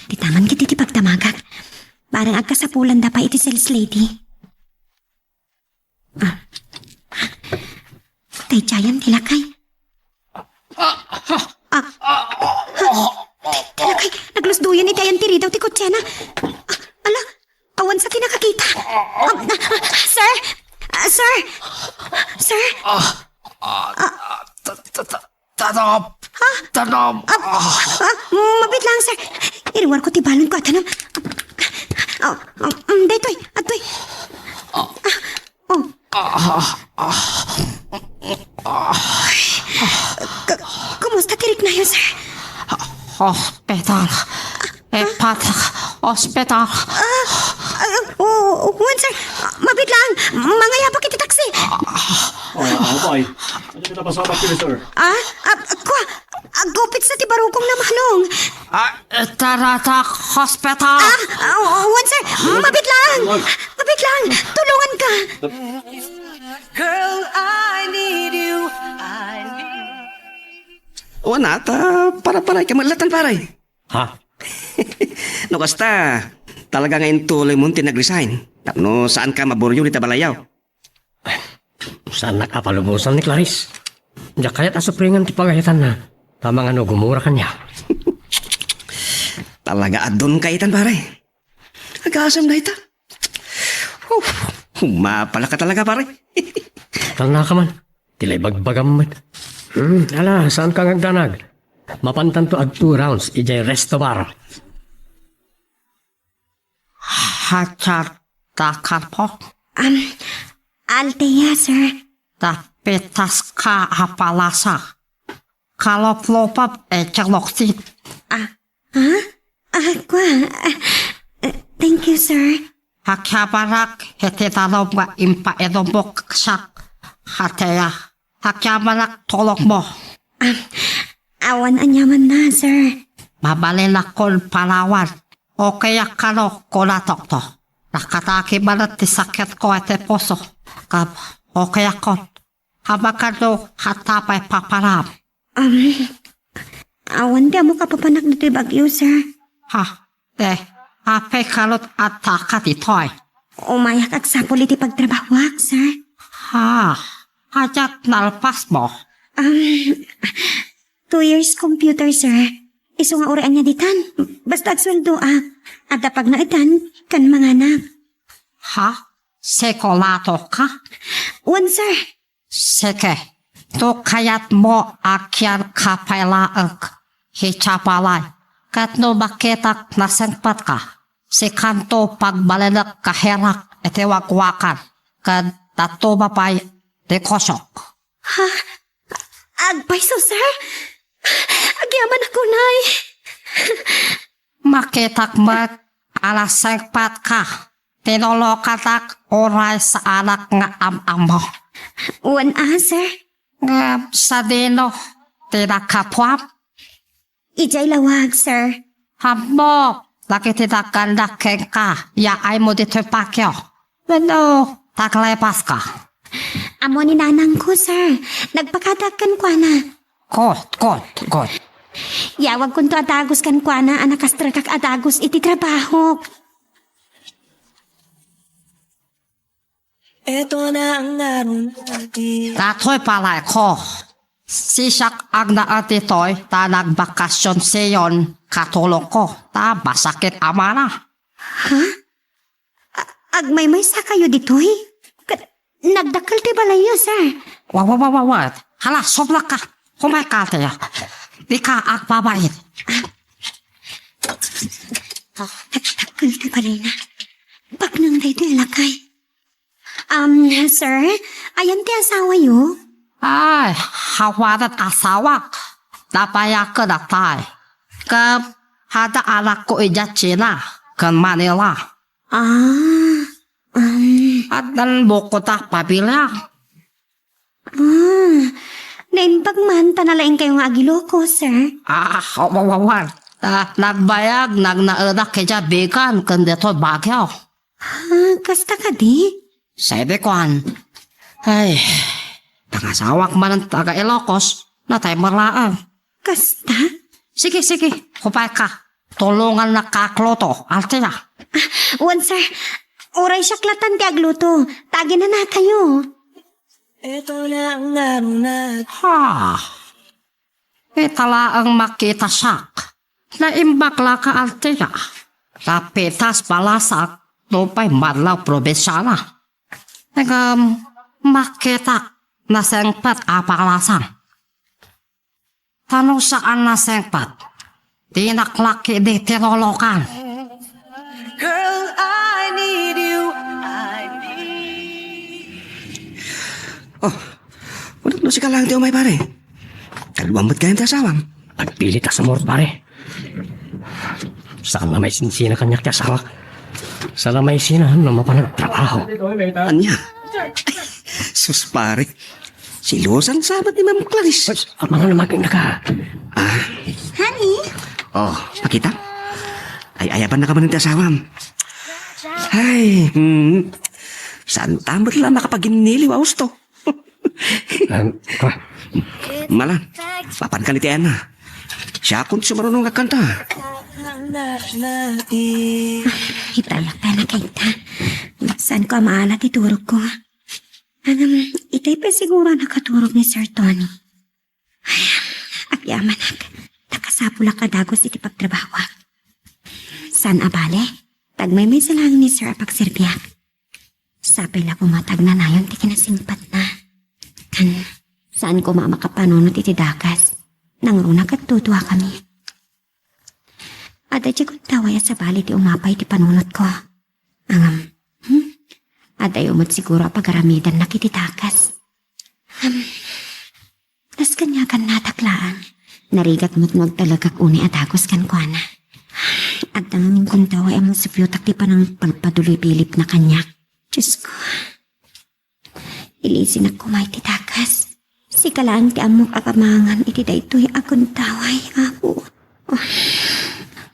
Dita man ket iti pagdamagak. Bareng agkasapulanda pay iti sales lady. Ah. Daydiayen ti lakay. Ah, ah, ah, ah, ti, ti lakay, naglusdoyen iti ayan ti ridaw ti kotsena. Ah, ala, awan sa ti nakakita. Ah, ah, ah, sir! Ah, sir! Sir! Ah, ah, ah, ta-, ta-, ta-, Tanam! Ha? Tanam! Ah, ah, mabit lang, sir. Iriwarko ti balon ko, tanam. Ah, ah, mm, daytoy, adtoy. Ah, oh. Ah, ah, ah. Ka-, kumusta ti riknayo, sir? Hospital. Ipatak, ospital. Ah, ah, oh, wen, sir. Ah, mabit lang. Mangayabak iti taksi. Ah, ah, bay. Ano kita pasabak kini, sir? Ah, ah, kwa, agupit sa ti barukong namalong. Ah, itaratak, hospital. Ah, ah, oh, wen, sir. Mabit lang. Mabit lang. Tulungan ka. Girl, I need you. I need Wen, ta, para, para, ikamalatan, pare. Ha? No kasta, talaga nga intuloymon ti nag-resign. Tapno saanka maburyo dita balayyo. Saannak a palubosan ni Clarice. Diak kayat a supringen ti pangayatanna. Ta mangano gumura kaniak. Talaga a donka itan, pare. Agasem dayta. Uf, mapalaka talaga, pare. Talna ka man. Ti la ibagbagam met. Hmm, ala, saanka nga agdanag? Mapantanto ag two rounds idiay resto bar. Hajar da kalpo? Um, Althea, sir. Da pitaska a palasa. Kaloplopap e jaloksin. Ah, ha? Ah, kwa. Ah, ah, thank you, sir. Akiabarak iti darum nga impainumok siak, Althea. Akiabarak tulongmo. Ah, awan aniamanna, sir. Mabalinakon panawan. Okay ak kano, kunatokto. Nakataki manen ti sakitko iti puso. Ngem, okay akon. Amakano, hatta pay paparam. Um, awan ti ammok a papanak ditoy bagyo, sir. Ha? Eh, apay kalot attaka ditoy? Umayak agsapul iti pagtrabahoak, sir. Ha? Adiak nalpasmo? Um, two years computer, sir. Isu nga uray ania ditan. Basta agsueldoak. Adda pagnaedan ken manganak. Ha? Sekolatoka? Wen, sir. Sika, no kayatmo a kianka pay laeng, idiay balay, ket no makitak nasengpetka, sikanto pagbalenek ka herak iti wakwakan, ken dadduma pay negosiok. Ha? Agpayso, sir? Agyamanak unay. Makitak met a nasengpetka. Tinulokanak uray saanak nga am-ammo. Wen a, sir. Ngem sadino ti nakapuam? Idiay lawag, sir. Ammok dagiti nagannak kenka, yaaymo ditoy patio. Wenno, taglepaska? Ammo ni nanangko, sir. Nagpakadaak kenkuana. Good, good, good. Yawagkonto a dagus kenkuana a nakastrekak a dagus iti trabahok. Ito na ang araw natin. Datoy balayko. Sisiak agnaed ditoy ta nagbakasyon sion katulongko ta masakit a mano. Ha? A-, agmaymaysakayo ditoy? Ka-, nagdakkel ti balayyo, sir. Wa, wa, wa, wa, wa. Hala, sobra ka. Kumay ka, tiyo. Di ka agbabain. Nagdakkel ti balayna. Baknang daytoy a lakay. Um, sir, ayan ti asawayo? Ay, awanan asawak. Napayaken a tay. Ken adda anakko idiay China ken Manila. Ah, um. Addan bukod a pamilya. Ah, naimbag man ta nalaingkayo nga agiloko, sir. Ah, awawawan. Ta nagbayag, nagnaedak idiay bigan ken ditoy Baguio. Ah, kasta kadi? Sadi kuan. Ay, pangasawak manen taga Ilocos, natay met laeng. Kasta? Sige, sige, upayka. Tulongannak agluto, Althea. Ah, wen, sir. Uray siak latta ti agluto. Ta aginanatayo. Ito na ang narunat. Ha? Ita laeng makita siak. Naimbag la ka, Althea. Napitas balasak nupay madlaw probinsiana. Ngem, makitak nasengpet a palasan. Ta no saan nasengpet, dinak la ketdi tinulokan. Girl, I need you. I need. Oh, wen no sika laeng ti umay, pare. Kaduam met gayam ti asawam. Agpilit a sumurot, pare. Saan la maisinsin kaniak ti asawak. Saan la maisinsin no mapan agtrabaho. Ania? Ay, sus, pare. Silosan sa met ni Ma'am Clarice. Ay, amangan na makinnaka. Ah. Honey? Oh, pakita. Ay, ayabannaka manen ti asawam. Ay, hmm. Saanta met la makapaginniliw a husto. Em, ah. Mala, mapanka iti ayanna. Siakon ti sumarunong agkanta. Itayak tayo na kanta. Saanko a maala ti turogko. Ngem, itay pay siguro a nakaturog ni Sir Tony. Ay, agyamanak. Ta kasapulak a dagus iti pagtrabahoak. Saan a bale, ta agmaymaysa laeng ni Sir a pagserbiak. Sapay la koma ta agnanayon ti kinasingpetna. Ken, saan koma a makapanunot iti dagas. Nangruna ket tutuakami. Adda diay gundaway a sabali ti umapay iti panunotko. Ngem, hmm? Addayo met siguro a pagaramidannak iti dagas. Hmm. Kas kaniakannatak laeng. Narigat met no agtalekak unay a dagus kenkuana. Adda ngamin gundaway a masubiotak ti panangpalpaduloy bilipna kaniak. Diosko. Ilisinak koma iti dagas. Sika laeng ti ammok a kamangan iti daytoy a gundaway, Apo. Oh.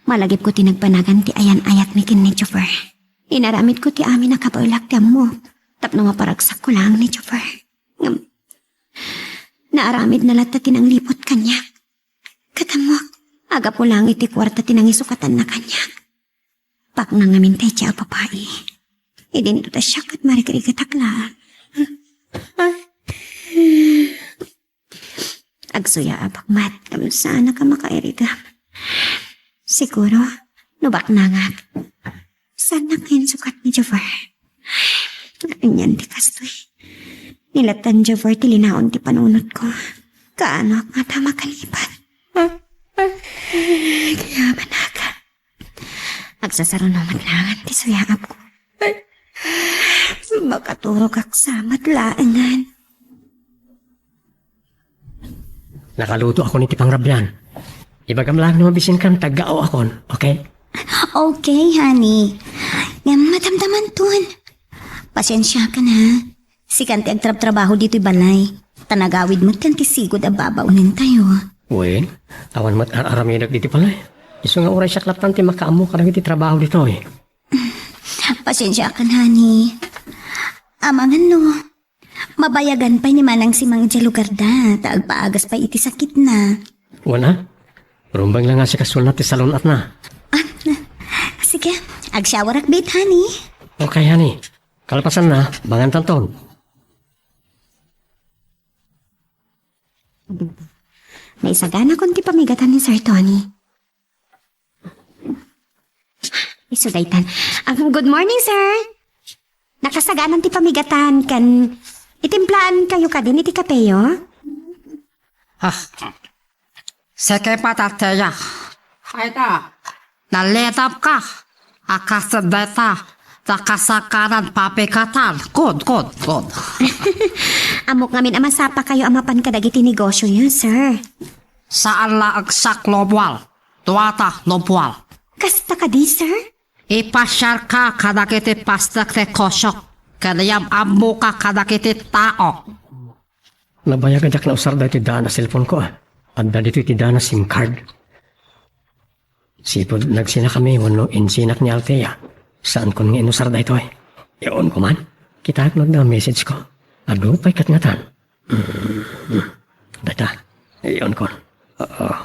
Malagipko ti nagbanagan ti ayan-ayatmi ken ni Jover. Inaramidko ti amin a kabaelak ti ammok tapno maparagsakko laeng ni Jover. Ngem, naaramidna latta ti nangliput kaniak. Ket ammok, agapu laeng iti kuarta ti nangisukatanna kaniak. Pakna ngamin ta idiay a babai. Idinto ta siak ket marigrigatak laeng. Agsuyaabak met, ngem saanak a makairigam. Siguro, no baknangak, saannak nga insukat ni Jover. Anian ti kastoy? Ni latta ni Jover ti linaon ti panunotko. Kaanoak ngata makalipat? Kayamanak. Agsasaruno met laeng ti suyaabko. Makaturogak sa met laengen. Nakalutoakon iti pangrabian. Ibagam laeng no mabisinkan, taggao akon, okay? Okay, honey. Ngem madamdamanton. Pasiensiakan, ha? Sikan ti agtrabtrabaho ditoy balay. Ta nagawid met kan ti sigud a babaonentayo. Wen, awan met ar-aramidek ditoy balay. Isu nga uray siak lattan ti makaammo kadagiti trabaho ditoy. Pasiensiakan, honey. Amangan no, mabayagan pay ni Manang Simang idiay lugarda, ta agpaagas pay iti sakitna. Wen a, rumbeng la nga sikasunat ti salun-atna. Ah, sige, agsyawarak bit, honey. Okay, honey. Kalpasanna, bangantanton. Naisaganakon ti pamigatan ni Sir Tony. Isu daytan. Ah, good morning, sir. Nakasaganan ti pamigatan ken itimplaan kayo kadin iti kapeyo? Ah, sika pay, Althea. Ay ta. Nalidabka a kas dayta, ta kasaganan pamigatan. Good, good, good. Ammok ngamin a masapakayo a mapan kadagiti negosioyo, sir. Saan la agsak no bual. Duata no bual. Kasta kadi, sir? Ipasiarka kadagiti pastek ti kosok, ken yam-ammoka kadagiti tao. Nabayag a diak nausar daytoy daan a cellphone ko, ah. Adda ditoy ti daan a SIM card. Sipud nagsinakami wenno insinak ni Althea. Saankon nga inusar daytoy. Yaonko man. Kitaek no adda message ko. Adu pay ket ngatan. Dayta. Yaonkon. Oo.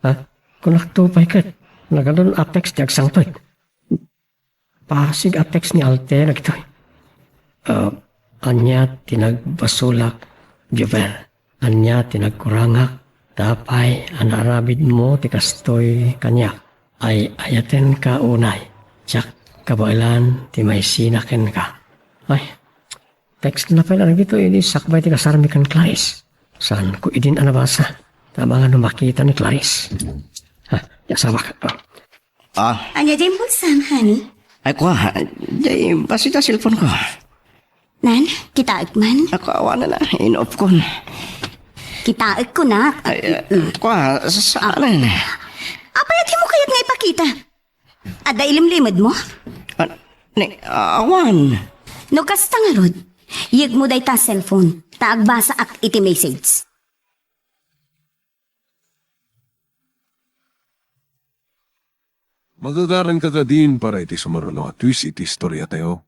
Ha? Kunakto pay ket. Nagadun a text ti agsangpet. Pasig a text ni Althea dagitoy. Ah, ania ti nagbasolak, Jovel? Ania ti nagkurangak? Apay a naaramidmo ti kastoy kaniak? Ay-ayatenka unay. Diak kabaelan ti maisina kenka. Ay, text na pay la dagitoy idi sakbay ti kasarmi ken Clarice. Saanko idin a nabasa. Tabangan no makita ni Clarice. Ha, ti asawak. Ah. Ania diay bulsam, honey? Ay, kua, diay bassit a cellphone ko. Nan, kitaek man? Ako, awanen a, in-off kon. Kitaek ko, nak. Ay, eh, kua, sa-, saan? Apay a dimo kayat nga ipakita? Adda ilimlimedmo? Ah, ni, awan. No kasta ngarud, yegmo dayta cellphone, ta agbasaak iti message. Magagaranka kadin para iti sumaruno a twist iti istoriatayo.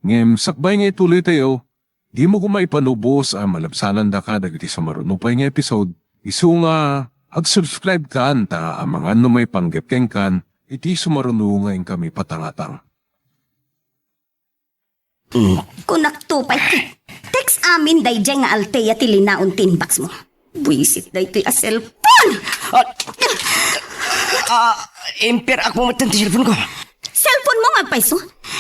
Ngem sakbay nga ituloytayo, dimo koma ipalubos a malabsanandaka dagiti sumaruno pay nga episode, isu nga ag-subscribe kan ta amangan no maipanggep kenkan iti sumaruno nga inkami patangatang. Mm. Kunakto pay ket, text amin daydiay nga Althea ti linaon ti inboxmo. Buisit daytoy a cellphone! Ah, ah, impier-akmo metten ti cellphone ko. Cellphone mo nga agpayso?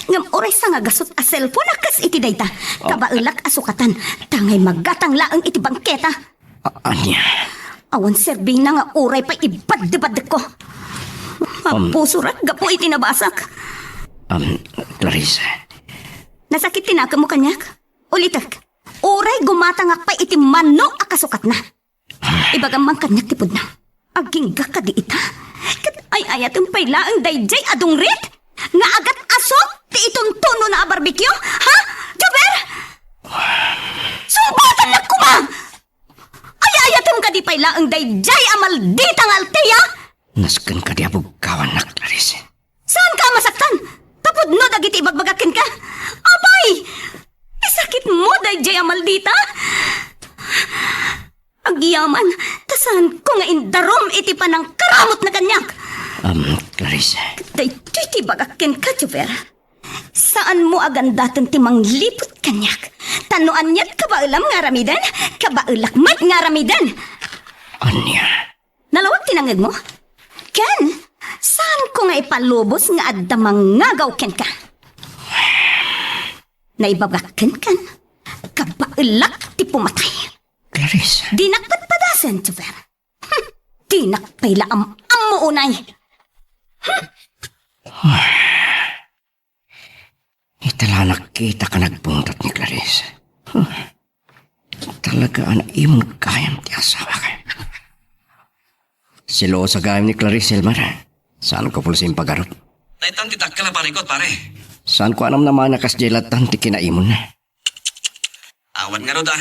Ngem uray sa nga gasut a cellphone a kas iti dayta. Oh. Kabaelak a sukatan, ta ngay magatang laeng iti bangketa. A-, ania? Awan serbina nga uray pay ibaddebadekko. Um, mapusorak gapu iti nabasak. Um, Clarice. Nasakit ti nakemmo kaniak? Ulitek, uray gumatangak pay iti mano a kasukatna. Ibagam man kaniak ti pudno. Agingga kadi ita? Ket ay-ayatem pay laeng daydiay a dungrit nga agat-asok ti ituntunona a barbecue? Ha? Jover? Sungbatannak koma! Ay-ayatem kadi pay laeng daydiay a maldita nga Althea? Nasken kadi a buggawannak, Clarice. Saanka a masaktan? Ta pudno dagiti ibagbagak kenka. Apay! Isakitmo daydiay a maldita? Agyaman, ta saanko nga indarum iti panangkaramutna kaniak. Um, Clarice. Daytoy ti ibagak kenka, Jover. Saanmo a gandaten ti mangliput kaniak. Ta no aniat kabaelam nga aramiden, kabaelak met nga aramiden. Ania? Nalawag ti nangngegmo? Ken, saanko nga ipalubos nga adda mangngagaw kenka. Naibagak kenkan, kabaelak ti pumatay. Clarice. Dinak patpadasen, Jover. Hmm, dinak pay la am-ammo unay. Hmm. Ita la nakkitak a nagbungtot ni Clarice. Huh. Talaga a naimon gayam ti asawak. Selosa gayam ni Clarice, Elmer. Saanko pulsin pagarup. Daytan ti dakkel a parikut, pare. Saanko a namnamaen a kasdiay lattan ti kinaimonna. Awan ngarud a.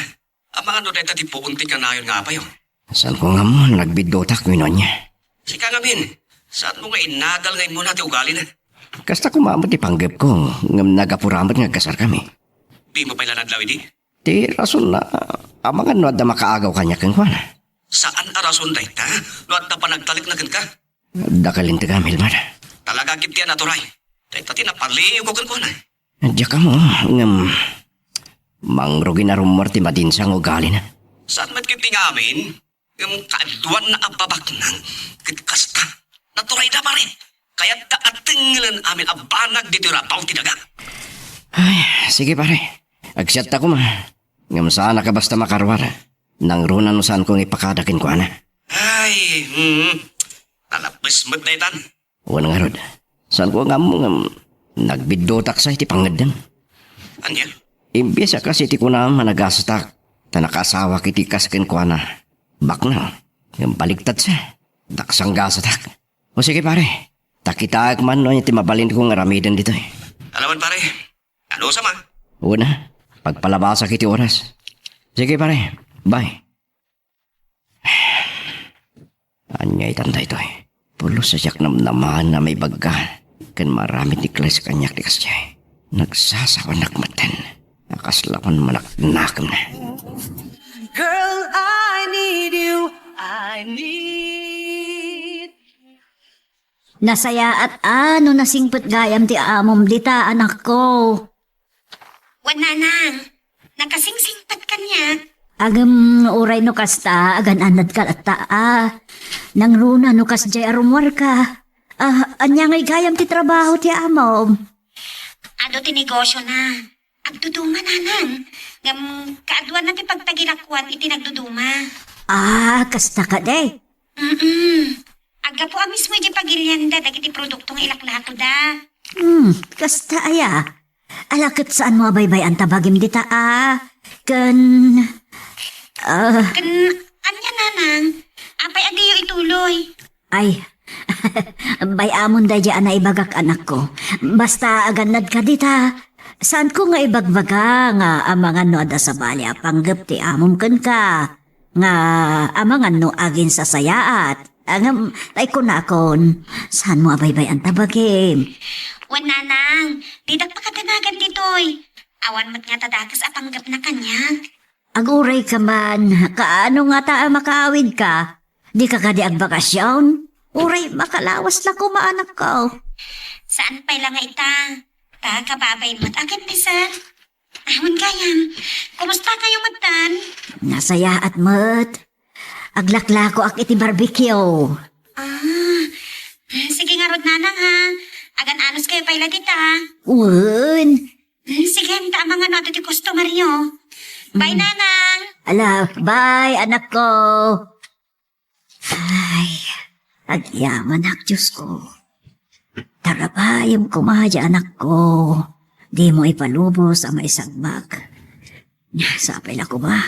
Amangan no dayta ti puon ti kanayon nga apayo. Saanko nga ammo no nagbiddutak wenno ania. Sika ngamin, saanmo nga inadal nga immuna ti ugalina? Kasta koma met ti panggepko, ngem nagapura met nga agkasarkami. Dimo pay la nadlaw idi? Ti rasonna, amangan no adda makaagaw kaniak kenkuana. Saan a rason dayta no adda panagtalekna kenka? Dakkel integam, Elmer. Talaga ketdi a naturay. Dayta ti napaliyewko kenkuana. Diak ammo, ngem mangrugin a rummuar ti madinsa nga ugalina. Saan met ketdi nga amin, ngem kaaduanna a babaknang ket kasta. Naturayda, pare. Kayatda a tengngelen amin a banag ditoy rabaw ti daga. Ay, sige, pare. Agsiatta koma. Ngem saanak a basta makaruar. Nangruna no saanko nga ipakada kenkuana. Ay, hmm. Nalappes met daytan. Wen ngarud, saanko nga ammo ngem nagbiddutak sa iti pangngeddeng. Ania? Imbes a kas iti kunam a nagasatak, ta nakaasawak iti kas kenkuana. Baknang, ngem baligtad sa, daksang gasatak. O sige, pare, ta kitaek man no ania ti mabalinko nga aramiden ditoy. Alaman, pare, ano sa ma? Una, pagpalabasak iti oras. Sige, pare, bye. Ania itan daytoy? Pulos a diak namnamaen a maibaga ken maaramid ni Clarissa kaniak ti kasdiay. Nagsasawanak metten a kasla manaknakemna. Girl, I need you. I need Nasayaat a no nasingpet gayam ti amom dita, anakko. Wen, nanang, nakasingsingpet kaniak. Agem, uray no kasta, agan-anadka latta a. Nangruna no kasdiay a rummuarka. Ah, ania ngay gayam ti trabaho ti amom? Adu ti negosiona. Agduduma, nanang. Ngem kaaduanna ti pagtagirakuan iti nagduduma. Ah, kasta kadi? Mm-mm. Aggapu a mismo idiay pagilianda dagiti produkto nga ilaklakoda. Hmm, kasta aya? Ala ket saanmo a baybay-an ta bagim dita a? Ken, ah, Ken ania, nanang? Apay a diyo ituloy? Ay, bay-amon daydiay a naibagak, anakko. Basta agannadka dita, saanko nga ibagbaga nga amangan no adda sabali a panggep ti amom kenka, nga amangan no aginsasayaat. Ngem, tay kunakon, saanmo a baybay-an ta bagim? Wen, nanang, didak pakadanagan ditoy. Awan met ngata dakes a panggepna kaniak. Agurayka man, kaano ngata a makaawidka? Dika kadi agbakasion? Uray makalawas la koma, anakko. Saan pay la nga ita? Ta kababay met a ken ni sir. Awan gayam. Kumusta kayo metten? Nasayaat met. Aglaklakoak iti barbecue. Ah, sige ngarud, nanang, ha. Agan-anos kayo pay la dita. Wen. Hmm, sige, ta amangan no adu ti customer-yo. Bye, mm, nanang. Ala, bye, anakko. Ay, agyamanak, Diosko. Tarabayem koma, anakko. Dimo ipalubos a maisagmak. Sapay la koma.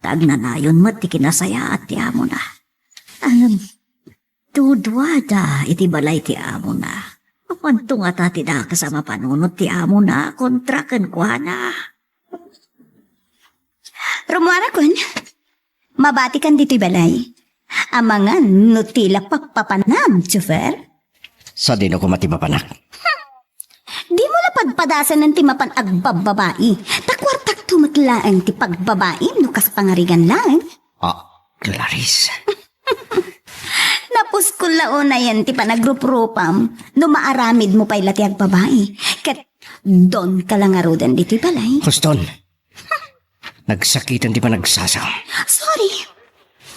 Ta agnanayon met ti kinasayaat ti amona. Ngem, duduada iti balay ti amona. Awanto ngata ti dakes a mapanunot ti amona kontra kenkuana. Rummuarakon, mabatikan ditoy balay. Amangan no ti la pappapanam, chauffeur? Sadino koma ti mapanak? Dimo la padpadasanen ti mapan agbabbabai. Ta kuartakto met laeng ti pagbabaim no kas pangarigan laeng. Ah, Clarice. Napuskol la unayen ti panagruprupam no maaramidmo pay la ti agbabai. Ket donka la ngaruden ditoy balay. Huston. Nagsakiten ti panagsasaom. Sorry.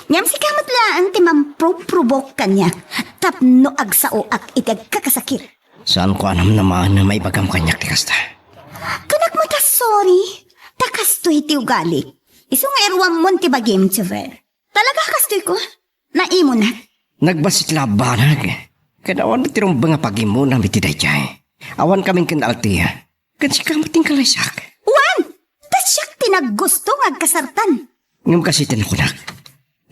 Ngem sika met laeng ti mampruprovok kaniak tapno agsaoak iti agkakasakit. Saanko a namnamaen a maibagam kaniak ti kasta. Kunak met a sorry. Ta kastoy ti ugalik. Isu nga iruammon ti bagim, chauffeur. Talaga kastoyko? Naimunak? Nagbassit la a banag. Ket awan met ti rumbeng a pagimonam iti daydiay. Awankamin ken Althea. Ken sika met ti inkalaysak. Wen! Ta siak ti naggusto nga agkasartan. Ngem kastoy ti nakunak.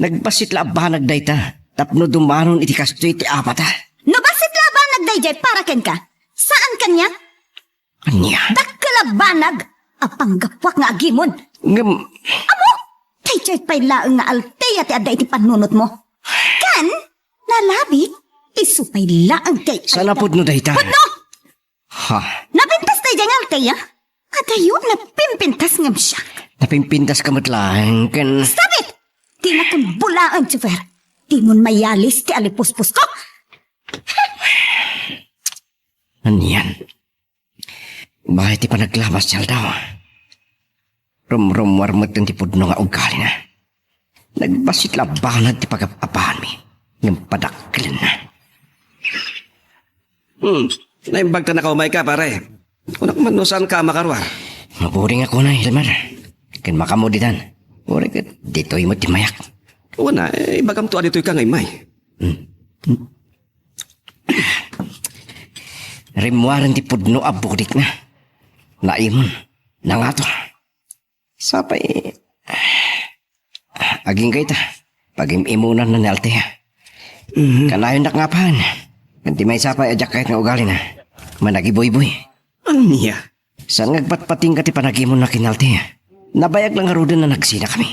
Nagbassit la a banag dayta tapno dumanon iti kastoy ti apata. No bassit la a banag daydiay para kenka, saan kaniak? Ania? Dakkel a banag a panggapuak nga agimon. Ngem, amo, daydiay pay laeng nga Althea ti adda iti pannunotmo. Ken, nalabit, isu pay laeng ti... Saan a pudno dayta? Pudno! Ha? Napintas daydiay nga Althea? Adayo, napimpintas ngem siak. Napimpintaska met laeng ken... Stop it! Dinakon bulaen, chauffeur. Dimon mayalis ti alipuspusko. Anian? Baet ti panaglabas ti aldaw. Rumrummuar metten ti pudno nga ugalina. Nagbassit la a banag ti pagap-apaanmi ngem padakkelenna. Hmm, naimbag ta nakaumayka, pare. Kunak man no saanka a makaruar. Maburing a kunay, Elmer. Ken makaammo ditan. Uray ket ditoy met ti mayak. Wen a, eh, ibagamto a ditoyka nga immay. Hmm. Rimmuaren ti pudno a budikna. Naimon, nangato. Sapay, agingga ita, pagim-imonanna ni Althea. Mhm. Kanayonnak nga apaen. Ken ti maysa pay a diak kayat nga ugalina, managibuybuy. Ania? Saan nga agpatpatingga ti panagimonna ken ni Althea? Nabayag la ngaruden a nagsinakami.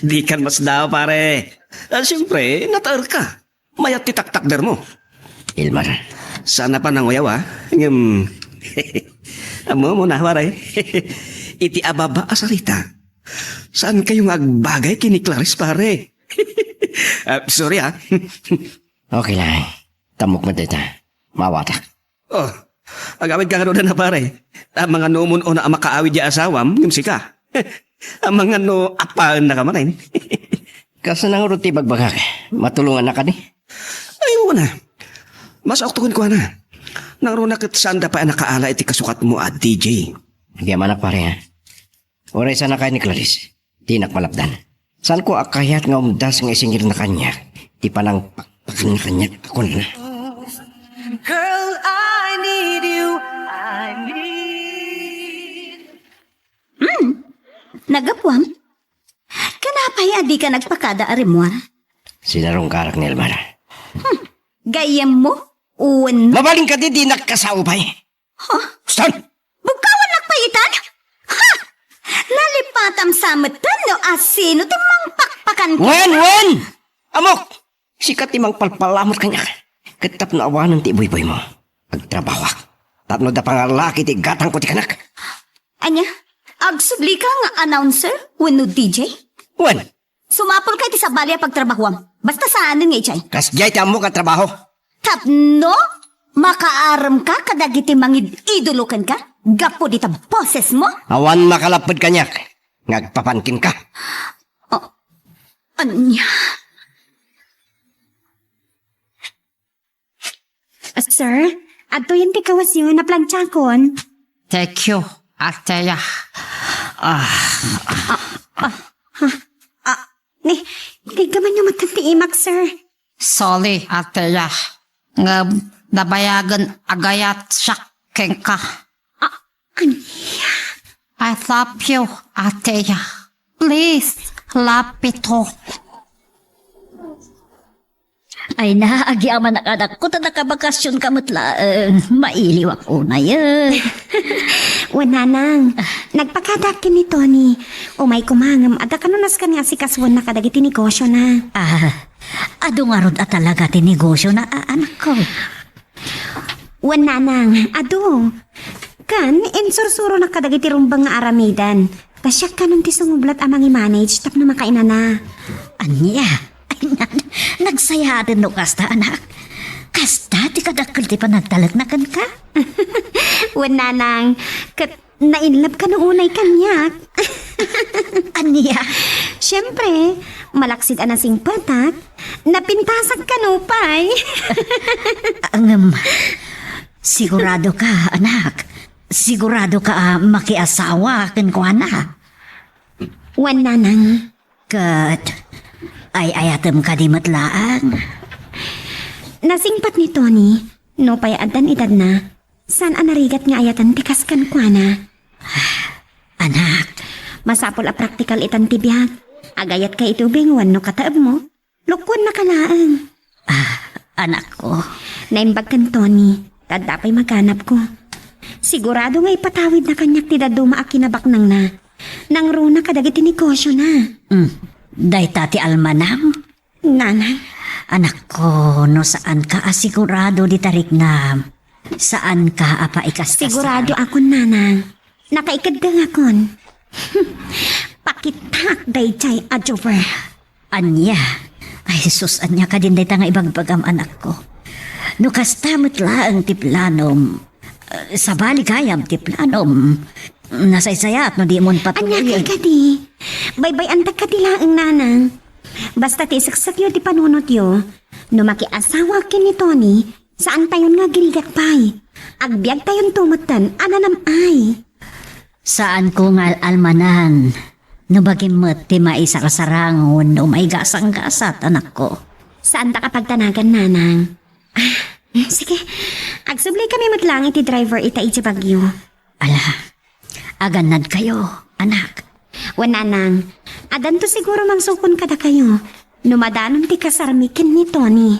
Dikan masdaaw, pare. Ah, siempre, nataerka. Mayat ti taktakdermo. Elmer. Saan a pananguyaw, a? Ngem, ammom na, pare. Iti ababa a sarita, saankayo nga agbagay ken ni Clarice, pare. Ah, sorry, a. Okay lang. Tammok met dayta. Maawatak. Oh, agawidka ngarud, a, pare. Amangan no umun-una a makaawid ti asawam, ngem sika. Amangan no apaennaka manen. Kasano ngarud ti ibagbagak? Matulongannaka kadi? Ay, wen a. Masaokto kenkuana. Nangruna ket saanda pay a nakaala iti kasukatmo a D J. Agyamanak, pare, a. Uray saan a kayat ni Clarice, dinak malapdan. Saanko a kayat nga umdas nga isingirna kaniak ti panangpakpakanna kaniak a kunana. Girl, I need you. I need. Hmm. Naggapuam? Kanapay a dika nagpakada a rimmuar? Sinarungkarak ni Elmar. Hmm. Gayyemmo? Wen. Mabalin kadi, dinak kasao pay. Huh? Stan! Bugkawannak pay itan? Ha! Nalipatam sa metten no asino ti mangpakpakan. Wen, wen! Ammok! Sika ti mangpalpalamut kaniak. Ket tapno awanen ti ibuybuymo, agtrabahoak. Tapno da pangalaki ti gatangko ti kanak. Ania? Agsublika nga announcer wenno D J? Wen! Sumapulka iti sabali a pagtrabahoam. Basta saanen nga idiay. Kasdiay ti ammok a trabaho. Tapno makaaremka kadagiti mangid-idolo kenka gapu dita bosesmo? Awan makalapped kaniak nga agpapan kenka. Oh, ania? Sir, adtoyen ti kawesyo, naplantsaakon. Thank you, Ateya. Ah, Ah, ni, tiggamanyo met ti imak, sir. Sorry, Ateya. Ngem nabayagen agayat siak kenka. Ah, ania? I love you, Ateya. Please, love me too. Ay na, agyamanak, anakko, ta nakabakasionka met laeng. Mailiwak unay, eh. Wen, nanang, nagpakadaak ken ni Tony. Umay koma ngem adda kano nasken nga asikasuenna kadagiti negosiona. Ah, adu ngarud a talaga ti negosiona, a, anakko? Wen, nanang, adu. Ken insursuronak kadagiti rumbeng nga aramiden. Ta siak kanon ti sumublat a mangi-manage tapno makainana. Ania? Ay, nan-, nagsayaaten no kasta, anak. Kasta ti kadakkel ti panagtalekna kenka? Wen, nanang, ket na-in love kano unay kaniak. Ania? Siempre, malaksid a nasingpetak, napintasak kano pay. Ngem, sigurado ka, anak? Sigurado ka a makiasawa kenkuana? Wen, nanang. Ket ay-ayatem kadi met laeng? Nasingpet ni Tony, nupay addan edadna, saan a narigat nga ayaten ti kas kenkuana. Anak. Masapul a praktikal itan ti biag. Agayatka iti ubing wenno kataebmo. Lukkuennaka laeng. Ah, anakko. Naimbag ken Tony, ta adda pay maganabko. Sigurado nga ipatawidna kaniak ti dadduma a kinabaknangna. Nangruna kadagiti negosiona. Hmm. Dayta ti almanam? Nanang. Anakko, no saanka a sigurado dita riknam, saanka a paikaskas. Sigurado akon, nanang. Nakaikeddengakon. Pakitak daydiay a Jover. Ania? Ay, sus, ania kadin dayta nga ibagbagam, anakko? No kasta met laeng ti planom, eh, sabali gayam ti planom, nasaysayaat no dimon patuloyen. Ania kadi? Baybay-antak kadi laeng, nanang. Basta ti iseksekyo ti panunotyo, no makiasawa ken ni Tony, saantayon nga agrigat pay. Agbiagtayonto metten a nanam-ay. Saanko nga al-almanan no bagim met ti maisarsarangon no maigasanggasat, anakko. Saandak a pagtanagan, nanang. Ah, sige. Agsubli kami met laeng iti driver ita iti bagyo. Ala, agannadkayo, anak. Wen, nanang, addanto siguro mangsukon kadakayo no madanon ti kasarmi ken ni Tony.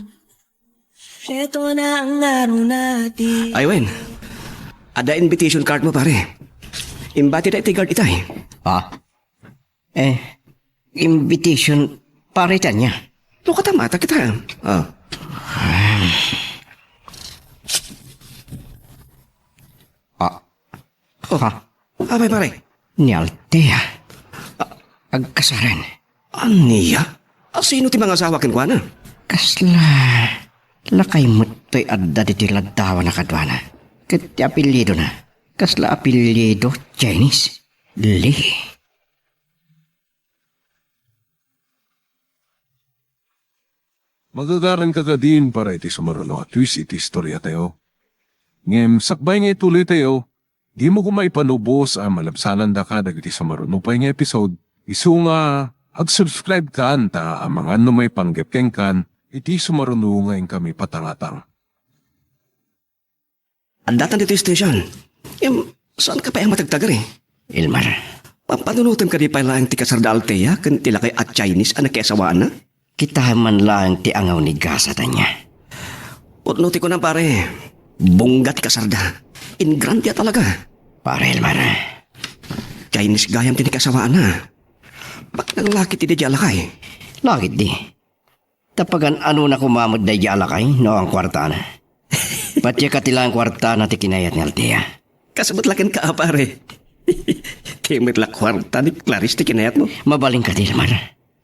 Ay, wen. Adda invitation card mo, pare. Imbati da iti guard itay. Ah? Eh, invitation para iti ania? No, katamata kita. Ah. Ah. Oh. Ha? Apay, pare? Ni Althea. Agkasaren. Ania? Asino ti mangasawa kenkuana? Kasla lakay met toy adda ditoy laddawan a kaduana. Ket ti apelyidona, kasla apelyido Chinese. Lee. Magagaran ka kadin para iti sumaruno a twist iti istoriatayo. Ngem sakbay nga ituloytayo, dimo koma ipanubos a malabsanandaka dagiti sumaruno pay nga episode, isu nga ag-subscribe kan ta amangan no maipanggep kenkan iti sumaruno nga inkami patangatang. Addatan ditoy station. Em, saan ka pay a matagtagari? Elmar. Pampanunotem kadi pay laeng ti kasarda Althea ken ti lakay a Chinese a nakiasawaanna? Kitaem man laeng ti angaw ni gasat ania. Pudno ti kunam, pare. Bongga ti kasarda. Ingrande a talaga. Pare Elmar. Chinese gayam ti nakiasawaanna. Bakit nang lakit ti di lakay? Lakit di. Tapagan ano na koma met daydi a lakay no ang kwartana. Patiek a ti laeng kwartana ti kinayat ni Althea. Kasabot la kenka, a, pare. Ti met la kwarta ni Clarice ti kinayatmo. Mabalin ka, Dilmar.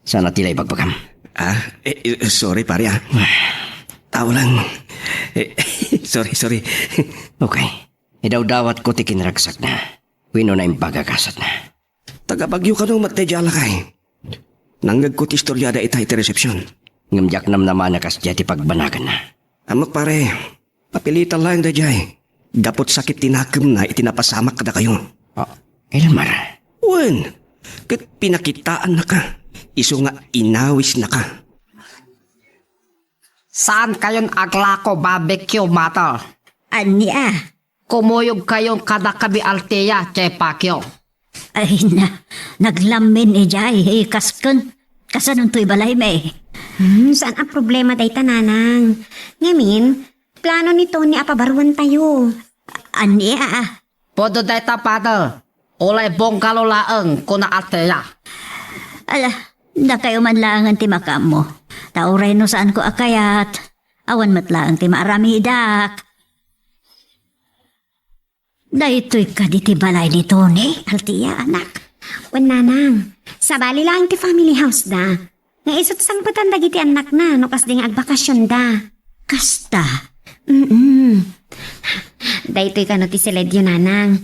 Sana ti la ibagbagam. Ah, eh, eh, sorry, pare, ah. Tao lang. Eh, sorry, sorry. Okay. Idawdawat ko ti kinragsakna. Wenno naimbag a gasatna. Taga Baguio kano met daydi a lakay? Nangngegko ti istoriada ita iti resepsion. Ngem diak namnama a kasdiay ti pagbanaganna. Ammok, pare, papilitan laeng daydiay. Gapu ti sakit ti nakemna iti napasamak kadakayo. Ah, Elmar. Wen, ket pinakitaannaka. Isu nga inawisnaka. Saan kayon aglako barbecue, mother? Ania? Kumuyog kayon kadakami Althea, Che Pacquiao. Ay na, naglammin idiay, eh, kasken. Kasanonto ibalaymi? Hmm, saan a problema dayta, nanang. Ngamin, plano ni Tony a pabaruentayo. Ania, ah? Pudno dayta, father. Ulay bungalow laeng, kuna Althea. Ala, dakayo man laengen ti makaammo. Ta uray no saanko a kayat, awan met laeng ti maaramidak. Daytoy kadi ti balay ni Tony, Althea, anak? Wen, nanang, sabali laeng ti family house da. Nga isut sangpetan dagiti annakna no kasdi nga agbakasionda. Kasta? Mm. Daytoy kano ti siledyo, nanang.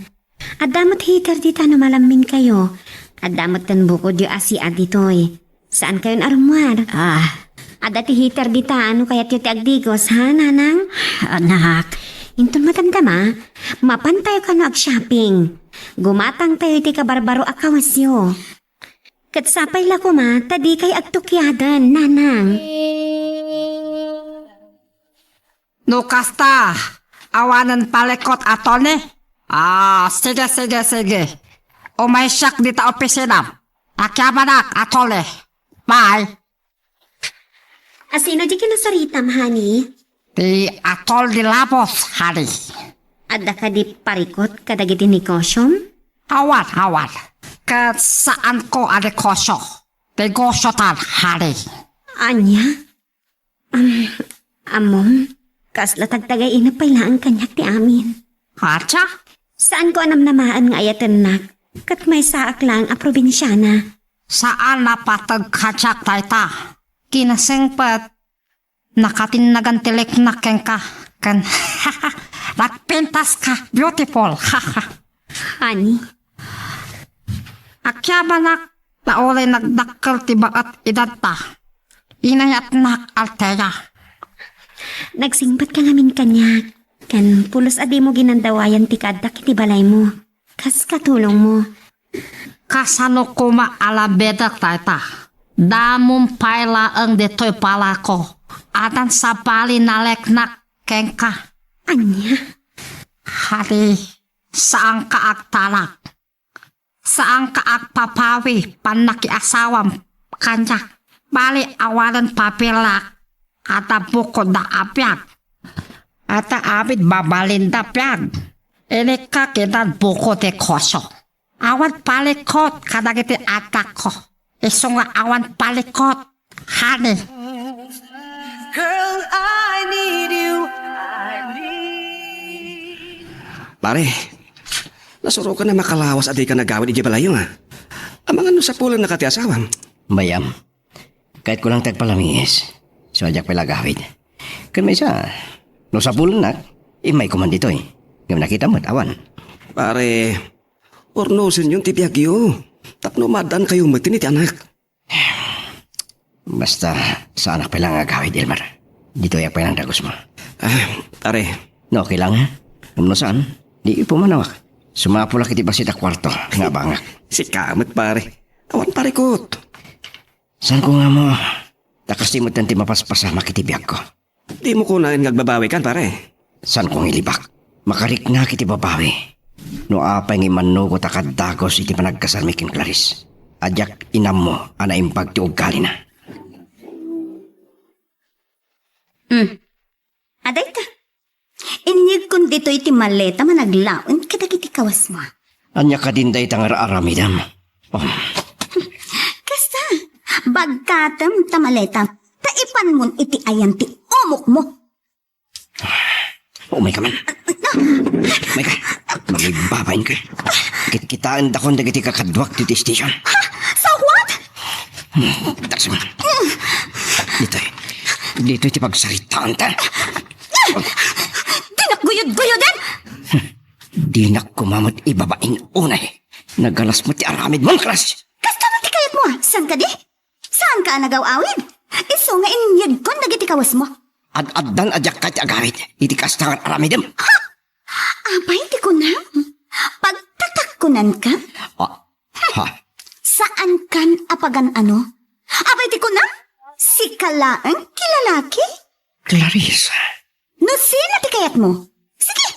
Adda met heater dita no malamminkayo. Adda met ten bukodyo a C R ditoy. Saankayon a rummuar. Ah. Adda ti heater dita no kayatyo ti agdigos, ha, nanang? Anak. Inton madamdama, mapantayo kano ag-shopping. Gumatangtayo iti kabarbaro a kawesyo. Ket sapay la koma ta dikay agtukiaden, nanang. No kasta, awanen palikot a Tony? Ah, sige, sige, sige. Umaysiak dita opisinam. Agyamanak, atole. Bye. Asino di kinasaritam, honey? Ti atol di labos, honey. Adda kadi parikot kadagiti negosyom? Awan, awan. Ket saanko a negosyo. Negosyotan, honey. Ania? Um, ammom, kasla tagtagay-inep pay laeng kaniak ti amin. Acha? Saanko a namnamaen nga ayatennak, ket maysaak laeng a probinsiana. Saan a pateg kaniak dayta. Kinasengpet, nakatinnagan ti leknak kenka, ken nagpintaska, beautiful. Honey. Agyamanak, ta ulay nagdakkel ti baet edadta. Inayatnak, Althea. Nagsingpetka ngamin kaniak, ken pulos a dimo ginandawayan ti kaaddak iti balaymo. Kas katulongmo. Kasano koma a lambedek dayta? Damon pay laeng ditoy balako. Addan sabali naleknak kenka. Ania? Honey, saanka agtalak. Saanka agpapawi pannakiasawam kaniak. Bali, awanen papelak. Adda bukodda a biag. Adda amin mabalinda biag. Inikka kinan buko ti koso. Awan palikot kadagiti addakko. Isu nga awan palikot, honey. Girl, I need you. I need. Pare, nasurokan a makalawas a dika nagawid idiay balayyo, a. Amangan no sapulennaka ti asawam. Mayam. Kayatko lang ti agpalamiis. So, diak pay la agawid. Ken maysa, no sapulennak, immayko man ditoy. Ngem nakitam met, awan. Pare, urnosenyon ti biagyo. Tapno maaddaankayo met iti anak. Basta, saanak pay la nga agawid, Elmer. Ditoyak pay lang dagusmo. Ah, pare. No, okay lang, ha? Ngem no saan, di pumanawak. Sumapulak iti bassit a kuarto nga abangak. Sika met, pare. Awan parikut. Saanko nga ammo, ta kas ti metten ti mapaspasamak iti biagko. Dimo kunaen nga agbabawikan, pare. Saanko nga ilibak. Makariknak iti babawi. No apay nga immannugot a kaddagus iti panagkasarmi ken Clarice, a diak inammo a naimbag ti ugalina. Hmm. Adayta. Inyegkon ditoy ti maleta a managlaeng kadagiti kawasmo. Ania kadin dayta nga ar-aramidem? Oh. Kasta, bagkatem ta maleta, ta ipanmon iti ayan ti umokmo. Umayka man. Umayka. Mangibabainka. Kitkitaendakon dagiti kakaduak ti station. Ha? So what? Taksem. Ditoy. Ditoy ti pagsaritaanta. Dinak guyod-guyoden! Dinak koma met ibabain unay. Nagalas met ti aramidmo, Clarice. Kasta met ti kayatmo, a? Saan kadi? Saanka a nagaw-awid? Isu nga inyegkon dagiti kawasmo. Ad-addan a diak kayat ti agawid iti kasta nga ar-aramidem. Ha? Apay ti kunam? Pagtatakkunanka? Ah, ha? Saankan a pagan-ano? Apay ti kunam? Sika laeng ti lalaki? Clarice. No sino ti kayatmo? Sige,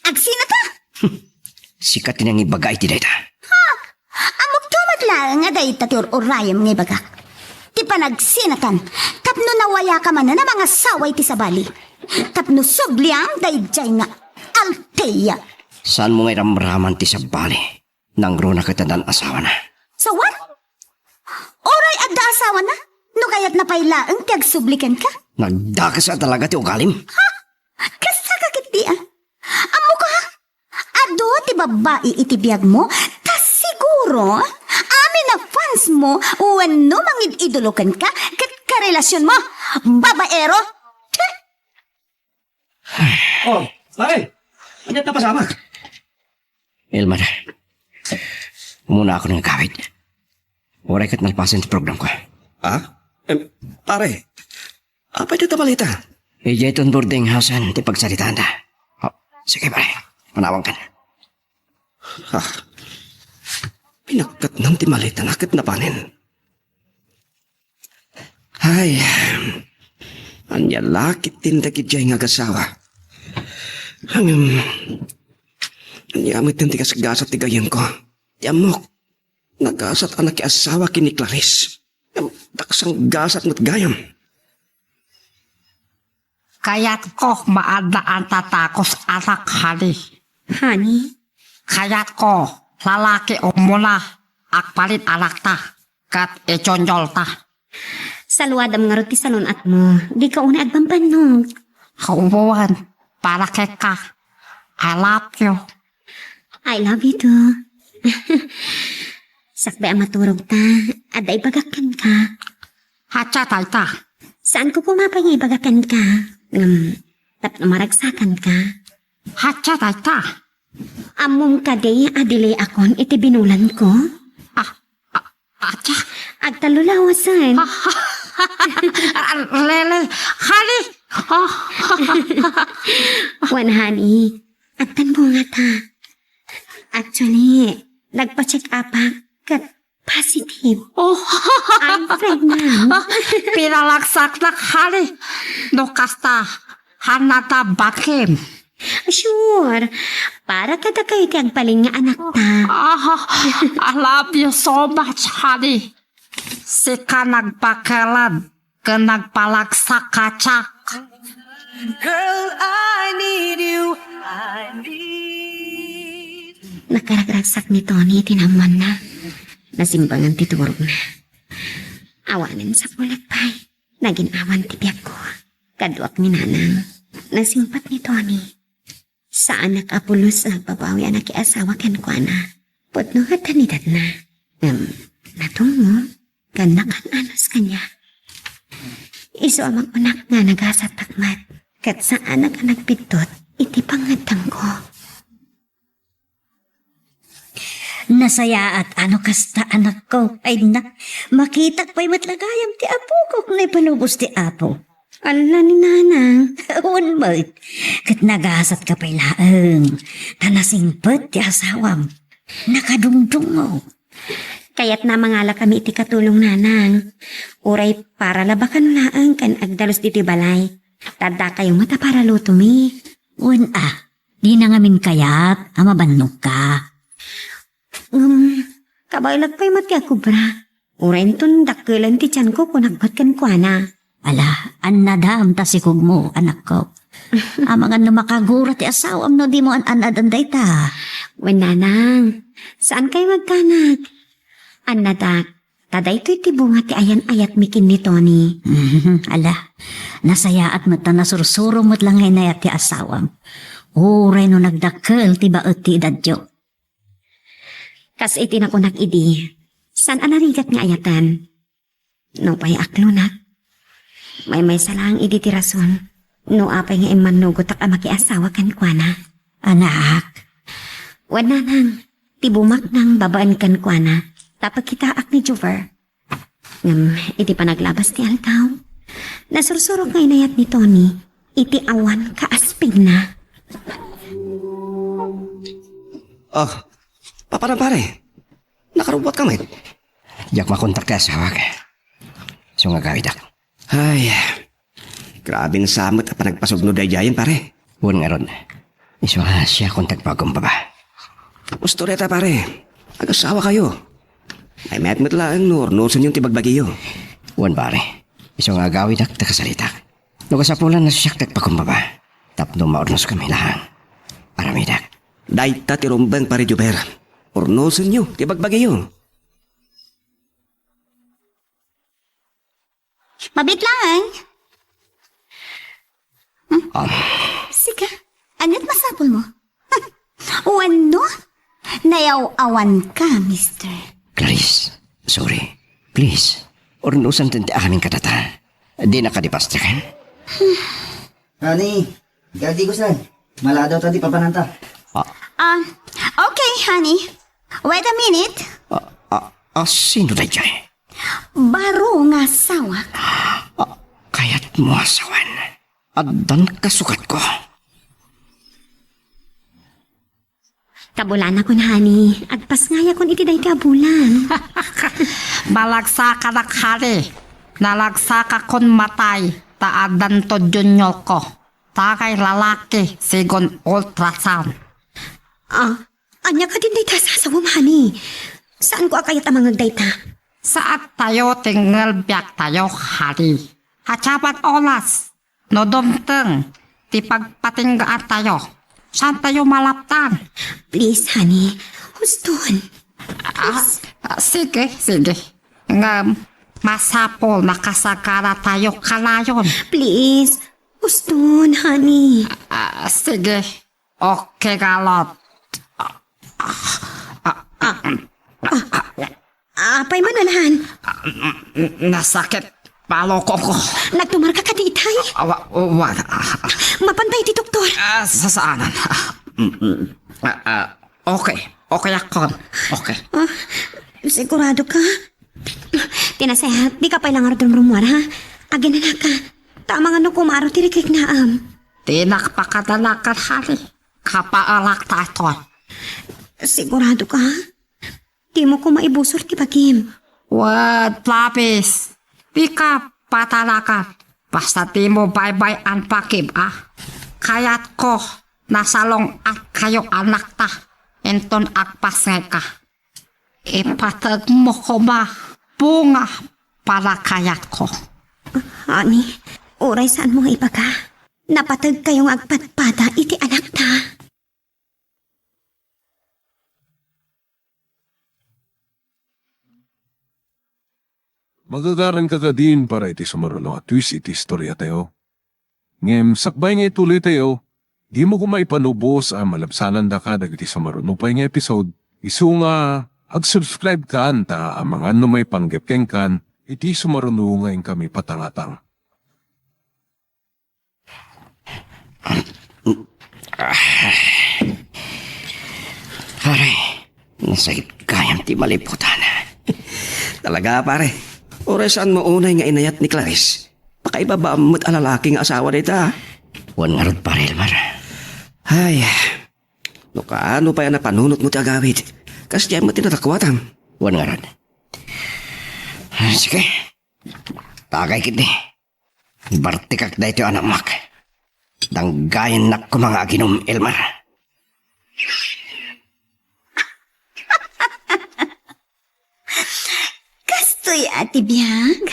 agsinata! Sika ti nangibaga iti dayta. Ha? Ammokto met laeng a dayta ti ur-urayem nga ibagak. Ti panagsinatan, tapno nawayaka manen a mangasawa iti sabali. Tapno subliam daydiay nga altea. Saanmo nga iramraman ti sabali? Nangruna ket addan asawana. So what? Uray adda asawana? No kayatna pay laeng ti agsubli kenka? Nagdakes a talaga ti ugalim. Ha? Kasta ka ketdi, a? Ammok a? Adu ti babbai iti biagmo, ta siguro, amin a fansmo wenno mangid-idolo kenka ket karelasionmo. Babaero! Teh! Oh, pare! Ania ti napasamak? Elmer, umuna ako nga agawid. Uray ket nalpasen ti programko. Ha? Em, pare, apay dayta maleta? Idiay ton boarding house-en ti pagsaritaanda. Oh, sige, pare. Manawankan. Ha? Pinagkatnam ti maletana ket napanen. Ay, ania la ketdin dagidiay nga agasawa? Ngem, ania metten ti gasgasat ti gayyemko? Ti ammok, nagasat a nakiasawa ken ni Clarice. Ngem, daksang gasat met gayam. Kayatko maadda a tatakos, anak, honey. Honey? Kayatko, lalaki umuna, agpalit anakta, ket idionyolta. Saluadam ngarud ti salun-atmo, dika unay agbambannog. Wen, para kenka, I love you. I love you too. Sakbay a maturogta, adda ibagak kenka. Hatsya dayta. Saanko koma pay nga ibaga kenka. Ngem, tapno maragsakanka. Hatsya dayta. Ammom kadi a diliakon iti binulanko? Ah, ah, hatsya. Agtallo lawasen. Ah, lele, honey. Ah. Wen, honey, addan bungata. Actually, nagpa-check up ak ket positive. Oh. I'm pregnant. Pinalagsaknak, honey. No kasta, hanata bakim. Sure. Para kadakayo ti agbalin nga anakta. Ah, I love you so much, honey. Sika nagpakeled ken nagpalagsak kaniak. Girl, I need you. I need. Nakaragragsak ni Tony iti naammoanna. Nasimbangan ti turogna. Awanen sapulek pay. Nagin-awan ti biagko. Kaduak ni Nanang. Nasingpet ni Tony. Saanak a pulos nga agbabawi a nakiasawa kenkuana. Pudno ngata ni dadna. Ngem, natungngo, ken nakan-anos kaniak. Isu a makunak nga nagasattak met, ket saanak a nagbiddut iti pangngeddengko. Nasayaat a no kasta, anakko. Ay na, makitak pay met la gayam ti apokok nga ipalubos ti Apo. Ala ni Nanang. Wen met. Ket nagasatka pay laeng. Ta nasingpet ti asawam. Nakadungdungngo. Kayatna mangalakami iti katulong, Nanang. Uray para labakan laeng ken agdalus ditoy balay. Ta addakayo met a paralutomi. Wen a, dina ngamin kayat a mabannogka. Ngem, kabaelak pay met ti akubra. Uray inton dakkelen ti tianko, kunak met kenkuana. Ala, annadam ta sikogmo, anakko. Amangan no makagura ti asawam no dimo an-annadan dayta. Wen, Nanang, saan kayo agkanak? Annadak, ta daytoy ti bunga ti ayan-ayatmi ken ni Tony. Mhm, ala, nasayaat met ta nasursuro met la nga inayat ti asawam. Uray no nagdakkel ti baet ti edadyo. Kas iti nakunak idi, saan a narigat nga ayaten. Nupay aklonak, maymaysa laeng idi ti rason no apay nga immannugotak a makiasawa kenkuana. Anak. Wen, Nanang, ti bumaknang babaen kenkuana, ta pagkitaak ni Jover. Ngem iti panaglabas ti aldaw, nasursurok nga inayat ni Tony iti awan kaaspingna. Oh, papanam, pare? Nakarubbuatka met? Diak makontak ti asawak. Isu nga agawidak. Ay, grabe nga samet a panagpasubno daydiayen, pare. Wen ngarud, isu a siakon ti agpakumbaba. Husto dayta, pare. Agasawakayo. Maymayat met laeng no urnosenyon ti bagbagiyo. Wen, pare. Isu nga agawidak ta kasaritak. No kasapulan, siak ti agpakumbaba. Tapno maurnoskami laeng. Aramidak. Dayta ti rumbeng, pare Jover. Urnosenyo ti bagbagiyo. Mabiit laeng. Hmm? Ah. Sika, ania't masapulmo? Wenno, nayaw-awanka, mister? Clarice, sorry. Please, urnosen ti amin kadata. Dina kadi pastreken? Honey, gadi ko san. Maladaw ta di papananta. Ah, Ah, okay, honey. Wait a minute. Ah, ah, ah, sino daydiay? Baro nga asawak. Ah, kayatmo asawan? Addan kasugatko. Kabulanakon, honey. Agpasngayakon iti dayta a bulan. Nalagsakanak, honey. Nalagsakakon matay ta addanto juniorko. Tagay lalaki, sigun ultrasound. Ah, ania kadin dayta a sasawem, honey? Saanko a kayat a mangngeg dayta. Saantayo ti ngelbiaktayo, honey. Ania pay oras, no dumteng ti pagpatinggaantayo, saantayo malaptan. Please, honey. Huston. Ah, ah, sige, sige. Ngem, masapul a kasagaratayo kanayon. Please. Huston, honey. Ah, sige. Okay, galot. Ah, ah, ah, ah, ah. Apay man, alahan? Ah, n-, n-, nasakit. Palokoko. Nagtumarka kadi itay? Ah, wa-, wa-, ah, ah. Mapantay ti doktor. Ah, sasaanan. Ah, mm, mm. Ah, ah, okay. Okay akon. Okay. Ah, sigurado ka? Ti nasayaat, dika pay la ngarud rumrumuar, ha? Aginanaka. Ta amangan no kumaro ti rikriknaam. Dinak pakadalakan, honey. Kapaelak daytoy. Sigurado ka? Dimo koma ibusor ti bagim. Wad, lapis. Dika patalakan. Basta dimo baybay-an bagim, a? Kayatko, nasalong-atkayo anakta. Inton agpasngayka. Ipategmo koma, bunga, parakayatko. Honey, uray saanmo nga ibaga. Napategkayo nga agpadpada iti anakta. Magagaranka kadin para iti sumurunod a twist iti istoriatayo. Ngem sakbay nga ituloytayo, dimo koma ipanubos a malabsanandaka dagiti sumaruno pay nga episode, isu nga ag-subscribe kan ta amangan no maipanggep kenkan iti sumaruno nga inkami patangatang. Pare, nasakit gayam ti maliputan. Talaga, pare. Uray saanmo unay nga inayat ni Clarice, pakaibabaam met a lalaki nga asawa dayta. Wen ngarud, pare Elmer. Ay, no kaano pay a napanunotmo ti agawid, kasdiay met ti nadakuatam. Wen ngarud. Sige. Tagay ketdi. Bartekak daytoy a naammoak. Danggayannak koma nga aginum, Elmer. Kastoy a ti biag?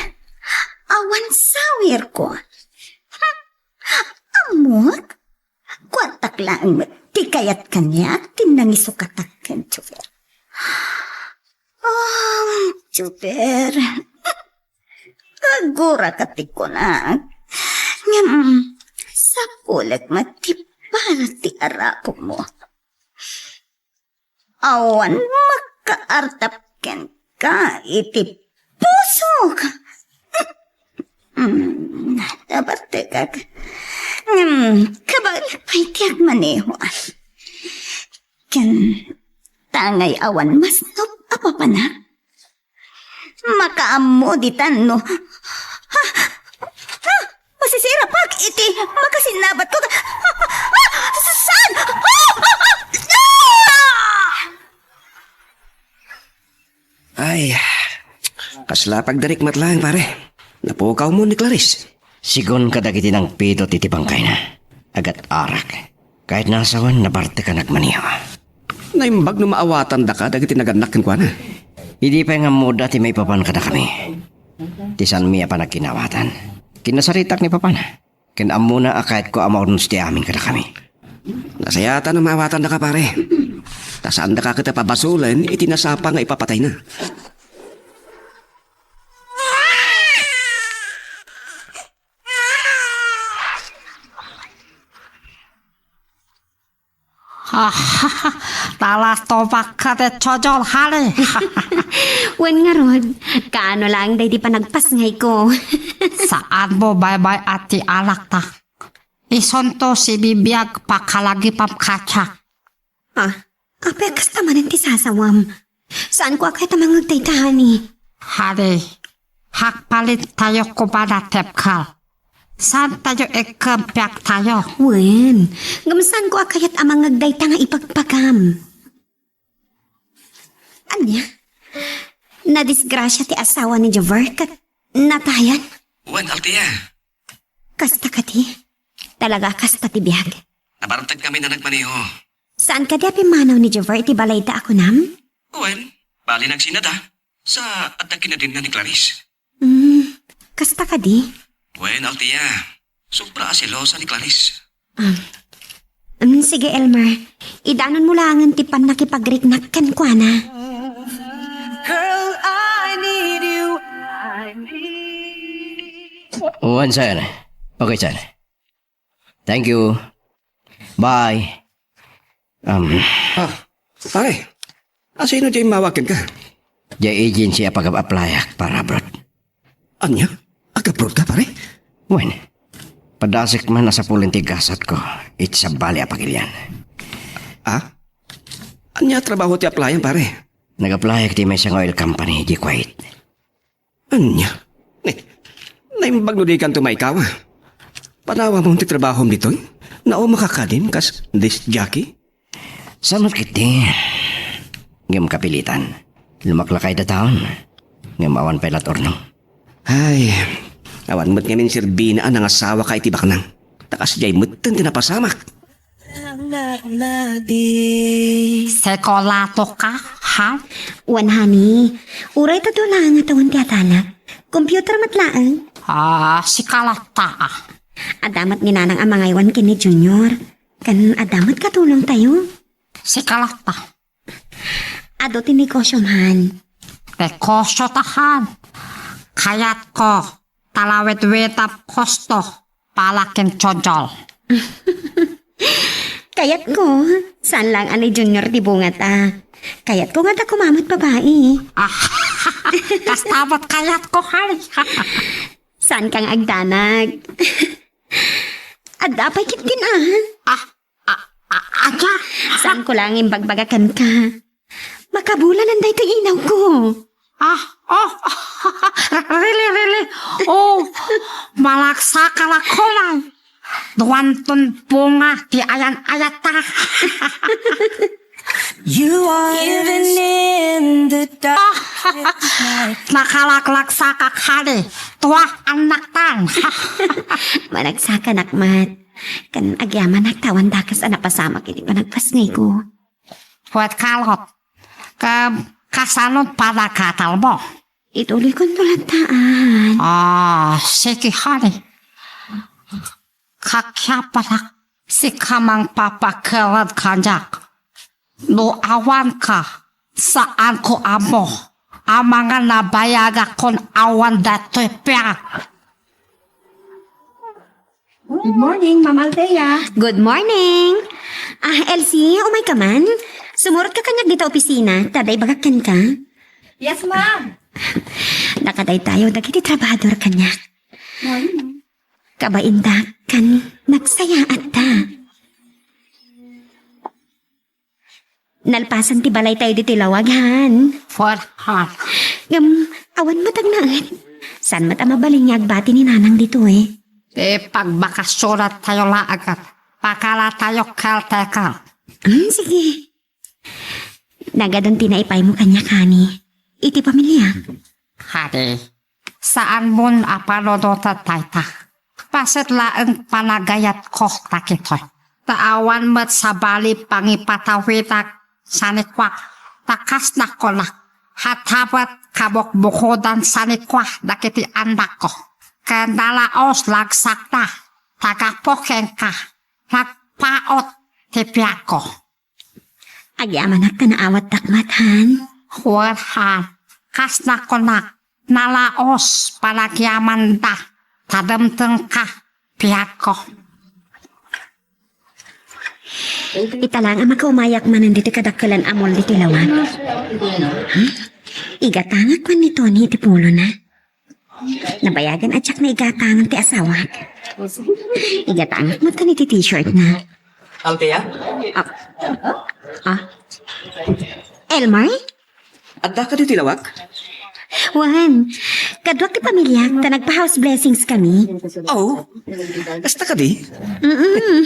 Awan sawirko. Ammok? Kuartak laeng met ti kayat kaniak ti nangisukatak ken Jover. Oh, Jover. Aguraka ti kunak. Ngem, sapulek met ti para ti arakommo. Awan makaartap kenka iti pusok. Mm, nabartekak. Ngem, kabaelak pay ti agmaneho. Ken, tangay awan masnop a papanak. Makaammo ditan no. Ha? Ha? Masisirapak iti makasinnabatko. Ha? Ha? Saan? Ha? Ha? Ah! Ay, kasla pagdarikmat laeng, pare. Napukawmo ni Clarice. Sigun kadagiti nangpidot iti bangkayna. Agat-arak. Ket nasawen, nabartek a nagmaniho. Naimbag no maawatandaka dagiti nagannak kenkuana. Idi pay nga ammoda ti maipapan kadakami. Ti saanmi a panagkinawatan. Kinasaritak ni papana. Ken ammona a kayatko a maurnos ti amin kadakami. Nasayaat no maawatandaka, pare. Ta saandaka ket a pabasolen iti nasapa nga ipapatayna. Talasto bakka de chojol, honey. Wen ngarud, kaano laeng daydi panagpasngayko? Saanmo baybay-at ti alakta. Isunto sibibiag pakalagipam kaniak. Ah, apay a kasta manen ti sasawam? Saanko a kayat a mangngeg dayta, honey. Honey, agpalintayo koma natepkel. Saantayo ikkan biagtayo. Wen, ngem saanko a kayat a mangngeg dayta nga ibagbagam. Ania? Nadisgrasia ti asawa ni Jover ket natayan? Wen, Althea. Kasta kadi? Talaga kasta ti biag? Nabartek ngamin a nagmaniho. Saan kadi a pimmanaw ni Jover iti balayda a kunam? Wen, bali nagsinada. Sa adda kinadinna ni Clarice. Hmm, kasta kadi? Wen, Althea. Sobra a selosa ni Clarice. Ah. Hmm, sige, Elmer. Idanonmo laengen ti pannakipagriknak kenkuana. Girl, I need you. I need. Wen, sir. Okay, sir. Thank you. Bye. Um, Ah, pare. Asino diay immawag kenka? Diay agency a pag-applyak para abroad. Ania? Ag-abroad ka, pare? Wen, padasek man a sapulen ti gasatko iti sabali a pagilian. Ah? Ania a trabaho ti applyan, pare? Nag-applyak iti maysa nga oil company idiay Kuwait. Ania? Eh, naimbag no dikanto maikaw, a. Panawamon ti trabahom ditoy? Naumakak kadin kas disc jockey? Saan met ketdi? Ngem kapilitan. Lumaklakay dataon. Ngem awan pay lat urno. Ay, awan met ngamin serbina a nangasawaka iti baknang. Ta kasdiay metten ti napasamak. Sekolatoka, ha? Wen, honey. Uray ta dua laeng a tawen ti atanak. Computer met laeng. Ah, sika latta, ah. Adda met ni Nanang a mangaywan ken ni Junior. Ken adda met katulongtayo. Sika latta. Adu ti negosiom, han. Negosio ta, han. Kayatko, ta lawedwedam kosto. palakin chonchol. Kayatko, saan lang a ni Junior ti bungata. Kayatko nga adda koma met babai. Ah, kasta met kayatko, honey. Saan kang agdanag? Adda pay ket kin-, ah. Ah, ah, ah, ania? Saanko lang imbagbaga kenka. Makabulan daytoy inawko. Ah, oh, really, really. Oh, malagsak a lakunan. Duanton bunga ti ayan-ayatta. You are living in the dark. Nakalaglagsak a kadi. Tua, annaktan. Malagsakanak met. Ken agyamanak ta awan dakes a napasamak iti panagpasngiko. Puet kalot. Ka-, kasano panagkatalmo? Ituloy kon tulattaan. Ah, sige, honey. Kakiapanak, sika mangpapakeled kaniak. No awanka, saanko ammo. Amangan nabayagakon awan datoy piak. Good morning, Ma'am Althea. Good morning. Ah, Elsie, umay ka man? Sumurot ka kaniak dita opisina, ta adda ibagak kenka. Yes, ma'am. Nakadaydayaw dagiti trabahador kaniak. Morning. Kabainda, ken nagsayaat ta. Nalpasan ti balaytayo ditoy lawag, han. For her. Ngem, awan met agnaed. Saan met a mabalin nga agbati ni Nanang ditoy? Ti pagbakasionatayo laeng. Pakalatayo caretaker. Hmm, sige. Nagadu ti naipaymo kaniak, honey. Iti pamiliak. Honey, saanmon a panunoten dayta. Paset laeng panagayatko dagitoy. Ta awan met sabali pangipatawidak sanikuak, ta kasnak kunak, hatta met kabukbukodan sanikuak dagiti annakko. Ken nalaos lagsakda, ta gapu kenka, nagpaut ti piakko. Agyamanak ta naawatdak met, han? Wen, han. Kasnak kunak, nalaos panagyamanda, ta dumtengka, piakko. Ita laeng a makaumayak manen ditoy kadakkelan a mall ditoy lawag. Hmm? Igatangak man ni Tony iti pulona. Nabayagen a diak naigatangan ti asawak. Igatangak met kano iti t-shirt na. Althea? Ah. Ah. Elmar? Adda kadi ti lawag? Wen, kaduak ti pamiliak, ta nagpa-house blessings kami. Oh, kasta kadi? Mm-mm.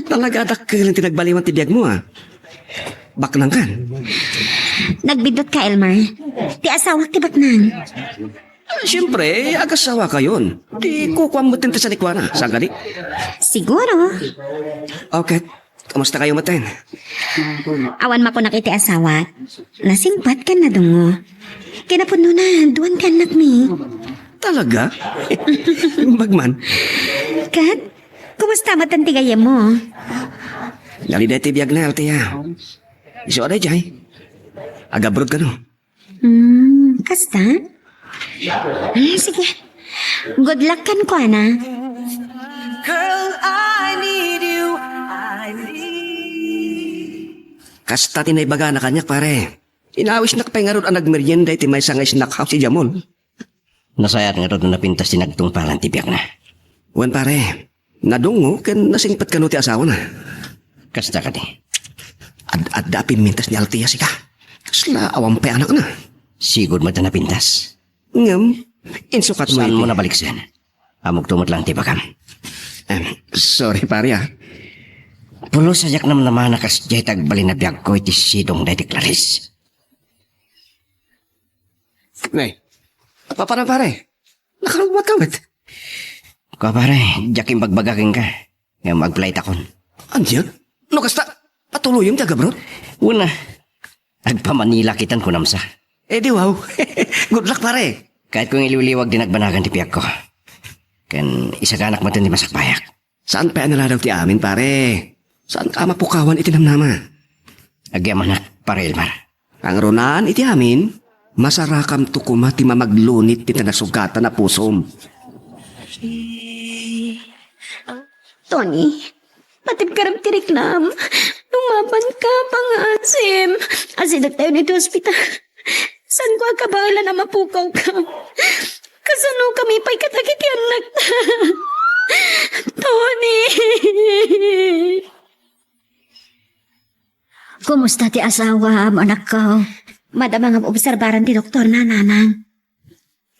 Talaga dakkel ti nagbaliwan ti biagmo, ah. Baknang kan? Nagbiddut ka, Elmar. Ti asawak ti baknang. Siyempre, agasawakayon. Ti kukuam met ti sanikuana, saan kadi? Siguro. Okay. Kumusta kayo maten? Awan makunak iti asawak. Nasingpat ken nadungngo. Kinapudnona, duan ti annakmi. Talaga? Bagman. Ket, kumusta maten ti gayyemmo? Nalida ti biag na, Althea. Isu a daydiay. Agabroad kano? Hmm, kasta? Ah, sige. Good luck kenkuana. Girl, I need you. I need. Kasta ti naibagana kaniak, pare. Inawisnak pay ngarud a nagmerienda iti maysa nga snack house idiay mall. Nasayaat ngarud a napintas ti nagtungpalan ti biagna. Wen, pare. Nadungngo ken nasingpet kano ti asawana. Kasta kadi. Ad-adda a pimmintas ni Althea sika. Kasla awan pay anakna. Sigud met a napintas. Ngem, insukatmo iti. Saanmo nabaliksen? Ammok met laeng ti ibagam. Em, sorry, pare, ah. Pulos a diak namnamana kasdiay ti agbalin a biagko iti sidong daydi Clarice. Ne. Papanan, pare? Nakarugmat ka met? Kua, pare, diak imbagbaga kenka. Ngem agplay takon. Ania? No kasta, patuloyem ti agabroad? Una, agpa-Manila kitan kunam sa. Eh, di wow. Good luck, pare. Kayatko nga iliwliwag ti nagbanagan ti piakko. Ken isaganak met ti masakbayak. Saan pay a naladaw ti amin, pare? Saan ka mapukawan iti namnama? Agyamanak, pare Elmar. Kangrunaan iti amin, masarakamto koma ti mamaglunit ti nasugatan a pusom. Tony, patib garem ti riknam. Lumabanka, pangaasim. Asidegtayon iti ospital. Saanko a kabaelan a mapukawka? Kasano kami pay kadagiti annakta? Tony! Kumusta ti asawam, anakko? Madama nga obserbaran ti doktor na, nanang.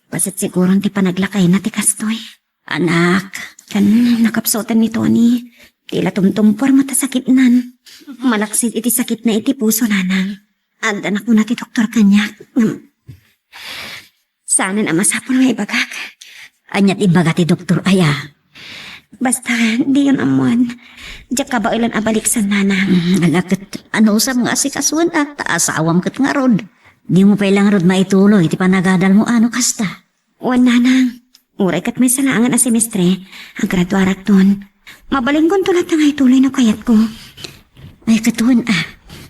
Bassit siguron ti panaglakayna ti kastoy. Anak, ken nakapsutan ni Tony. Ti la tumtumpuar met a sakitnan. Malaksid iti sakitna iti puso, nanang. Adda nakuna ti doktor kaniak. Ngem, saanen a masapul nga ibagak. Ania ti imbaga ti doktor aya? Basta, diyon ammoan. Diak kabaelan a baliksan, nanang. Mm, ala ket, anusam nga asikasuen a, ta asawam ket ngarud. Dimo pay la ngarud maituloy ti panagadalmo a no kasta. Wen, nanang. Uray ket maysa laengen a semestre, agraduarakton. Mabalinkonto latta nga ituloy no kayatko. Ay, ket wen, ah.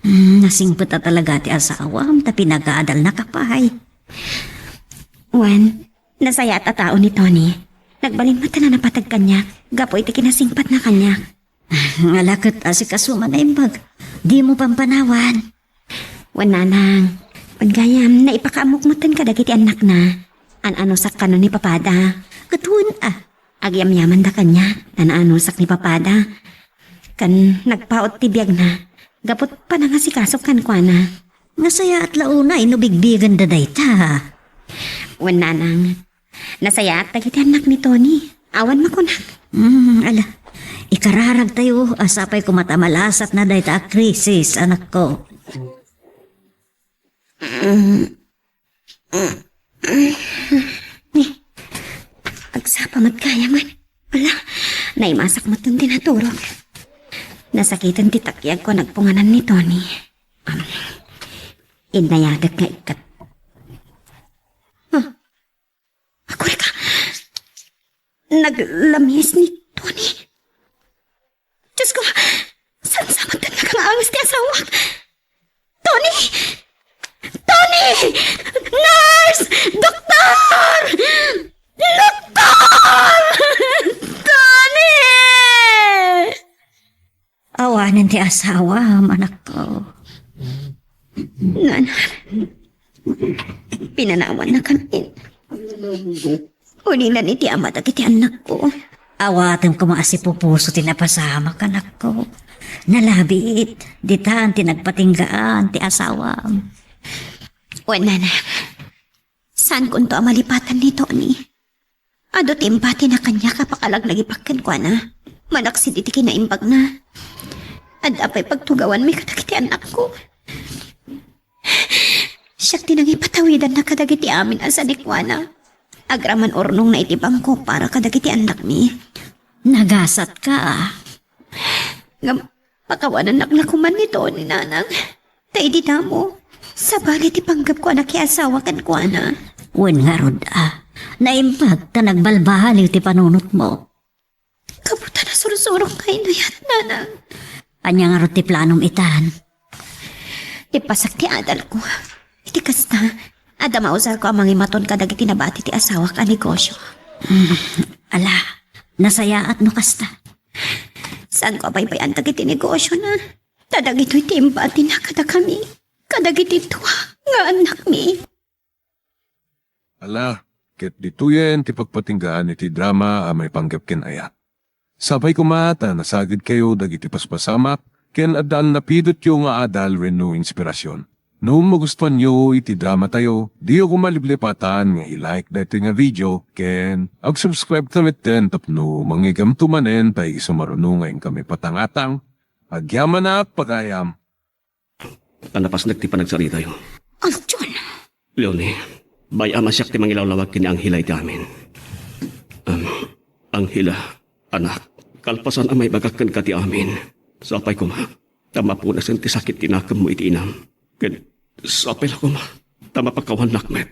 Mm, nasingpet a talaga ti asawam, ta pinagadalnaka pay. Wen, nasayaat a tao ni Tony. Nagbalin met a napateg kaniak, gapu iti kinasingpetna kaniak. Ala ket asikasom a naimbag. Dimo pampanawan. Wen, nanang. Wen gayam, naipakaammok metten kadagiti annakna. An-anusak kano ni papada. Ket wen, ah. Agyamyamanda kaniak, an-anusak ni papada. Ken nagpaut ti biagna, gapu ti panangasikaso kenkuana. Nasayaat la unay no bigbigenda dayta. Wen, nanang. Nasayaat dagiti annak ni Tony. Awan makunak. Hmm, ala. Ikararagtayo, a sapay koma ta malasatna dayta a krisis, anakko. Mm. Ni, agsapa met gayam. Ala, naimasak met ti naturog. Nasakiten ti takyagko a nagpunganan ni Tony. Innayagek nga ikkat. Huh? Agurayka, naglamis ni Tony. Diosko, saan sa met nga anges ti asawak? Tony! Tony! Nurse! Doktor! Doktor! Tony! Awanen ti asawam, anakko. Nanang, pinanawannakami. Ulinan iti ama dagiti annakko. Awatem koma a sipupuso ti napasamak, anakko. Nalabit, ditan ti nagpatinggaan ti asawam. Wen, nanang, saankonto a malipatan ni Tony. Adu ti imbatina kaniak a pakalaglagipak kenkuana. Manaksid iti kinaimbagna. Adda pay pagtugawanmi kadagiti annakko. Siak ti nangipatawidanna kadagiti amin a sanikuana. Agraman urnongna iti bangko para kadagiti annakmi. Nagasatka, a. Ngem, pakawanennak la koma ni Tony, nanang. Ta idi damo, sabali ti panggepko a nakiasawa kenkuana. Wen ngarud, a. Naimbag ta nagbalbaliw ti panunotmo. Gapu ta nasursurok nga inayat, nanang. Ania ngarud ti planom itan? Ipasak ti adalko. Iti kasta, adda mausarko a mangimaton kadagiti nabati ti asawak a negosyo. Mm, ala, nasayaat no kasta. Saanko a baybay-an dagiti negosiona? Ta dagitoy ti imbatina kadakami, kadagiti dua nga annakmi. Ala, ket ditoyen ti pagpatinggaan iti drama a maipanggep ken ayat. Sapay koma ta nasagidkayo dagiti paspasamak ken adda napidotyo nga adal wenno inspirasyon. No magustuanyo iti dramatayo, diyo koma liplipatan nga i-like daytoy nga video ken ag-subscribe ta metten tapno mangigamto manen ta isu maruno nga inkami patangatang. Agyamanak pagayam. Ta napasnek ti panagsaritatayo. Aljon! Leonie, bay-am a siak ti mangilawlawag ken ni Angela iti amin. Am, Angela, anak, kalpasan a maibagak kenka ti amin, sapay koma ta mapunasen ti sakit ti nakemmo iti inam. Ken sapay la koma ta mapakawannak met.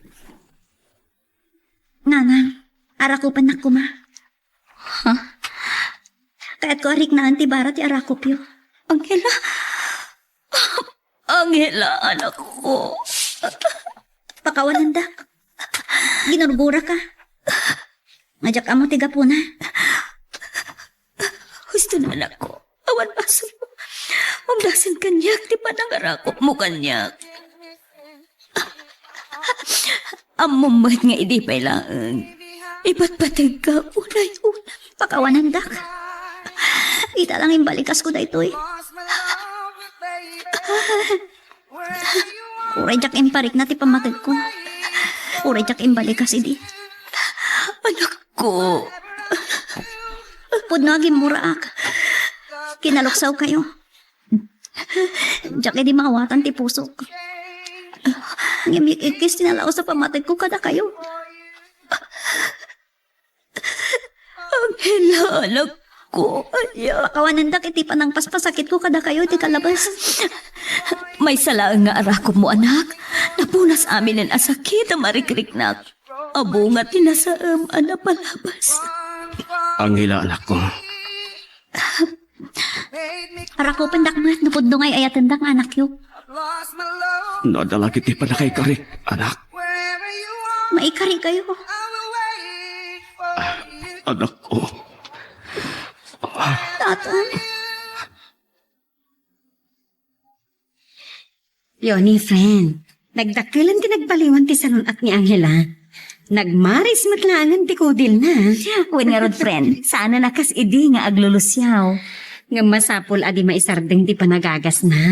Nanang, arakupennak koma. Ha? Kayatko a riknaan ti bara ti arakupyo. Angela! Angela, anakko. Pakawanendak. Ginurguraka. Nga diak ammo ti gapuna. Kristo, anakko. Awan basolmo. Umdasen kaniak ti panangarakupmo kaniak. Ammom met nga idi pay laeng, ipatpategka unay unay. Pakawanendak. Ita lang imbalikasko daytoy. Uray diak imparikna ti pammategko. Uray diak imbalikas idi. Anakko. Pudno a gimmuraak. Kinaluksawkayo. Diak idi maawatan ti pusok. Ngem ikkis ti nalaus a pammategko kadakayo. Angela, anakko, ania? Pakawanendak iti panangpaspasakitko kadakayo iti kalabas. Maysa laeng nga arakupmo, anak. Napunas aminen a sakit a marikriknak. Adu nga ti nasaem a napalabas. Angela, anakko. Arakupendak met no pudno nga ay-ayatendak nga anakyo. No adda la ketdi pannakaikarik, anak. Maikarikayo. Ah, anakko. Tatang. Yoni, friend. Nagdakkelan ti nagbaliwan ti salun-at ni Angela. Nagmaris met laengen ti kudilna. Wen ngarud, friend, saanen a kas idi nga aglulusiaw. Ngem masapul a di maisardeng ti panagagasna.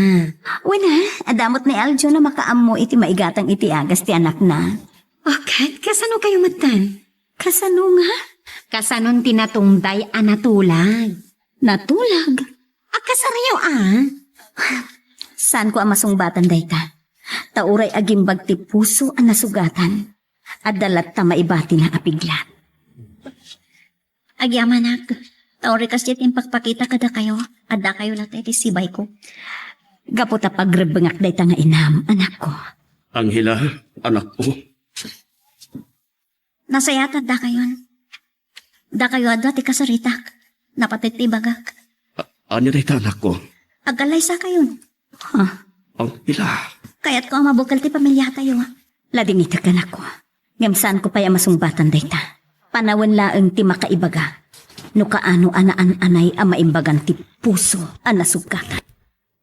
Wen, a, adda met ni Aljo a makaammo iti maigatang iti agas ti anakna. O ket, kasano kayo metten? Kasano nga? Kasanon ti natungday a natulag. Natulag? Agkasariyo a? Saanko a masungbatan dayta. Ta uray agimbag ti puso a nasugatan, adda latta maibatina a piglat. Agyamanak, ta uray kasdiay ti impakpakita kadakayo, addakayo latta iti sibayko. Gapu ta pagrebbengak dayta nga inam, anakko. Angela, anakko. Nasayaat a dakayon. Dakayo a dua ti kasaritak. Napateg ti ibagak. A-, ania dayta, anakko? Agkallaysakayon. Ha? Angela. Kayatko a mabukel ti pamiliatayo. Ladingitek, anakko. Ngem saanko pay a masungbatan dayta. Panawen laeng ti makaibaga no kaano a naan-anay a maimbagan ti puso a nasugatan.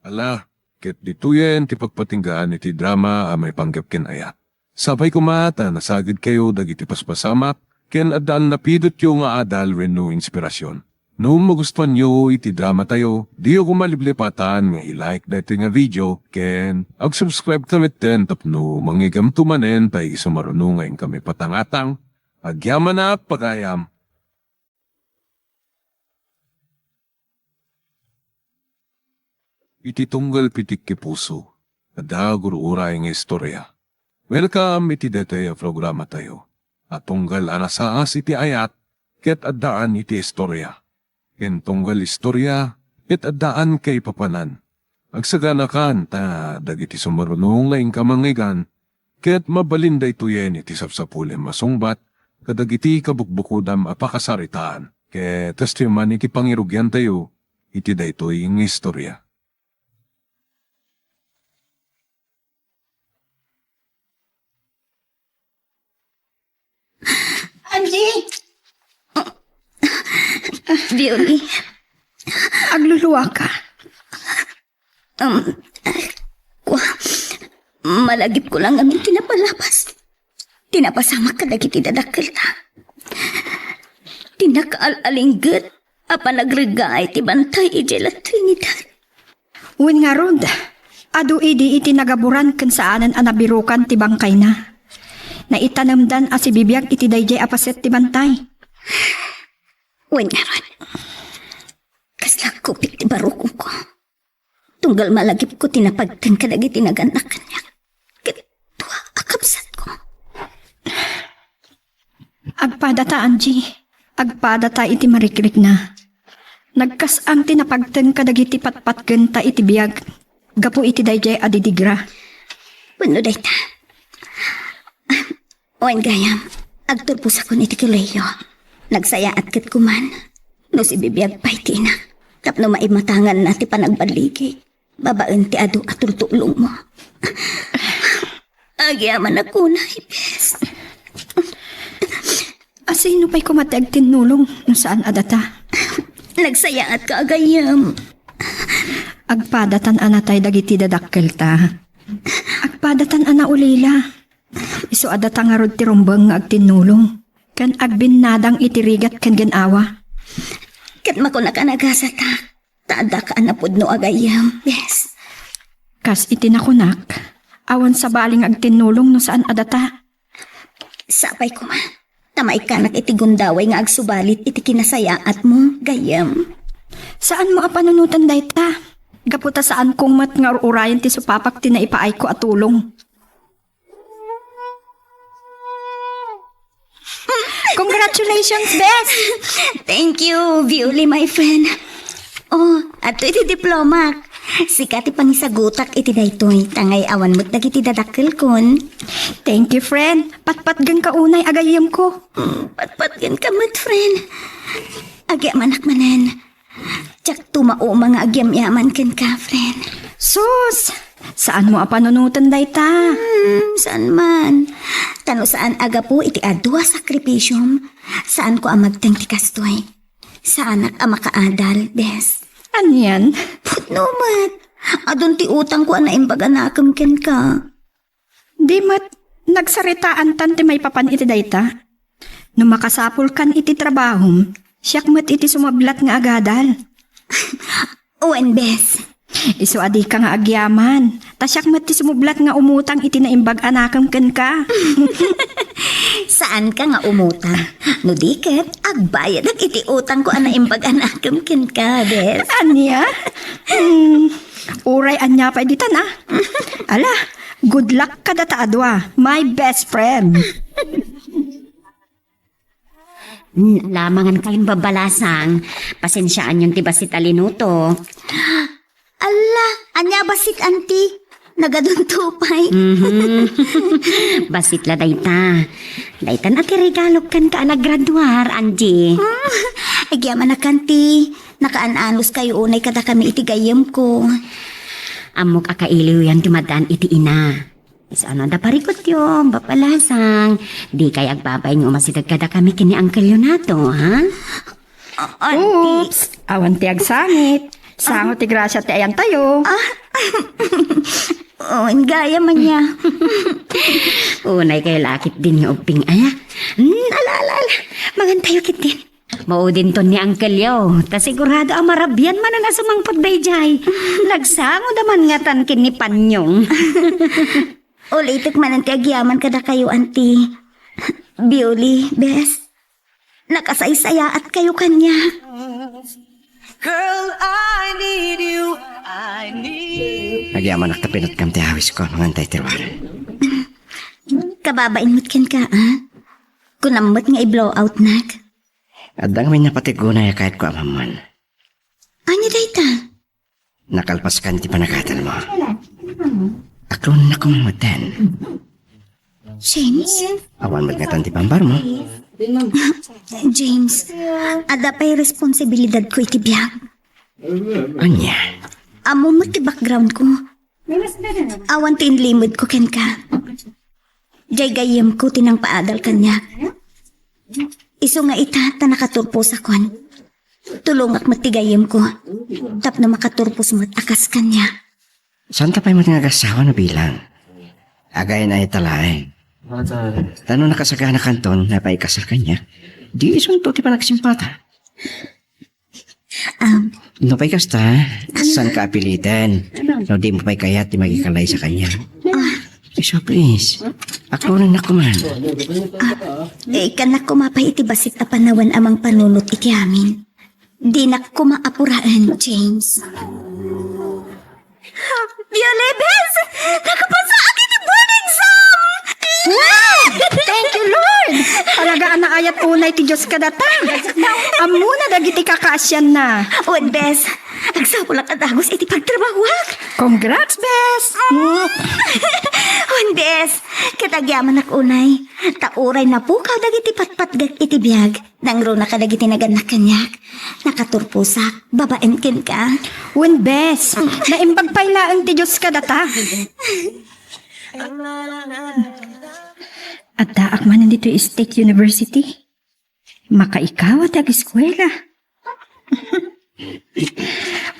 Ala, ket ditoyen ti pagpatinggaan iti drama a maipanggep ken ayat. Sapay koma ta nasagidkayo dagiti paspasamak ken addaan napidotyo nga adal wenno inspirasyon. No magustuanyo iti dramatayo, diyo koma liplipatan nga i-like daytoy nga video ken ag-subscribe ka metten tapno mangigamto manen ta isumaruno nga inkami patangatang. Agyamanak, pagayam. Iti tunggal pitik ti puso, adda gur-uray nga istorya. Welcome iti daytoy a programatayo a tunggal a nasaas iti ayat ket addaan iti istorya. Ken tunggal istorya ket addaan kaipapanan. Agsaganakan ta dagiti sumaruno nga inka mangngegana ket mabalin daytoyen iti sapsapulem a sungbat kadagiti kabukbukodam a pakasaritaan. Ket kastoy man iti pangirugiantayo iti daytoy nga istorya. Angie! Beauty. Agluluaka. Um, kua, malagipko lang ngamin ti napalabas. Ti napasamak kadagiti dadakkelta. Ti nakaal-alingget a panagreggaay ti bantay idiay La Trinidad. Wen ngarud, adu idi iti nagaburan ken saanen a nabirukan ti bangkayna. Naitanemdan a sibibiag iti daydiay a paset ti bantay. Wen ngarud, kasla kupit ti barukongko. Tunggal malagipko ti napagteng kadagiti nagannak kaniak. Ket dua a kabsatko. Agpadata, Angie. Agpadata iti marikrikna. Nagkas-am ti napagteng kadagiti patpatkenta iti biag gapu iti daydiay a didigra. Wenno dayta. Wen gayam, agturposakon iti kolehiyo. Nagsayaat ket kuman no sibibiag pay ti inak tapno maimatanganna ti panagballigi babaen ti adu a tultulongmo. Agyamanak unay, Bes. Asino pay koma ti agtinnulong no saan a data? Nagsayaatka a gayyem. Agpadatan a natay dagiti dadakkelta. Agpadatan a naulila. Isu a data ngarud ti rumbeng nga agtinnulong ken agbinnadang iti rigat ken gin-awa. Ket makunak a nagasatak, ta addaka a napudno a gayyem, bes. Kas iti nakunak, awan sabali nga agtinnulong no saan a data. Sapay koma, ta maikkanak iti gundaway nga agsubalit iti kinasayaatmo, gayyem. Saanmo a panunoten dayta. Gapu ta saankong met nga ur-urayen ti supapak ti naipaayko a tulong. Congratulations, bes! Thank you, Violi, my friend. Oh, adto iti diplomak. Sika ti pangisagutak iti daytoy, ta ngay-awan met dagiti dadakkelkon. Thank you, friend. Patpatgenka unay a gayyemko. Mm, patpatgenka met, friend. Agyamanak manen. Diak tumauma nga agyamyaman kenka, friend. Sus! Saanmo a panunoten dayta? Hmm, saan man. Ta no saan a gapu iti adu a sakripisiom, saanko a magteng ti kastoy. Saanak a makaadal, bes. Anian? Pudno met. Adun ti utangko a naimbag a nakem kenka. Di met, nagsaritaantan ti maipapan iti dayta. No makasapulkan iti trabahom, siak met iti sumublat nga agadal. Wen, bes. Isu a dika nga agyaman, ta siak met ti sumublat nga umutang iti naimbag a nakem kenka. Saanka nga umutang. No di ket, agbayadak iti utangko a naimbag a nakem kenka, bes. Ania? Hmm, uray ania pay ditan, a? Ala, good luck kadata a dua, my best friend. Hmm, ala, mangan kayon, Babalasang. Pasensiaanyon ti bassit a linuto. Ala, ania bassit, anti? Nagadunto pay. Mhm. Bassit la dayta. Daytan a ti regalok kenka a naggraduar, Angie. Hmm, agyamanak, anti. Nakaan-anos kayo unay kadakami iti gayyemko. Ammok a kailiwyan ti madan iti ina. Saan a da parikutyo, Babalasang? Di kay agbabain nga umasideg kadakami ken ni Uncle Leonato, ha? A-, anti. Oops! Awan ti agsangit. Sango ti grasia ti ayantayo. Ah, oh, gayam ania. Unay kayo lakit din nga ubbing, aya. Hmm, ala, ala, ala. Mangan tayo ketdin. Maudinton ni Uncle Leo, ta sigurado a marabian manen a sumangpet daydiay. Nagsangoda man ngatan ken ni Panyong. Ulitek manen ti agyaman kadakayo, anti. Bioli, bes. Nakasaysayaat kayo kaniak. Girl, I need you. I need Agyamanak ta pinutkam ti awisko, mangan tayo ti ruar. Kababain met kenka, a? Kunam met nga i-blow outnak. Adda ngamin napatiggunay a kayatko a mamman. Ania dayta? Nakalpaskan ti panagadalmo. Aklonnak koma metten. James? Awan met ngatan ti pambarmo. James, adda pay responsibilidadko iti biag. Ania? Ammom met ti backgroundko. Awan ti inlimedko kenka. Jay gayyemko ti nangpaadal kaniak. Isu nga ita ta nakaturposakon. Tulongak met ti gayyemko tapno makaturpos met a kas kaniak. Saanta pay met nga agassawa no bilang? Agayan-ayat ta laeng. Ta no nakasaganakanton nga paikasar kaniak, di isunto ti panagsimpata. Um, no pay kasta, saanka a piliten. No di mo pay kayat ti makikalaysa kaniak. Ah. Isu, please. Aklonennak koma. Ah, eh, ikkannak koma pay iti bassit a panawen a mangpanunot iti amin. Dinak koma apuraen, James. Biolibes! Nakapasaak iti board exam! Wow! Thank you, Lord! Talaga a naayat unay ti Dios kadata. Ammona dagiti kakaasianna. Wen, bes, agsapulak a dagus iti pagtrabahuak. Congrats, bes! Wen, bes, ket agyamanak unay, ta uray napukaw dagiti patpatgek iti biag. Nangruna kadagiti nagannak kaniak. Nakaturposak babaen kenka. Wen, bes, naimbag pay laeng ti Dios kadata. Addaak manen ditoy State University. Makaikaw ti ageskuela.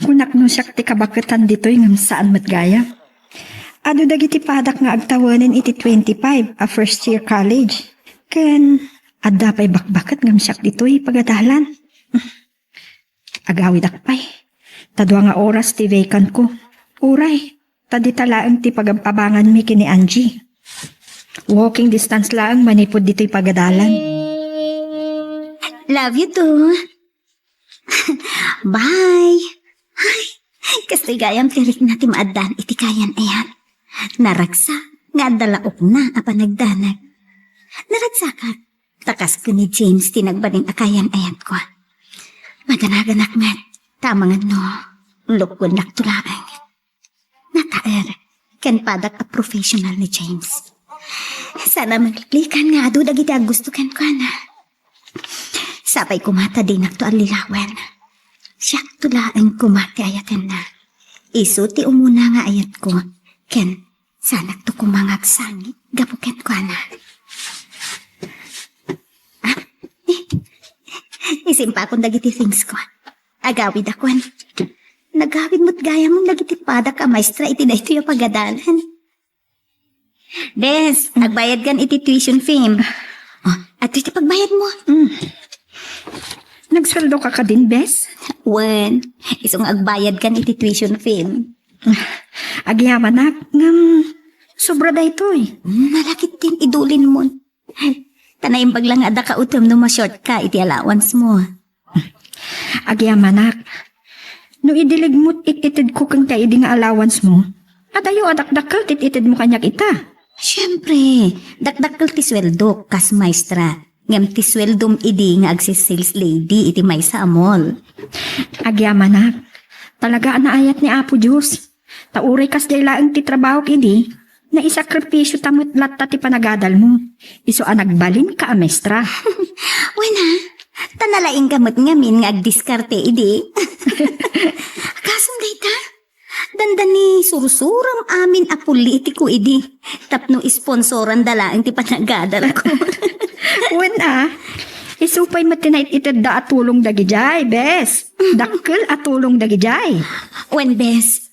Kunak no siak ti kabaketan ditoy ngem saan met gayam. Adu dagiti padak nga agtawenen iti twenty-five a first year college. Ken adda pay bakbaket ngem siak ditoy pagadalan. Agawidak pay. Ta dua nga oras ti vacant ko. Uray, ta dita laeng ti pagab-abanganmi ken ni Angie. Walking distance laeng manipud ditoy pagadalan. Love you too. Bye. Ay, kastoy gayam ti rikna ti maaddaan iti kayan-ayat. Naragsak nga adda laokna a panagdanag. Naragsakak, ta kas ken ni James ti nagbalin a kayan-ayatko. Madanaganak met, ta amangan no, lukuennakto laeng. Nataer, ken padak a professional ni James. Saan a mangliklikan nga adu dagiti aggusto kenkuana. Sapay koma ta dinakto allilawen. Siakto laeng koma ti ayatenna. Isu ti umuna nga ayatko, ken saanakto koma nga agsangit gapu kenkuana. Ah, eh, isimpakon dagiti things ko. Agawidakon. Nagawid met gayam dagiti padak a maestra iti daytoy a pagadalan. Bes, agbayadkan iti tuition fee. Oh, adtoy ti pagbayadmo. Mm. Nagsueldoka kadin, Bes? Wen, isu nga agbayadkan iti tuition fee. Agyamanak, ngem sobra daytoy. Nalakit din idulinmon. Ta naimbag la nga adda kautem no ma-short ka iti allowance mo. Agyamanak, no idi ligmot it-itedko kenka idi nga allowance mo, adayo a dakdakkel ti it-itedmo kaniak ita. Siempre, dakdakkel ti sueldok kas maestra, ngem ti sueldom idi nga agsi-sales lady iti maysa a mall. Agyamanak, talaga a naayat ni Apo Dios. Ta uray kasdiay laeng ti trabahok idi, naisakripisio ta met latta ti panagadalmo. Isu a nagbalinka a maestra. Wen a, ta nalaingka met ngamin nga agdiskarte idi. Kasem dayta? Dandani sursuram amin a politiko idi. Tapno isponsoranda laeng ti panagadalko. Wen a, isu pay met ti naititedda a tulong dagidiay, bes. Dakkel a tulong dagidiay. Wen, bes.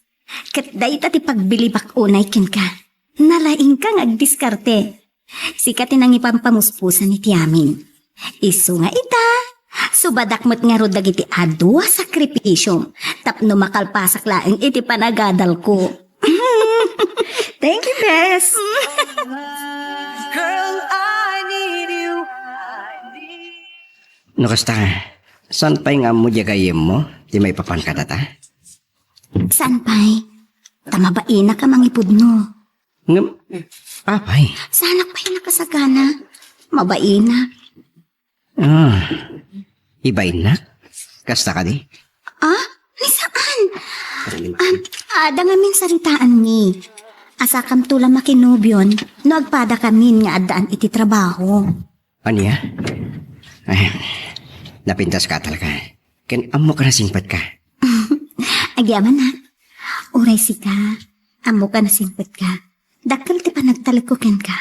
Ket dayta ti pagbilibak unay kenka. Nalaingka nga agdiskarte. Sika ti nangipampamuspusan iti amin. Isu nga ita, subadak met ngarud dagiti adu a sakripisiom tapno makalpasak laeng iti panagadalko. Thank you, bes. Girl, I need you. No kasta, saan pay nga ammo diay gayyemmo ti maipapan kadata? Saan pay? Ta mabainak a mangipudno. Ngem, apay? Saanak pay nakasagana? Mabainak. Ah, ibainak? Kasta kadi? Ah, ni saan? Ah, adda ngamin saritaanmi. Asakamto la makinubion no agpadakamin nga addaan iti trabaho. Ania? Ay, napintaska talaga. Ken ammoka nasingpetka. Agyamanak. Uray sika, ammoka nasingpetka. Dakkel ti panagtalekko kenka.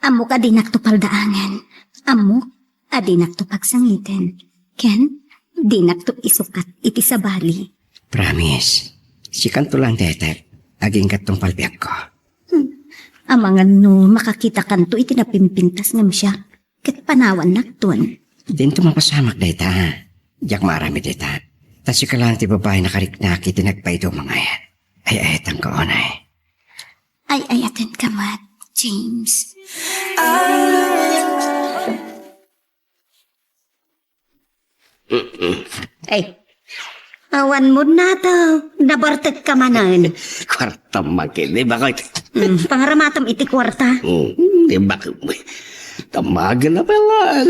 Ammoka dinakto paldaangen. Ammok a dinakto pagsangiten. Ken dinakto isukat iti sabali. Promise. Sikanto lang, Tetek. Agingga't tungpal biagko. Hmm. Amangan no makakitakanto iti napimpintas ngem siak, ket panawannakton. Dinto mapasamak dayta. Diak maaramid dayta. Ta sika lang ti babai nakariknak iti nagpayduma nga ayat. Ay-ayatanka unay. Ay-ayatenka met, James. Ay. Awan mo nato, nabartek ka manen. Kwarta makin, di ba, koy? Hmm, pangaramatam iti kwarta. Hmm, di ba, koy? Tamagen na pala.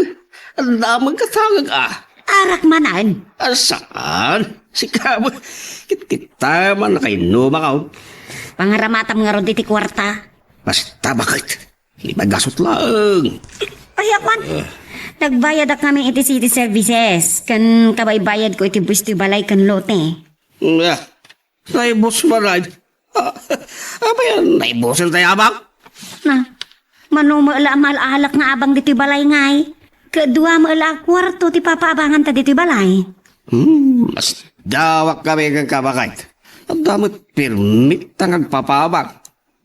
Ang damang katangag, ah. Arak manen. Ah, saan? Sika mo. Kit-kita man, nakainuma ka, oh. Pangaramatam ngarud iti kwarta. Basta, bakit? Ipagasot laeng. Ay, awan. Eh. Nagbayadak ngamin iti city services. Ken kabaybayadko iti buwis ti balay ken lote. Ah, naibus manen. Ah, apay, naibusen tayo abang? Na, mano met la a maal-alak nga abang ditoy balay ngay. Ket dua met la a kuarto ti papaabanganta ditoy balay. Hmm, mas dawak kami ken ka, baket. Adda met permit ta nga agpapaabang.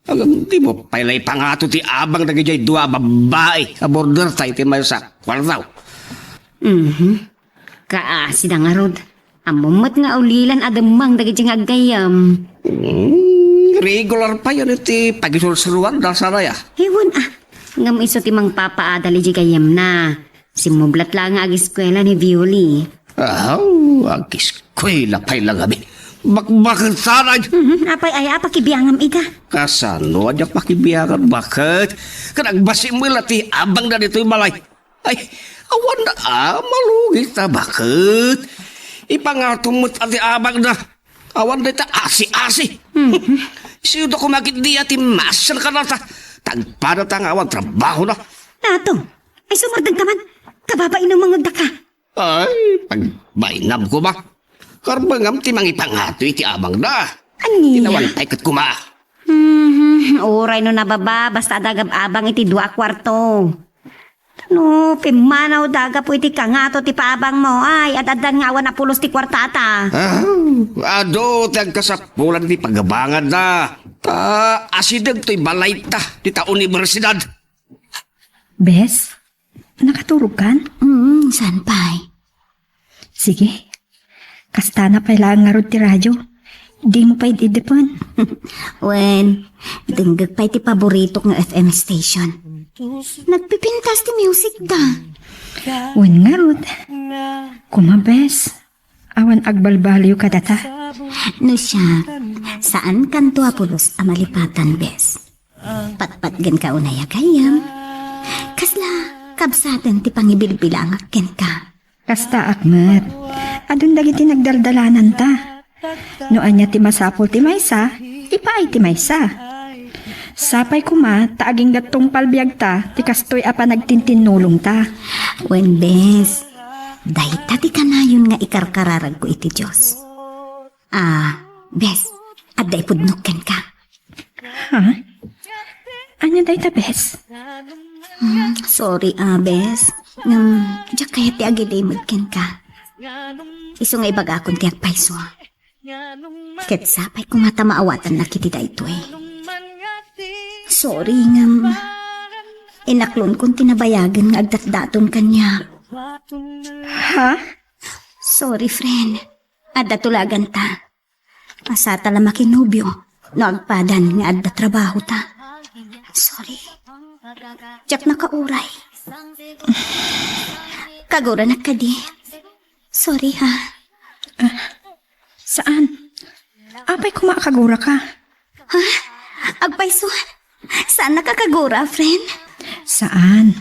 Ngem dimo pay la ipangato ti abang dagidiay dua a babbai a border ta iti maysa a kuarto. Mhm. Kaasi da ngarud. Ammom met nga ulilan a demmang dagidiay nga aggayyem. Hmm, regular pay iti pagisursuruanda, saraya. Ewan, ah. Ngem isu ti mangpapaadal idiay gayyemna. Simmublat la nga ageskuela ni Violi. Aw, ageskuela pay la ngamin. Bakbaket saray. Mhm, apay aya a pakibiangam ida? Kasano a diak pakibiangan, baket? Ket agbassim la ti abangda ditoy balay. Ay, awan na, ah, malugit ta, baket? Ipangatom met a ti abangda. Awan dayta asi-asi. Mhm. Sino koma ketdi a ti maasar kadata? Tagpada ta nga awan trabahona. Nato, ay sumardeng ka man. Kababain a mangagda ka. Ay, pagbainam koma. Karbengam ti mangipangato iti abangda. Ania? Tinawan pay ket koma. Hmm, uray no nababa, basta adda agab-abang iti dua a kuarto. No, pimmanawda gapu iti kangato ti paabangmo, ay, ad-addan nga awan a pulos ti kuartata. Ah, adu ti agkasapulan iti pagabanganda. Ta, asideg toy balayta, ti ta universidad. Bes, nakaturogkan? Mm, saan pay? Sige. Kastana pay laeng ngarud ti radio. Dimo pay idipen. Wen, denggek pay ti paboritok nga F M station. Nagpipintas ti music da. Wen ngarud. Kuma, bes, awan agbalbaliw kadata. No siak, saan kanto a pulos a malipatan, bes. Patpatgen ka unay a gayyem. Kasla kabsaten ti pangibilbilangak kenka. Kastaak met. Adun dagiti nagdaldalananta. No ania ti masapul ti maysa, ipaay ti maysa. Sapay koma ta agingga tungpal biagta ti kastoy a panagtintinnulongta. Wen, bes, dayta ti kanayon nga ikarkararagko iti Dios. Ah, bes, adda ipudnok kenka. Ha? Ania dayta, bes? Hmm, sorry, ah, bes. Ngem, diak kayat ti agilimed kenka. Isu nga ibagakon ti agpayso. Ket sapay koma ta maawatannak iti daytoy. Sorry, ngem inaklonkon ti nabayagen nga agdatdaton kaniak. Ha? Sorry, friend. Adda tulaganta. Asata la makinobio no agpadan nga adda trabahota. Sorry. Diak nakauray. Kaguranak kadi. Sorry, ha. Ah, saan? Apay koma a kaguraka? Ha? Agpayso. Saannaka a kagura, friend? Saan?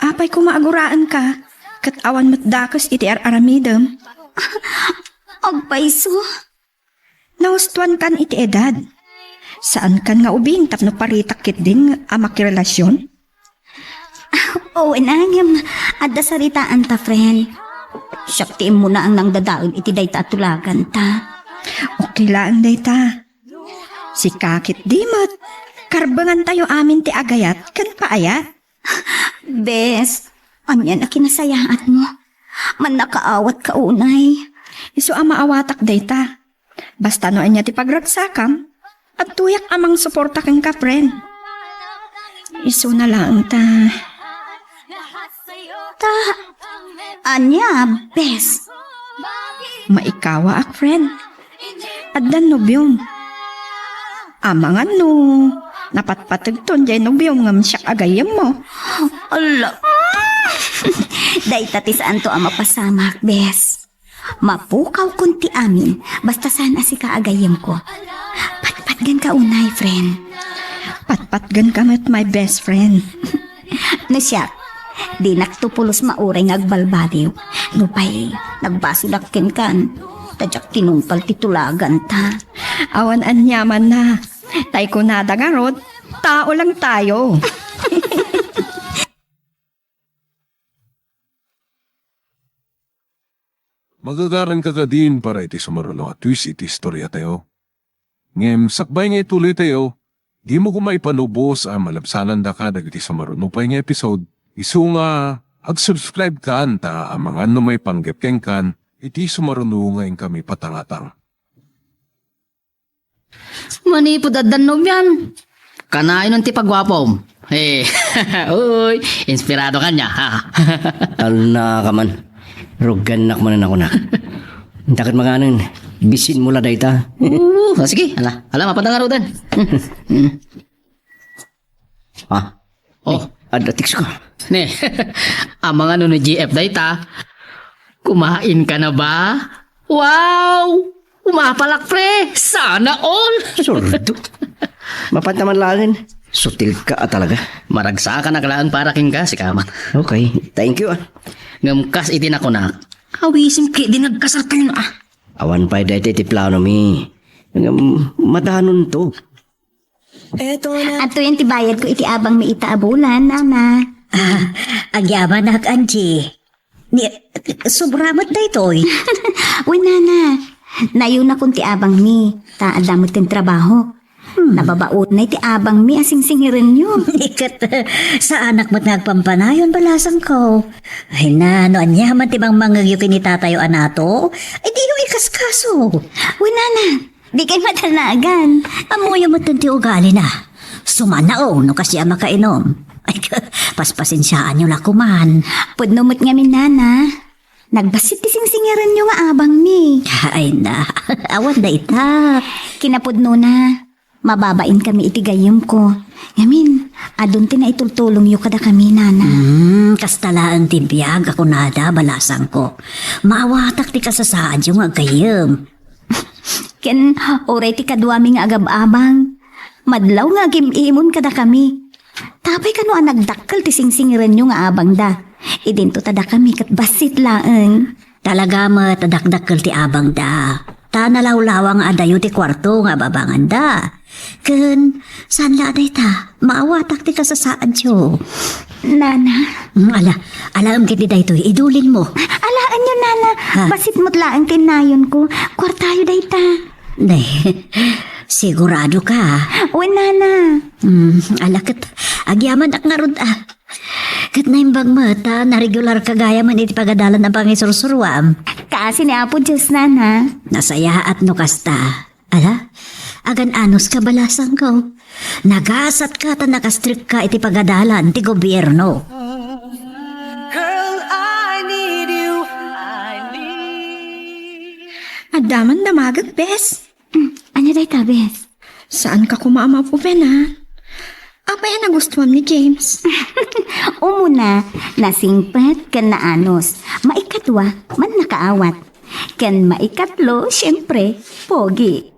Apay koma a guraenka? Ket awan met dakes iti ar-aramidem. Agpayso. Nahustoankan iti edad. Saankan nga ubing tapno paritak ketdin a makirelasion? Wen, ngem adda saritaanta, friend. Siak ti immunaang nangdadael iti dayta a tulaganta. Okay laeng dayta. Sika ketdi met. Karbengantayo amin ti agayat ken paayat. Bes, ania a kinasayaatmo? Mannakaawat ka unay. Isu a maawatak dayta. Basta no ania ti pagragsakam, adtoyak a mangsuporta kenka, friend. Isuna laeng ta. Ta, ania, bes? Maikawaak, friend. Addan nobiom. Amangan no napatpategton jay nobiom ngem siak a gayyemmo. Ala. Dayta ti saanto a mapasamak, bes. Mapukawkon ti amin, basta saan a sika a gayyemko. Patpatgenka unay, friend. Patpatgenka met, my best friend. No siak, dinakto pulos mauray nga agbalbaliw. Nupay, nagbasolak kenkan, ta diak tinungpal ti tulaganta. Awan aniamanna, tay kunada ngarud, tao lang tayo. Magagaranka kadin para iti sumaruno a twist iti istoriatayo. Ngem sakbay nga ituloytayo, dimo koma ipanubos a malabsanandaka dagiti sumaruno pay nga episode, isu nga ag-subscribe kan ta amangan no maipanggep kenkan iti sumaruno nga inkami patangatang. Manipud addan nobiam, kanayon ti paguapom. Eh, uy, inspirado ka niya, ha? Alna ka man. Rugannak manen ako na. Intaket manganen, bisin mo la dayta. Oo, ah, sige, ala, ala, mapadangarudan. Ah, oh. Adda text ka. Ne, amangan no ni G F dayta. Kumain ka na ba? Wow! Umapalak, pre! Sana all! Sordo. Mapantaman laangen. Sutil ka a talaga. Maragsakanak laeng para kenka, sika man. Okay. Thank you, ah. Ngem kas iti nakunak, awisim ket di nagkasartayo, ah. Awan pay dayta iti plano mi. Ngem madanonto. Adtoyen ti bayadko iti abangmi ita a bulan, Nana. Ah, agyamanak, Angie. Ni, sobra met daytoy. Wen, Nana. Nayonakon ti abangmi, ta adda met ti trabaho. Hmm. Nababaonay ti abangmi a singsingirenyo. Iket, saanak met nga agpampanayon, balasangko. Ay na, no ania man ti mangmangegyo ken ni tatayo a nato, ay dino ikaskaso. Wen, Nana. Dikay madanagan. Ammoyo met ti ugalina. Sumanao no kasdiay a makainom. Ay, paspasensiaanyo la koman. Pudno met ngamin, Nana. Nagbassit ti singsingirenyo nga abangmi. Ay na, awan dayta. Kinapudnona, mababainkami iti gayyemko. Ngamin, adun ti naitultulongyo kadakami, Nana. Hmm, kasta laeng ti biag a kunada, balasangko. Maawatak ti kasasaadyo nga aggayyem. Ken uray ti kaduami nga agab-abang, madlaw nga agim-imon kadakami. Tapay kano a nagdakkel ti singsingirenyo nga abangda. Idinto ta dakami ket bassit laeng. Talaga met a dakdakkel ti abangda. Ta nalawlawang nga adayo ti kuarto nga ababanganda. Ken, saan la a dayta? Maawatak ti kasasaadyo. Nana? Mm, ala, alaem ket daytoy, idulinmo. Alaenyo, Nana. Ha? Bassit met laeng ti nayonko. Kuartayo dayta. Nay, sigurado ka? Wen, Nana. Mm, ala ket, agyamanak ngarud, ah. Ket naimbag met, ta naregular ka gayam iti pagadalan a pangisursuruam. Kaasi ni Apo Dios, Nana. Nasayaat no kasta. Ala, agan-anos ka, balasangko. Nagasatka ta nakastrikka iti pagadalan ti gobierno. Girl, I need you. I need. Adda man damagek, bes. Mm, ania dayta, bes? Saan ka koma a mapuben, a? Apay a nagustuam ni James? Umuna, nasingpet ken naanos. Maikadua, mannakaawat. Ken maikatlo, siempre, pogi.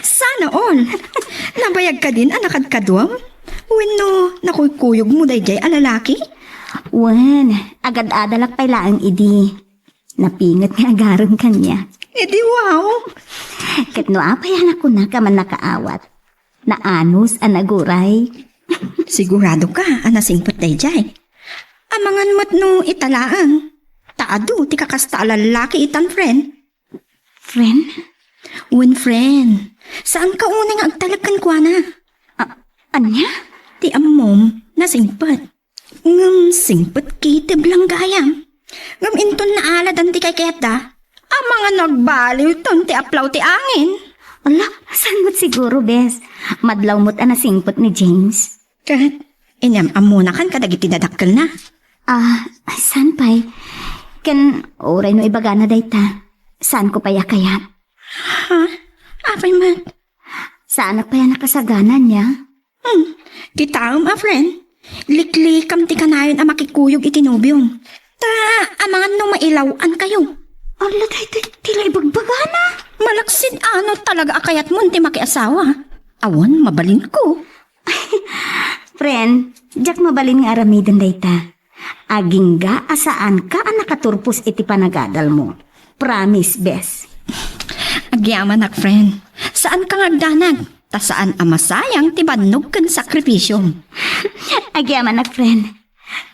Sana all. Nabayag kadin a nakadkaduam? Wenno nakuykuyogmo daydiay a lalaki? Wen, agad-adalak pay laeng idi. Napinget nga agarem kaniak. Idi wow! Ket no apay a nakunak a mannakaawat, naanos a naguray. Sigurado ka a nasingpet daydiay? Amangan met no ita laeng. Ta adu ti kakasta a lallaki itan, friend. Friend? Wen, friend. Saan ka unay nga agtalek kenkuana? A-, ania? Ti ammom, nasingpet. Ngem singpet kitib lang gayam. Ngem inton naaladan ti kaykayatda, amangan no agbaliwton ti aplaw ti angin. Ala, saan met siguro, bes? Madlaw met a nasingpet ni James. Ket, inyam-ammonakan kadagiti dadakkelna. Ah, saan pay? Ken, uray no ibagana dayta, saanko pay a kayat. Ha? Apay met? Saanak pay a nakasagana nia? Hmm, kitaem a, friend. Liklikam ti kanayon a makikuyog iti nobiom. Ta amangan no mailaw-ankayo. Ala, daytoy ti la ibagbagana. Malaksid a no talaga a kayatmon ti makiasawa. Awan, mabalinko. Friend, diak mabalin nga aramiden dayta. Agingga a saanka a nakaturpos iti panagadalmo. Promise, bes. Agyamanak, friend. Saanka nga agdanag, ta saan a masayang ti bannog ken sakripisiom. Agyamanak, friend.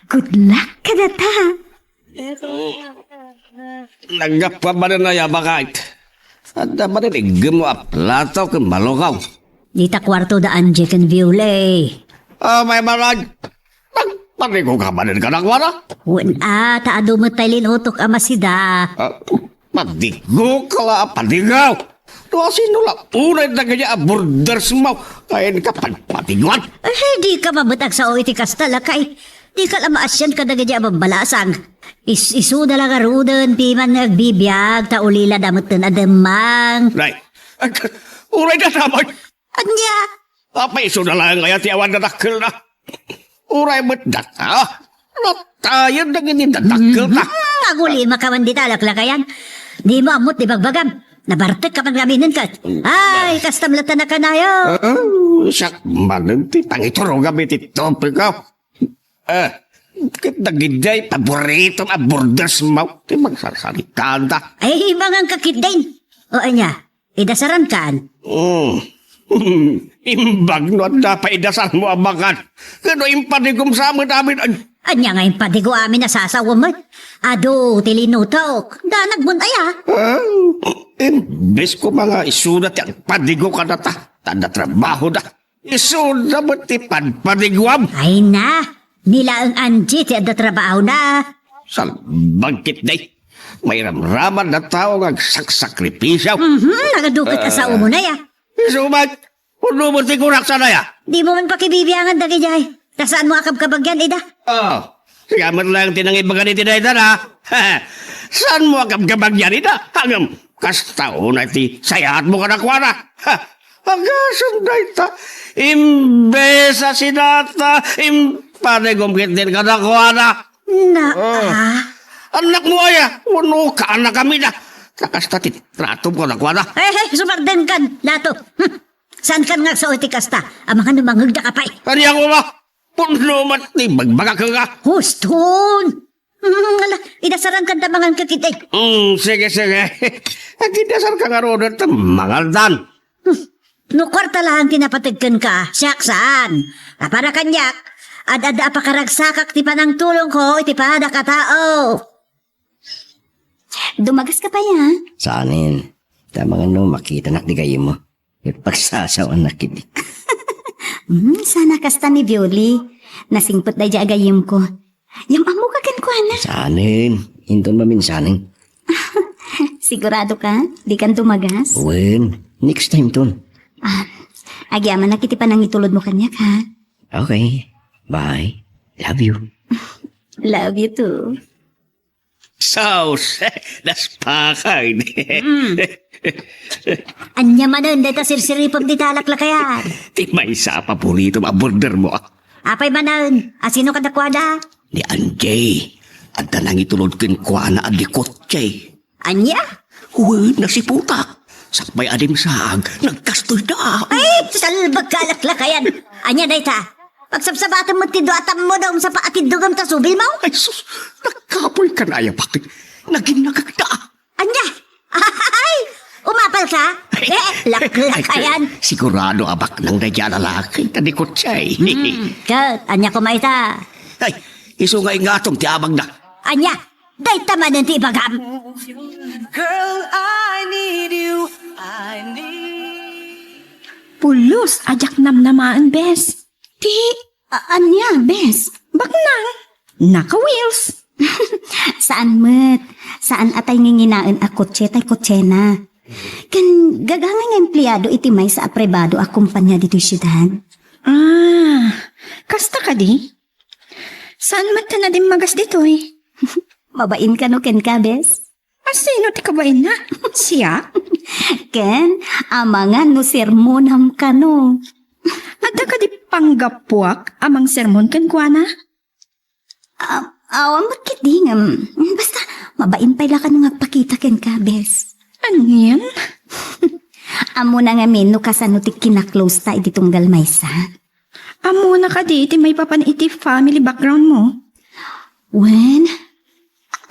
Good luck kadata. Naggapu manen a yabakit. Adda manen iggem a plato ken malukaw. Dita kuarto da Angie ken Viole. Oh, my marag. Nag-, Padigo ka manen kadakuada? Wen a, ta adu met tay linutok a masida. Ah, padigo ka la a padigaw. No asino la unay dagiti a bordersmo nga inka padpadiguan? Eh, di ka met agsao iti kasta, lakay. Di ka la maasian kadagiti a babbalasang. Is-, isuda la ngaruden, piman nga agbibiag, ta ulila da metten a demmang. Nay, ag-, uray da damay. Ania? Apay isuda laeng aya ti awan dadakkelna? Uray met data. Natayen dagiti dadakkelna. Mhm. Agulima ka man dita, laklakayan. Dimo ammot ti bagbagam. Nabartek ka man ngamin ket. Ay, kastam latta nakanayo. Ah, siak manen ti pangiturogam iti topiko. Ah, ket dagiti paboritom a bordersmo ti magsarsaritanta. Ay, mangan ka ketdin. O ania, idasaran kan? Mm. Imbag no adda pay idasarmo a mangan. Ket no impadigom sa amin-amin, ay. Ania nga impadigo amin a sasawem met? Adu ti linutok. Danag met aya. Ah, imbes koma nga isuda ti agpadigo kadata, ta adda trabahoda. Isuda met ti padpadiguam. Ay na, ni laeng Angie ti adda trabahona. Salbag ketdi. Mairamraman a tao nga agsaksakripisio. Mhm, nagadu ket asawa mo na ya. Isu met, pudno met ti kunak sana ya. Dimo man pakibibiangan dagijay. Ta saanmo a kabkabagyan ida. Oh, siya met laeng ti nangibaga iti dayta na. Saanmo a kabkabagyan ida? Ngem, kasta unay ti sayaatmo kadakuada. Ha, agasem dayta, imbes a sidata, impadigom ketdin kadakuada. Na, ah. Annakmo aya, wenno kaannakamida. Ta kasta ti tratom kadakuada. Eh, eh, sumarden kan, Lato. Hmm. Saan kan nga agsao iti kasta? Amangan no mangngegda ka pay. Ania koma? Pudno met ti bagbagak nga. Huston! Hmm, ala, idasaran kan ta mangan ka ketdi. Hmm, sige, sige. Agidasar ka ngaruden ta mangandan. Hmm. No kuarta laeng ti napateg kenka, siak saan. Apan a kaniak, ad-adda a pakaragsakak ti panangtulongko iti padakatao. Dumagas ka pay, a? Saanen. Ta mangan no makitanak di gayyemmo. Ket pagsasawanak ketdi. Hmm, saan a kasta ni Violi. Nasingpet daydiay a gayyemko. Yam-ammoka kenkuana. Saanen. Inton maminsanen. Sigurado ka? Di kan dumagas? Wen, next time ton. Ah, agyamanak iti panangitulodmo kaniak, ha? Okay. Bye. Love you. Love you too. Sus, naspakay. Mm. Ania manen dayta sirsiripem dita laklakayan? Ti maysa a paboritom a bordermo. Apay manen, asino kadakuada? Ni Angie, adda nangitulod kenkuana a di kotse. Ania? Wen, nasiputak. Sakbay a dimsaag, nagkastoyda. Ay, salbag ka laklakayan. Ania dayta? Pagsabsabatem met ti dua a tammo da umsa pa a tiddogem ta subilmo? Ay, sus! Nagkapoy ka na aya, bakit? Naginnagakda. Ania? Ay! Umapal ka? Eh, laklakayan. Ay, sigurado a baknang daydiay a lalaki, ta di kotse. Hmm, ket, ania koma ita? Ay, isu nga ingatom ti abagna. Ania? Dayta manen ti ibagam. Girl, I need you. I need Pulos a diak namnamaen, bes. Ti, a-, ania, bes? Baknang? Naka-wheels. Saan met. Saan a tay nginginaen a kotse tay kotsena. Ken gagangay nga empleado iti maysa a pribado a kompania ditoy siudad. Ah, kasta kadi? Saan met ta nadimmagas ditoy? Mabain kano kenka, bes? Asino ti kabainna? Siak? Ken, amangan no sermonam kano. Adda kadi panggapuak a mangsermon kenkuana? Ah, awan met ketdi ngem, basta, mabain pay la kano nga agpakita kenka, bes. Anian? Ammona ngamin no kasano ti kinaklose ta iti tunggal maysa. Ammona kadi ti maipapan iti family background mo? Wen,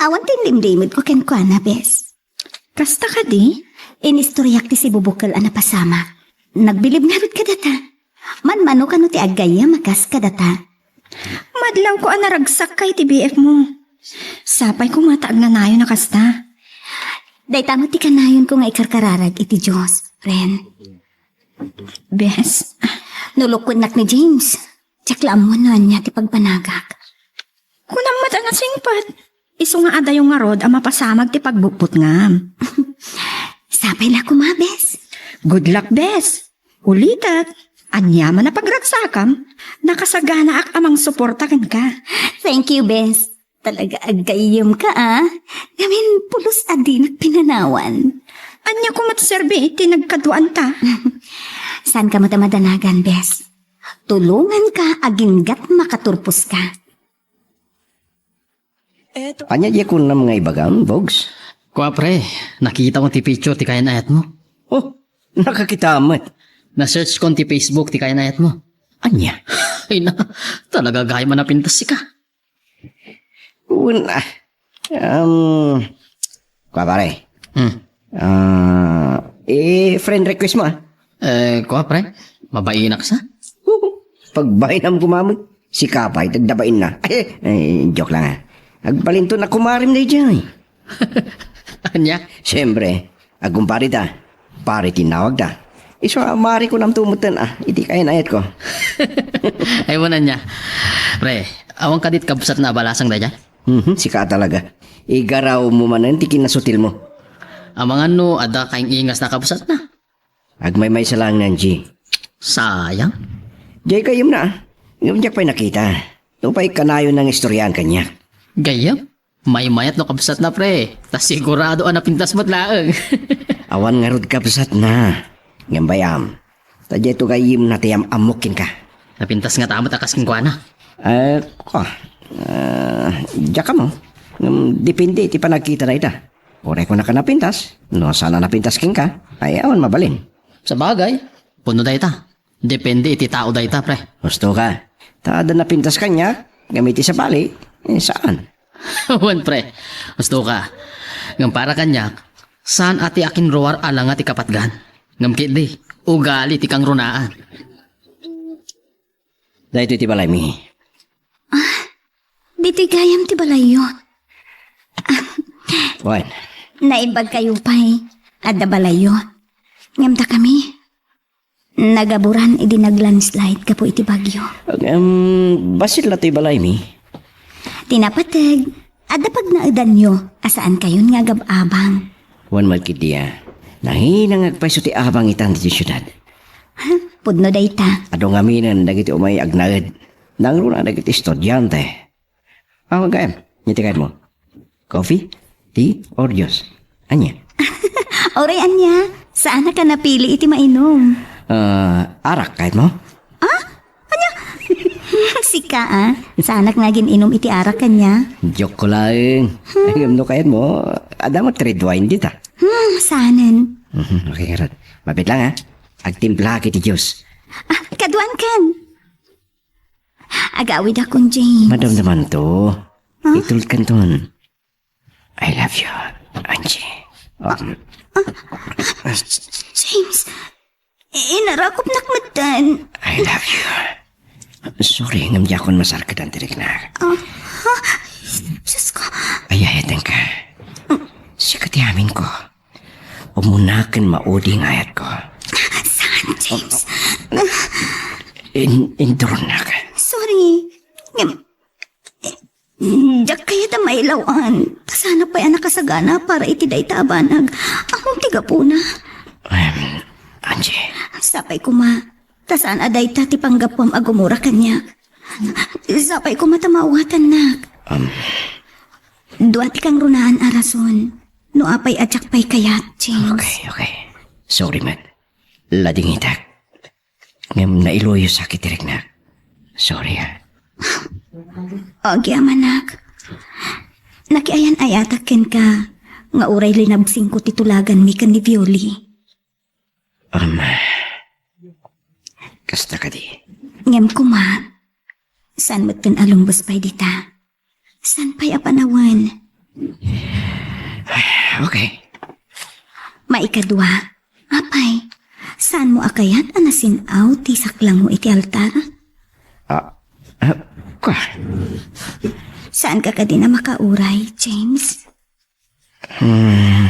awan ti inlimlimedko kenkuana, bes. Kasta kadi? Inistoriak ti sibubukel a napasamak. Nagbilib ngarud kadata. Manmano kano ti aggayyem a kas kadata. Madlawko a naragsak ka iti B F mo. Sapay koma ta agnanayon a kasta. Dayta met ti kanayonko nga ikarkararag iti Dios, Ren. Bes. No lukwennak ni James, diak la ammo no ania ti pagbanagak. Kunam met a nasingpet. Isu nga adayo ngarud a mapasamak ti pagbutbutngam. Sapay la koma, bes. Good luck, bes. Ulitek, ania man a pagragsakam, nakasaganaak a mangsuporta kenka. Thank you, bes. Talaga aggayyemka, a. Ngamin pulos a dinak pinanawan. Ania koma ti serbi iti nagkaduaanta? Saanka met a madanagan, bes. Tulonganka aginggat makaturposka. Ania diay kunam nga ibagam, Bogs? Kua, pre, nakitak ti picture ti kayan-ayatmo. Oh, nakakita met. Na-search kon ti Facebook ti kayan-ayatmo. Ania? Ay na, talaga gayam a napintas sika. Wen, ah, um, kua, pare. Hmm. Ah, eh, friend request mo, ah. Eh, kua, pre, mabainak sa? Pagbainam koma met. Sika pay, tagdabain na. Eh, joke lang, ah. Agbalinto na kumarim na idiay. Ania? Siyempre, agkumpare ta. Pare tinawag ta. Isu a mari ko namto metten, ah, iti kayan-ayat ko. Ay, wala niya. Pre, awan ka dit kabsat na abalasang dayta? Mhm, sika talaga. Igaraw mo manen ti kinasutil mo. Amangan no, ada kaing ingas na kabsat na. Agmaymaysa lang, Nanji. Sayang. Diay gayyem na, ah. Ngem diak pay nakita. Nupay kanayon nga istoryaan kaniak. Gayyem? Maymayat no kabsat na, pre. Ta sigurado a napintas met laeng. Awan ngarud kabsat na. Ngem bay-am. Ta diay to gayyem na ti am-ammok kenka. Napintas ngata met a kas kenkuana. Eh, ko. Eh, diak ammo. Ngem depende iti panagkita dayta. Uray kunaka napintas, no saan a napintas kenka, ay awan mabalin. Sabagay, pudno dayta. Depende iti tao dayta, pre. Husto ka. Ta adda napintas kaniak, ngem iti sabali, eh, saan. Wen, pre. Husto ka. Ngem para kaniak, saan a ti akinruar a langa ti kapatgan. Ngem ketdi, ugali ti kangrunaan. Daytoy ti balaymi. Ditoy gayam ti balayyo. Wen. Naimbagkayo pay, adda balayyo. Ngem dakami, nagaburan idi naglandslide gapu iti bagyo. Em, bassit la toy balaymi. Ti napateg, adda pagnaedanyo a saankayon nga agab-abang. Wen met ketdi a. Nanginangag pay isu ti abang itan ditoy siudad. Ha? Pudno dayta. Adu ngaminen dagiti umay agnaed. Nangruna dagiti estudiante. Aw, gayam. Ania ti kayatmo? Coffee? Tea? Or juice? Ania? Uray ania, saanak a napili iti mainum. Ah, arak, kayatmo? Ah? Ania? Sika, a. Saanak nga agin-inum iti arak kaniak. Joke ko laeng. Ngem no kayatmo, adda met red wine dita. Hmm, saanen. Mhm, okay, ngarud. Mabiit lang, a. Agtimplaak iti juice. Ah, kaduankan. Agawidakon, James. Madamdamanto. Huh? Itulkanton. I love you, Angie. Um, James, inarakupnak metten. I love you. Sorry, ngem diakon masarkedan ti riknak. Ah, ha? Diyos ko. Ay, ayatenka. Sika ti aminko. Umuna ken maudi nga ayatko. Saan, James? In-, induronnak. Sorry. Ngem, eh, diak kayat a mailaw-an. Ta saanak pay a nakasagana para iti dayta a banag. Ammom ti gapuna. Em, Angie. Sapay koma. Ta saan a dayta ti panggapuam a gumura kaniak. Sapay koma ta maawatannak. Um. Dua ti kangrunaan a rason. No apay a diak pay kayat, James. Okay, okay. Sorry met. Ladingitak. Ngem nailuyosak iti riknak. Sorry, a. Agyamanak. Nakiayan-ayatak kenka nga uray linabsingko ti tulaganmi ken ni Violi. Um, kasta kadi. Ngem koma, saan metten a lumbes pay dita? Saan pay a panawen? Okay. Maikadua, apay, saanmo a kayat a nasin-aw ti saklangmo iti altar? Ah, ah, ka. Saanka kadi a makauray, James? Hmm.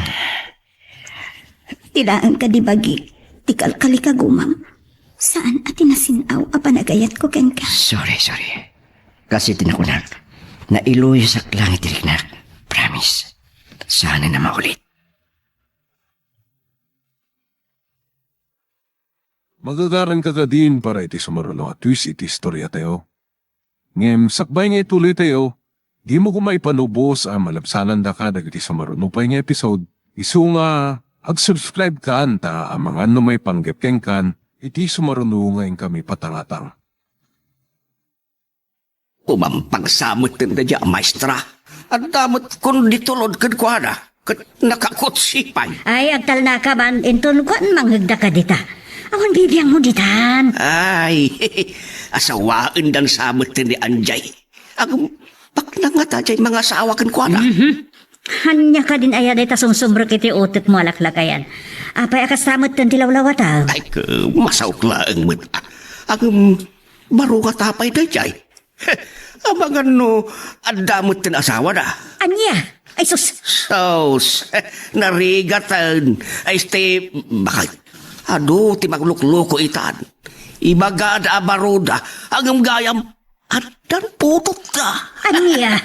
Ti laeng kadi bagik ti kalkalikagumam. Saan a ti nasin-aw a panagayatko kenka. Sorry, sorry. Kas iti nakunak. nailuyosak lang iti riknak. Promise. Saan a maulit. Magagaranka kadin para iti sumaruno a twist iti istoriatayo. Ngem sakbay nga ituloytayo, dimo koma ipanubos a malabsanandaka dagiti sumaruno pay nga episode. Isu nga ag-subscribe kan ta amangan no maipanggep kenkan iti sumaruno nga inkami patangatang. Umampang sa metten daydiay a maestra. Adda met kundi tulod kenkuana, ket nakakutsipay. Ay, agtalnaka man, inton kuan manghegda kadita. Awan bibiangmo ditan. Ay, asawaendan sa metten ni Anjay. Agum, baknang ngata diay mangasawa kenkuana. Mhm. Ania kadin aya dayta sumsumrek iti utekmo a laklakayan? Apay a kasta metten ti lawlawataw? Ay, ke, masaok laeng met. Agum, baro ngata pay daydiay. Amangan no adda metten asawada. Ania? Ay, sus! Sus! Narigaten. Ay, este, bakit? Adu ti maglukloko itan. Ibagada a baroda. Agum gayam, addan putotda. Ania?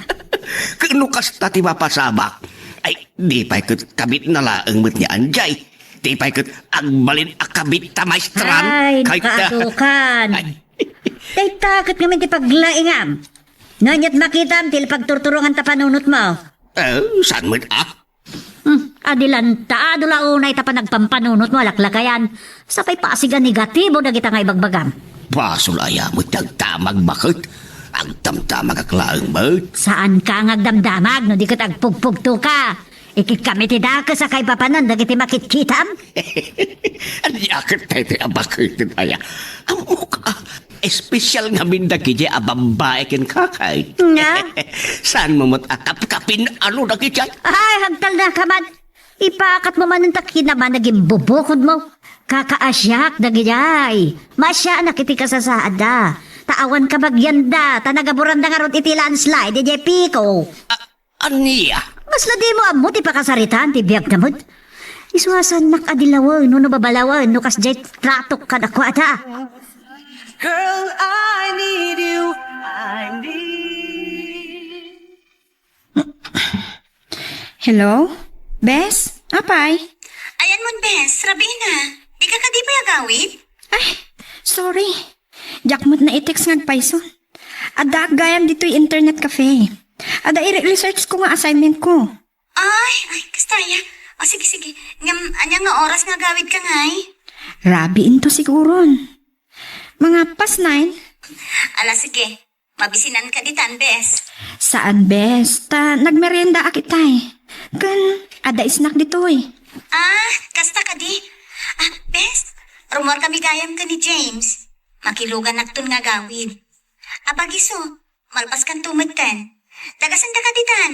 Ket no kasta ti mapasamak, ay, di pay ket kabitna laeng met ni Anjay. Di pay ket agbalin a kabit ta maestran. Ay, kayta. Nakaadukan. Ay. Dayta ket ngamin ti paglaingam. No ania't makitam ti pagturturonganta panunotmo? Eh, saan met, ah? Hmm, adilanta, adu la unay ta panagpampanunotmo a laklakayan. Sapay pasig a negatibo dagita nga ibagbagam. Basol aya met ti agdamag, baket? Agdamdamagak laeng met. Saanka nga agdamdamag no di ket agpugpugtoka. Ikitkami ti dakes a kaipapanan dagiti makitkitam. Ania ket daytoy a baketen aya? Ammok a, espesyal ngamin dagiti a babbai kenka, kay. Nga? Saanmo met a kapkapin-ano dagiti ay? Ay, agtalnaka man. Ipakatmo manen ta kinaman nagimbubukodmo. Kakaasiak dagiti ay. Maasianak iti kasasaadda. Ta awan kabagianda, ta nagaburanda ngarud iti landslide, idiay Pico. Ah, Ania? Kasla dimo ammo ti pakasaritaan ti biagna met. Isu a saannak a dilawen wenno babalawen no kasdiay tratok kadakuada. Girl, I need you. I need. Hello? Bes? Apay? Ayan mon, Bes. Rabina. Di ka kadi pay agawid? Ay, sorry. Diak met na-text nga agpayso. Addaak gayam ditoy internet cafe. Adda iri-research ko nga assignment ko. Ay, ay, kasta aya. O, sige, sige. Ngem, ania nga oras nga agawidka ngay? Rabii into siguron. Mga past nine. Ala, sige. Mabisinanka ditan, Bes. Saan, Bes. Ta nagmeriendaak itay. Ken, adda snack ditoy. Ah, kasta kadi. Ah, Bes, rumuarkami gayam ken ni James. Makiluganakton nga agawid. Apagiso, malpaskanto metten. Dagasendaka ditan.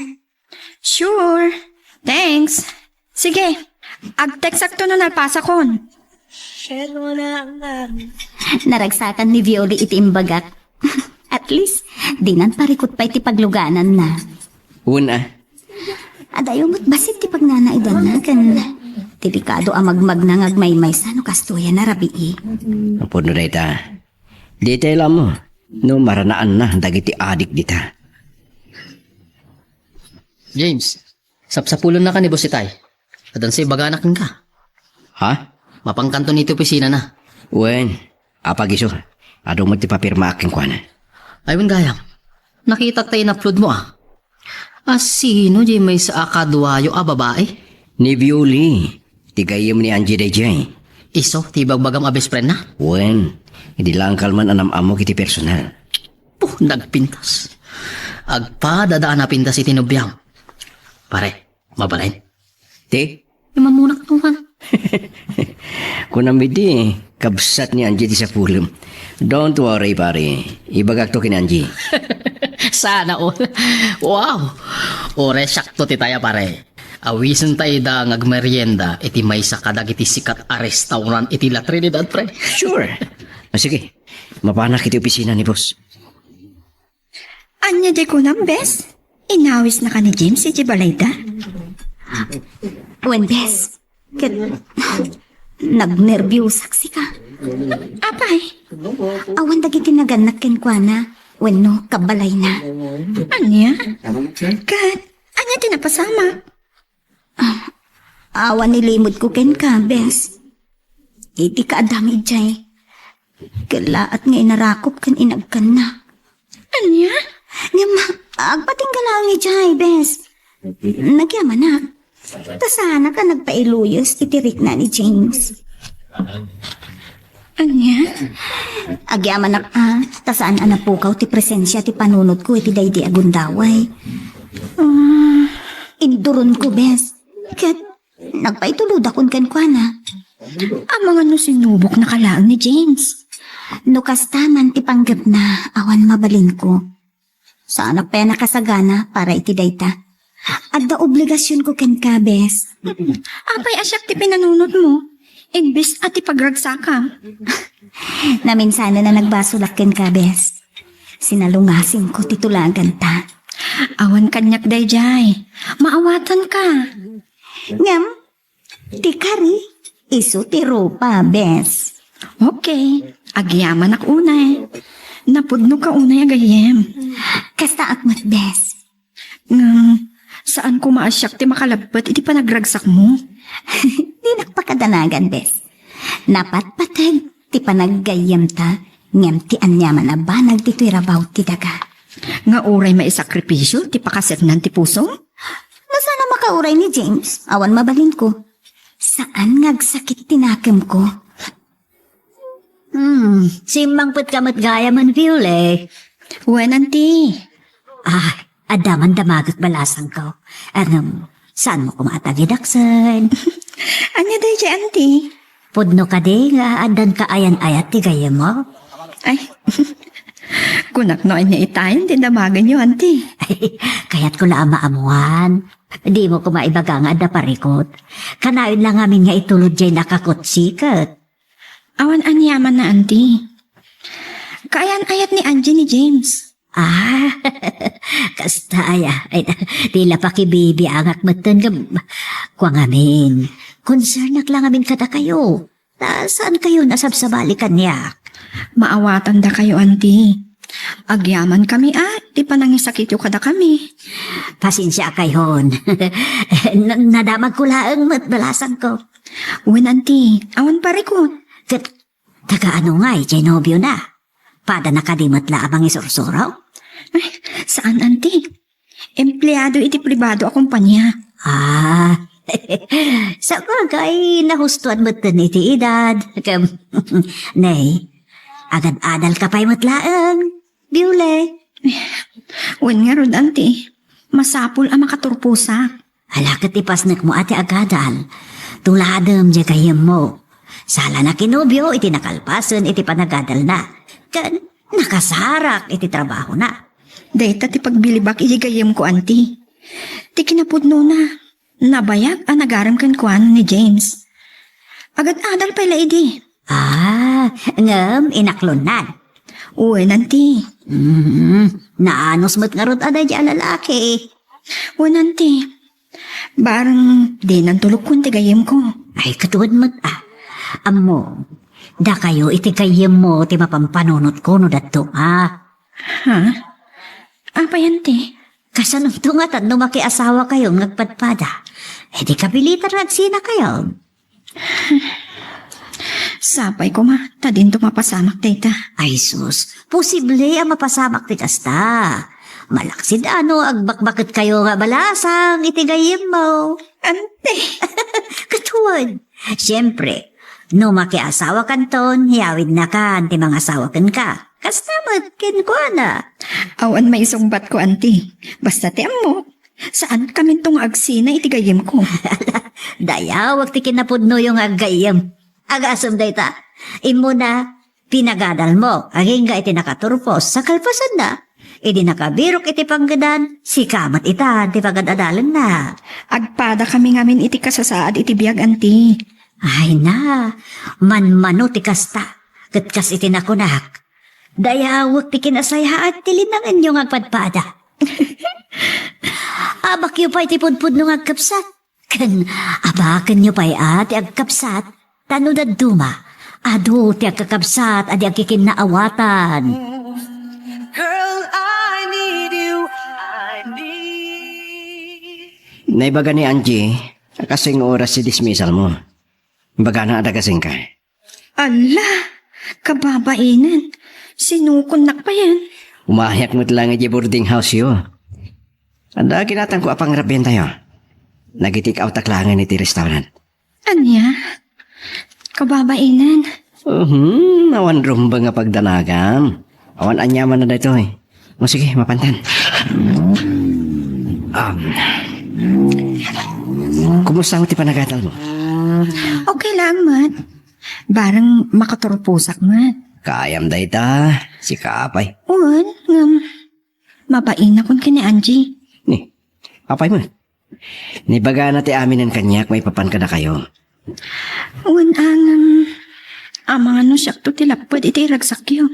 Sure. Thanks. Sige. Ag-textakto no nalpasakon. Naragsakan ni Violi iti imbagak. At least, dinan parikut pay ti paglugananna. Wen a. Adayo met bassit ti pagnanaidanna ken delikado a magmagna nga agmaymaysa no kastoy a narabii. Apo no dayta, ditay la ammo no maranaanna dagiti adik dita. James, sapsapulennaka ni Boss Itay. Addan sa ibagana kenka. Ha? Mapankanto iti opisinana. Wen, apagiso. Adu met ti papirmaak kenkuana. Ay, wen gayam. Nakitak ta in-upload mo, ah. A sino diay maysa a kaduayo a babai? Ni Violi. Ti gayyem ni Angie daydiay. Isu ti ibagbagam a best friend na? Wen, idi laeng kalman a nam-ammok iti personal. Puh, nagpintas. Agpadada a napintas iti nobiam. Pare, mabalin? Ti? Imamunak naman. Kunam idi, kabsat ni Angie ti sapulem. Don't worry, pare. Ibagakto ken Angie. Sana all. Wow! Ore, sakto ti taya, pare. Awisenta ida nga agmerienda iti maysa kadagiti sikat a restaurant iti La Trinidad, pre. Sure. O, sige. Mapanak iti opisina ni boss. Ania diay kunam, bes? Inawisnaka ni James iti balayda? Wen, bes. Ket nagnerbiusak sika. Apay? Awan dagiti nagannak kenkuana. wenno kabalayna. Ania? Ket ania ti napasamak? Awan ni limudko kenka, bes. Iti kaadda idiay, kellaat nga inarakop ken inagkanna. Ania? Ngem, agpatingga laeng idiay, bes. Nagyamanak. Ta saanak a nagpailuyos iti rikna ni James. Ania? Agyamanak a, ta saan a napukaw ti presensia ti panunotko iti daydi a gundaway. Ah, induronko, bes. Ket nagpaitulodakon kenkuana. Amangan no sinuboknaka laeng ni James. No kasta man ti panggepna, awan mabalinko. Saanak pay a nakasagana para iti dayta. Adda obligasionko kenka, bes. Apay a siak ti pinanunotmo, imbes a ti pagragsakam? Naminsanen a nagbasolak kenka, bes. Sinalungasingko ti tulaganta. Awan kaniak daydiay. Maawatanka. Ngem, ti kari, isu ti rupa, bes. Okay, agyamanak unay. Napudnoka unay a gayyem. Kastaak met, bes. Ngem, saan koma a siak ti makalappet iti panagragsakmo. Dinak pakadanagan, bes. Napatpateg ti panaggayyemta, ngem ti aniaman a banag ditoy rabaw ti daga. Nga uray maisakripisio ti pakaseknan ti pusom? No saan a makauray ni James, awan mabalinko. Saan nga agsakit ti nakemko. Hmm, simmangpetka met gayam, Viole. Wen, anti. Ah, adda man damagek balasangko. Ngem, saanmo koma a tagidaksen? Ania daydiay, anti? Pudno kadi nga addan kaayan-ayat ti gayyemmo? Ay, kunak no ania itayen ti damagenyo, anti. Kayatko la a maammuan. Dimo koma ibaga nga adda parikut. Kanayon la ngamin nga itulod diay nakakutsikek. Awan aniamanna, anti. Kaayan-ayat ni Angie ni James. Ah, kasta aya. Ay, ti la pakibibiangak metten ngem, kua ngamin, concernnak la ngamin kadakayo. Ta saan kayo nasabsabali kaniak? Maawatandakayo, anti. Agyamankami a, ti panangisakityo kadakami. Pasensiakayon. Na-, nadamagko laeng met balasangko. Wen, anti, awan parikut. Ket, taga ano ngay, diay nobiona? Padana kadi met la a mangisursuro? Ay, saan, anti. Empleado iti pribado a kompania. Ah, sabagay, nahustoan metten iti edad. Kem, nay, agad-adalka pay met laeng, Biule. Wen ngarud, anti, masapul a makaturposak. Ala ket ipasnekmo a ti agadal. Tuladem diay gayyemmo. Sala na kinobio iti nakalpasen iti panagadalna. Ken nakasarak iti trabahona. Dayta ti pagbilibak iti gayyemko, anti. Ti kinapudnona, nabayag a nagarem kenkuana ni James. Agad-adal pay la idi. Ah, ngem inaklonnan. Wen, anti. Mm, naanus met ngarud a daydi a lalaki. Wen, anti. Bareng dinan tulogkon ti gayyemko. Ay, ket wen met, ah. Ammo, dakayo iti gayyemmo ti mapampanunotko no dadduma. Ha? Apay, anti? Kasanonto ngatan no makiasawakayon nga agpadpada? Idi kabilitan nga agsinakayo. Sapay koma, ta dinto mapasamak dayta. Ay sus, posible a mapasamak ti kasta. Malaksid a no agbakbaketkayo nga balasang iti gayyemmo. Anti. Ket wen, siempre, no makiasawakanton, yawidnakan ti mangasawa kenka. Kasta met kenkuana. Awan maisungbatko, anti. Basta ti ammok, saankaminto nga agsina iti gayyemko. Dayawek ti kinapudnoyo nga aggayyem. Agasem dayta, immuna, pinagadalmo, agingga iti nakaturpos, sa kalpasanna, idi nakabirok iti panggedan, sika met ita ti pagad-adalenna. Agpadakami ngamin iti kasasaad iti biag, anti. Ay na, manmano ti kasta, ket kas iti nakunak, dayawek ti kinasayaat ti linangenyo nga agpadpada. Abakyo pay ti pudpudno nga agkabsat. Ken abakenyo pay a ti agkabsat, ta no dadduma, adu ti agkakabsat a di agkikinnaawatan. Girl, Naibaga ni Angie a kasing oras ti dismissal mo. Ibagana a dagasenka. Ala, kababainen. Sinukonnak pa yan. Umayak met lang iti boarding house yo. Adda kinatangko a pangrabian tayo. Nagiti ikawtak langen iti restaurant. Ania? Kababainen. Mhm, awan rumbeng nga pagdanagam. Awan aniaman na daytoy. O sige, mapantan. Um, kumusta mo ti panagadal mo? Okay lang, Mat. Barang makaturpusak, Mat. Kayam dayta, sika apay. Wen, ngem, mabainakon ken ni Angie. Ni, apay mo? Nibagana ti aminen kaniak maipapan kadakayo. Wen, angem, amangan no siakto ti lapped iti iragsakyo.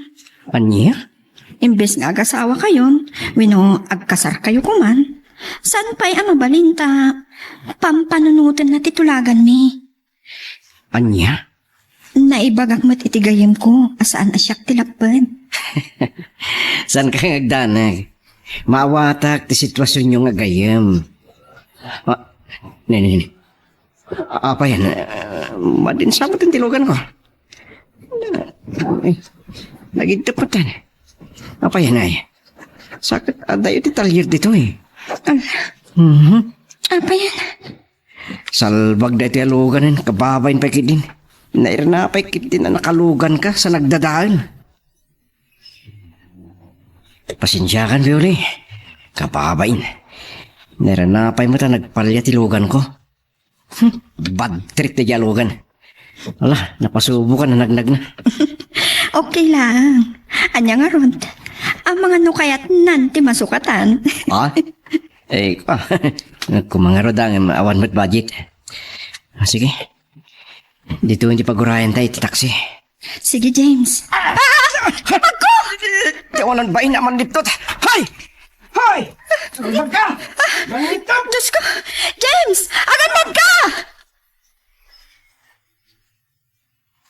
Ania? Imbes nga agasawakayon, wenno agkasarkayo koman, saan pay a mabalin ta pampanunotenna ti tulaganmi. Ania? Naibagak met iti gayyemko a saan a siak ti lapped. Saanka nga agdanag? Maawatak ti situasionyo nga gayyem. Ah, ni, ni, ni. Apay, ah, madin sa met ti luganko. Ay, nagidtep met. Apay, ay. Sakit, adayo ti talyer ditoy. Ah, mhm. Apay. Salbag daytoy a luganen, kababain pay ketdin. Nairna pay ketdin a nakaluganka sa nagdadael. Pasensiakan, Violi. Kababain. Nairna pay met a nagpalya ti luganko. Hmm, bad trip ti diay a lugan. Ala, napasubokan a nagnagna. Okay lang. Ania ngarud? Amangan no kayatnan ti masukatan. Ah? Eh, ah, kumangarod ang awan met budget. Ah, sige. Dito hindi pagurayan tayo, ti taxi. Sige, James. Ah! Agko! Di awanan bain a manliptot. Hay! Hay! Agannad ka! Manliptot! Diyos ko! James! Agannad ka!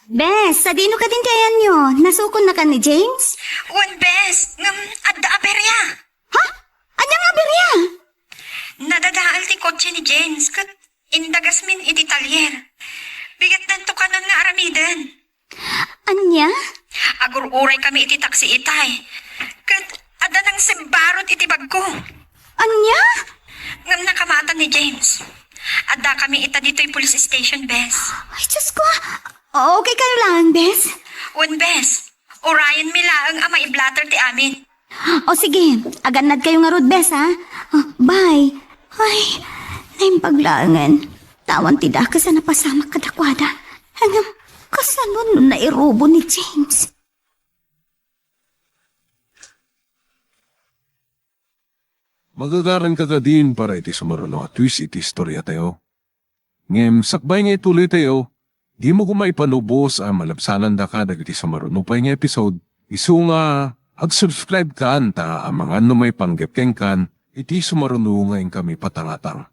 Bes, sadino kadin ti ayanyo? Nasukon na kan ni James? Wen, Bes, ngem adda aberya. Ha? Ania nga aberya? Nadadael ti kotse ni James, ket indagasmin iti talyer. Bigatdanto kanon nga aramiden. Ania? Agur-uray kami iti taksi itay. Ket adda nangsembarot iti bagko. Ania? Ngem nakamatan ni James. Adda kami ita ditoy police station, Bes. Ay, Diyos ko. Okay kayo lang, Bes? Wen, Bes. Urayenmi laeng a maiblatter ti amin. O sige, agannad kayo ngarud, Bes, ha? O, bye. Ay, naimbag laengen. Tawan ti dakes a napasamak kadakuada. Ngem, kasano no nairubo ni James? Magagaranka kadin para iti sumaruno a twist iti istoriatayo. Ngem sakbay nga ituloytayo, dimo koma ipalubos a malabsanandaka dagiti sumaruno pay nga episode, isu nga ag-subscribe kan ta amangan no maipanggep kenkan iti sumaruno nga inkami patangatang.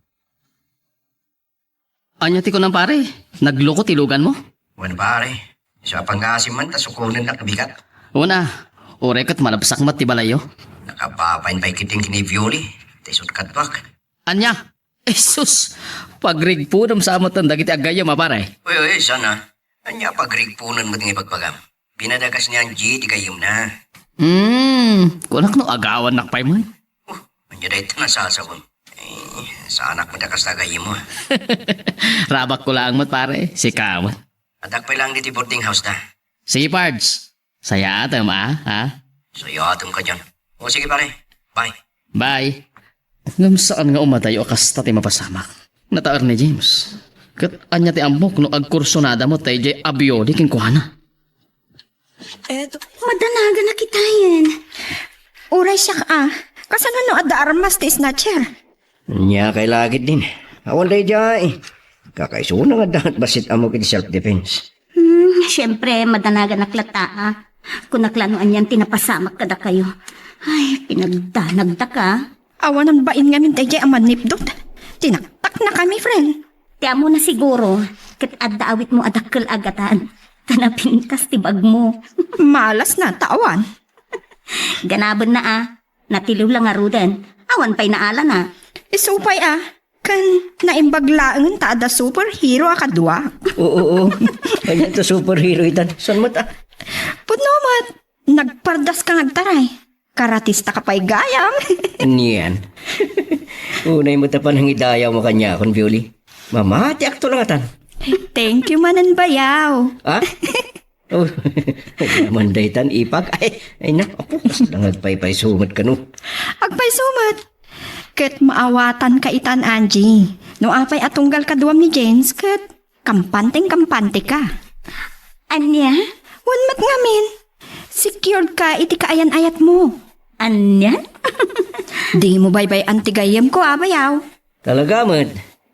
Ania ti kunam, pare? Nagloko ti luganmo? Wen, pare. Isu a pangngaasim man ta sukonennak bigat. Una, uray ket malabsak met ti balayyo. Nakababain pay ketdin ken ni Violi. Ti isut' kaduak. Ania? Jesus! Pagrigpunem sa met dagiti aggayem a, pare. Uy, uy, sana. Ania pagrigpunen met nga ibagbagam? Pinadagas ni Angie ti gayyemna. Hmm, kunak no agawannak pay man. Oh, ania dayta nasasawem? Eh, saanak met a kasta gayyem mo. Rabakko laeng met, pare. Sika met. Addak pay lang ditoy boarding house da. Sige, Pards. Sayaatem, a, ha? Sayaatem kadian. O, sige, pare. Bye. Bye. Ngem saan nga umadayo a kasta ti mapasamak. Nataer ni James. Ket ania ti ammok no agkursonada met daydiay a Violi kenkuana? Madanagan a kitaen. Uray siak a, kasano no adda armas ti snatcher? Nia kay lagid din. Awan daydiay. Kakaisuna nga adda met bassit ammok iti self-defense. Hmm, siempre, madanaganak latta, a. Kunak la no anian ti napasamak kadakayo. Ay, pinagdanagdaka. Awanan bain ngamin daydiay a mannipdot. Tinaktakna kami, friend. Ti ammona siguro, ket adda awitmo a dakkel a gatad. Ta napintas ti bagmo. Malasna, ta awan. Ganabenna a, natiliw la ngaruden. Awan pay naalana. Isu pay a, Ken naimbag laengen ta adda superhero a kadua. Oo, oo. Ania ta superhero itan? Saan met a? Pudno met, nagpardaska nga agtaray. Karatistaka pay gayam. Nian. Unay met a panangidayawmo kaniakon, Violi. Mamatiakto la ngatan. Thank you manen, bayaw. Ha? Oh, naman daytan, ipag. Ay, ay, nak, apo, kasla nga agpaypayso met kano. Agpayso met. Ket maawatanka itan, Angie. No apay a tunggal kaduam ni James, ket kampanteng-kampanteka. Ania? Wen met ngamin, secured ka iti kaayan-ayatmo. Ania? Dimo baybay-an ti gayyemko a, bayaw. Talaga met.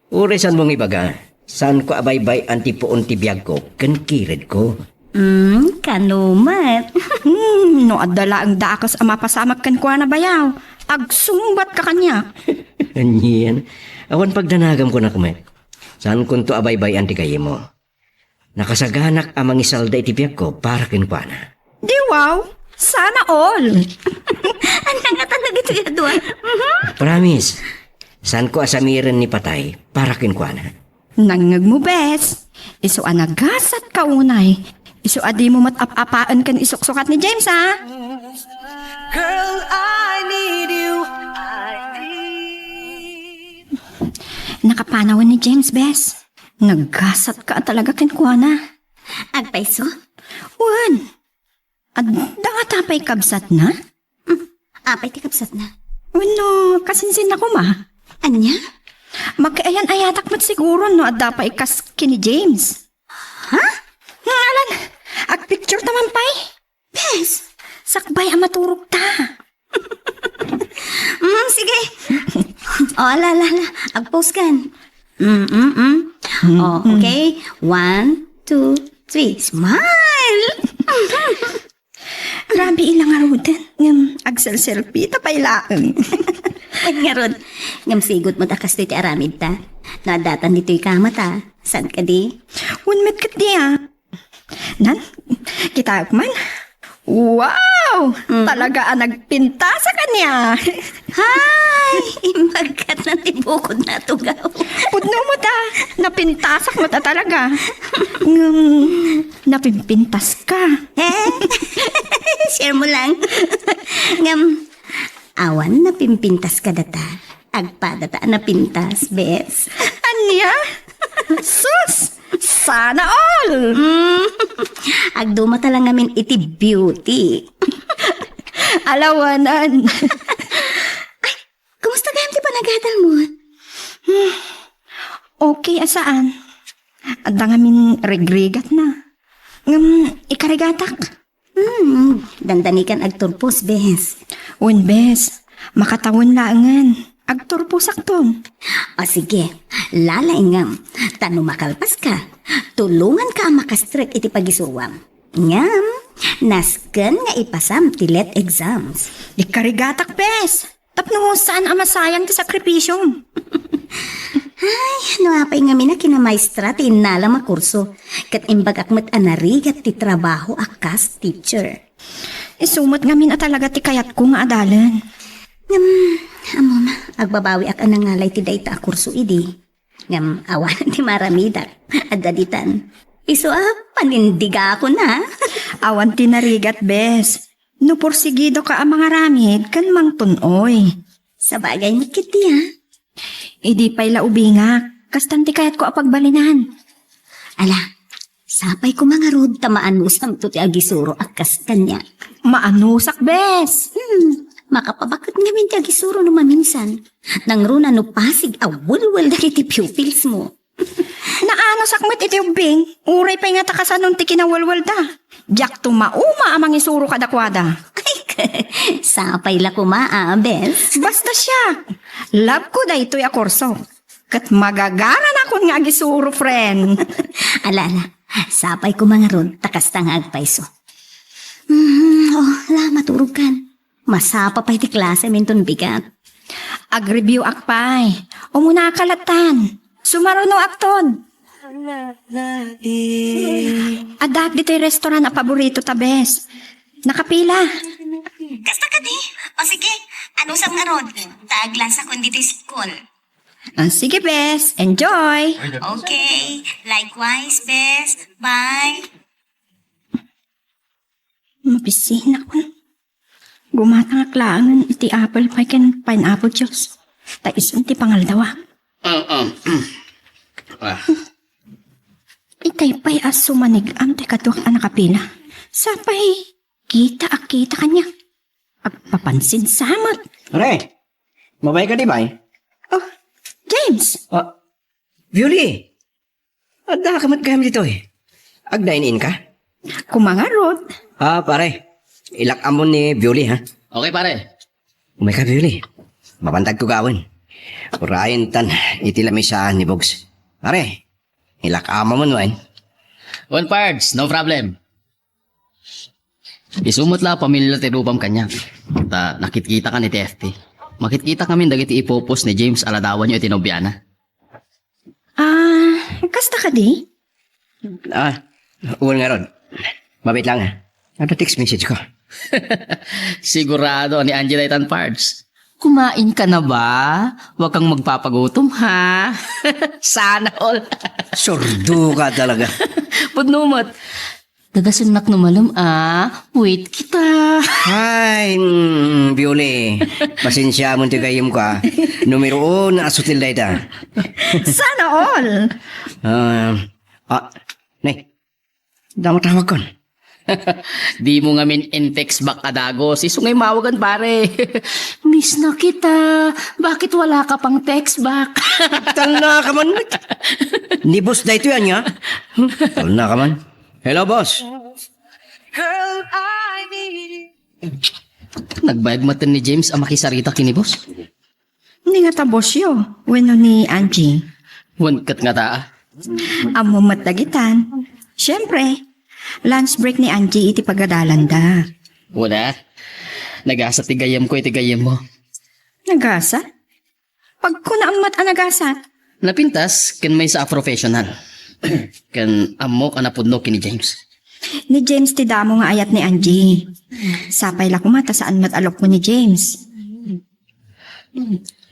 Uray saanmo nga ibaga, saanko a baybay-an ti puon ti biagko ken kiredko. Hmm, kano met? Hmm, no adda laeng dakes a mapasamak kenkuana, bayaw, agsungbatka kaniak. Anian? Awan pagdanagam kunak met. Saankonto a baybay-an ti gayyemmo. Nakasaganak a mangisalda iti biagko para kenkuana. Di wow! Sana all! Ania ngata dagitoy a dua? Mhm. Promise, saanko a samiren ni patay para kenkuana. Nangngegmo, bes. Isu a nagasatka unay. Isu a dimo met ap-apaen ken isuksukat ni James, ha? Girl, I need you. I need. Nakapanawen ni James, bes. Nagasatka a talaga kenkuana. Agpayso? Wen. Adda ngata pay kabsatna? Hmm, apay ti kabsatna? Wenno, kasinsinna koma? Ania? Makiayan-ayatak met siguro no adda pay kas ken ni James. Ha? Hmm, alan, agpicture ta man pay? Bes, sakbay a maturogta. Mm, sige. O, ala, ala, ala. Agpose kan. Mm, mm, mm. O, okay. One, two, three. Smile! Grabe ila ngaruden. Ngem agselselfie ta pay laeng. Wen ngarud. Ngem sigut met a kastoy ti aramidta. No addatan ditoy kama ta. Saan kadi? Wen met ketdi, ah. Nan, kitaek man. Wow! Mm. Talaga a nagpintasak ania. Hay! Imbagkat na ti bukod na tugaw. Pudno met a, napintasak met a talaga. Ngem, napimpintaska. Eh? Share mo lang. Ngem, awan napimpintas kadata. Agpadata a napintas, bes. Ania? Sus! Sana all! Mm. Agdumata lang ngamin iti beauty. Alawanan. Ay, kumusta gayam ti panagadal mo? Hmm. Okay a saan. Adda ngamin rigrigat na. Ngem, ikarigatak. Hmm, dandanikan agturpos, bes. Wen, bes. Makatawen laengen. Agturposakton. O sige, lalaingem. Ta no makalpaska, tulonganka a makastrek iti pagisuruam. Ngem, nasken nga ipasam ti let exams. Ikarigatak, bes. Tapno saan a masayang ti sakripisiom. Ay, no apay ngamin a kinamaestra ti innalam a kurso, ket imbagak met a narigat ti trabaho a kas teacher. Isu met ngamin a talaga ti kayatko nga adalen. Ngem, ammom, agbabawiak a nangalay ti dayta a kurso idi. Ngem awan ti maaramidak. Adda ditan. Isu a panindigakon a. Awan ti narigat, bes. No porsigidoka a mangaramid ken mangtun-oy. Sabagay met ketdi a. Idi pay la ubingak, kastan ti kayatko a pagbalinan. Ala, sapay koma ngarud ta maanusangto ti agisuro a kas kaniak. Maanusak, bes. Hmm, makapabaket ngamin ti agisuro no maminsan. Nangruna no pasig a welwel dagiti pupils mo. Naanusak met iti ubbing, uray pay nga ta kasanon ti kinawelwelda. Diakto mauma a mangisuro kadakuada. Ay, sapay la koma a, bes. Basta siak, love ko daytoy a kurso. Ket magagaranakon nga agisuro, friend. Ala, ala. Sapay koma ngarud, ta kasta nga agpayso. Hmm, o, la, maturogkan. Masapa pay ti klasem inton bigat. Ag-review ak pay. Umunaka lattan. Sumarunoakton. Addaak ditoy restaurant a paborito ta, bes. Nakapila. Kasta kadi? O sige, anusam ngarud. Ta aglansakon ditoy sikkon. Ah, sige, bes. Enjoy. Okay. Likewise, bes. Bye. Mabisinakon. Gumatangak laengen iti apple pie ken pineapple juice. Ta isu ti pangaldawa. Ah, ah. Ah. Itay pay a sumanig-am ti kaduak a nakapila. Sapay, kita a kita kaniak. Agpapansin sa met. Pare, mabain ka di bay? Oh, James! Ah, Violi! Adda ka met gayam ditoy. Agdain-in ka? Kumangarot. Ah, pare. Ilak-amon ni Violi, ha? Okay, pare. Umay ka, Violi. Mabantag ko gawen. Urayen tan iti lamisa ni Bugs. Pare, ilak-amon wen. Wen, Pards, no problem. Isu met la a pamilya ti rupam kaniak. Ta nakitkita kan iti F B. Makitkita kami dagiti ipupos ni James a ladawanyo iti nobiana. Ah, kasta kadi? Ah, wen ngarud. Mabit lang, ah. Ano text message ko? Sigurado ni Angie daytan, Pards. Kumain ka na ba? Huwag kang magpapagutom, ha? Sana all. Sordo ka talaga. Pudno met. Dagasennak no malem, ah. Wait kita. Ay, mm, Violi. Pasensiamon ti gayyem ko, ah. Numero uno a sutil dayta. Sana all. Ah, ah, ne. Damo tawagkon. Dimo ngamin in-text back a dagos. Isu nga imawagan, pare. Miss na kita. Bakit wala ka pang text back? Talna ka man. Ni boss daytoy, ania? Hmm, talna ka man. Hello, boss. Girl, I need Nagbayag maten ni James a makisarita ken ni boss. Ni nga ta bossyo, wenno ni Angie? Wen ket nga ta, ah. Ammo met dagitan. Siyempre, lunch break ni Angie iti pagadalanda. Wala. Nagasat ti gayyemko iti gayyemmo. Nagasat? Pagkunaam met a nagasat. Napintas ken maysa a professional. Ken ammok a napudno ken ni James. Ni James ti damo nga ayat ni Angie. Sapay la koma ta saan met a lupmo ni James.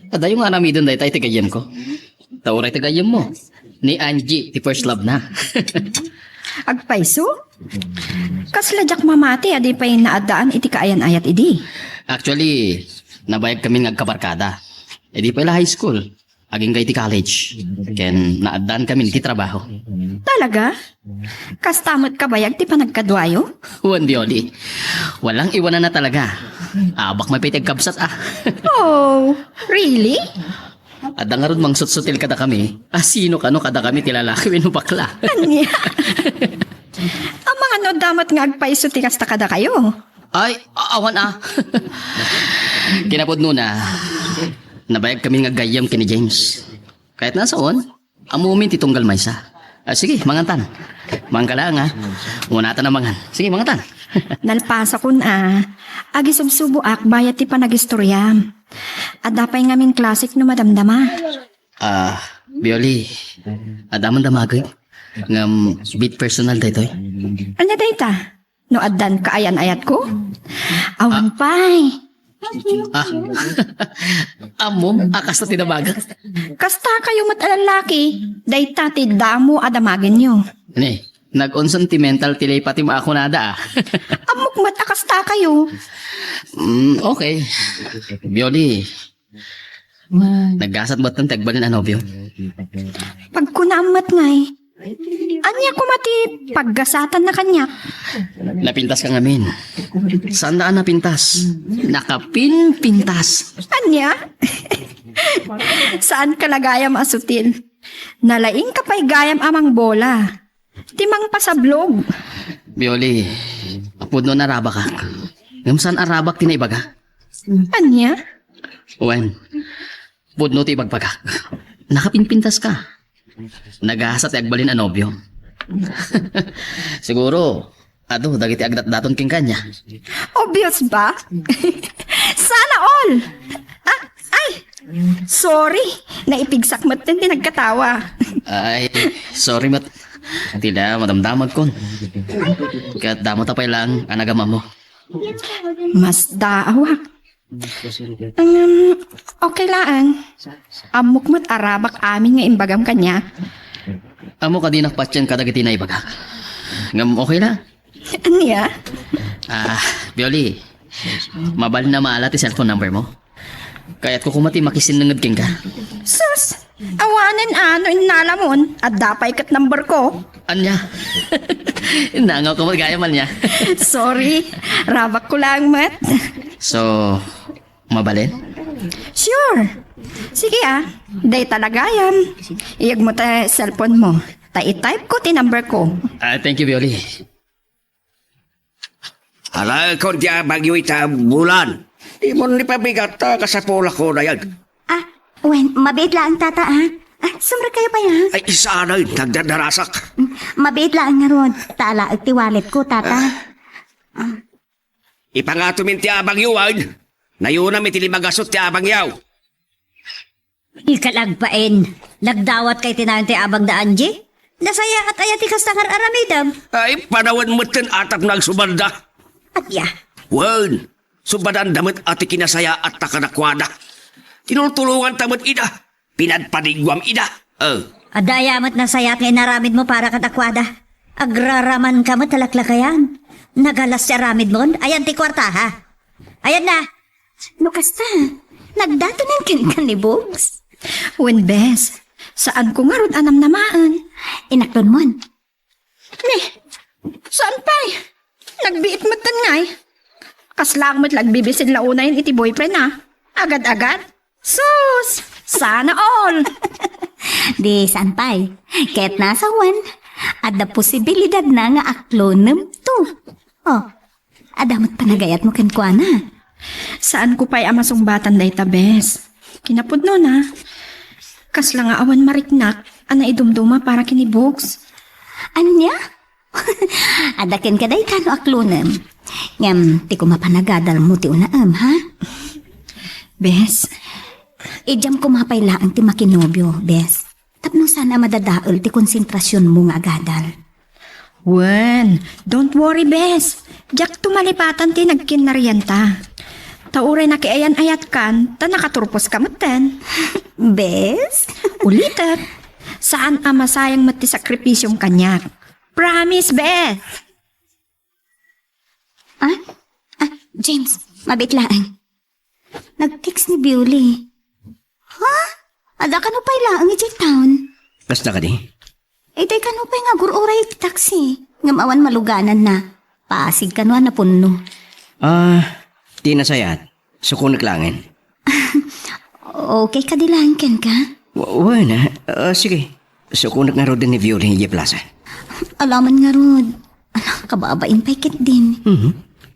Adayo nga aramiden dayta iti gayyemko. Ta uray ti gayyemmo. Ni Angie ti first love na. Agpayso? Kasla diak mamati a di pay naaddaan iti kaayan-ayat idi. Actually, nabayag kami nga agkabarkada. Idi pay la high school, agingga iti college. Ken naaddan kami iti trabaho. Talaga? Kasta met kabayag ti panagkaduayo? Wen, Violi. Walang iwanan na talaga. Abak may pay ti agkabsat, ah. Oh, really? Adda ngarud mangsutsutil kadakami. Ah, sino kano kadakami ti lalaki wenno bakla? Ania? Amangan no adda met nga agpayso ti kasta kadakayo? Ay, a-, awan, ah. Kinapudnona, nabayag kami nga gayyem ken ni James. Kayatna a saon, ammomin ti tunggal maysa. Ah, sige, mangantan. Mangkala nga. Unatan a mangan. Sige, mangantan. Nalpasakon a. Agisubsuboak bayat ti panagistoryam. Adda pay ngamin klasik no madamdama. Ah, Bioli. Adda man damagek. Ngem bit personal daytoy. Ania dayta? No addan kaayan-ayatko? Awan pay. Ah. Ammom a kasta ti damagek? Kasta kayo met a lallaki, dayta ti damo a damagenyo. Ne, nag-unsentimental ti lay pati maakunada, ah. Ammok met a kasta kayo. Mm, okay. Bioli, naggasat met ti agbalin a nobio. Pagkunaam met ngay, ania koma ti paggasatanna kaniak? Napintas ka ngamin. Saan daan napintas? Nakapinpintas. Ania? Saan ka la gayam a sutil? Nalaing ka pay gayam a mangbola. Ti mangpasablog. Bioli, pudno a rabakak. Ngem saan a rabak ti naibaga? Ania? Wen, pudno ti ibagbagak. Nakapinpintas ka. Nagasa ti agbalin a nobio. Siguro, adu, dagiti agdatdaton kenka ania. Obvious ba? Sana all! Ah, ay! Sorry, naipigsak met ti nagkatawa. Ay, sorry met. Ti da, madamdamagkon. Ket damo ta pay lang a nagamamo. Mas daawak. Um, okay laeng. Ammok met a rabak amin nga imbagam kaniak. Ammok a dinak patien kadagiti naibagak. Ngem okay la. Ania? Ah, Violi, mabalin a maala ti cellphone number mo? Kayatko koma ti makisinnanged kenka. Sus! Awanen a no innalamon, adda pay ket number ko. Ania? Nangawko met gayam ania. Sorry, rabakko laeng met. So, mabalin? Sure. Sige ah, dayta la gayam. Iyegmo ta cellphone mo. Ta i-type ko ti number ko. Ah, thank you, Violi. Alaekon ti abangyo ita bulan. Dimon ni pabigat ta kasapulakon dayag. Ah, wen, mabiit laeng, tata, ah. Ah, sumrekkayo pay, ah. Ay, saan ay nagdadarasak? Mm, mabiit laeng ngarud. Ta alaek ti wallet ko, tata. Ah. Ipangatomin ti abangyo, wen. Nayonam iti limagasut ti abangyaw. Ikalagpain, nagdawat kay tinayon ti abang da Angie? Nasayaat aya ti kasta nga ar-aramidem? Ay, panawen metten a tapno agsubanda. Ania? Wen, subadanda met a ti kinasayaat ta kadakuada. Tinultulonganta met ida. Pinadpadiguam ida. Oh. Adda aya met nasayaat nga inaramid mo para kadakuada? Agraraman ka met a laklakayan. Nagalas ti aramid mon? Ayan ti kuarta, ha? Ayan na. No kasta, nagdatonen kenka ni Bugs? Wen, bes. Saanko ngarud a namnamaen. Inaklon mon. Ni, saan pay? Nagbiit met ngay. Kasla met la agbibisin la unayen iti boyfriend, ah. Agad-agad? Sus! Sana all! Di, saan pay? Ket nasawen, adda posibilidad na nga aklonem to. Oh, adda met panagayatmo kenkuana. Saanko pay a masungbatan dayta, bes. Kinapudnona, kasla nga awan mariknak a naidumduma para ken ni Bugs. Ania? Adda kenka dayta no aklonem. Ngem, ti koma panagadalmo ti unaem, ha? Bes. Idiam koma pay laeng ti makinobio, bes. Tapno saan a madadael ti konsentrasionmo nga agadal. Wen, don't worry, bes. Diak tumalipatan ti nagkinnarianta. Ta uray nakiayan-ayatkan, ta nakaturposka metten. Bes? Ulitek, saan a masayang met ti sakripisiom kaniak. Promise, bes. Ah? Ah, James, mabiit laeng. Nag-text ni Bioli. Ha? Adda kano pay laeng idiay town? Kasta kadi? Itay kano pay nga agur-uray iti taxi, ngem awan malugananna. Pasig kano a napunno. Ah, ti nasayaat, sukonek laengen. Okay kadi laeng kenka? Wa-, wen, ah, ah, sige. Sukonek ngaruden ni Violin idiay plaza. Alaman ngarud. Ala, kababain pay ketdin. Mhm.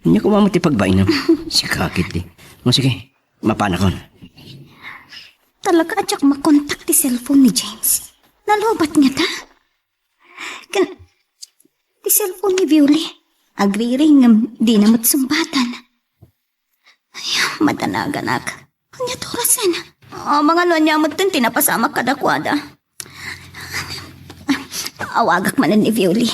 Ania koma met ti pagbainam? Sika ketdi. O, sige. Mapanakon. Talaga a diak makontak ti cellphone ni James. Nalubat ngata? Ken, ti cellphone ni Violi. Agriring ngem dina met sungbatan. Ay, madanaganak. Ania ti orasen? Ah, mangalo ania metten ti napasamak kadakuada. Awagak manen ni Violi.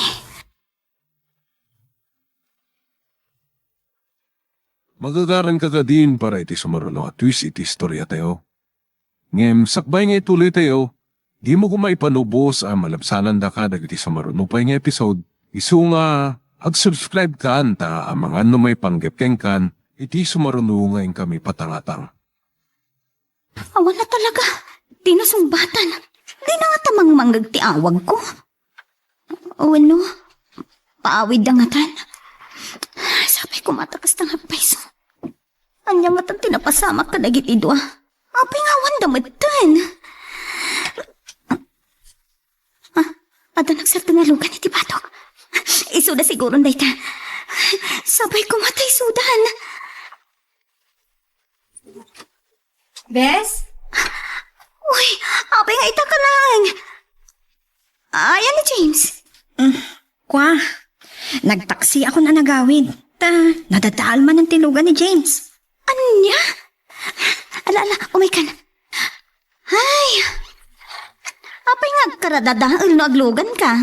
Magagaranka kadin para iti sumaruno a twist iti istoriatayo. Ngem sakbay nga ituloytayo, dimo koma ipanubos a malabsanandaka dagiti sumaruno pay nga episode, isu nga ag-subscribe kan ta amangan no maipanggep kenkan iti sumaruno nga inkami patangatang. Awan na talaga. Di na sungbatan. Di na ngata mangmangngeg ti awagko. Wenno, paawidda ngatan. Sapay koma ta kasta nga agpayso. Ania ngatan ti napasamak kadagiti dua? Apay nga awanda metten? Ah, adda nagsardeng a lugan iti batok. Isuda siguron dayta. Sapay koma ta isudan. Bes? Uy, apay nga ita ka laeng? Ayan ni James. Mm, kua, nagtaksiakon a nagawid. Ta, nadadael manen ti lugan ni James. Ania? Ala, ala, umaykan. Ay, apay nga agkaradadael no agluganka?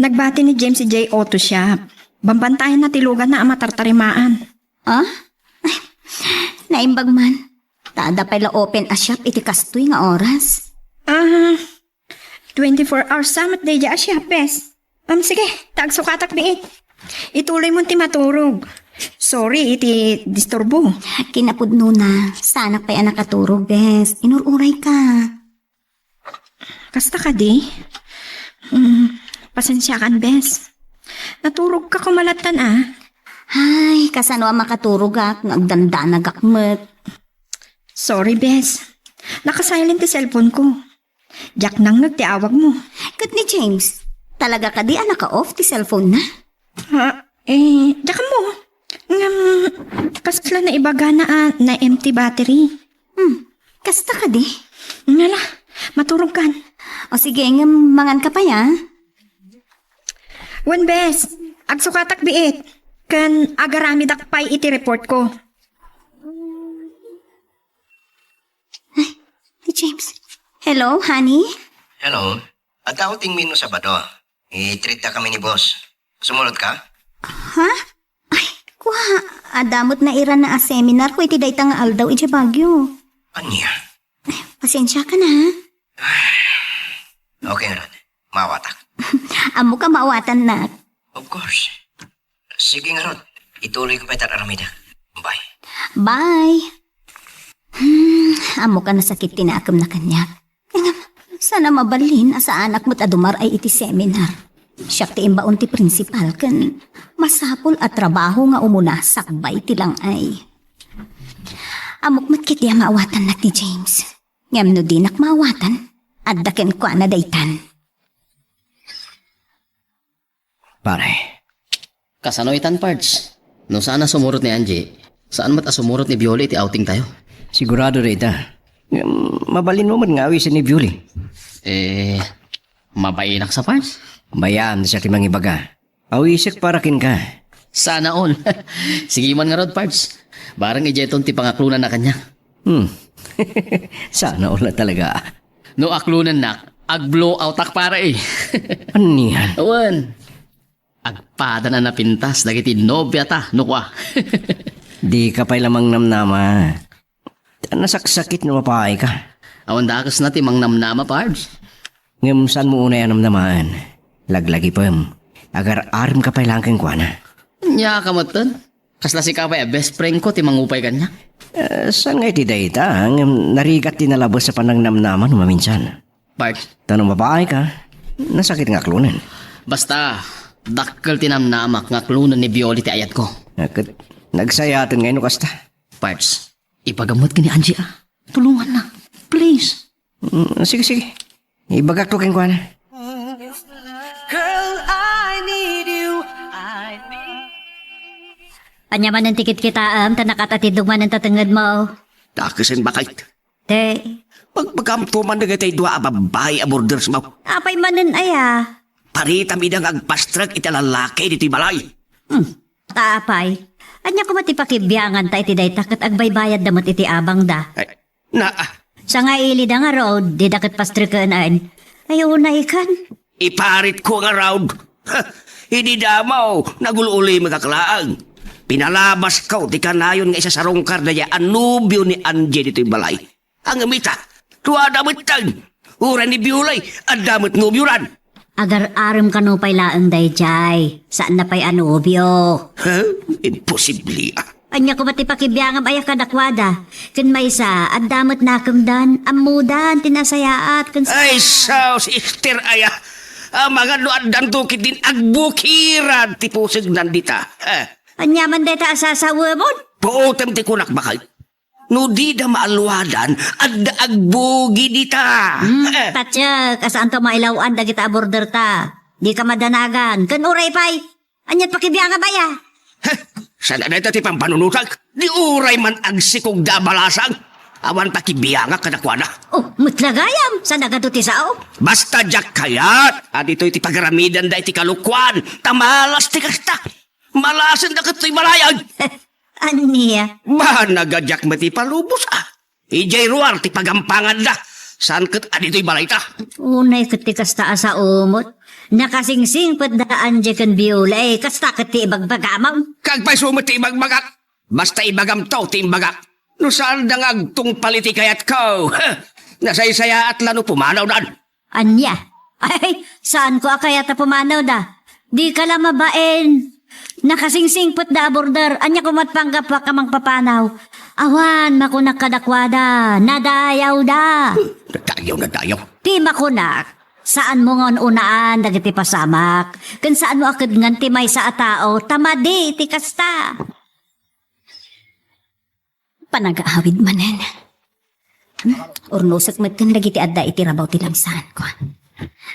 Nagbati ni James idiay auto shop. Bambantayan na ti luganna a matartarimaan. Ah? Ay, naimbag man. Ta adda pay la open a shop iti kastoy nga oras. Ah, twenty-four hours sa met daydiay a shop, bes. Um, sige, ta agsukatak biit. Ituloy mo ti maturog. Sorry iti disturbo. Kinapudnona, saanak pay a nakaturog, bes. Inururay ka. Kasta kadi? Mm, pasensiakan, bes. Naturogka koma lattan, a. Ay, kasano a makaturogak nga agdandanagak met. Sorry, bes. Naka-silent ti cellphone ko. Diak nangngeg ti awag mo. Ket ni James, talaga kadi a naka-off ti cellphone na? Ha? Eh, diak ammo. Ngem, kasla naibagana a na-empty battery. Hmm, kasta kadi? Ngala, maturogkan. O sige, ngem mangan ka pay, a? Wen, bes, agsukatak biit. Ken agaramidak pay iti report ko. Ay, ni James. Hello, honey? Hello. Adda outing mi no Sabado. I-treat-da kami ni boss. Sumulod ka? Ha? Ay, kua, adda met nairana a seminar ko iti dayta nga aldaw idiay Baguio. Ania? Pasensiakan, ha? Okay ngarud. Maawatak. Ammok a maawatannak. Of course. Sige ngarud. Ituloy ko pay ti ar-aramidak. Bye. Bye. Hmm, ammok a nasakit ti nakem na kaniak. Ngem, saan a mabalin a saanak met a dumar-ay iti seminar. Siak ti imbaon ti principal ken masapul a trabaho nga umuna sakbay ti lang-ay. Ammok met ketdi a maawatannak ni James. Ngem no dinak maawatan, adda kenkuana daytan. Pare. Kasano itan, Pards? No saan a sumurot ni Angie, saan met a sumurot ni Bioli iti outing tayo? Sigurado dayta. Ngem, mabalinmo met nga awisen ni Bioli. Eh, mabainak sa, Pards? Bayam ti siak ti mangibaga. Awisek para kenka. Sana all. Sige man ngarud, Pards. Bareng idiayton ti pangaklonanna kaniak. Hmm. Sana all talaga. No aklonennak, ag-blow outak, pare, eh. Anian? Awan. Agpadan a napintas dagiti nobiata, no kua. Dika pay la mangnamnama. Ta nasaksakit no mapaayka. Awan dakesna ti mangnamnama, Pards. Ngem saanmo unay a namnamaen. Laglagipem. Agar-aremka pay laeng kenkuana. Ania ka metten? Kasla sika pay a best friend ko ti mangupay kaniak. Eh, saan nga iti dayta, ngem narigat ti nalabes a panangnamnama no maminsan. Pards. Ta no mapaayka, nasakit nga aklonen. Basta, dakkel ti namnamak nga aklonen ni Bioli ti ayatko. Ket, nagsayaten ngay no kasta. Pards, ibagam met ken ni Angie, a. Tulonganna. Please. Mm, sige, sige. Ibagakto kenkuana. Girl, I need you. I need Ania manen ti kitkitaem, ta nakatatidog manen ta tengngedmo. Dakesen, baket. Te. Pagpagamto man dagiti dua a babbai a bordersmo. Apay manen aya? Paritam ida nga agpastrek iti lallaki ditoy balay. Hmm. Ta apay? Ania koma ti pakibianganta iti dayta ket agbaybayadda met iti abangda? Ay, na, ah. Sangailida ngarud, dida ket pastreken. Ay, unay kan. Iparitko ngarud. Ha, idi damo, nagul-ulimekak laeng. Pinalabasko ti kanayon nga isasarungkar daydiay a nobio ni Angie ditoy balay. Ngem ita, tua da metten. Uray ni Bioli, adda met nobioran. Agar-arem kano pay laeng daydiay. Saanna pay a nobio. Ha? Imposible, ah. Ania koma ti pakibiangam aya kadakuada? Ken maysa, adda met nakemdan, ammodan ti nasayaat ken sa- Ay, sus, Esther aya. Amangan no addanto ketdin agbukiran ti pusegnan dita. Eh. Ania man dayta a sasawemon? Puotem ti kunak, baket. No dida maalluadan, adda agbugi dita. Hmm, eh. Patiek, a saanto mailaw-an dagita a borderta. Dika madanagan. Ken uray pay, aniat pakibiangam aya? Heh, saan a dayta ti pampanunotak? Di uray man agsikog da a balasang. Awan pakibiangak kadakuada. Oh, met la gayam, saan a gapu ti sao? Basta diak kayat a ditoy ti pagaramidanda iti kalokuan, ta malas ti kasta. Malasenda ket toy balayag. Ania? Banag a diak met ipalubos, ah. Idiay ruar ti pagampanganda. Saan ket a ditoy balayta? Unay ket ti kasta a sao met. Nakasingsingpet da Angie ken Bioli, kasta ket ti ibagbagamon. Kagpayso met ti ibagbagak. Basta ibagamto ti imbagak. No saanda nga agtungpal iti kayatko, nasaysayaat la no pumanawdan. Ania? Ay, saanko a kayat a pumanawda. Dika la mabain. Nakasingsingpetda a border. Ania koma ti panggapuak a mangpapanaw? Awan, makunak kadakuada. Nadayawda. Nadayaw, nadayaw. Ti makunak, saanmo nga un-unaan dagiti pasamak, ken saanmo a kedngan ti maysa a tao ta madi ti kasta. Panagaawid manen. Hmm? Urnosek metten dagiti adda iti rabaw ti langsaanko.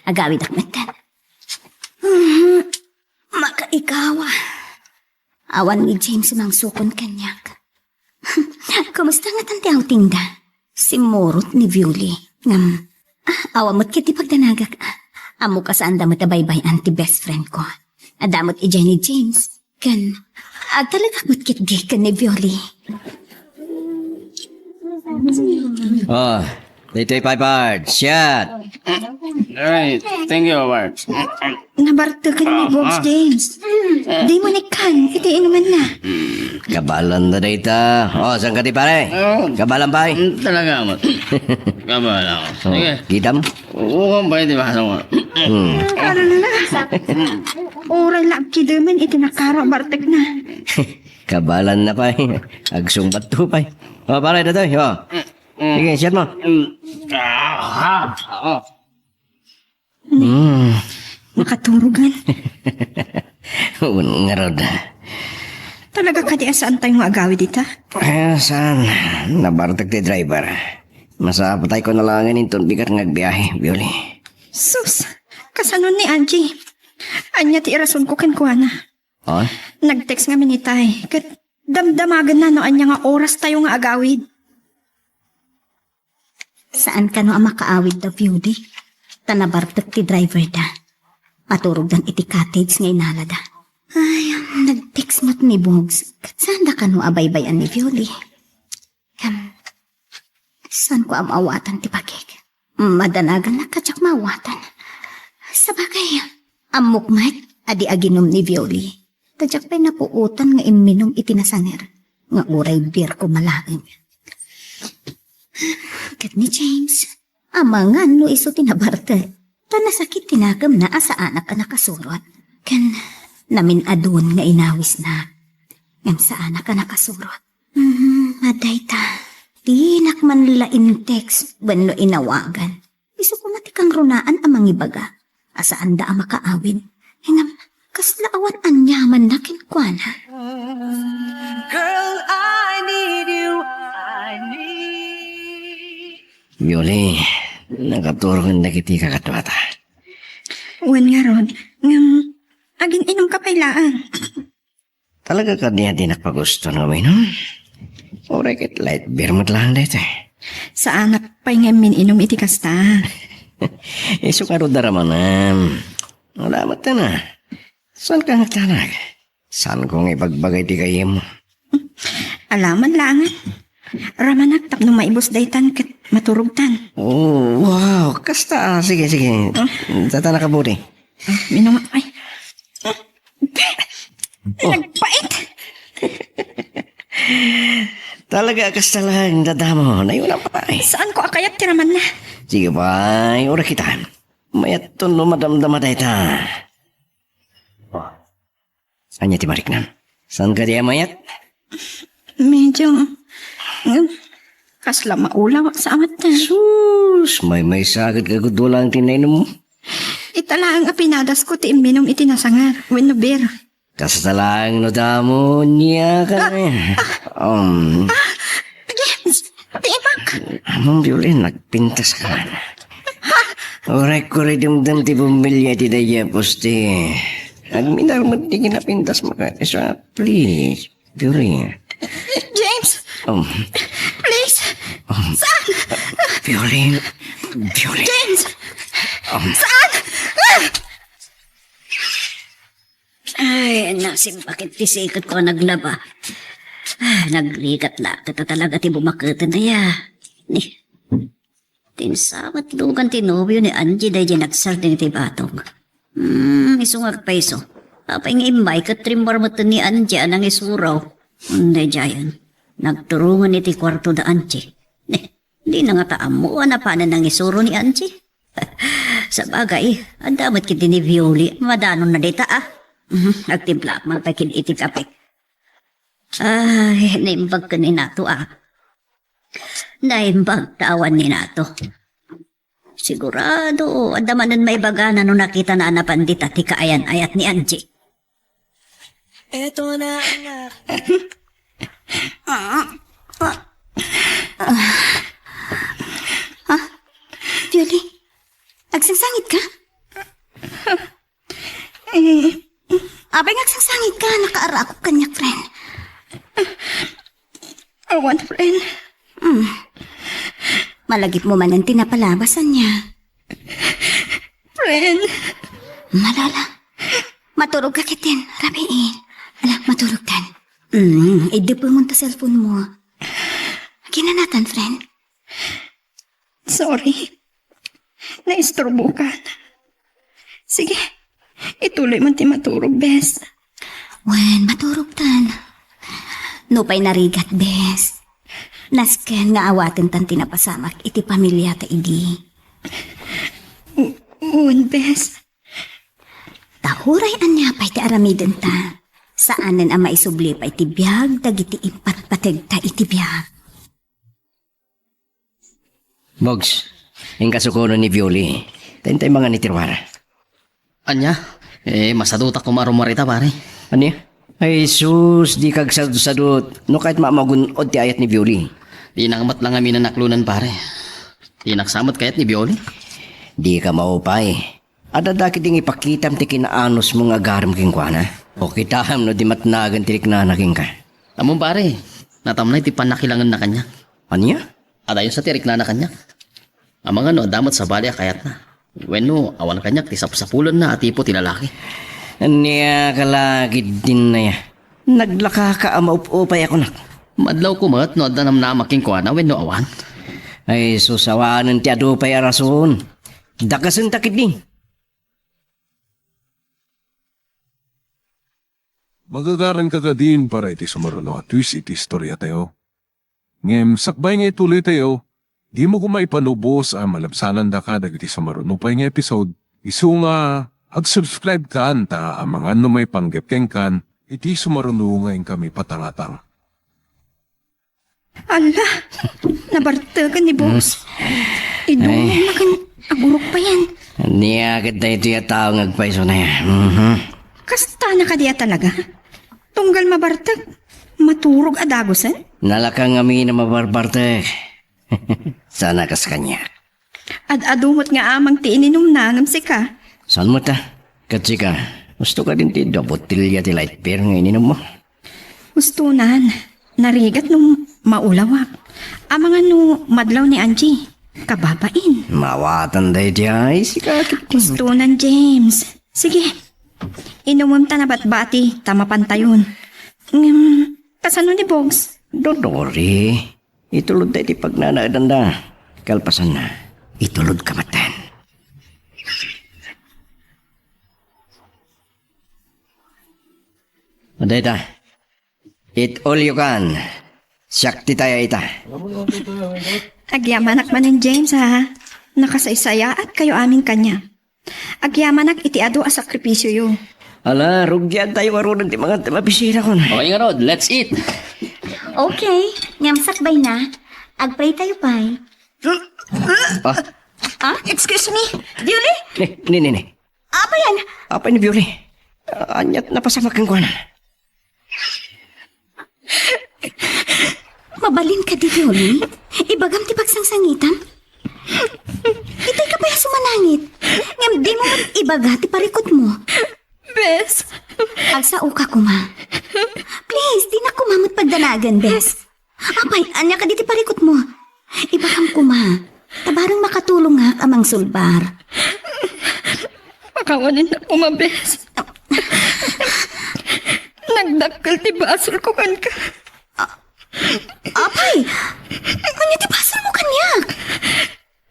Agawidak metten. Hmm, makaikawa. Awan ni James mangsukon kaniak. Kumusta ngatan ti outingda? Simmurot ni Violi. Ngem, ah, awan met ket ti pagdanagak. Ammok a saanda met a baybay-an ti best friend ko. Adda met idiay ni James. Ken, agtalekak met ketdi ken ni Violi. Oh, daytoy pay, Pard. Siak. Ay, thank you, Pard. Nabarteken ni Bobs, ah, James. Dimo ni kan iti inumanna. Kabalan na dayta. Oh, saan ka di pare? Oh. Kabalan pay? Mm, talaga, amat. Kabalan ako. Oh, sige. Kitam? Oo, pay, di ba? Ano nga? Hmm. Ano na? Uray la agkidemen iti nakaro a bartekna. Kabalan na pay. Agsungbat to pay. Oh, pare, datoy. Oh. Mm. Sige, siat mo. Mm. Ah, ah, ah. Hmm. Nakaturogan. Wen ngarud. Talaga kadi a saantayo nga agawid ita? Eh, saan? Nabartek ti driver. Masapatay ko na lang inton bigat nga agbiahe, Violi. Sus, kasano ni Angie? Ania ti irasonko kenkuana? Ha? Nag-text ngamin itay, ket damdamagenna no ania nga oras tayo nga agawid. Saan kano a makaawid da, Violi? Ta nabartek ti driver da. Paturogdan iti cottage nga inalada. Ay, nag-text met ni Bobs. Ket saan da kano a baybay-an ni Violi? Em, saan ko a maawatan ti bagik? Madanagan na kadiak maawatan. Sabagay, ammok met a di aginum ni Violi. Ta diak pay napuotan nga imminum iti nasanger nga uray beer ko malaeng. Ket ni James, amangan no isu ti nabartek. Ta nasakit ti nakemna a saanak a nakasurot. Ken namin-adun nga inawisna. Ngem saanak a nakasurot. Hmm, adda ita. Dinak man la in-text wenno inawagan. Isu koma ti kangrunaan a mangibaga a saanda a makaawid. Ngem, kasla awan aniamanna kenkuana. Girl, I need you. I need. Violi, nakaturog dagiti kakaduata. Wen ngarud, ngem, agin-inumka pay laeng. Talaga kadi a dinak pagusto nga uminom? Uray ket light beer met laeng daytoy. Saanak pay nga immin-inum iti kasta. Isu ngarud a ramanem. Wala met ta na. Saan ka nga agtanag? Saan ko nga ibagbaga iti kayem? Alaman laengen. Ramanak tapno maibus daytan ket maturogtan. Oh, wow. Kasta, ah, sige, sige. Hmm? Data na kabuti. Ah, minum-, ay. Oh. Nagpait. Talaga, kasta lang, dadamo. Nayuna pa, eh. Saan ko a kayat ti ramanna? Sige, pay. Ura kita. Mayat to no madamdama dayta. Ania ti mariknam? Saan ka di a mayat? Medyo, mm, kasla maulaw sa amat na. Sus, maymaysa ket kagudua laeng ti nainum mo. Ita laeng a pinadas ko ti imminum iti nasangar, wenno beer. Kasta laeng no damo, nia ka na. Um, James, tiimak! Among Violin, nagpintas ka man. Uray ko rin dumdum ti bumilya ti daydiay a poste. Agminar met ti kinapintas mo ka. So, please, Violin. James! Um, Please! Um, Saan? Violin. Violin. James! Um, Saan? Ah! Ay, nasimbakit ti siket ko a naglaba. Ah, nagrigat la, kata talaga ti bumaketen aya. Ni, tinsamat lugan ti nobio ni Angie daydi nagsardeng iti batog. Hmm, isu nga agpayso. Apay nga immay ket rimmuar met ni Angie a nangisuraw. Daydiayen, nagturongen iti kuarto da Angie. Ne, dina ngata ammo a napanen nangisuro ni Angie. Sabagay, adda met ketdi ni Violi, madanonna dita, a. Mhm, agtimplaak man pay ketdi iti kape. Ay, naimbag ken ni Nato, a. Naimbag ta awan ni Nato. Sigurado, adda manen maibagana no nakitana a napan dita ti kaayan-ayat ni Angie. Eto na ang ak- Ah, Violi, agsangsangit ka? Eh, apay nga agsangsangit ka, nakaarakop kaniak, friend. Awan, friend. Hmm. Malagipmo manen ti napalabas, ania? Friend. Malala. Maturog ka ketdin, rabii. Ala, maturog ka. Hmm, iddepenmo ta cellphone mo. Kinanatan, friend. Sorry. Naisturbokan. Sige, ituloy man ti maturog, bes. Wen, maturogtan. Nupay narigat, bes. Nasken nga awatentan ti napasamak iti pamiliata idi. U-, wen, bes. Ta uray ania pay ti aramidenta, saanen a maisubli pay ti biag dagiti impatpategta iti biag. Bogs, inka sukonen ni Violi. Ta intay mangan iti ruara. Ania? Eh, masadutak koma a rummuar ita, pare. Ania? Ay, sus, dika agsadutsadut. No kayat magun-od ti ayat ni Violi. Dina met la ngamin a naklonan, pare. Dinak sa met kayat ni Violi. Dika maupay. Adda dagiti nga ipakitam ti kinaanusmo nga agarem kenkuana. O kitam no di matnagan ti riknana kenka. Ammom, pare, natamnay ti pannakilangenna kaniak. Ania? Adayon sa ti riknana kaniak. Amangan no adda met sabali a kayatna. Wenno, awan kaniak ti sapsapulenna a tipo ti lalaki. Ania ka la ketdin aya? Naglakaka a maup-upay a kunak. Madlawko met no adda namnama kenkuana wenno awan. Ay, sus, awanen ti adu pay a rason. Dakesenta ketdi. Magagaranka kadin para iti sumaruno a twist iti istoriatayo. Ngem sakbay nga ituloytayo, dimo koma ipanubos a malabsanandaka dagiti sumaruno pay nga episode, isu nga ag-subscribe kan ta amangan no maipanggep kenkan iti sumaruno nga inkami patangatang. Alla, nabartegen ni Boss. Idumong Ay. na ken agurok payen. Ania ket daytoy a tao nga agpayso na yan. Mhm. Kasta na kadi a talaga? Tunggal mabartek, maturog a dagusen? Nalaka ngamin a mabarbartek. Sana kas kaniak. Ad-adu met nga amang ti ininumna ngem sika. Saan met a? Ket sika, gusto ka din ti dua botelya ti light beer nga ininummo? Gustonan. Narigat no maulawak. Amangan no madlaw ni Angie. Kababain. Mawatan daydi ay, sika ket. Gustonan, James. Sige. Inumem ta nabatbati, ta mapantayon. Ngem, kasano ni Bogs? Don't worry. Itulod ta iti pagnanaedanda. Kalpasanna, itulod ka met. Dayta. Eat all you can. Siak ti taya ita. Agyamanak manen, James, ha? Nakasaysayaat kayo amin kanya. Agyamanak iti adu a sakripisyoyo. Ala, rugian tayo ngaruden ti mangan ti mabisinakon. Okay, ngarud, let's eat. Okay, ngem sakbay na. Agpray tayo pay. Ah? Ah? Excuse me, Julie? Ni, ni, ni, ni. Apa yan? Apa ni Violi? Ah, aniat napasamak kenkuana. Mabalin ka di, Violi? Ibagam ti pagsangsangitam? Itay ka pay a sumanangit. Ngem di mo met ibaga ti parikutmo. Bes. Agsaoka koma. Please, di na koma met pagdanagan, bes. Apay, ania kadi ti parikutmo? Ibagam koma. Ta bareng makatulongak a mangsulbar. Pakawanen na koma, bes. Nagdakkel ti basolko kenka. A-, apay! Ania ti basolmo kaniak?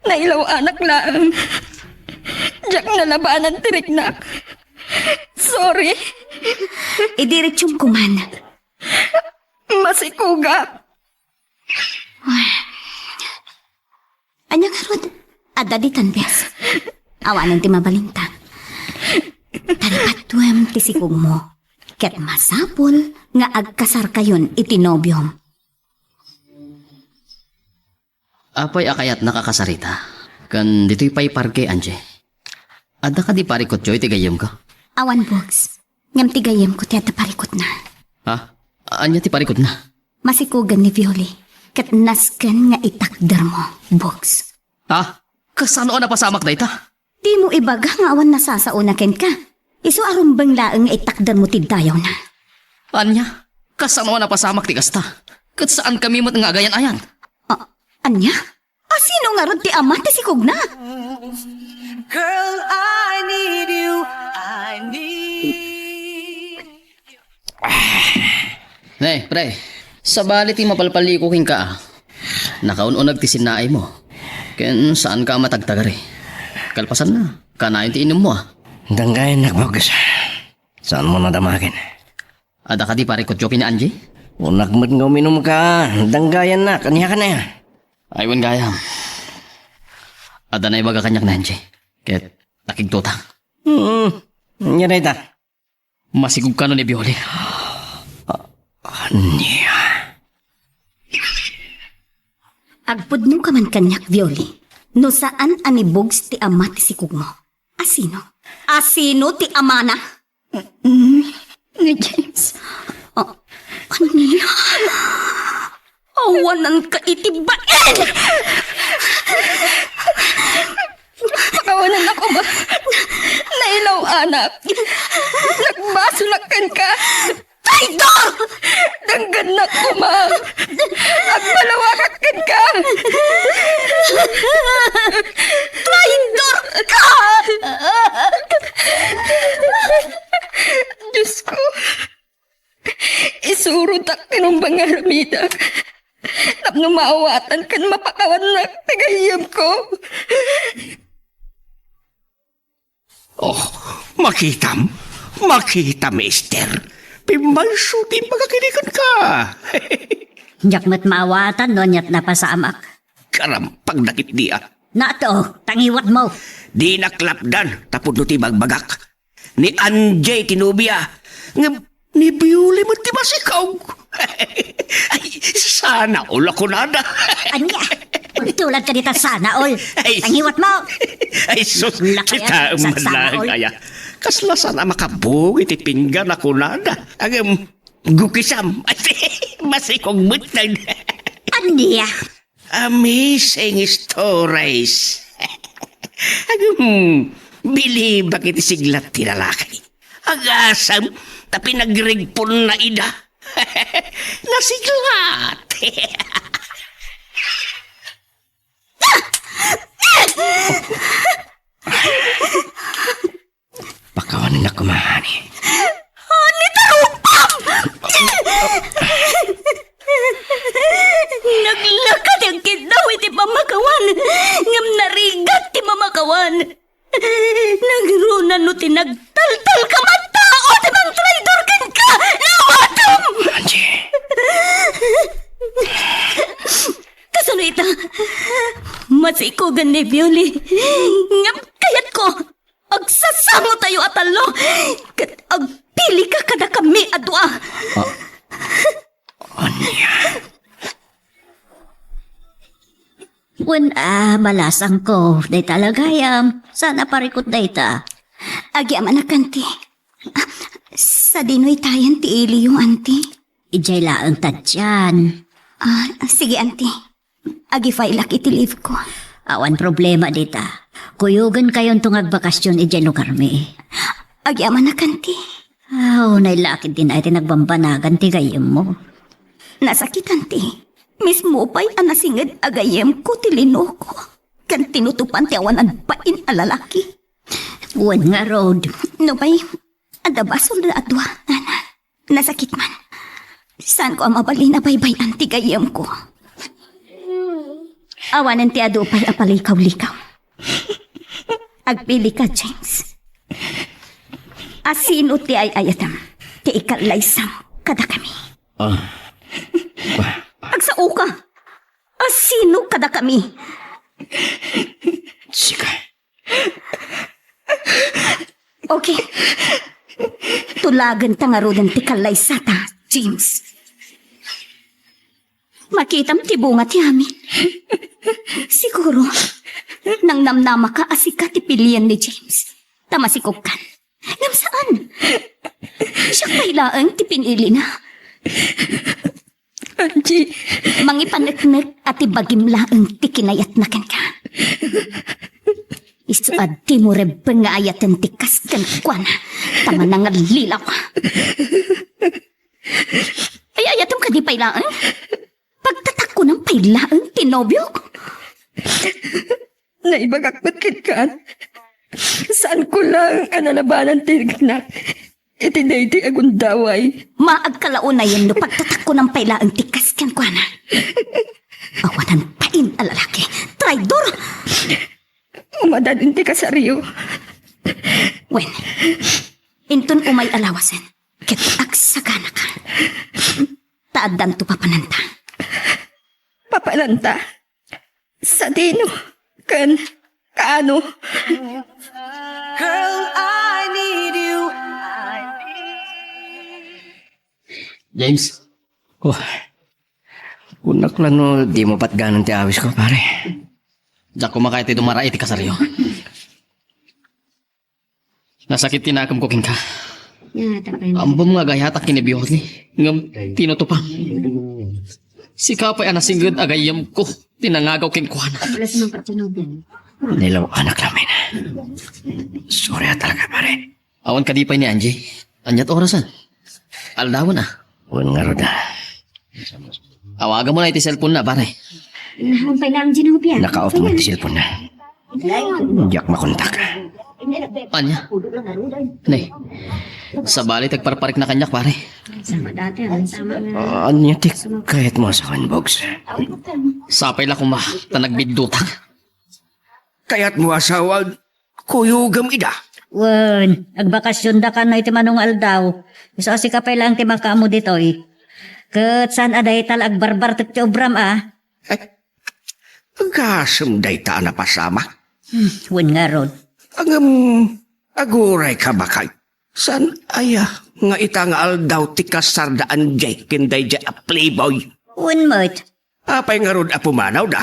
Nailaw-anak laeng. Diak nalabanan ti riknak. Sorry. Idiretsum koman. ti kugak. Ania ngarud? Adda ditan, bes. Awanen ti mabalinta. Taripatuem ti sikugmo. Ket masapul nga agkasarkayon iti nobiom. Apay a kayatnak a kasarita? Ken ditoy pay parke, Angie. Adda kadi parikutyo iti gayyemko? Awan, Bugs. Ngem ti gayyemko ti adda parikutna. Ha? Ania ti parikutna? Masikugan ni Violi, ket nasken nga itakdermo, Bugs. Ha? Kasano a napasamak dayta? Dimo ibaga nga awan nasasaona kenka. Isu a rumbeng laeng nga itakdermo ti dayawna. Ania? Kasano a napasamak ti kasta? Ket saankami met nga agayan-ayan? A-, ania? Asino ngarud ti ama ti sikugna? Girl, I need you. I need Ne, pre, sabali ti mapalpaliko kenka, a. Nakaun-uneg ti sinnaaymo. Ken saanka a matagtagari. Kalpasanna, kanayon ti inummo, a. Danggayannak, Bugs. Saanmo nadamagen? Adda kadi parikutyo ken ni Angie? Kunak met nga uminumka, danggayannak. Ania kadi? Ay, wen gayam. Adda naibaga kaniak ni Angie. Ket nakigtutang. Hmm. Ania dayta? Masikugkano ni Violi? Ania? Agpudnoka man kaniak, Violi. No saan a ni Bugs ti ama ti sikugmo. Asino? Asino ti amana? Mm, ni James. A-, ania? Awananka iti bain! Pakawanannak koma. Nailaw-anak. Nagbasolak kenka. Traidor! Danggannak koma. Agbalawakak kenka. Traidor ka! Diosko. Isurotak ti rumbeng nga aramidak tapno maawatan ken mapakawannak ti gayyemko. Oh, makitam? Makitam, Esther? Pimmayso ti imbagak idi kenka. Diak met maawatan no aniat napasamak. Karampag dagiti a. Nato, tangiwatmo. Dinak lapdan, tapno ti ibagbagak. Ni Angie ti nobia. Ngem ni Biuli met ti masikog. Ay, sana all a kunada. Ania? Tulad ka dita sana all. Ay. Tangiwatmo. Ay, sus, Lakay, kita ang sana all. Madlaeng aya. Kasla sana makabug iti pinggan a kunada. Agam, gukisam. Ay, masikog met lang. Ania? Amazing stories. Agam, bilibak iti siglat ti lalaki. Agasam, ta pinagrigponna ida. Nasiglat. Pakawanennak koma, honey. Honey, tarupam! Naglaka ti agkiddaw iti pamakawan, ngem narigat ti pamakawan. Nagruna no ti nagtaltalka a tao ti mangtraidor kenka! Nawatom! Angie. Kasano ita? Masikugan ni Violi. Ngem kayatko, agsasangotayo a tallo, ket agpilika kadakami a dua. Ah. Ania? Wen a, balasangko, dayta la gayam, saan a parikut dayta. Agyamanak, Auntie. Ah, sadino itayen ti iliyo, Auntie? Idiay laeng ta dian. Ah, sige, Auntie. Agi-file-ak iti leave ko. Awan problema dita. Kuyogenkayonto nga agbakasyon idiay lugarmi. Agyamanak, Auntie. Aw, nailakid din ay ti nagbambanagan ti gayyemmo. Nasakit, Auntie. Mismo pay a nasinged a gayyemko ti linoko. Ken tinutopan ti awan agbain a lalaki. Wen ngarud. Nupay, adda basolda a dua, nana. Nasakit man. Saanko a mabalin a baybay-an ti gayyemko. Awanen ti adu pay a palikaw-likaw. Agpilika, James. Asino ti ay-ayatem ti ikallaysam kadakami? Ah. Agsaoka. A sino kadakami? Sika. Okay. Tulagenta ngaruden ti kallaysata, James. Makitam ti bunga ti amin. Siguro, nangnamnamaka a sika ti pilien ni James. Ta masikogkan. Ngem saan. Siak pay laeng ti pinilina. Angie. Mangipaneknek a ti bagim laeng ti kinayatna kenka. Isu a dimo rebbeng nga ayaten ti kas kenkuana, ta manangallilaw. Ay, ayatem kadi pay laeng? Pagtatakkunan pay laeng ti nobiok? Naibagak met kenka. Saanko laeng a nalabanan ti riknak iti daytoy a gundaway. Maagka la unayen no pagtatakkunan pay laeng ti kas kenkuana. Awanan pain a lalaki. Traidor! Umadad iti kasaryo. Wen, inton umay a lawasen, ket agsaganaka. Ta addanto papananta. Papananta? Sadino? Ken kaano? Girl, I need you. James. Oh. Kunak la no dimo patganan ti awisko, pare. Diak koma kayat ti dumara iti kasaryo. Nasakit ti nakemko kenka. Ammom nga agayatak ken ni Bjorn, ngem tinutupam. Sika pay a nasinged a gayyemko ti nangagaw kenkuana. Nilaw-anak lamin. Sorry a talaga, pare. Awan kadi pay ni Angie. Aniat orasen? Aldawen a. Wen ngarud a. Awagamon iti cellphone na, pare. Nakaoff mo ti cellphone na. Diak makontak. Ania? Ne. Sabali ti agparparikna kaniak, pare. Ania ti kayatmo a sawen, Bogs? Sapay la koma ta nagbiddutak. Kayatmo a sawen, kuyogem ida. Wen, agbakasionda kano iti mano nga aldaw. Isu a sika pay laeng ti makaammo ditoy. Ket saan a dayta la agbarbartek ti obram a. Ay, gasem dayta a napasamak. Hmm, wen ngarud. Ngem, agurayka baket. Saan aya nga ita nga aldaw ti kasarda Angie ken daydiay a playboy? Wen met. Apay ngarud a pumanawda?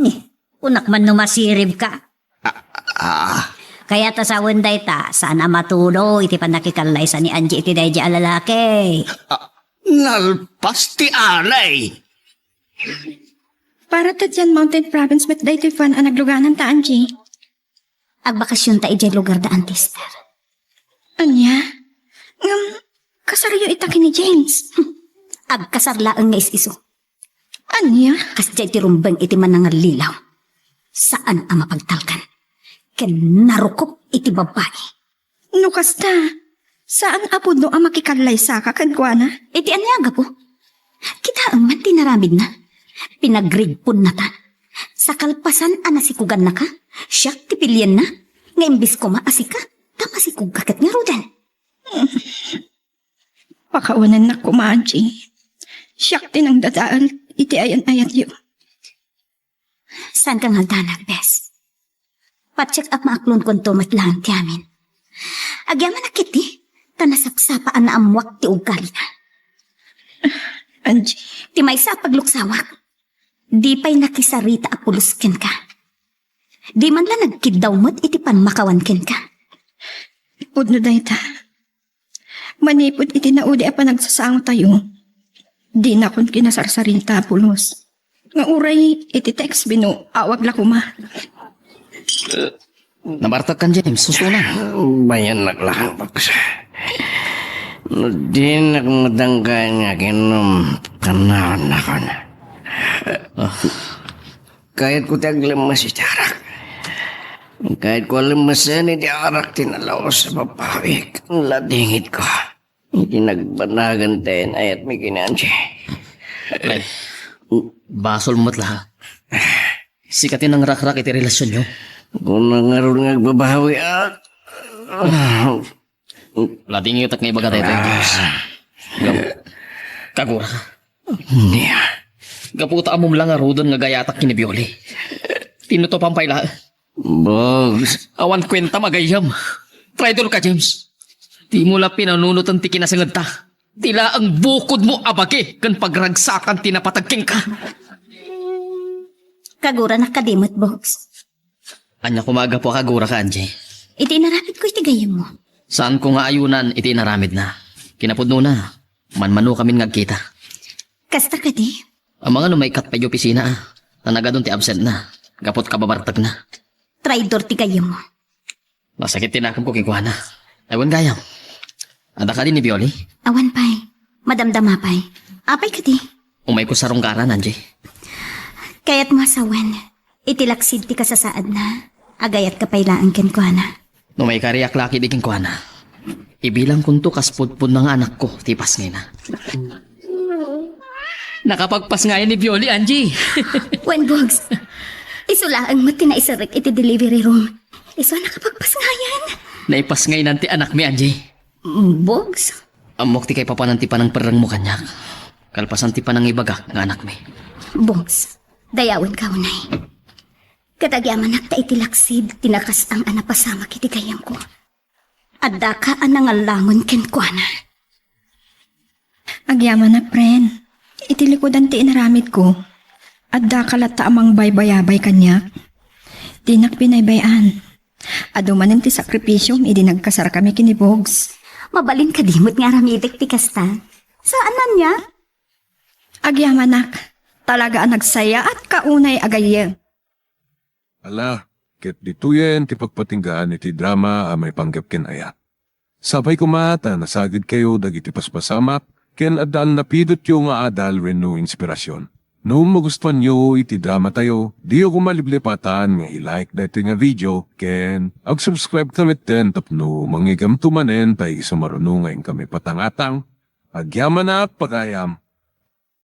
Ni, kunak man no masiribka. Ah, ah. Kayat a sawen dayta, saan a matudo iti pannakikallaysa ni Angie iti daydiay a lalaki. Ah, nalpas ti alay. Para ta diay Mountain Province met daytoy fan a naglugananta, Angie. Agbakasionta idiay lugarda Antister. Ania? Ngem, kasaryo ita ken ni James. Agkasar laeng nga is-isu. Ania? Kasdiay ti rumbeng iti manangallilaw. Saan a mapagtalkan. Ken narukop iti babbai. No kasta, saan a pudno a makikallaysaka kenkuana? Iti ania a gapu? Kitaem man ti naramidna. Pinagrigponnata. Sa kalpasan a nasikogannaka, siak ti pilienna, nga imbes koma a sika, ta masikogka ket ngaruden. Pakawanennak koma, Angie. Siak ti nangdadael iti ayan-ayatyo. Saanka nga agdanag, bes. Patiek a maaklonkonto met laeng ti amin. Agyamanak ketdi, ta nasapsapa a naammoak ti ugalina. Angie. Ti maysa a pagluksawak, di pay nakisarita a pulos kenka. Di man la nagkiddaw met iti pammakawan kenka. Pudno dayta. Manipud iti naudi a panagsasangotayo, dinakon kinasarsarita a pulos. Nga uray iti text wenno awag la koma. Nabartekkan, James. Susunan. Bayannak la, Bogs. No dinak madanggan nga aginom, kannawannakon. Ah. Kayatko ti aglemmes iti arak. Kayatko a lemmesen iti arak ti nalaus a babai. Ladingitko iti nagbanagan ti ayan-ayatmi ken ni Angie. Ay, basol met la. Sika ti nangrakrak iti relasionyo. Kuna ngarud nga agbabawi, a. Ladingitak nga ibaga daytoy. Kagura. Nia. Gapu ta ammom la ngaruden nga agayatak ken ni Bioli. Tinutopan pay laeng. Bogs. Awan kuentam a gayyem. Traidor ka, James. Dimo la pinanunoten ti kinasengedta. Ti laeng bukodmo a bagi ken pagragsakan ti napateg kenka. Kaguranak kadi met, Bogs. Ania koma a gapu a kaguraka, Angie? Iti inaramidko iti gayyemmo. Saanko nga ayunan iti inaramidna. Kinapudnona, manmanokamin nga agkita. Kasta kadi? Amangan no maikkat pay iti opisina, a. Ta nagadun ti absentna, gapu ta kababartekna. Traidor ti gayyemmo. Nasakit ti nakemko kenkuana. Ay, wen gayam. Adda kadi ni Bioli? Awan pay. Madamdama pay. Apay kadi? Umayko sarungkaran, Angie. Kayatmo a sawen, iti laksid ti kasasaadna, agayatka pay laeng kenkuana. No maikariak la ketdi kenkuana, ibilangkonto kas pudpudna nga anakko ti ipasngayna. Nakapagpasngayan ni Bioli, Angie. Wen, Bogs. Isu laeng met ti naiserrek iti delivery room. Isu a nakapagpasngayan. Naipasngaynan ti anakmi, Angie. Bogs? Ammok ti kaipapanan ti panangperrengmo kaniak. Kalpasan ti panangibagak nga anakmi. Bogs, dayawenka unay. Ket agyamanak ta iti laksid ti nakasang a napasamak iti gayyemko. Addaka a nangallangon kenkuana. Agyamanak, friend. Iti likudan ti inaramidko, addaka latta a mangbaybayabay kaniak. Dinak binaybay-an. Adu manen ti sakripisiom idi nagkasarkami ken ni Bogs. Mabalin kadi met nga aramidek ti kasta? Saan ania? Agyamanak, talaga a nagsayaatka unay a gayyem. Ala, ket ditoyen ti pagpatinggaan iti drama a maipanggep ken ayat. Sapay koma ta nasagidkayo dagiti paspasamak ken adda a napidotyo nga adal wenno inspirasyon. No magustuanyo iti dramatayo, diyo koma liplipatan nga i-like daytoy nga video ken ag-subscribe ka metten tapno mangigamto manen ta isu maruno nga inkami patangatang. Agyamanak, pagayam.